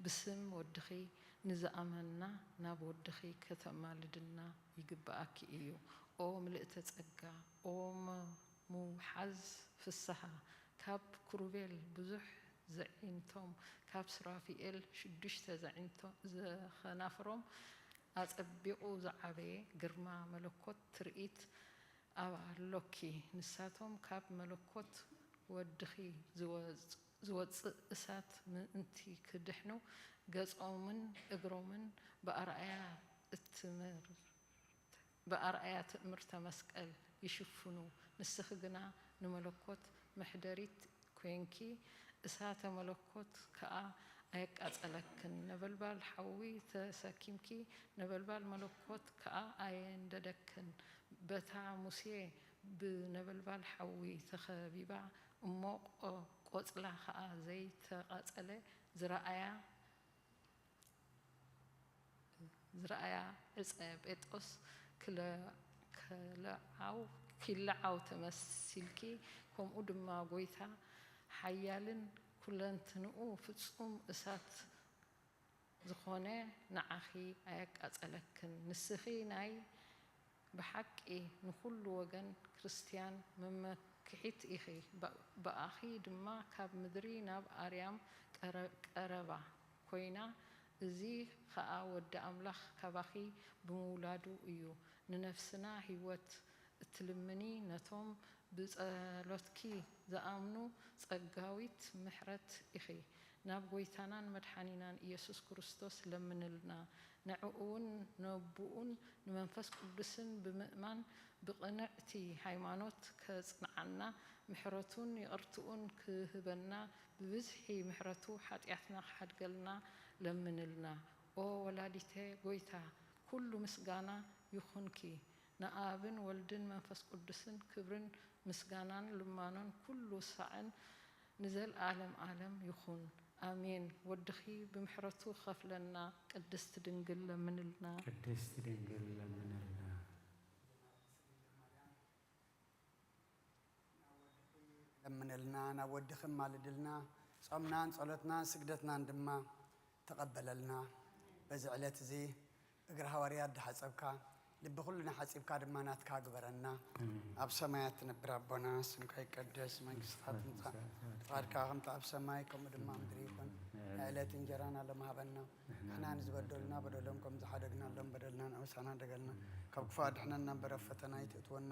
ብስም ወድኺ ንዝኣመና ናብ ወድኺ ከተማልድና ይግብኣኪ እዩ። ኦ ምልእተ ጸጋ፣ ኦ መ-፣ ምውሓዝ ፍስሃ፣ ካብ ክሩቤል ብዙሕ ዘዒንቶም፣ ካብ ሱራፊኤል ሽዱሽተ ዘዒንቶ-፣ ዘኸናፍሮም ኣጸቢቑ ዝዓበየ ግርማ መለኮት ትርኢት ኣሎኪ። ንሳቶም ካብ መለኮት ወድኺ ዝወጽ-፣ ዝወጽእ እሳት ምእንቲ ክድሕኑ፣ ገጾምን እግሮምን ብኣርኣያ እትምር-፣ ብኣርኣያ ትእምርተ መስቀል ይሽፍኑ። ንስኺ ግና ንመለኮት መሕደሪት ኮንኪ፣ እሳተ መለኮት ከኣ ኣየቃጸለክን። ነበልባል ሓዊ ተሰኪምኪ፣ ነበልባል መለኮት ከኣ ኣየንደደክን። በታ ሙሴ ብነበልባል ሓዊ ተኸቢባ እሞ፣ ቆ-፣ ቆጽላ ከኣ ዘይተቓጸለ ዝረኣያ፣ ዝረኣያ ዕጸ ጴጥሮስ ክለ-፣ ክለዓው፣ ኪለዓው ተመሲልኪ፣ ከምኡ ድማ ጐይታ ሓያልን ኩለንትንኡ ፍጹም እሳት ዝኾነ ንዓኺ ኣየቃጸለክን። ንስኺ ናይ ብሓቂ ንኹሉ ወገን ክርስትያን መመክሒት ኢኺ። ብ-፣ ብኣኺ ድማ ካብ ምድሪ ናብ ኣርያም ቀረ-፣ ቀረባ ኮይና፣ እዚ ኸኣ ወዲ ኣምላኽ ካባኺ ብምውላዱ እዩ። ንነፍስና ህይወት እትልምኒ፣ ነቶም ብጸሎትኪ ዝኣምኑ ጸጋዊት ምሕረት ኢኺ። ናብ ጐይታናን መድሓኒናን ኢየሱስ ክርስቶስ ለምንልና። ንዕኡውን ነቦኡን ንመንፈስ ቅዱስን ብምእማን ብቕንዕቲ ሃይማኖት ከጽንዓና፣ ምሕረቱን ይቕርትኡን ክህበና ብብዝሒ ምሕረቱ ሓጢኣትና ክሓድገልና ለምንልና። ኦ ወላዲተ ጎይታ፣ ኩሉ ምስጋና ይኹንኪ። ንኣብን ወልድን መንፈስ ቅዱስን ክብርን ምስጋናን ልማኖን ኩሉ ሳዕን ንዘልኣለም ኣለም ይኹን። ኣሜን። ወድኺ ብምሕረቱ ክኸፍለና፣ ቅድስት ድንግል ለምንልና። ቅድስት ድንግል ለምንልና። ለምንልና፣ ናብ ወድኺ ኣማልድልና። ጾምናን ጸሎትናን ስግደትናን ድማ ተቐበለልና። በዚ ዕለት እዚ እግሪ ሃዋርያት ዝሓጸብካ፣ ልቢ ኩልና ሓጺብካ ድማ ናትካ ግበረና። ኣብ ሰማያት ትነብር ኣቦና፣ ስምካ ይቀደስ፣ መንግስትኻ ትምጻእ፣ ፍቓድካ ከምቲ ኣብ ሰማይ ከምኡ ድማ ኣብ ምድሪ ይኹን። ናይ ዕለት እንጀራና ሎም ሃበና። ንሕና ንዝበደሉና በደሎም ከም ዝሓደግናሎም በደልና ንኣውሳና ደገልና፣ ካብ ክፉእ ኣድሕነና እምበር ኣብ ፈተና ኣይትእትወና።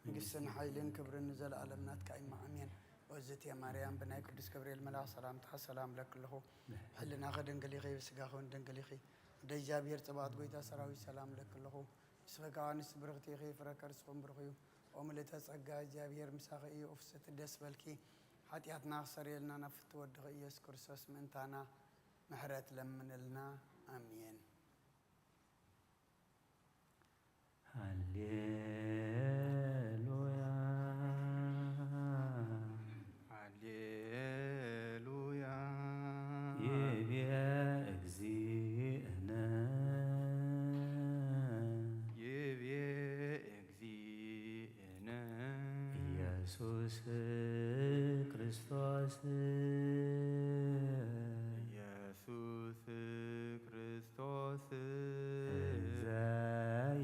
መንግስትን ሓይልን ክብርን ንዘለኣለም ናትካ እዩ። ኣሜን። ኦዝቴ ማርያም ብናይ ቅዱስ ገብርኤል መልኣኽ ሰላምታ ሰላም እለኪ ኣለኹ። ሕልናኺ ድንግል ኢኺ፣ ብስጋኺ እውን ድንግል ኢኺ። ወደ እግዚኣብሔር ጽባኦት ጎይታ ሰራዊት ሰላም እለኪ ኣለኹ። ንስኺ ከኣ ኣንስቲ ብርኽቲ ኢኺ፣ ፍረ ከርስኺ እውን ብሩኽ እዩ። ኦ ምልእተ ጸጋ እግዚኣብሔር ምሳኺ እዩ፣ ኦፍስቲ ደስ በልኪ። ሓጢኣትና ክሰርየልና ናብ ፍትው ወድኺ ኢየሱስ ክርስቶስ ምእንታና ምሕረት ለምንልና። ኣሜን። ሃሌሉያ። ሃሌሉያ። ይቤ እግዚእነ። ይቤ እግዚእነ። ኢየሱስ ክርስቶስ። ኢየሱስ ክርስቶስ። እንዘ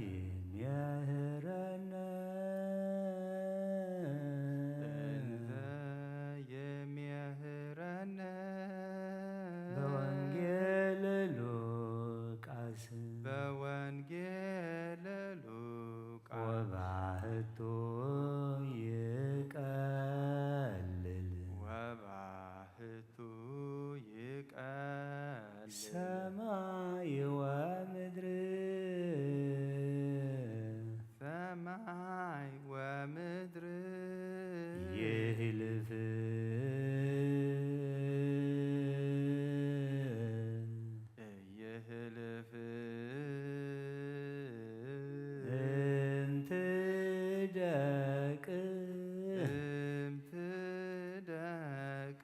ይምህረነ። እንዘ ይምህረነ። በወንጌል ሉቃስ። በወንጌል ሉቃስ። ወባህቱ ይቀልል። ወባህቱ ይቀልል። ሰማይ ወምድር። ሰማይ ወምድር። ይህልፍ። ይህልፍ። እምቲ ደቅ። እምቲ ደቅ።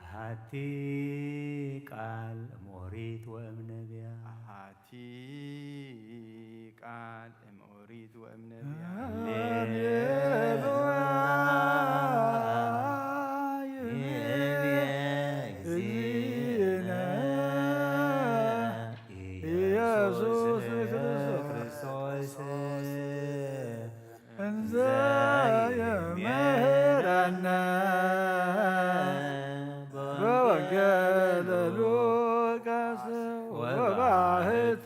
ሃቲ ቃል እምኦሪት ወእምነቢያ። ሃቲ ቃል እምኦሪት ወእምነቢያ። ሃሌሉያ። ይቤ እግዚእነ ኢየሱስ ክርስቶስ። እንዘ ይምህረነ በወንጌል ሉቃስ ወባህቱ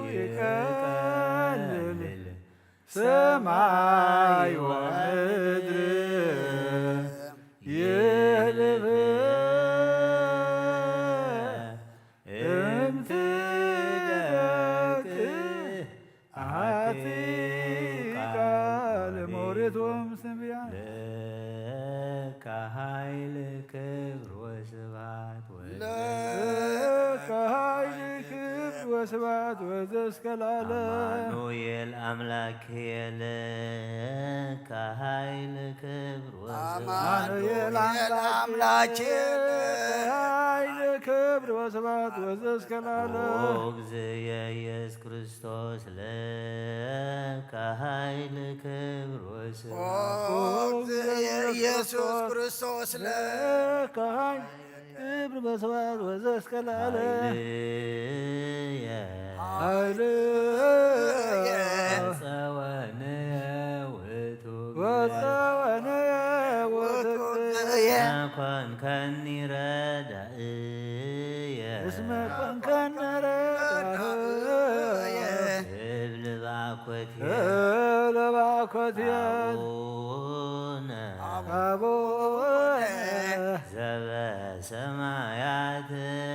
ይቀልል ሰማይ ወምድር ይህልፍ። እምቲ ደቅ ኣቲ ቃል ሞሪት ወምስንብያ። ለከ ኃይል ክብር ወስብሐት ወ- ለከ ኃይል ክብር ወስብሐት ወዘእስከ ለዓለም። አማኑኤል አምላኬ ለከ ኃይል ክብር ወስብሐት። አማኑኤል አምላኬ ለከ ኃይል ክብር ወስብሐት ወዘእስከ ለዓለም። ኦ እግዚእየ ኢየሱስ ክርስቶስ ለከ ኃይል ክብር ወስብሐት። ኦ እግዚእየ ኢየሱስ ክርስቶስ ለከ ኃይል ክብር ወስብሐት ወዘእስከ ለዓለም። ኃይልየ ኃይልየ ጸወንየ ውእቱ ወጸወንየ ውእቱ እግዚእየ። ኮንከኒ ረዳእየ እስመ ኮንከኒ ረዳእየ። እብል ባኮትየ እብል ባኮትየ አቡነ አቡነ ዘበሰማያት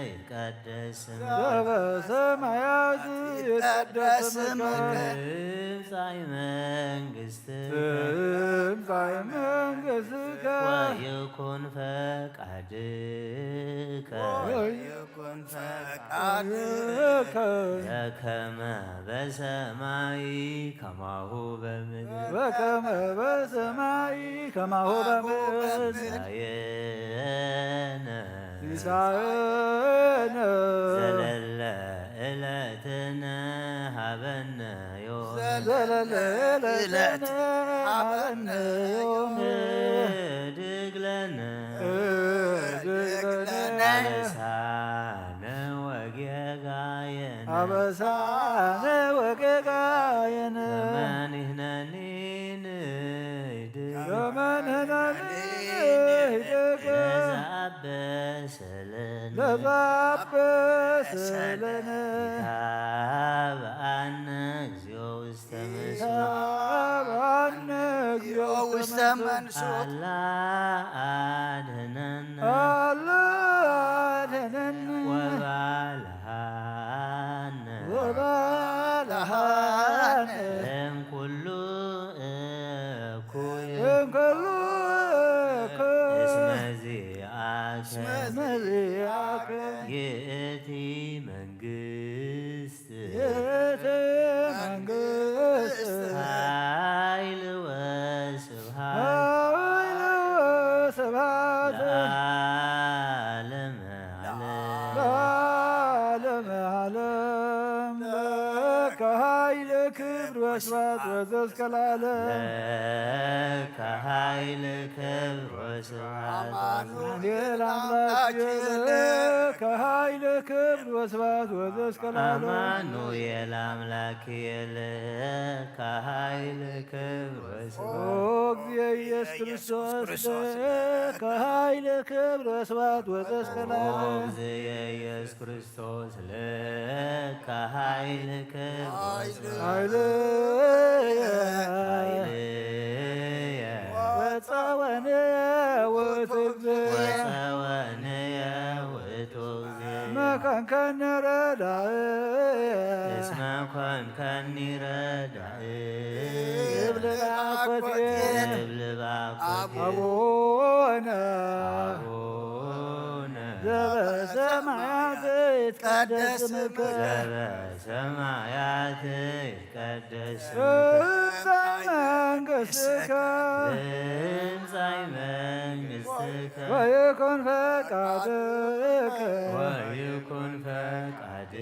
ይትቀደስ ይትቀደስ ስምከ ዘበሰማያት ይትቀደስ ስምከ ትምጻእ መንግስትከ ትምጻእ መንግስትከ ወይኩን ፈቃድከ ወይኩን ፈቃድከ በከመ በሰማይ ከማሁ በምድር በከመ በሰማይ ከማሁ በምድር ሲሳየነ ሲሳየነ ዘለለ ዕለትነ ሀበነ ዮም ዘለለ ዕለትነ ሀበነ ዮም ህድግ ለነ ህድግ ለነ አበሳነ ወጌጋየነ አበሳነ ወጌጋየነ ከመ ንሕነኒ ንህድግ ከመ ንሕነኒ ንህድግ ለዘአበሰለነ ለዘአበሰለነ ይትሃበአነ እግዚኦ ውስተ መንሱት ይትሃበአነ እግዚኦ ውስተ መንሱት አላ አድህነነ አላ አድህነነ ወባልሃነ ወባልሃነ እምኩሉ እኩይ እምኩሉ እኩይ እስመ ዚአከ እስመ ዚአከ ይእቲ መንግስት ይእቲ መንግስት ኃይል ወስብሐት ኃይል ወስብሐት ለዓለመ ዓለም ለዓለመ ዓለም ለከ ኃይል ክብር ወስብሐት ወዘእስከ ለዓለም ለከ ኃይል ክብር ወስብሐት አማኑኤል አምላክ ለከ ኃይል ክብር ወስብሐት ወዘእስከ ለዓለም አማኑኤል አምላክ ለከ ኃይል ክብር ወስብሐት ኦ እግዚእ ኢየሱስ ክርስቶስ ለከ ኃይል ክብር ወስብሐት ወዘእስከ ለዓለም ኦ እግዚእ ኢየሱስ ክርስቶስ ለከ ኃይል ክብር ወስብሐት ኃይልየ ኃይልየ ወጸወንየ ውእቱ እግዚእ ወጸወንየ ውእቱ እግዚእ መካንከነ ረዳእየ እስመ ኮንከኒ ረዳእየ እብል ባኮቴ እብል ባኮቴ አቡነ አቡነ ዘበሰማያት ይትቀደስ ስምከ ዘበሰማያት ይትቀደስ ስምከ ትምጻእ መንግስትከ ትምጻእ መንግስትከ ወይኩን ፈቃድከ ወይኩን ፈቃድከ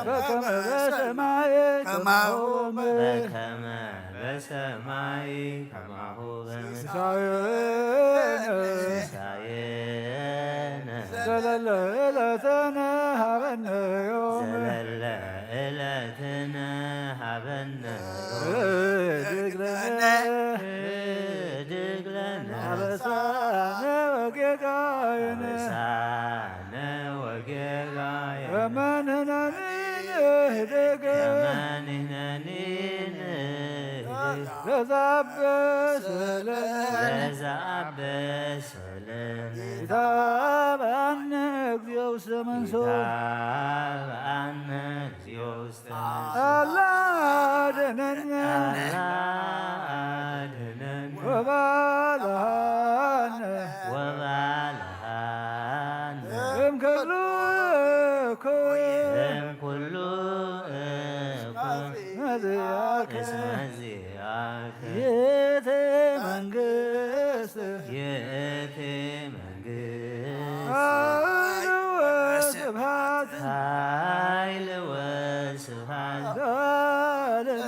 በከመ በሰማይ ከማሁ በከመ በሰማይ ከማሁ በምድር ሲሳየነ ሲሳየነ ዘለለ ዕለትነ ሀበነ ዮም ዘለለ ዕለትነ ሀበነ ዮም ህድግ ለነ ህድግ ለነ አበሳነ ወጌጋየነ አበሳነ ወጌጋየነ ከመ ንሕነኒ ንህድግ ከመ ንሕነኒ ንህድግ ለዘአበሰለነ ለዘአበሰለነ ይትሃበነ እግዚኦ ውስተ መንሱት ይትሃበነ እግዚኦ ውስተ መንሱት አላ አድነነ አላ አድነነ ወባልሃነ ወባልሃነ እምኩሉ እኩይ እምኩሉ እኩይ መዚአከ እስመ ዚአከ ይእቲ መንግስት ይእቲ መንግስት ኃይል ወስብሐት ኃይል ወስብሐት ለዓለመ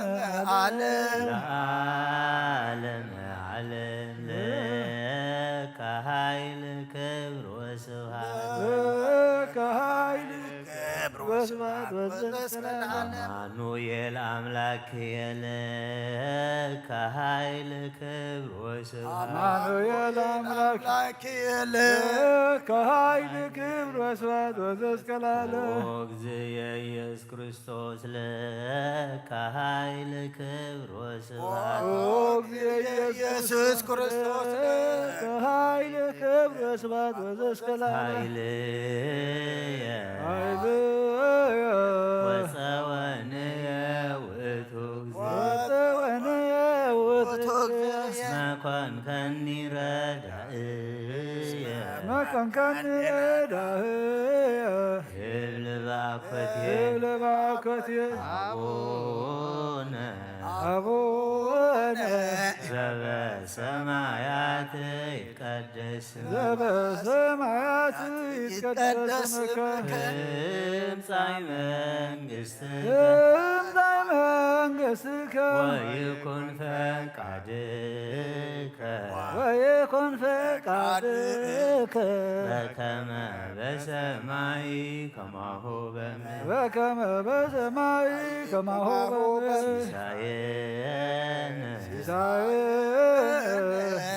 ዓለም ለዓለመ ዓለም ለከ ኃይል ክብር ወስብሐት ለከ ኃይል ክብር ወስብሐት ወዘተ ለዓለም። አማኑኤል አምላክየ ለከ ኃይል ክብር ወስብሐት። አማኑኤል አምላክየ ለከ ኃይል ክብር ወስብሐት ወዘተ ለዓለም። ኦ እግዚእ ኢየሱስ ክርስቶስ ለከ ኃይል ክብር ወስብሐት። ኦ እግዚእ ኢየሱስ ክርስቶስ ለከ ኃይል ክብር ወስብሐት ወዘተ ለዓለም። ኃይልየ ኃይልየ ወፀወንየ ውእቱ እግዚእ። ወፀወንየ ውእቱ እግዚእ። እስመ ኮንከኒ ረዳእየ። እስመ ኮንከኒ ረዳእየ። ክብር ለባኮትየ። ክብር ለባኮትየ። አቡነ አቡነ ዘበሰማያት ይትቀደስ ስምከ። ዘበሰማያት ይትቀደስ ስምከ። ትምጻእ መንግሥትከ። ትምጻእ መንግሥትከ። ወይኩን ፈቃድከ። ወይኩን ፈቃድከ። በከመ በሰማይ ከማሁ በምድር። በከመ በሰማይ ከማሁ በምድር። ሲሳየነ ሲሳየነ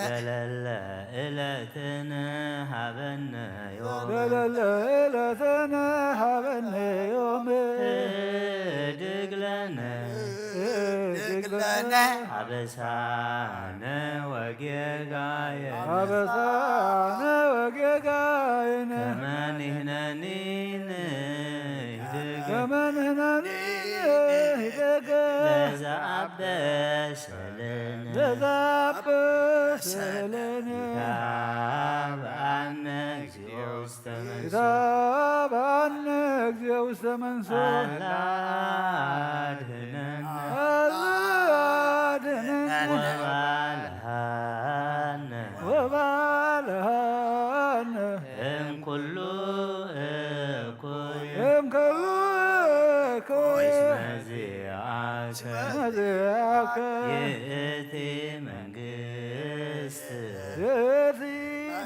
ዘለለ ዕለትነ ሀበነ ዮም። ዘለለ ዕለትነ ሀበነ ዮም። ህድግ ለነ ህድግ ለነ አበሳነ ወጌጋየነ። አበሳነ ወጌጋየነ። ከመ ንሕነኒ ንህድግ ከመ ንሕነኒ ንህድግ ለዘ አበሰ ለነ። ለዘ አበሰ ለነ። ይትብአነ እግዚኦ ውስተ መንሱት። ይትብአነ እግዚኦ ውስተ መንሱት። አላ አድህነነ። አላ አድህነነ። ወባልሃነ። ወባልሃነ። እምኩሉ እኩይ። እምኩሉ እኩይ። እስመ ዚአከ። እስመ ዚአከ። ይእቲ መንግስት። ይእቲ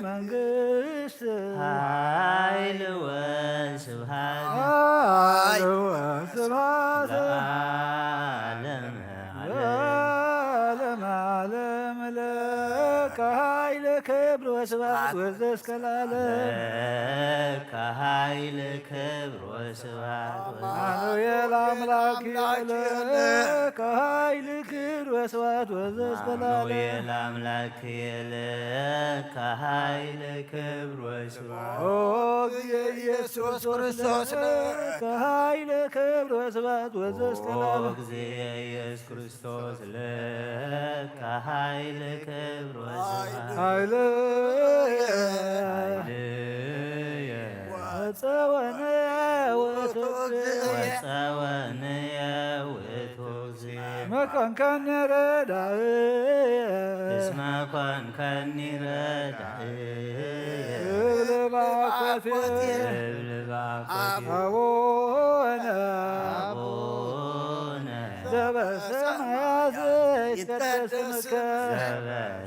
መንግስት። ኃይል ወስብሐት። ኃይል ወስብሐት። ለዓለመ ዓለም። ለዓለመ ዓለም ለከ ኃይል ክብር ወስብሐት ወዘእስከ ለዓለም። ለከ ኃይል ክብር ወስብሐት ወዘእስከ አማኑኤል አምላክ ለከ ኃይል ክብር ወስብሐት ወዘእስከ ለዓለም። አማኑኤል አምላክ ለከ ኃይል ክብር ወስብሐት። ኦ ኢየሱስ ክርስቶስ ለከ ኃይል ክብር ወስብሐት ወዘእስከ ኦ ለዓለም። እግዚእ ኢየሱስ ክርስቶስ ለከ ኃይል ክብር ወስብሐት። ኃይልየ ኃይልየ ወፀወንየ ውእቱ እግዚእ። ወፀወንየ ውእቱ እግዚእ። መኮንከኒ ረዳእየ። እስመ ኮንከኒ ረዳእየ። ክብር ለባኮትየ። ክብር ለባኮትየ። አቡነ አቡነ ዘበሰማያት ይትቀደስ ስምከ።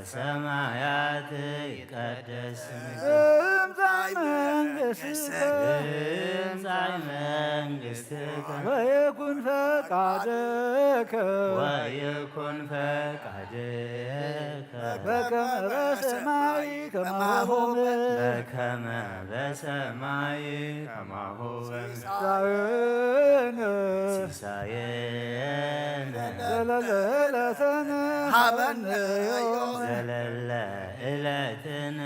ዘበሰማያት ይትቀደስ ስምከ። ትምጻእ መንግሥትከ። ትምጻእ መንግሥትከ። ወይኩን ፈቃድከ። ወይኩን ፈቃድከ። በከመ በሰማይ ከማሁ በምድር። በከመ በሰማይ ከማሁ በምድር። ሲሳየነ ሲሳየነ ዘለለ ዕለትነ ሀበነ ዮም። ዘለለ ዕለትነ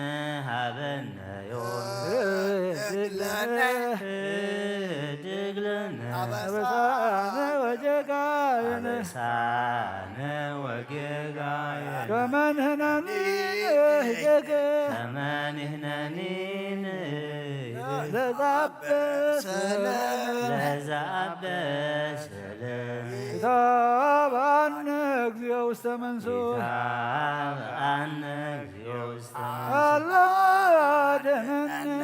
ሀበነ ዮም። ህድግ ለነ ህድግ ለነ አበሳነ ወጌጋየነ አበሳነ ወጌጋየነ ከመ ንሕነኒ ንህድግ ከመ ንሕነኒ ንህድግ ለዘአበሰ ለነ ለዘአበሰ ለነ ይትብአነ እግዚኦ ውስተ መንሱት ይትብአነ እግዚኦ ውስተ መንሱት አላ አድህነነ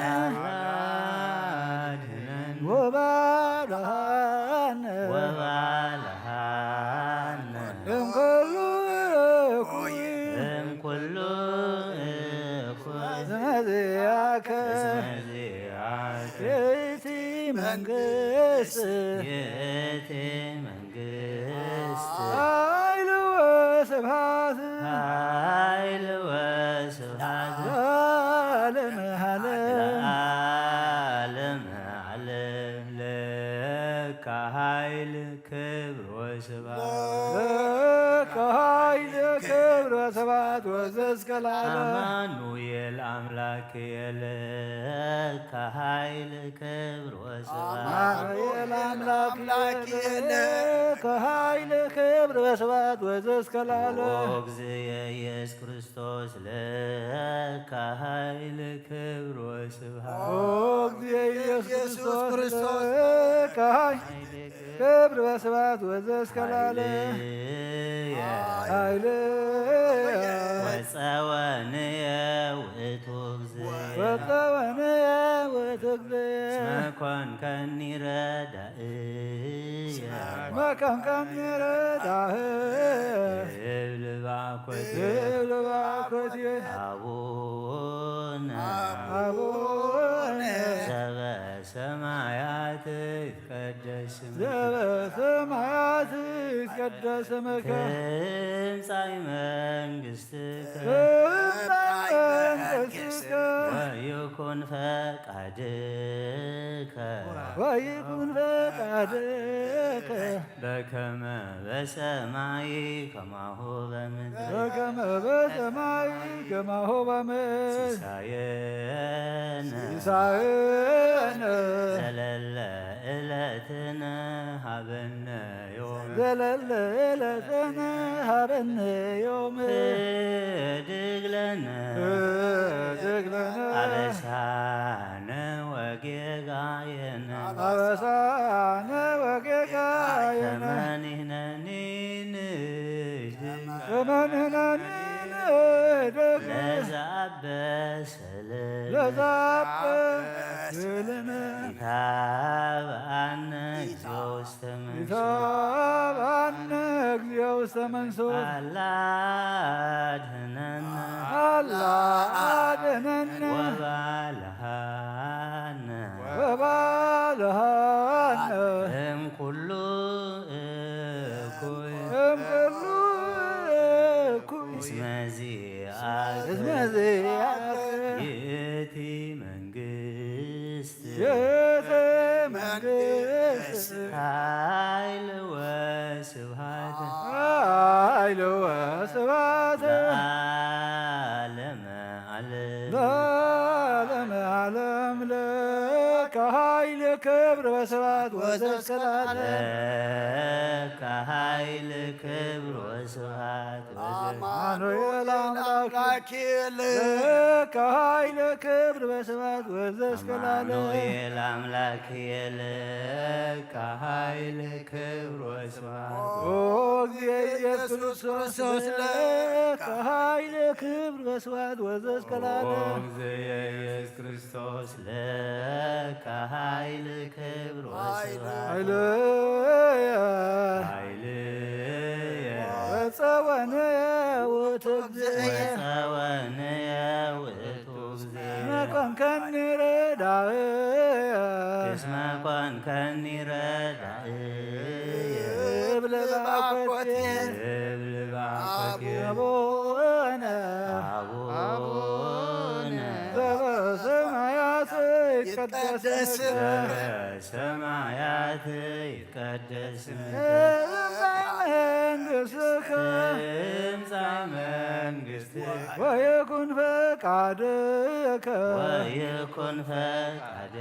አድህነነ ወባልሐነ ወባልሐነ እምኩሉ እኩይ እምኩሉ እኩይ እስመ ዚአከ እስመ ዚአከ ይእቲ መንግስት ይእቲ መንግስት ኃይል ወስብሐት ኃይል ወስብሐት ለዓለመ ዓለም ለዓለመ ዓለም ለካ ኃይል ክብር ወስብሐት ለካ ኃይል ክብር ወስብሐት ወዘእስከ ለዓለም አማኑኤል አምላክ የለካ ኃይል ክብር ወስብሐት አማኑኤል አምላክ የለካ ኃይል ክብር ወስብሐት ወዘእስከ ለዓለም ኦ እግዚእ ኢየሱስ ክርስቶስ ለካ ኃይል ክብር ወስብሐት ኦ እግዚእ ኢየሱስ ክርስቶስ ለካ ኃይል ክብር ወስብሐት ወዘእስከ ለዓለም ኃይልየ ኃይልየ ወጸወንየ ውእቱ እግዚእ ወጸወንየ ውእቱ እግዚእ እስመ ኮንከኒ ረዳእየ እስመ ኮንከኒ ረዳእየ እብል ባኮትየ እብል ባኮትየ አቡነ አቡነ ዘበሰማያት ይትቀደስ ስምከ ዘበሰማያት ይትቀደስ ስምከ ትምጻእ መንግስትከ ትምጻእ መንግስትከ ወይኩን ፈቃድከ ወይኩን ፈቃድከ በከመ በሰማይ ከማሁ በምድር በከመ በሰማይ ከማሁ በምድር ሲሳየነ ሲሳየነ ዘለለ ዕለትነ ሀበነ ዮም ዘለለ ዕለትነ ሀበነ ዮም ህድግ ለነ ህድግ ለነ አበሳነ ወጌጋየነ አበሳነ ወጌጋየነ ከመ ንሕነኒ ንህድግ ከመ ንሕነኒ ንህድግ ለዘአበሰ ለዘአበሰ ለነ ኢታብአነ እግዚኦ ውስተ መንሱት ኢታብአነ እግዚኦ ውስተ መንሱት አላ አድህነነ አላ አድህነነ ወባልሃነ ወባልሃነ እምኩሉ እኩይ እምኩሉ እኩይ እስመ ዚአከ እስመ ዚአከ ይእቲ መንግስት ይእቲ መንግስት ኃይል ወስብሐት ኃይል ወስብሐት ለዓለመ ዓለም ለዓለመ ዓለም ለከ ኃይል ክብር ወስብሐት ወዘእስከ ለዓለም ለከ ኃይል ክብር ወስብሐት አማኑኤል አምላክ ለከ ኃይል ክብር ወስብሐት ወዘእስከ ለዓለም አማኑኤል አምላክ ለከ ኃይል ክብር ወስብሐት ኦ እግዚእ ኢየሱስ ክርስቶስ ለከ ኃይል ክብር ወስብሐት ወዘእስከ ለዓለም ኦ እግዚእ ኢየሱስ ክርስቶስ ለከ ኃይል ክብር ወስብሐት ኃይልየ ኃይልየ ወጸወንየ ውእቱ እግዚእየ ወጸወንየ ውእቱ እግዚእየ እስመ ኮንከኒ ረዳእየ እስመ ኮንከኒ ረዳእየ እብል ባኮቴ እብል ባኮቴ አቡነ አቡነ ዘበሰማያት ይትቀደስ ስምከ ሰማያት ይትቀደስ ስምከ ትምጻእ መንግሥትከ ትምጻእ መንግሥትከ ወይኩን ፈቃድከ ወይኩን ፈቃድከ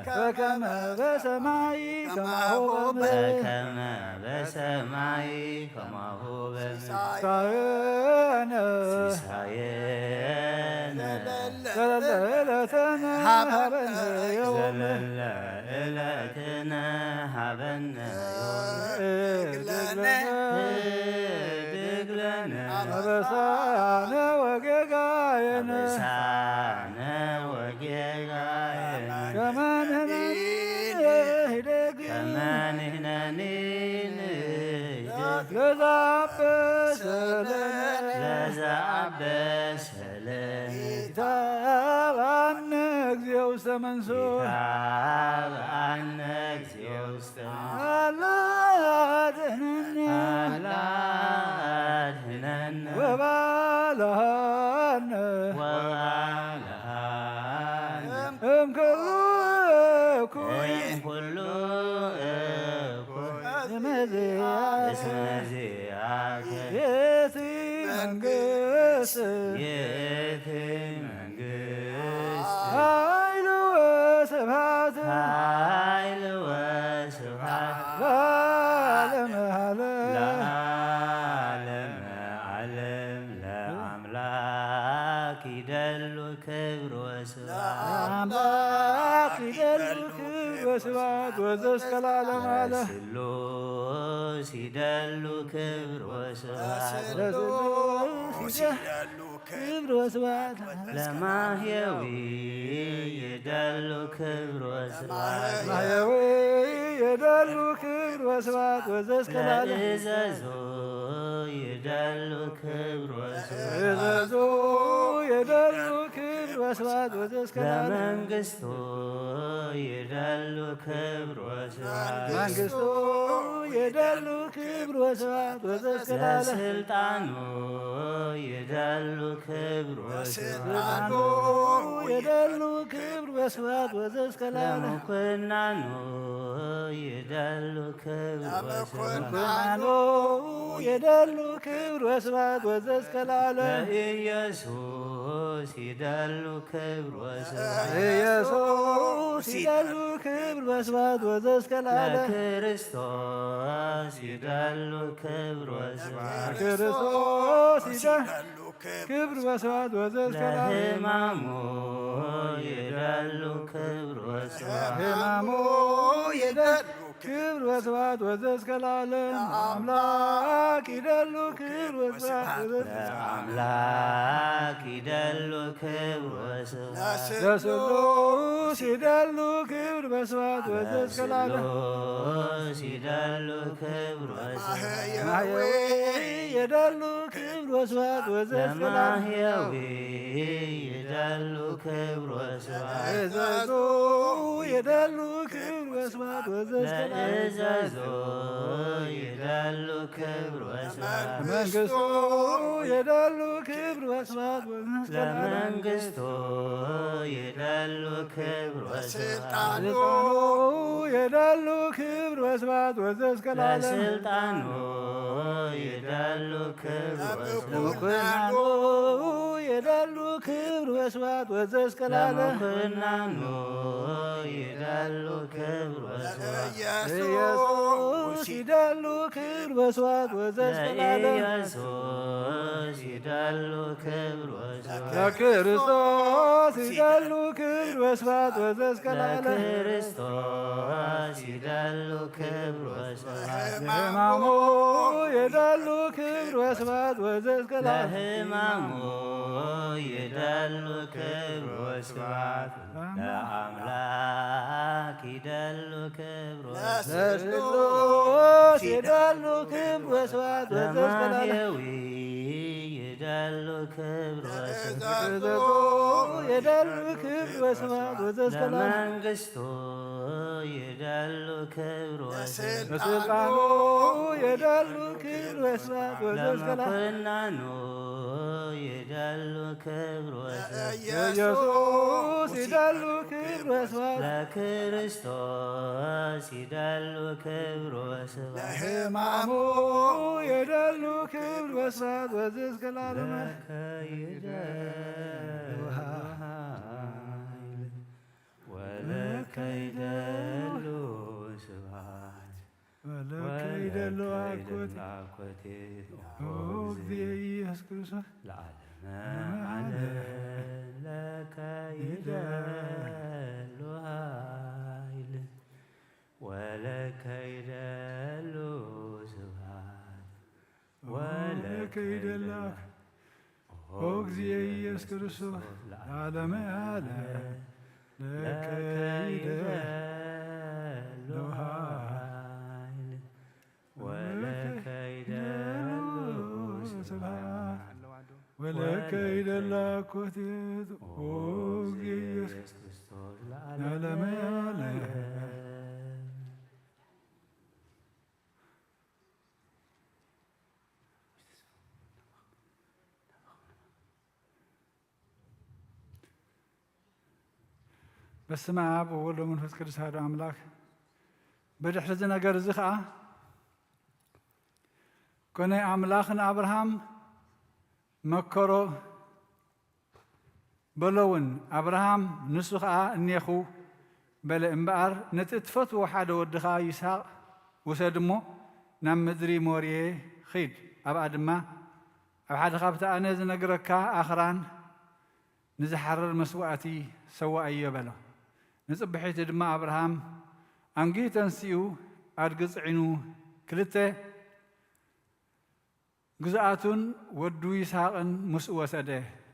በከመ በሰማይ ከማሁ በምድር በከመ በሰማይ ከማሁ በምድር ሲሳየነ ሲሳየነ ዘለለ ዕለትነ ሀበነ ዮም ዘለለ ዕለትነ ሀበነ ዮም ህድግ ለነ ህድግ ለነ አበሳነ ወጌጋየነ አበሳነ ወጌጋየነ ከመ ንሕነኒ ንህድግ ከመ ንሕነኒ ንህድግ ለዘአበሰ ለነ ለዘአበሰ ለነ ኢታብአነ እግዚኦ ውስተ መንሱት። ጌታ አነ እግዚኦ ውስተ መንሱት። አላ አድነነ። አላ አድነነ። ወባልሃነ። ወባልሃነ። እምኩሉ እኩይ። እምኩሉ እኩይ። እስመ ዚአከ። እስመ ዚአከ። ይእቲ መንግስት። ይእቲ መንግስት። ኃይል ወስብሐት። ኃይል ወስብሐት። ለዓለመ ዓለም። ለዓለመ ዓለም። ለአምላክ ይደሉ ክብር ወስብሐት። ለአምላክ ይደሉ ክብር ወስብሐት ወዘእስከ ለዓለመ ዓለም። ለስሉስ ይደሉ ክብር ወስብሐት። ለስሉስ ይደሉ ክብር ወስብሐት። ለማህየዊ ይደሉ ክብር ወስብሐት። ማህየዊ ይደሉ ክብር ወስብሐት ወዘእስከ ለዓለም። ለእዘዞ ይደሉ ክብር ወስብሐት። እዘዞ ይደሉ ክብር ወስብሐት ወዘእስከ ለዓለም። ለመንግስቱ ይደሉ ክብር ወስብሐት። መንግስቱ ይደሉ ክብር ወስብሐት ወዘእስከ ለዓለም። ለስልጣኑ ይደሉ ክብር ወስብሐት። ለስልጣኑ ይደሉ ክብር ወስብሐት ወዘእስከ ለዓለም። ለምኩናኑ ይደሉ ክብር ወስብሐት። ለምኩናኑ ይደሉ ክብር ወስብሐት ወዘእስከ ለዓለም። ለኢየሱስ ይደሉ ክብር ወስብሐት። ኢየሱስ ይደሉ ክብር ወስብሐት ወዘእስከ ለዓለም። ለክርስቶስ ይደሉ ክብር ወስብሐት። ለክርስቶስ ይደሉ ክብር ወስብሐት ወዘእስከ ለዓለም። ለሕማሙ ይደሉ ክብር ወስብሐት። ሕማሙ ይደሉ ክብር ወስብሐት ወዘእስከ ለዓለም። ለአምላክ ይደሉ ክብር ወስብሐት ወዘእስከ ለዓለም። ለአምላክ ይደሉ ክብር ወስብሐት። ለስሉስ ይደሉ ክብር ወስብሐት ወዘእስከ ለዓለም። ለስሉስ ይደሉ ክብር ወስብሐት። ለማህየዊ ይደሉ ክብር ወስብሐት ወዘእስከ ለዓለም። ለማህየዊ ይደሉ ክብር ወስብሐት። ለእዘዞ ይደሉ ክብር ወስብሐት ወዘእስከ ለዓለም። ለእዘዞ ይደሉ ክብር ወስብሐት። መንግስቱ ይደሉ ክብር ወስብሐት ወዘእስከ ለዓለም። ለመንግስቱ ይደሉ ክብር ወስብሐት። ለስልጣኑ ይደሉ ክብር ወስብሐት ወዘእስከ ለዓለም። ለስልጣኑ ይደሉ ክብር ወስብሐት። ለምኩናኑ ይደሉ ክብር ወስብሐት ወዘእስከ ለዓለም። ለምኩናኑ ይደሉ ክብር ወስብሐት። ለኢየሱስ ይደሉ ክብር ወስብሐት ወዘእስከ ለዓለም። ለኢየሱስ ይደሉ ክብር ወስብሐት። ለክርስቶስ ይደሉ ክብር ወስብሐት ወዘእስከ ለዓለም። ለክርስቶስ ይደሉ ክብር ወስብሐት። ለሕማሙ ይደሉ ክብር ወስብሐት ወዘእስከ ለዓለም። ለሕማሙ ይደሉ ክብር ወስብሐት። ለአምላክ ይደሉ ክብር ወስብሐት። ለስሉስ ይደሉ ክብር ወስብሐት ወዘእስከ ለዓለም። ለማህየዊ ይደሉ ክብር ወስብሐት። ለእዘዞ ይደሉ ክብር ወስብሐት ወዘእስከ ለዓለም። ለመንግስቱ ይደሉ ክብር ወስብሐት። ለስልጣኑ ይደሉ ክብር ወስብሐት ወዘእስከ ለዓለም። ለመኮንኑ ይደሉ ክብር ወስብሐት። ለኢየሱስ ይደሉ ክብር ወስብሐት። ለክርስቶስ ይደሉ ክብር ወስብሐት። ለሕማሙ ይደሉ ክብር ወስብሐት ወዘእስከ ለዓለም። ለከ ይደሉ ኃይል ወለከ ይደሉ ስብሐት። ወለከ ይደሉ አኮቴ። አኮቴ። ኦ እግዚእ ኢየሱስ ክርስቶስ። ለዓለመ ዓለም ለከ ይደሉ ኃይል ወለከ ይደሉ ስብሐት። ወለከ ይደሉ ኦ እግዚእ ኢየሱስ ክርስቶስ ለዓለመ ዓለም ለከ ይደሉ ኃይል ወለከ ይደሉ ስብሐት ወለከ ይደሉ አኮቴት ኦ እግዚእ ኢየሱስ ለዓለመ ዓለም። በስመ አብ ወወልድ ወመንፈስ ቅዱስ አሐዱ አምላክ። ብድሕሪ እዚ ነገር እዚ ኸዓ ኮነ፣ ኣምላኽ ንኣብርሃም መከሮ በሎ እውን። ኣብርሃም ንሱ ኸዓ እኔኹ በለ እምበኣር፣ ነቲ እትፈትዎ ሓደ ወድኻ ይስሐቅ ውሰድ እሞ ናብ ምድሪ ሞርየ ኺድ፣ ኣብኣ ድማ ኣብ ሓደ ኻብቲ ኣነ ዝነግረካ ኣኽራን ንዝሓርር መስዋእቲ ሰዋኣዮ በሎ። ንጽብሒቱ ድማ ኣብርሃም ኣንጊሁ ተንሲኡ ኣድጊ ጽዒኑ ክልተ ግዝኣቱን ወዱ ይስሃቅን ምስኡ ወሰደ።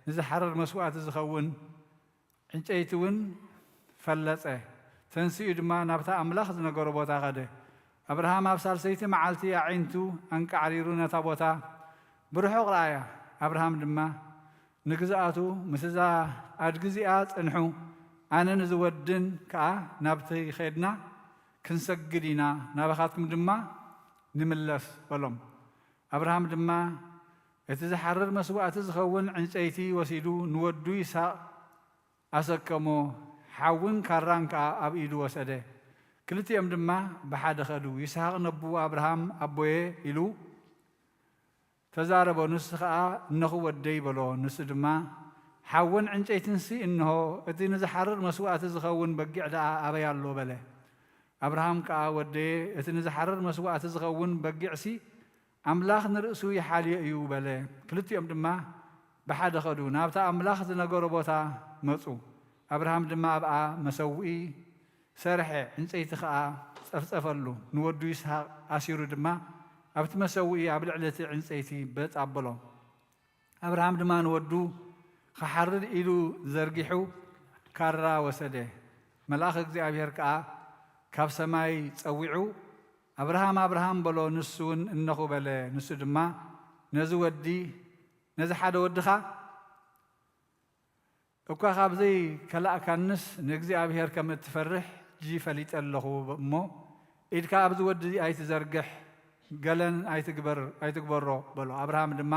ንዝሓርር መስዋእቲ ዝኸውን ዕንጨይቲ እውን ፈለጸ። ተንሲኡ ድማ ናብታ ኣምላኽ ዝነገሮ ቦታ ኸደ። ኣብርሃም ኣብ ሳልሰይቲ መዓልቲ ኣዒንቱ ኣንቃዕሪሩ ነታ ቦታ ብርሑቕ ረኣያ። ኣብርሃም ድማ ንግዝኣቱ፣ ምስ እዛ ኣድጊ እዚኣ ጽንሑ፣ ኣነን እዚ ወድን ከኣ ናብቲ ኸድና ክንሰግድ ኢና፣ ናባኻትኩም ድማ ንምለስ በሎም። ኣብርሃም ድማ እቲ ዝሓርር መስዋእቲ ዝኸውን ዕንጨይቲ ወሲዱ ንወዱ ይስሃቅ ኣሰከሞ፣ ሓውን ካራን ከኣ ኣብ ኢዱ ወሰደ። ክልቲኦም ድማ ብሓደ ኸዱ። ይስሃቅ ነቦኡ ኣብርሃም፣ ኣቦየ ኢሉ ተዛረቦ። ንሱ ኸኣ እነኹ ወደይ በሎ። ንሱ ድማ ሓውን ዕንጨይትንሲ እንሆ፣ እቲ ንዝሓርር መስዋእቲ ዝኸውን በጊዕ ደኣ ኣበይ ኣሎ በለ። ኣብርሃም ከኣ ወደየ፣ እቲ ንዝሓርር መስዋእቲ ዝኸውን በጊዕሲ ኣምላኽ ንርእሱ ይሓልዮ እዩ በለ። ክልቲኦም ድማ ብሓደ ኸዱ፣ ናብታ ኣምላኽ ዝነገሮ ቦታ መጹ። ኣብርሃም ድማ ኣብኣ መሰውኢ ሰርሐ፣ ዕንጸይቲ ኸኣ ጸፍጸፈሉ። ንወዱ ይስሃቅ ኣሲሩ ድማ ኣብቲ መሰውኢ ኣብ ልዕሊ እቲ ዕንጸይቲ በጥ ኣበሎ። ኣብርሃም ድማ ንወዱ ኽሓርድ ኢዱ ዘርጊሑ ካራ ወሰደ። መልኣኽ እግዚኣብሔር ከኣ ካብ ሰማይ ጸዊዑ፣ ኣብርሃም፣ ኣብርሃም በሎ። ንሱ እውን እነኹ በለ። ንሱ ድማ ነዚ ወዲ፣ ነዚ ሓደ ወድኻ እኳ ካብ ዘይከላእካንስ ንእግዚኣብሔር ከም እትፈርሕ ሕጂ ፈሊጠ ኣለኹ እሞ፣ ኢድካ ኣብዚ ወዲ ኣይትዘርግሕ፣ ገለን ኣይትግበር፣ ኣይትግበሮ በሎ። ኣብርሃም ድማ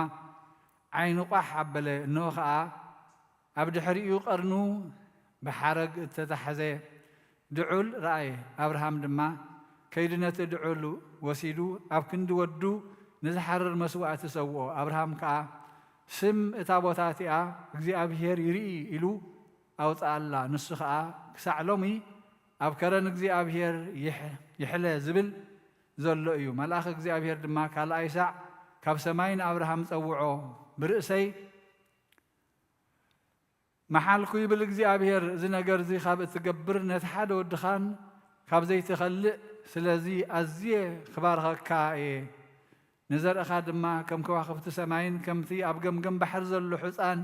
ዓይኑ ቋሕ ኣበለ፣ እንሆ ኸኣ ኣብ ድሕሪኡ ቀርኑ ብሓረግ እተታሕዘ ድዑል ረኣየ። ኣብርሃም ድማ ከይዱ ነቲ ድዑል ወሲዱ ኣብ ክንዲ ወዱ ንዝሓርር መስዋእቲ ሰውኦ። ኣብርሃም ከኣ ስም እታ ቦታ እቲኣ እግዚኣብሄር ይርኢ ኢሉ ኣውጽኣላ። ንሱ ኸኣ ክሳዕ ሎሚ ኣብ ከረን እግዚኣብሄር ይሕ-፣ ይሕለ ዝብል ዘሎ እዩ። መልኣኽ እግዚኣብሄር ድማ ካልኣይ ሳዕ ካብ ሰማይ ንኣብርሃም ጸውዖ። ብርእሰይ መሓልኩ ይብል እግዚኣብሄር፣ እዚ ነገር እዚ ካብ እትገብር ነቲ ሓደ ወድኻን ካብ ዘይትኸልእ፣ ስለዚ ኣዝየ ክባርኸካ እየ። ንዘርእኻ ድማ ከም ከዋኽብቲ ሰማይን ከምቲ ኣብ ገምገም ባሕሪ ዘሎ ሑጻን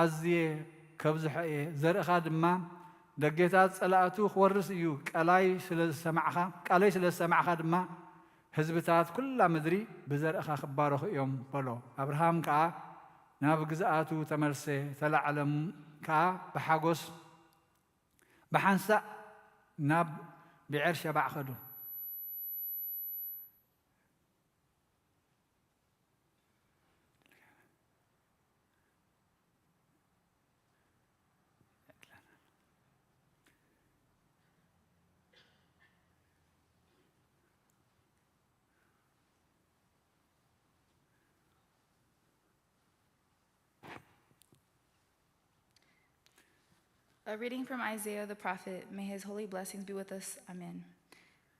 ኣዝየ ከብዝሖ እየ። ዘርእኻ ድማ ደጌታት ጸላእቱ ክወርስ እዩ። ቃላይ ስለ ዝሰማዕኻ፣ ቃለይ ስለ ዝሰማዕኻ ድማ ህዝብታት ኩላ ምድሪ ብዘርእኻ ክባረኹ እዮም በሎ። ኣብርሃም ከኣ ናብ ግዝኣቱ ተመልሰ፣ ተላዕሎም ከኣ ብሓጎስ ብሓንሳእ ናብ ብዔር ሸባዕ ኸዱ። A reading from Isaiah the prophet. May his holy blessings be with us. Amen.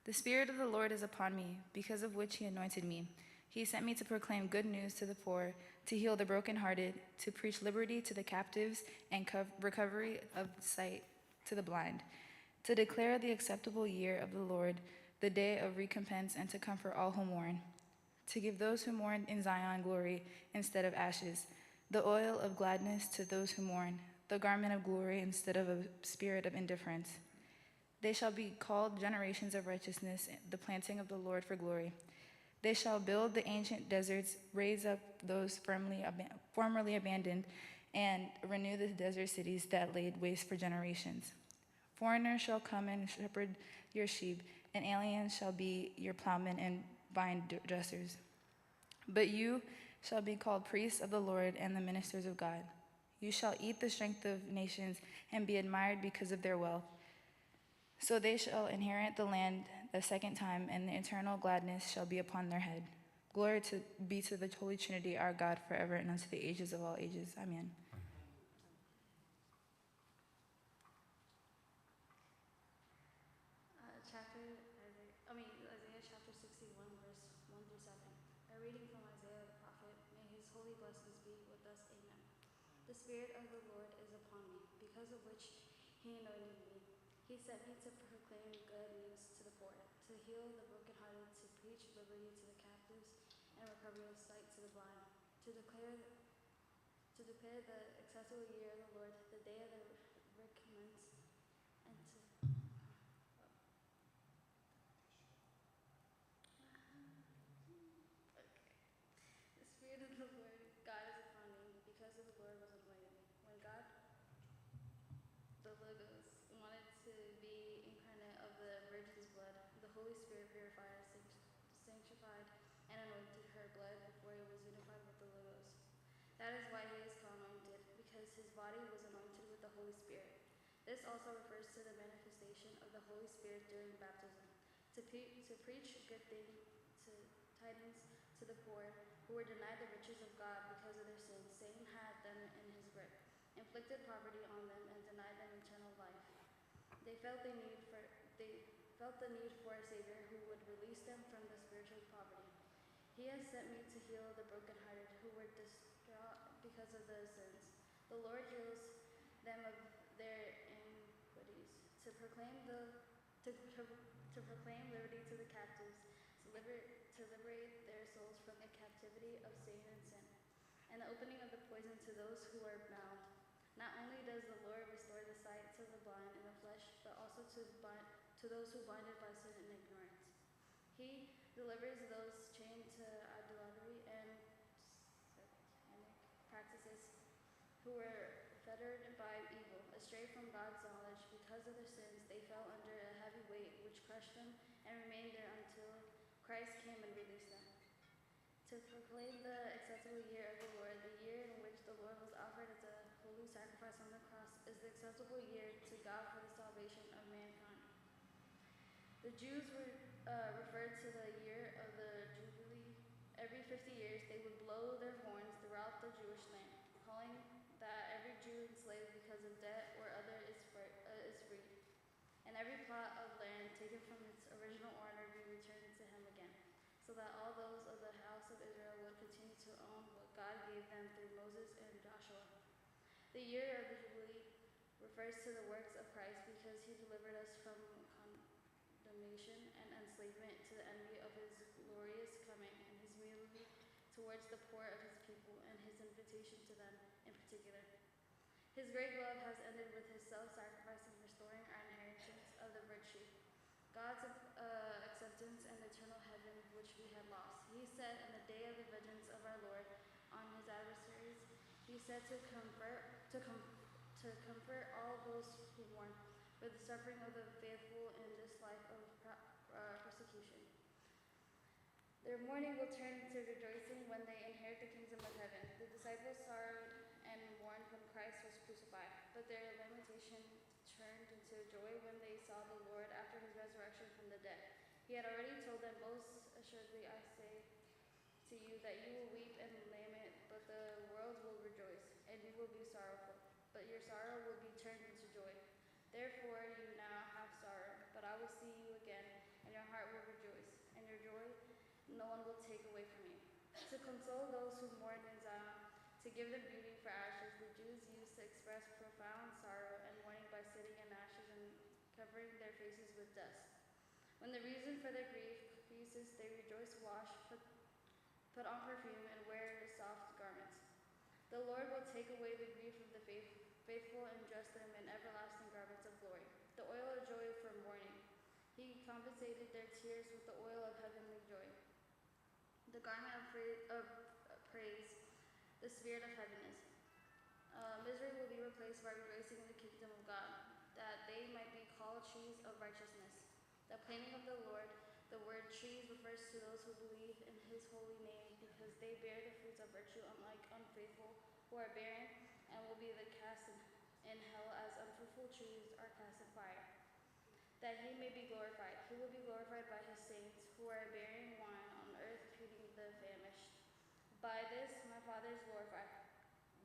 The Spirit of the Lord is upon me, because of which he anointed me. He sent me to proclaim good news to the poor, to heal the brokenhearted, to preach liberty to the captives, and co-, recovery of sight to the blind, to declare the acceptable year of the Lord, the day of recompense, and to comfort all who mourn, to give those who mourn in Zion glory instead of ashes, the oil of gladness to those who mourn, the garment of glory instead of a spirit of indifference. They shall be called generations of righteousness, the planting of the Lord for glory. They shall build the ancient deserts, raise up those firmly ab-, formerly abandoned, and renew the desert cities that laid waste for generations. Foreigners shall come and shepherd your sheep, and aliens shall be your plowmen and vine dressers. But you shall be called priests of the Lord and the ministers of God. You shall eat the strength of nations and be admired because of their wealth. So they shall inherit the land the second time, and the eternal gladness shall be upon their head. Glory to, be to the Holy Trinity, our God, forever and unto the ages of all ages. Amen. Uh, chapter, Isaiah, I mean, Isaiah chapter sixty-one, verse one through seven. A reading from Isaiah the prophet. May his holy blessings be with us. Amen. The Spirit of the Lord is upon me, because of which he anointed me. He sent me to proclaim good news to the poor, to heal the brokenhearted, to preach liberty to the captives, and recovery of sight to the blind, to declare, to declare the acceptable year of the Lord, the day of the recompense, and to. Okay. The Spirit of the Lord God is upon me, because of the Lord was anointed me. When God, the Logos, wanted to be incarnate of the Virgin's blood, the Holy Spirit purified, sanct- sanctified, and anointed her blood before it was unified with the Logos. That is why he is called anointed, because his body was anointed with the Holy Spirit. This also refers to the manifestation of the Holy Spirit during baptism. To, pe- to preach good thing to tidings to the poor who were denied the riches of God because of their sins, Satan had them in his grip, inflicted poverty on them, and denied them eternal life. They felt the need for they felt the need for a Savior who would release them from the spiritual poverty. He has sent me to heal the brokenhearted who were distraught because of their sins. The Lord heals them of their iniquities, to proclaim the to, to, to proclaim liberty to the captives, to liberate, to liberate their souls from the captivity of Satan and sin, and the opening of the poison to those who are bound. Not only does the Lord restore the sight to the blind in the flesh, but also to, blind, to those who blinded by sin and ignorance. He delivers those chained to idolatry and satanic practices who were fettered by evil, astray from God's knowledge because of their sins. They fell under a heavy weight which crushed them and remained there until Christ came and released them. To proclaim the acceptable year of the Lord, the year in which the Lord was offered as a holy sacrifice on the cross, is the acceptable year to God for the salvation of mankind. The Jews were uh, referred to the year of the Jubilee. Every fifty years, they would blow their horns throughout the Jewish land, calling that every Jew enslaved because of debt or other is, free, uh, is freed, and every plot of land taken from its original owner be returned to him again, so that all those of the house of Israel would continue to own what God gave them through Moses and Joshua. The year of the Jubilee refers to the works of Christ because he delivered us from condemnation and enslavement to the enemy of his glorious coming and his humility towards the poor of his people and his invitation to them in particular. His great love has ended with his self-sacrifice in restoring our inheritance of the virtue, God's uh, acceptance and eternal heaven which we had lost. He said, in the day of the vengeance of our Lord on his adversaries, he said to comfort, to, com- to comfort all those who mourn for the suffering of the faithful in this life of uh, persecution. Their mourning will turn into rejoicing when they inherit the kingdom of heaven. The disciples sorrowed and mourned when Christ was crucified, but their lamentation turned into joy when they saw the Lord after his resurrection from the dead. He had already told them, most assuredly I say to you that you will weep and lament, but the world will rejoice, and you will be sorrowful, but your sorrow will be turned into joy. Therefore you now have sorrow, but I will see you again, and your heart will rejoice, and your joy no one will take away from you. To console those who mourn in Zion, to give them beauty for ashes, the Jews used to express profound sorrow and mourning by sitting in ashes and covering their faces with dust. When the reason for their grief ceases, they rejoice, wash, put, put on perfume, and wear soft garments. The Lord will take away the grief of the faith, faithful and dress them in everlasting garments of glory, the oil of joy for mourning. He compensated their tears with the oil of heavenly joy, the garment of, fra- of praise, the spirit of heaviness. Uh, misery will be replaced by rejoicing in the kingdom of God, that they might be trees of righteousness. The planting of the Lord, the word trees refers to those who believe in his holy name because they bear the fruits of virtue, unlike unfaithful who are barren and will be the cast in, in hell as unfruitful trees are cast in fire. That he may be glorified. He will be glorified by his saints who are bearing wine on earth, feeding the famished. By this my Father is glorified,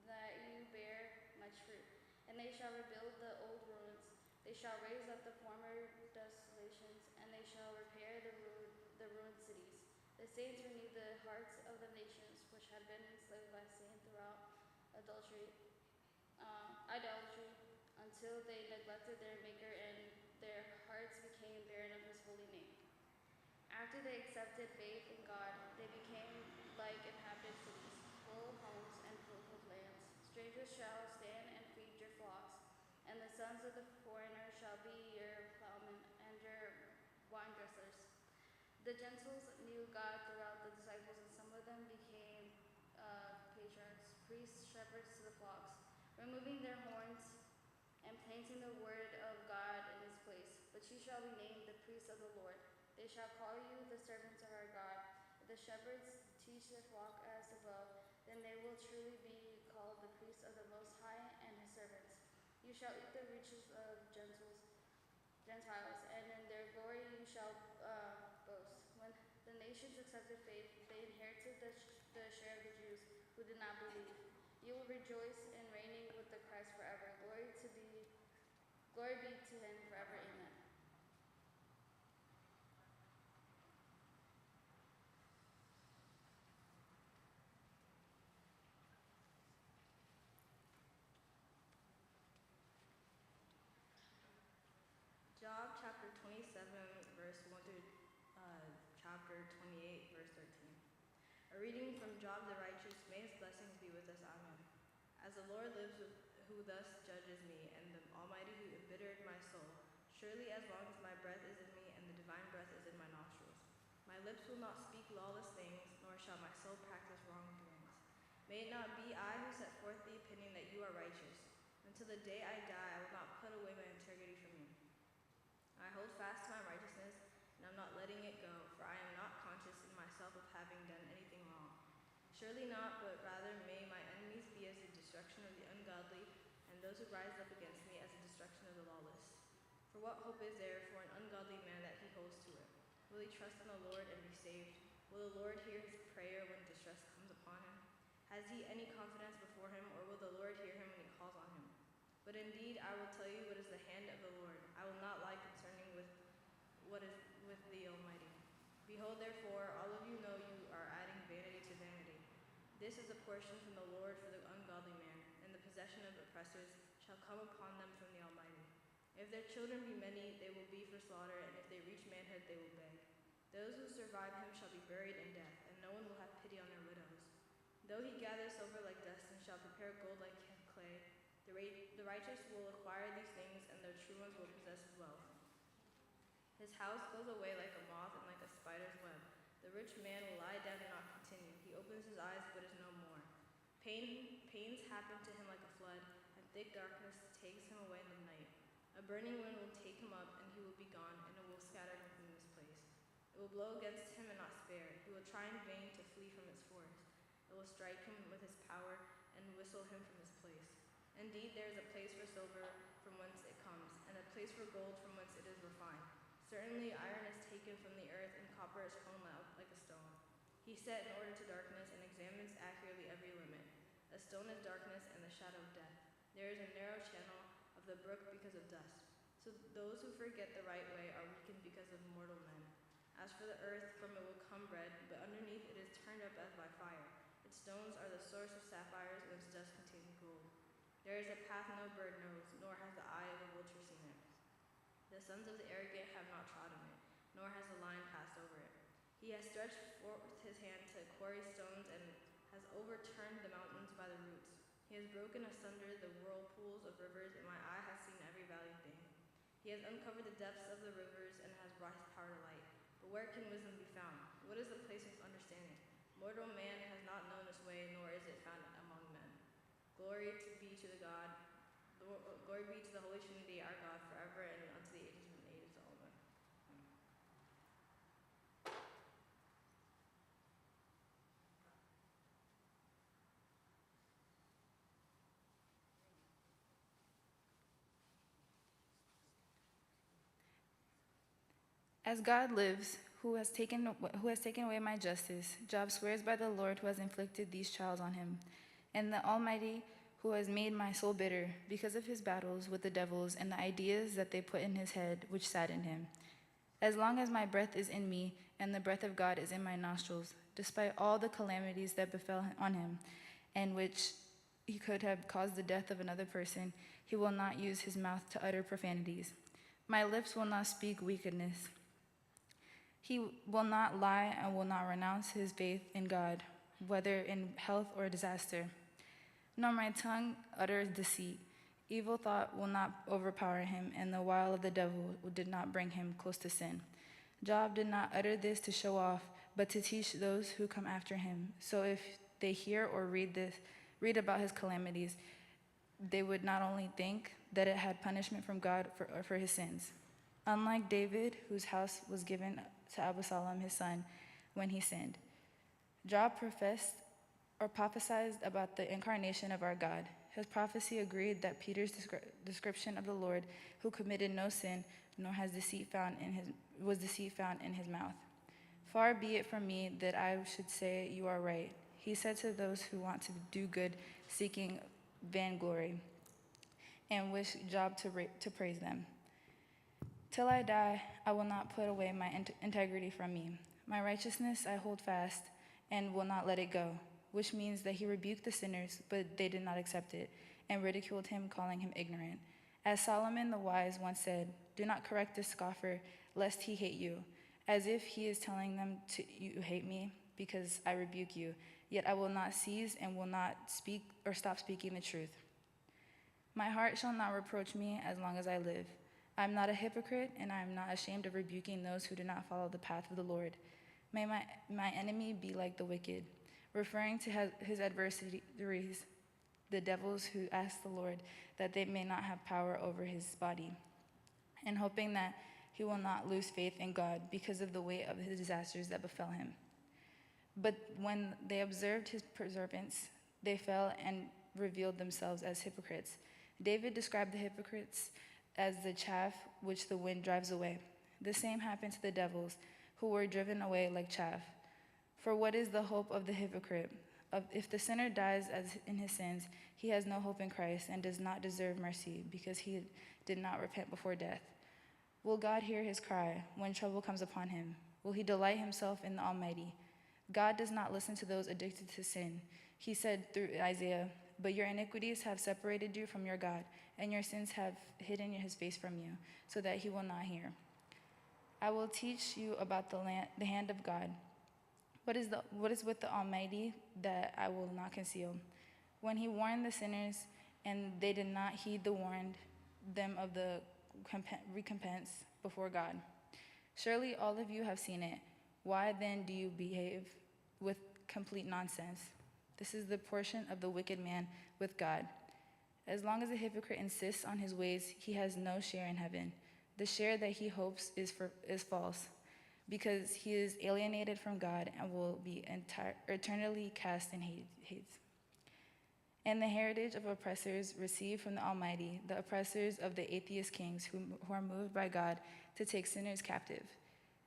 that you bear much fruit. And they shall rebuild the old ruins. They shall raise up the former desolations, and they shall repair the, ruin, the ruined cities. The saints renew the hearts of the nations which had been enslaved by sin throughout adultery, uh, idolatry, until they neglected their Maker and their hearts became barren of his holy name. After they accepted faith in God, they became like inhabited cities, full of homes and fruitful lands. Strangers shall stand and feed your flocks, and the sons of the foreigner shall be your plowmen and your wine dressers. The Gentiles knew God throughout the disciples, and some of them became uh, patriarchs, priests, shepherds to the flocks, removing their horns and planting the word of God in its place. But you shall be named the priests of the Lord. They shall call you the servants of our God. If the shepherds teach their flock as above, then they will truly be called the priests of the Most High and his servants. You shall eat the riches of Gentiles, Gentiles, and in their glory you shall uh, boast. When the nations accepted faith, they inherited the, sh- the share of the Jews who did not believe. You will rejoice in reigning with the Christ forever. Glory to be, glory be to him forever. Amen. Job chapter twenty-seven, verse one through uh, chapter twenty-eight, verse thirteen. A reading from Job the righteous. May his blessings be with us. Amen. As the Lord lives, who thus judges me, and the Almighty who embittered my soul, surely as long as my breath is in me and the divine breath is in my nostrils, my lips will not speak lawless things, nor shall my soul practice wrongdoings. May it not be I who set forth the opinion that you are righteous. Until the day I die, I will not put away my integrity from you. I hold fast to my righteousness, and am not letting it go, for I am not conscious in myself of having done anything wrong. Surely not, but rather may my enemies be as the destruction of the ungodly, and those who rise up against me as the destruction of the lawless. For what hope is there for an ungodly man that he holds to it? Will he trust in the Lord and be saved? Will the Lord hear his prayer when distress comes upon him? Has he any confidence before him, or will the Lord hear him when he calls on him? But indeed, I will tell you what is the hand of the Lord. I will not lie concerning with what is with the Almighty. Behold, therefore, all of you know you are adding vanity to vanity. This is a portion from the Lord for the ungodly man, and the possession of oppressors shall come upon them from the Almighty. If their children be many, they will be for slaughter, and if they reach manhood, they will beg. Those who survive him shall be buried in death, and no one will have pity on their widows. Though he gathers silver like dust and shall prepare gold like clay, the, ra- the righteous will acquire these things, and the true ones will possess wealth. His house goes away like a moth and like a spider's web. The rich man will lie down and not continue. He opens his eyes, but is no more. Pain, pains happen to him like a flood, and thick darkness takes him away in the night. A burning wind will take him up, and he will be gone, and it will scatter him from this place. It will blow against him and not spare. He will try in vain to flee from its force. It will strike him with his power and whistle him from his place. Indeed, there is a place for silver from whence it comes, and a place for gold from whence it is refined. Certainly, iron is taken from the earth, and copper is thrown out like a stone. He set an order to darkness and examines accurately every limit. A stone is darkness and the shadow of death. There is a narrow channel of the brook because of dust. So those who forget the right way are weakened because of mortal men. As for the earth, from it will come bread, but underneath it is turned up as by fire. Its stones are the source of sapphires, and its dust contains gold. There is a path no bird knows, nor has the eye of a vulture seen it. The sons of the arrogant have not trodden it, nor has the lion passed over it. He has stretched forth his hand to quarry stones and has overturned the mountains by the roots. He has broken asunder the whirlpools of rivers, and my eye has seen every valley thing. He has uncovered the depths of the rivers and has brought his power to light. But where can wisdom be found? What is the place of understanding? Mortal man has not known this way, nor is it found among men. Glory to be to the God. Glory be to the Holy Trinity, our God, forever and unto the ages of As God lives, who has taken who has taken away my justice, Job swears by the Lord who has inflicted these trials on him, and the Almighty who has made my soul bitter because of his battles with the devils and the ideas that they put in his head, which saddened him. As long as my breath is in me and the breath of God is in my nostrils, despite all the calamities that befell on him, and which he could have caused the death of another person, he will not use his mouth to utter profanities. My lips will not speak wickedness. He will not lie and will not renounce his faith in God, whether in health or disaster. Nor my tongue utters deceit. Evil thought will not overpower him, and the wile of the devil did not bring him close to sin. Job did not utter this to show off, but to teach those who come after him. So if they hear or read this, read about his calamities, they would not only think that it had punishment from God for, for his sins. Unlike David, whose house was given to Absalom his son when he sinned, Job professed or prophesied about the incarnation of our God. His prophecy agreed that Peter's descri- description of the Lord, who committed no sin, nor has deceit found in his was deceit found in his mouth. Far be it from me that I should say you are right, he said to those who want to do good, seeking vainglory, and wish Job to, ra- to praise them. Till I die, I will not put away my in- integrity from me. My righteousness I hold fast and will not let it go, which means that he rebuked the sinners, but they did not accept it, and ridiculed him, calling him ignorant. As Solomon the wise once said, "Do not correct this scoffer, lest he hate you," as if he is telling them to, "You hate me because I rebuke you, yet I will not cease and will not speak or stop speaking the truth." My heart shall not reproach me as long as I live. I am not a hypocrite, and I am not ashamed of rebuking those who do not follow the path of the Lord. May my, my enemy be like the wicked, referring to his, his adversaries, the devils who ask the Lord that they may not have power over his body, and hoping that he will not lose faith in God because of the weight of his disasters that befell him. But when they observed his preservance, they fell and revealed themselves as hypocrites. David described the hypocrites as the chaff which the wind drives away. The same happened to the devils, who were driven away like chaff. For what is the hope of the hypocrite? Of, if the sinner dies as in his sins, he has no hope in Christ and does not deserve mercy because he did not repent before death. Will God hear his cry when trouble comes upon him? Will he delight himself in the Almighty? God does not listen to those addicted to sin. He said through Isaiah, "But your iniquities have separated you from your God, and your sins have hidden his face from you, so that he will not hear." I will teach you about the, land, the hand of God. What is, the, what is with the Almighty that I will not conceal? When he warned the sinners, and they did not heed the warned them of the recompense before God. Surely all of you have seen it. Why then do you behave with complete nonsense? This is the portion of the wicked man with God. As long as a hypocrite insists on his ways, he has no share in heaven. The share that he hopes is, for, is false, because he is alienated from God and will be entire, eternally cast in hades. And the heritage of oppressors received from the Almighty, the oppressors of the atheist kings who, who are moved by God to take sinners captive.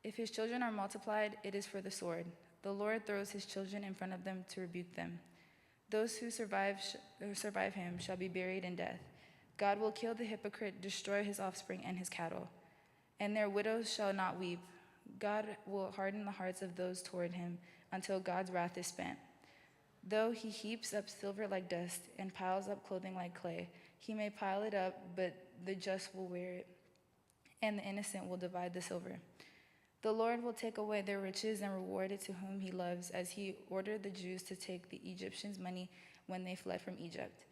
If his children are multiplied, it is for the sword. The Lord throws his children in front of them to rebuke them. Those who survive, sh- who survive him shall be buried in death. God will kill the hypocrite, destroy his offspring and his cattle. And their widows shall not weep. God will harden the hearts of those toward him until God's wrath is spent. Though he heaps up silver like dust and piles up clothing like clay, he may pile it up, but the just will wear it, and the innocent will divide the silver. The Lord will take away their riches and reward it to whom he loves, as he ordered the Jews to take the Egyptians' money when they fled from Egypt.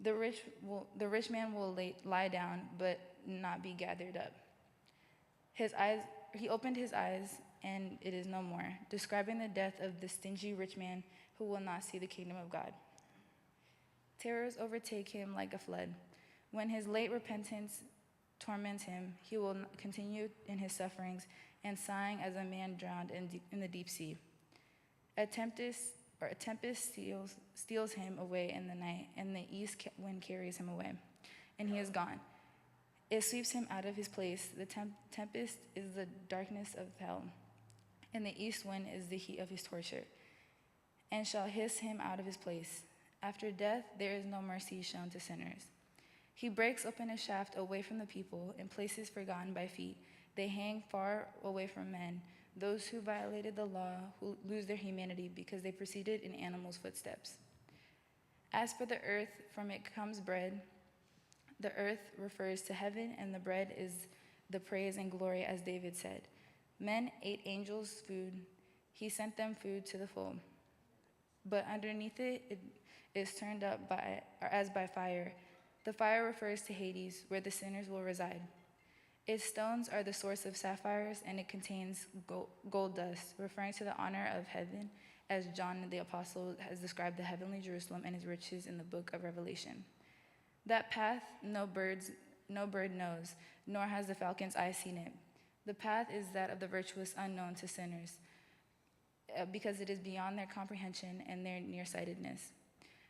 The rich, will, the rich man will lay, lie down, but not be gathered up. His eyes, he opened his eyes, and it is no more, describing the death of the stingy rich man who will not see the kingdom of God. Terrors overtake him like a flood. When his late repentance torments him, he will continue in his sufferings and sighing as a man drowned in, de- in the deep sea. A tempest, or a tempest steals, steals him away in the night, and the east ca- wind carries him away, and he is gone. It sweeps him out of his place. The temp- tempest is the darkness of hell, and the east wind is the heat of his torture, and shall hiss him out of his place. After death, there is no mercy shown to sinners. He breaks open a shaft away from the people in places forgotten by feet. They hang far away from men. Those who violated the law who lose their humanity because they proceeded in animals' footsteps. As for the earth, from it comes bread. The earth refers to heaven, and the bread is the praise and glory, as David said. Men ate angels' food. He sent them food to the full. But underneath it, it is turned up by, or as by fire. The fire refers to Hades, where the sinners will reside. Its stones are the source of sapphires, and it contains go- gold dust, referring to the honor of heaven, as John the Apostle has described the heavenly Jerusalem and its riches in the book of Revelation. That path no birds, no bird knows, nor has the falcon's eye seen it. The path is that of the virtuous, unknown to sinners, uh, because it is beyond their comprehension and their nearsightedness.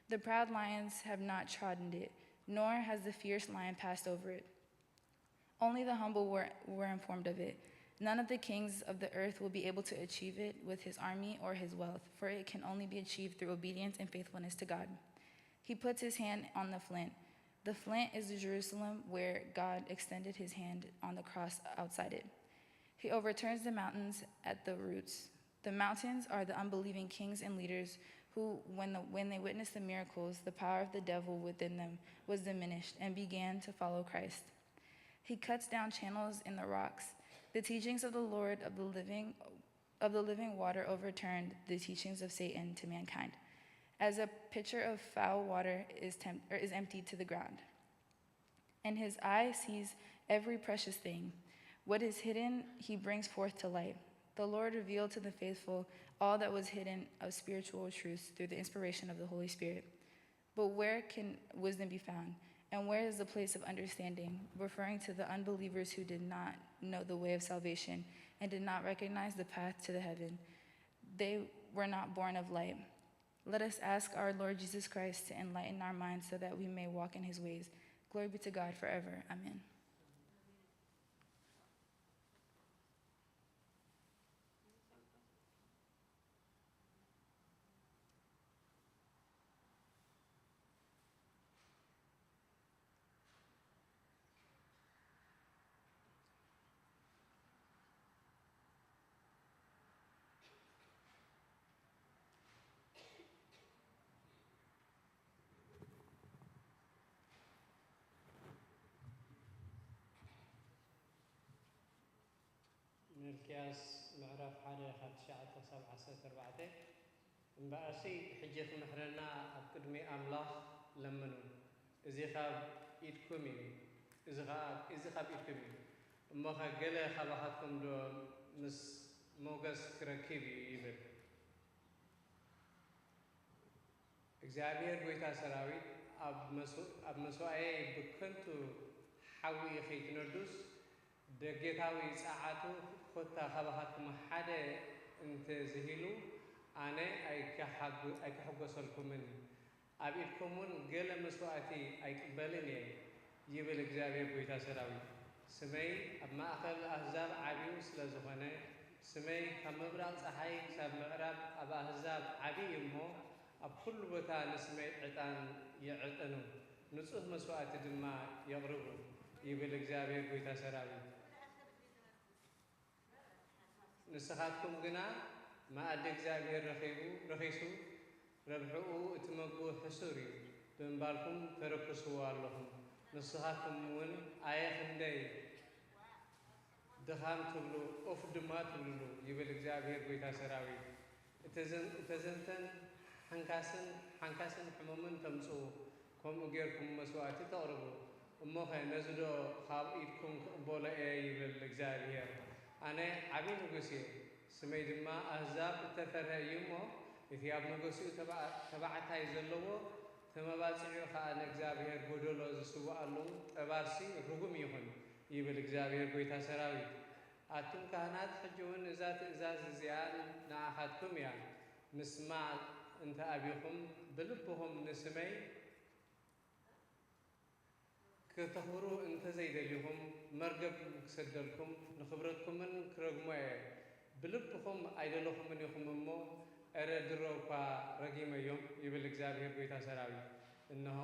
The proud lions have not trodden it, nor has the fierce lion passed over it. Only the humble were, were informed of it. None of the kings of the earth will be able to achieve it with his army or his wealth, for it can only be achieved through obedience and faithfulness to God. He puts his hand on the flint. The flint is the Jerusalem where God extended his hand on the cross outside it. He overturns the mountains at the roots. The mountains are the unbelieving kings and leaders who, when, the, when they witnessed the miracles, the power of the devil within them was diminished and began to follow Christ. He cuts down channels in the rocks. The teachings of the Lord of the living of the living water overturned the teachings of Satan to mankind, as a pitcher of foul water is, temp- or is emptied to the ground. And his eye sees every precious thing. What is hidden, he brings forth to light. The Lord revealed to the faithful all that was hidden of spiritual truths through the inspiration of the Holy Spirit. But where can wisdom be found? And where is the place of understanding? Referring to the unbelievers who did not know the way of salvation and did not recognize the path to the heaven. They were not born of light. Let us ask our Lord Jesus Christ to enlighten our minds so that we may walk in his ways. Glory be to God forever. Amen. ሚልክያስ ምዕራፍ ሓደ ካብ ትሽዓተ ክሳብ ዓሰርተ ኣርባዕተ። እምበኣርሲ ሕጂ ክምሕረና ኣብ ቅድሚ ኣምላኽ ለምኑ። እዚ ኻብ ኢድኩም እዩ፣ እዚ ኻብ ኢድኩም እዩ። እሞኸ ገለ ኻባኻትኩም ዶ ምስ ሞገስ ክረክብ እዩ ይብል? እግዚኣብሔር ጐይታ ሰራዊት፣ ኣብ መስዋእየይ ብከንቱ ሓዊ ኸይትነዱስ፣ ደጌታዊ ጸዓቱ ኾታ ኻባኻትኩም ሓደ እንተ ዝሂሉ፣ ኣነ ኣይክሓጎሰልኩምን። ኣብ ኢድኩም እውን ገለ መስዋእቲ ኣይቅበልን እየ፣ ይብል እግዚኣብሔር ጐይታ ሰራዊት። ስመይ ኣብ ማእከል ኣህዛብ ዓብዩ ስለ ዝኾነ፣ ስመይ ካብ ምብራቕ ጸሓይ ክሳብ ምዕራብ ኣብ ኣህዛብ ዓብዪ እዩ እሞ፣ ኣብ ኩሉ ቦታ ንስመይ ዕጣን የዕጥኑ፣ ንጹህ መስዋእቲ ድማ የቕርቡ፣ ይብል እግዚኣብሔር ጐይታ ሰራዊት። ንስኻትኩም ግና፣ መኣዲ እግዚኣብሔር ረኺቡ፣ ረኺሱ፣ ረብሕኡ እትመግቡ ሕሱር እዩ ብምባልኩም ተረክስዎ ኣለኹም። ንስኻትኩም እውን፣ ኣየ ክንደይ ድኻም ትብሉ፣ ኡፍ ድማ ትብሉሉ፣ ይብል እግዚኣብሔር ጐይታ ሰራዊት። እተዘንተን ሓንካስን ሓንካስን ሕሙምን ተምጽኡ፣ ከምኡ ጌርኩም መስዋእቲ ተቕርቡ። እሞኸ ነዚ ዶ ኻብ ኢድኩም ክቕበሎ እየ ይብል እግዚኣብሄር። ኣነ ዓብዪ ንጉስ እየ፣ ስመይ ድማ ኣህዛብ እተፈርሀ እዩ እሞ፣ እቲ ኣብ መገሲኡ ተባዕታይ ዘለዎ፣ ተመባጺዑ ኸኣ ንእግዚኣብሄር ጐደሎ ዝስውኣሉ ጠባርሲ ርጉም ይኹን፣ ይብል እግዚኣብሄር ጐይታ ሰራዊት። ኣቱም ካህናት፣ ሕጂ እውን እዛ ትእዛዝ እዚኣ ንኣኻትኩም እያ። ምስማዕ እንተ ኣቢኹም፣ ብልብኹም ንስመይ ከተኽብሩ እንተ ዘይደሊኹም፣ መርገም ክሰደልኩም፣ ንኽብረትኩምን ክረግሞ እየ። ብልብኹም ኣይደለኹምን ኢኹም እሞ፣ እረ ድሮ እኳ ረጊመዮም፣ ይብል እግዚኣብሄር ጐይታ ሰራዊት። እንሆ፣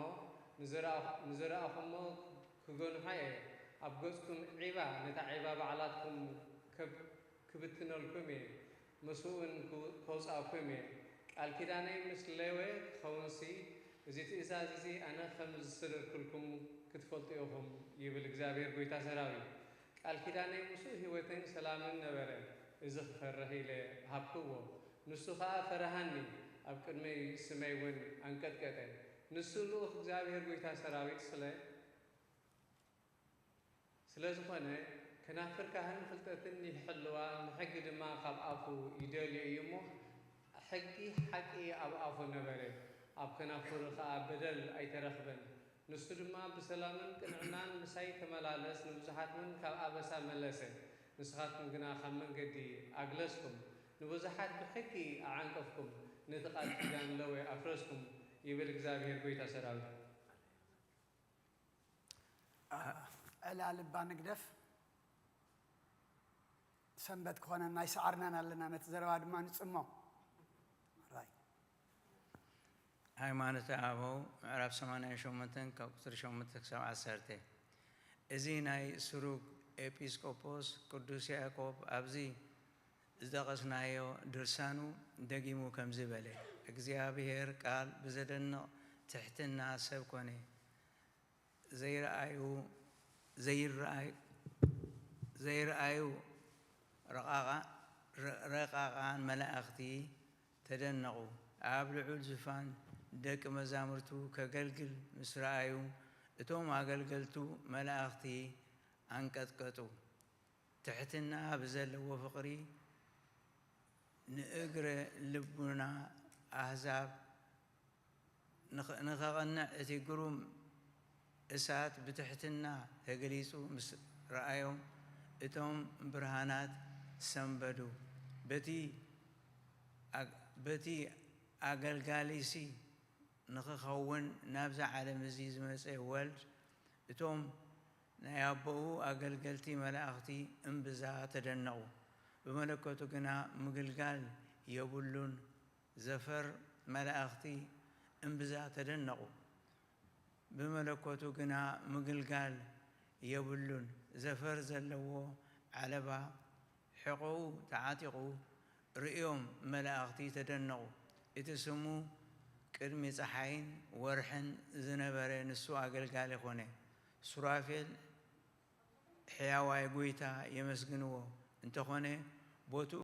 ንዘርኣ-፣ ንዘርኣኹሞ ክገንሖ እየ፣ ኣብ ገጽኩም ዒባ፣ ነታ ዒባ ባዕላትኩም ከብ-፣ ክብትነልኩም እየ፣ ምስኡ እውን ክው-፣ ከውጽኣኩም እየ። ቃል ኪዳነይ ምስ ሌዊ ክኸውንሲ፣ እዚ ትእዛዝ እዚ ኣነ ኸም ዝሰደድኩልኩም ክትፈልጡ ኢኹም፣ ይብል እግዚኣብሄር ጐይታ ሰራዊት። ቃል ኪዳነይ ምስኡ ህይወትን ሰላምን ነበረ፣ እዚ ክፈርህ ኢለ ሃብክዎ፣ ንሱ ኸኣ ፈርሃኒ፣ ኣብ ቅድመይ ስመይ እውን ኣንቀጥቀጠ። ንሱ ልኡኽ እግዚኣብሄር ጐይታ ሰራዊት ስለ ስለ ዝኾነ፣ ከናፍር ካህን ፍልጠትን ይሕልዋ፣ ንሕጊ ድማ ካብ ኣፉ ይደልዮ እዩ እሞ፣ ሕጊ ሓቂ ኣብ ኣፉ ነበረ፣ ኣብ ከናፍሩ ኸኣ በደል ኣይተረኽበን። ንሱ ድማ ብሰላምን ቅንዕናን ምሳይ ተመላለስ፣ ንብዙሓት እውን ካብ ኣበሳ መለሰ። ንስኻትኩም ግና ካብ መንገዲ ኣግለስኩም፣ ንብዙሓት ብሕጊ ኣዓንቀፍኩም፣ ነቲ ቃል ኪዳን ለወ ኣፍረስኩም፣ ይብል እግዚኣብሄር ጐይታ ሰራዊት። ዕላል እባ ንግደፍ። ሰንበት ክኾነና ኣይሰዓርናን ኣለና፣ ነቲ ዘረባ ድማ ንጽሞ። ራይ ሃይማኖተ ኣበው ምዕራፍ ሰማንያን ሸሞንተን ካብ ቁፅሪ ሸሞንተ ክሳብ ዓሰርተ። እዚ ናይ ስሩግ ኤጲስቆጶስ ቅዱስ ያዕቆብ ኣብዚ ዝጠቐስናዮ ድርሳኑ ደጊሙ ከምዚ በለ፣ እግዚኣብሔር ቃል ብዘደንቕ ትሕትና ሰብ ኮነ። ዘይረኣዩ ዘይረኣዩ ዘይረኣዩ ረቓቓ- ረቓቓን መላእኽቲ ተደነቑ። ኣብ ልዑል ዝፋን ደቂ መዛሙርቱ ከገልግል ምስ ረኣዩ፣ እቶም ኣገልገልቱ መላእኽቲ ኣንቀጥቀጡ። ትሕትና ብዘለዎ ፍቕሪ ንእግረ ልቡና ኣህዛብ ንኸቕንዕ እቲ ግሩም እሳት ብትሕትና ተገሊጹ ምስ ረኣዮም፣ እቶም ብርሃናት ሰንበዱ። በቲ ኣገልጋሊሲ ንኽኸውን ናብዚ ዓለም እዚ ዝመጸ ወልድ፣ እቶም ናይ ኣቦኡ ኣገልገልቲ መላእኽቲ እምብዛ ተደነቑ። ብመለከቱ ግና ምግልጋል የብሉን። ዘፈር መላእኽቲ እምብዛ ተደነቑ። ብመለኮቱ ግና ምግልጋል የብሉን። ዘፈር ዘለዎ ዓለባ ሕቖኡ ተዓጢቑ ርእዮም መላእኽቲ ተደነቑ። እቲ ስሙ ቅድሚ ጸሓይን ወርሕን ዝነበረ ንሱ ኣገልጋሊ ኾነ። ሱራፌል ሕያዋይ ጐይታ የመስግንዎ፣ እንተኾነ ቦትኡ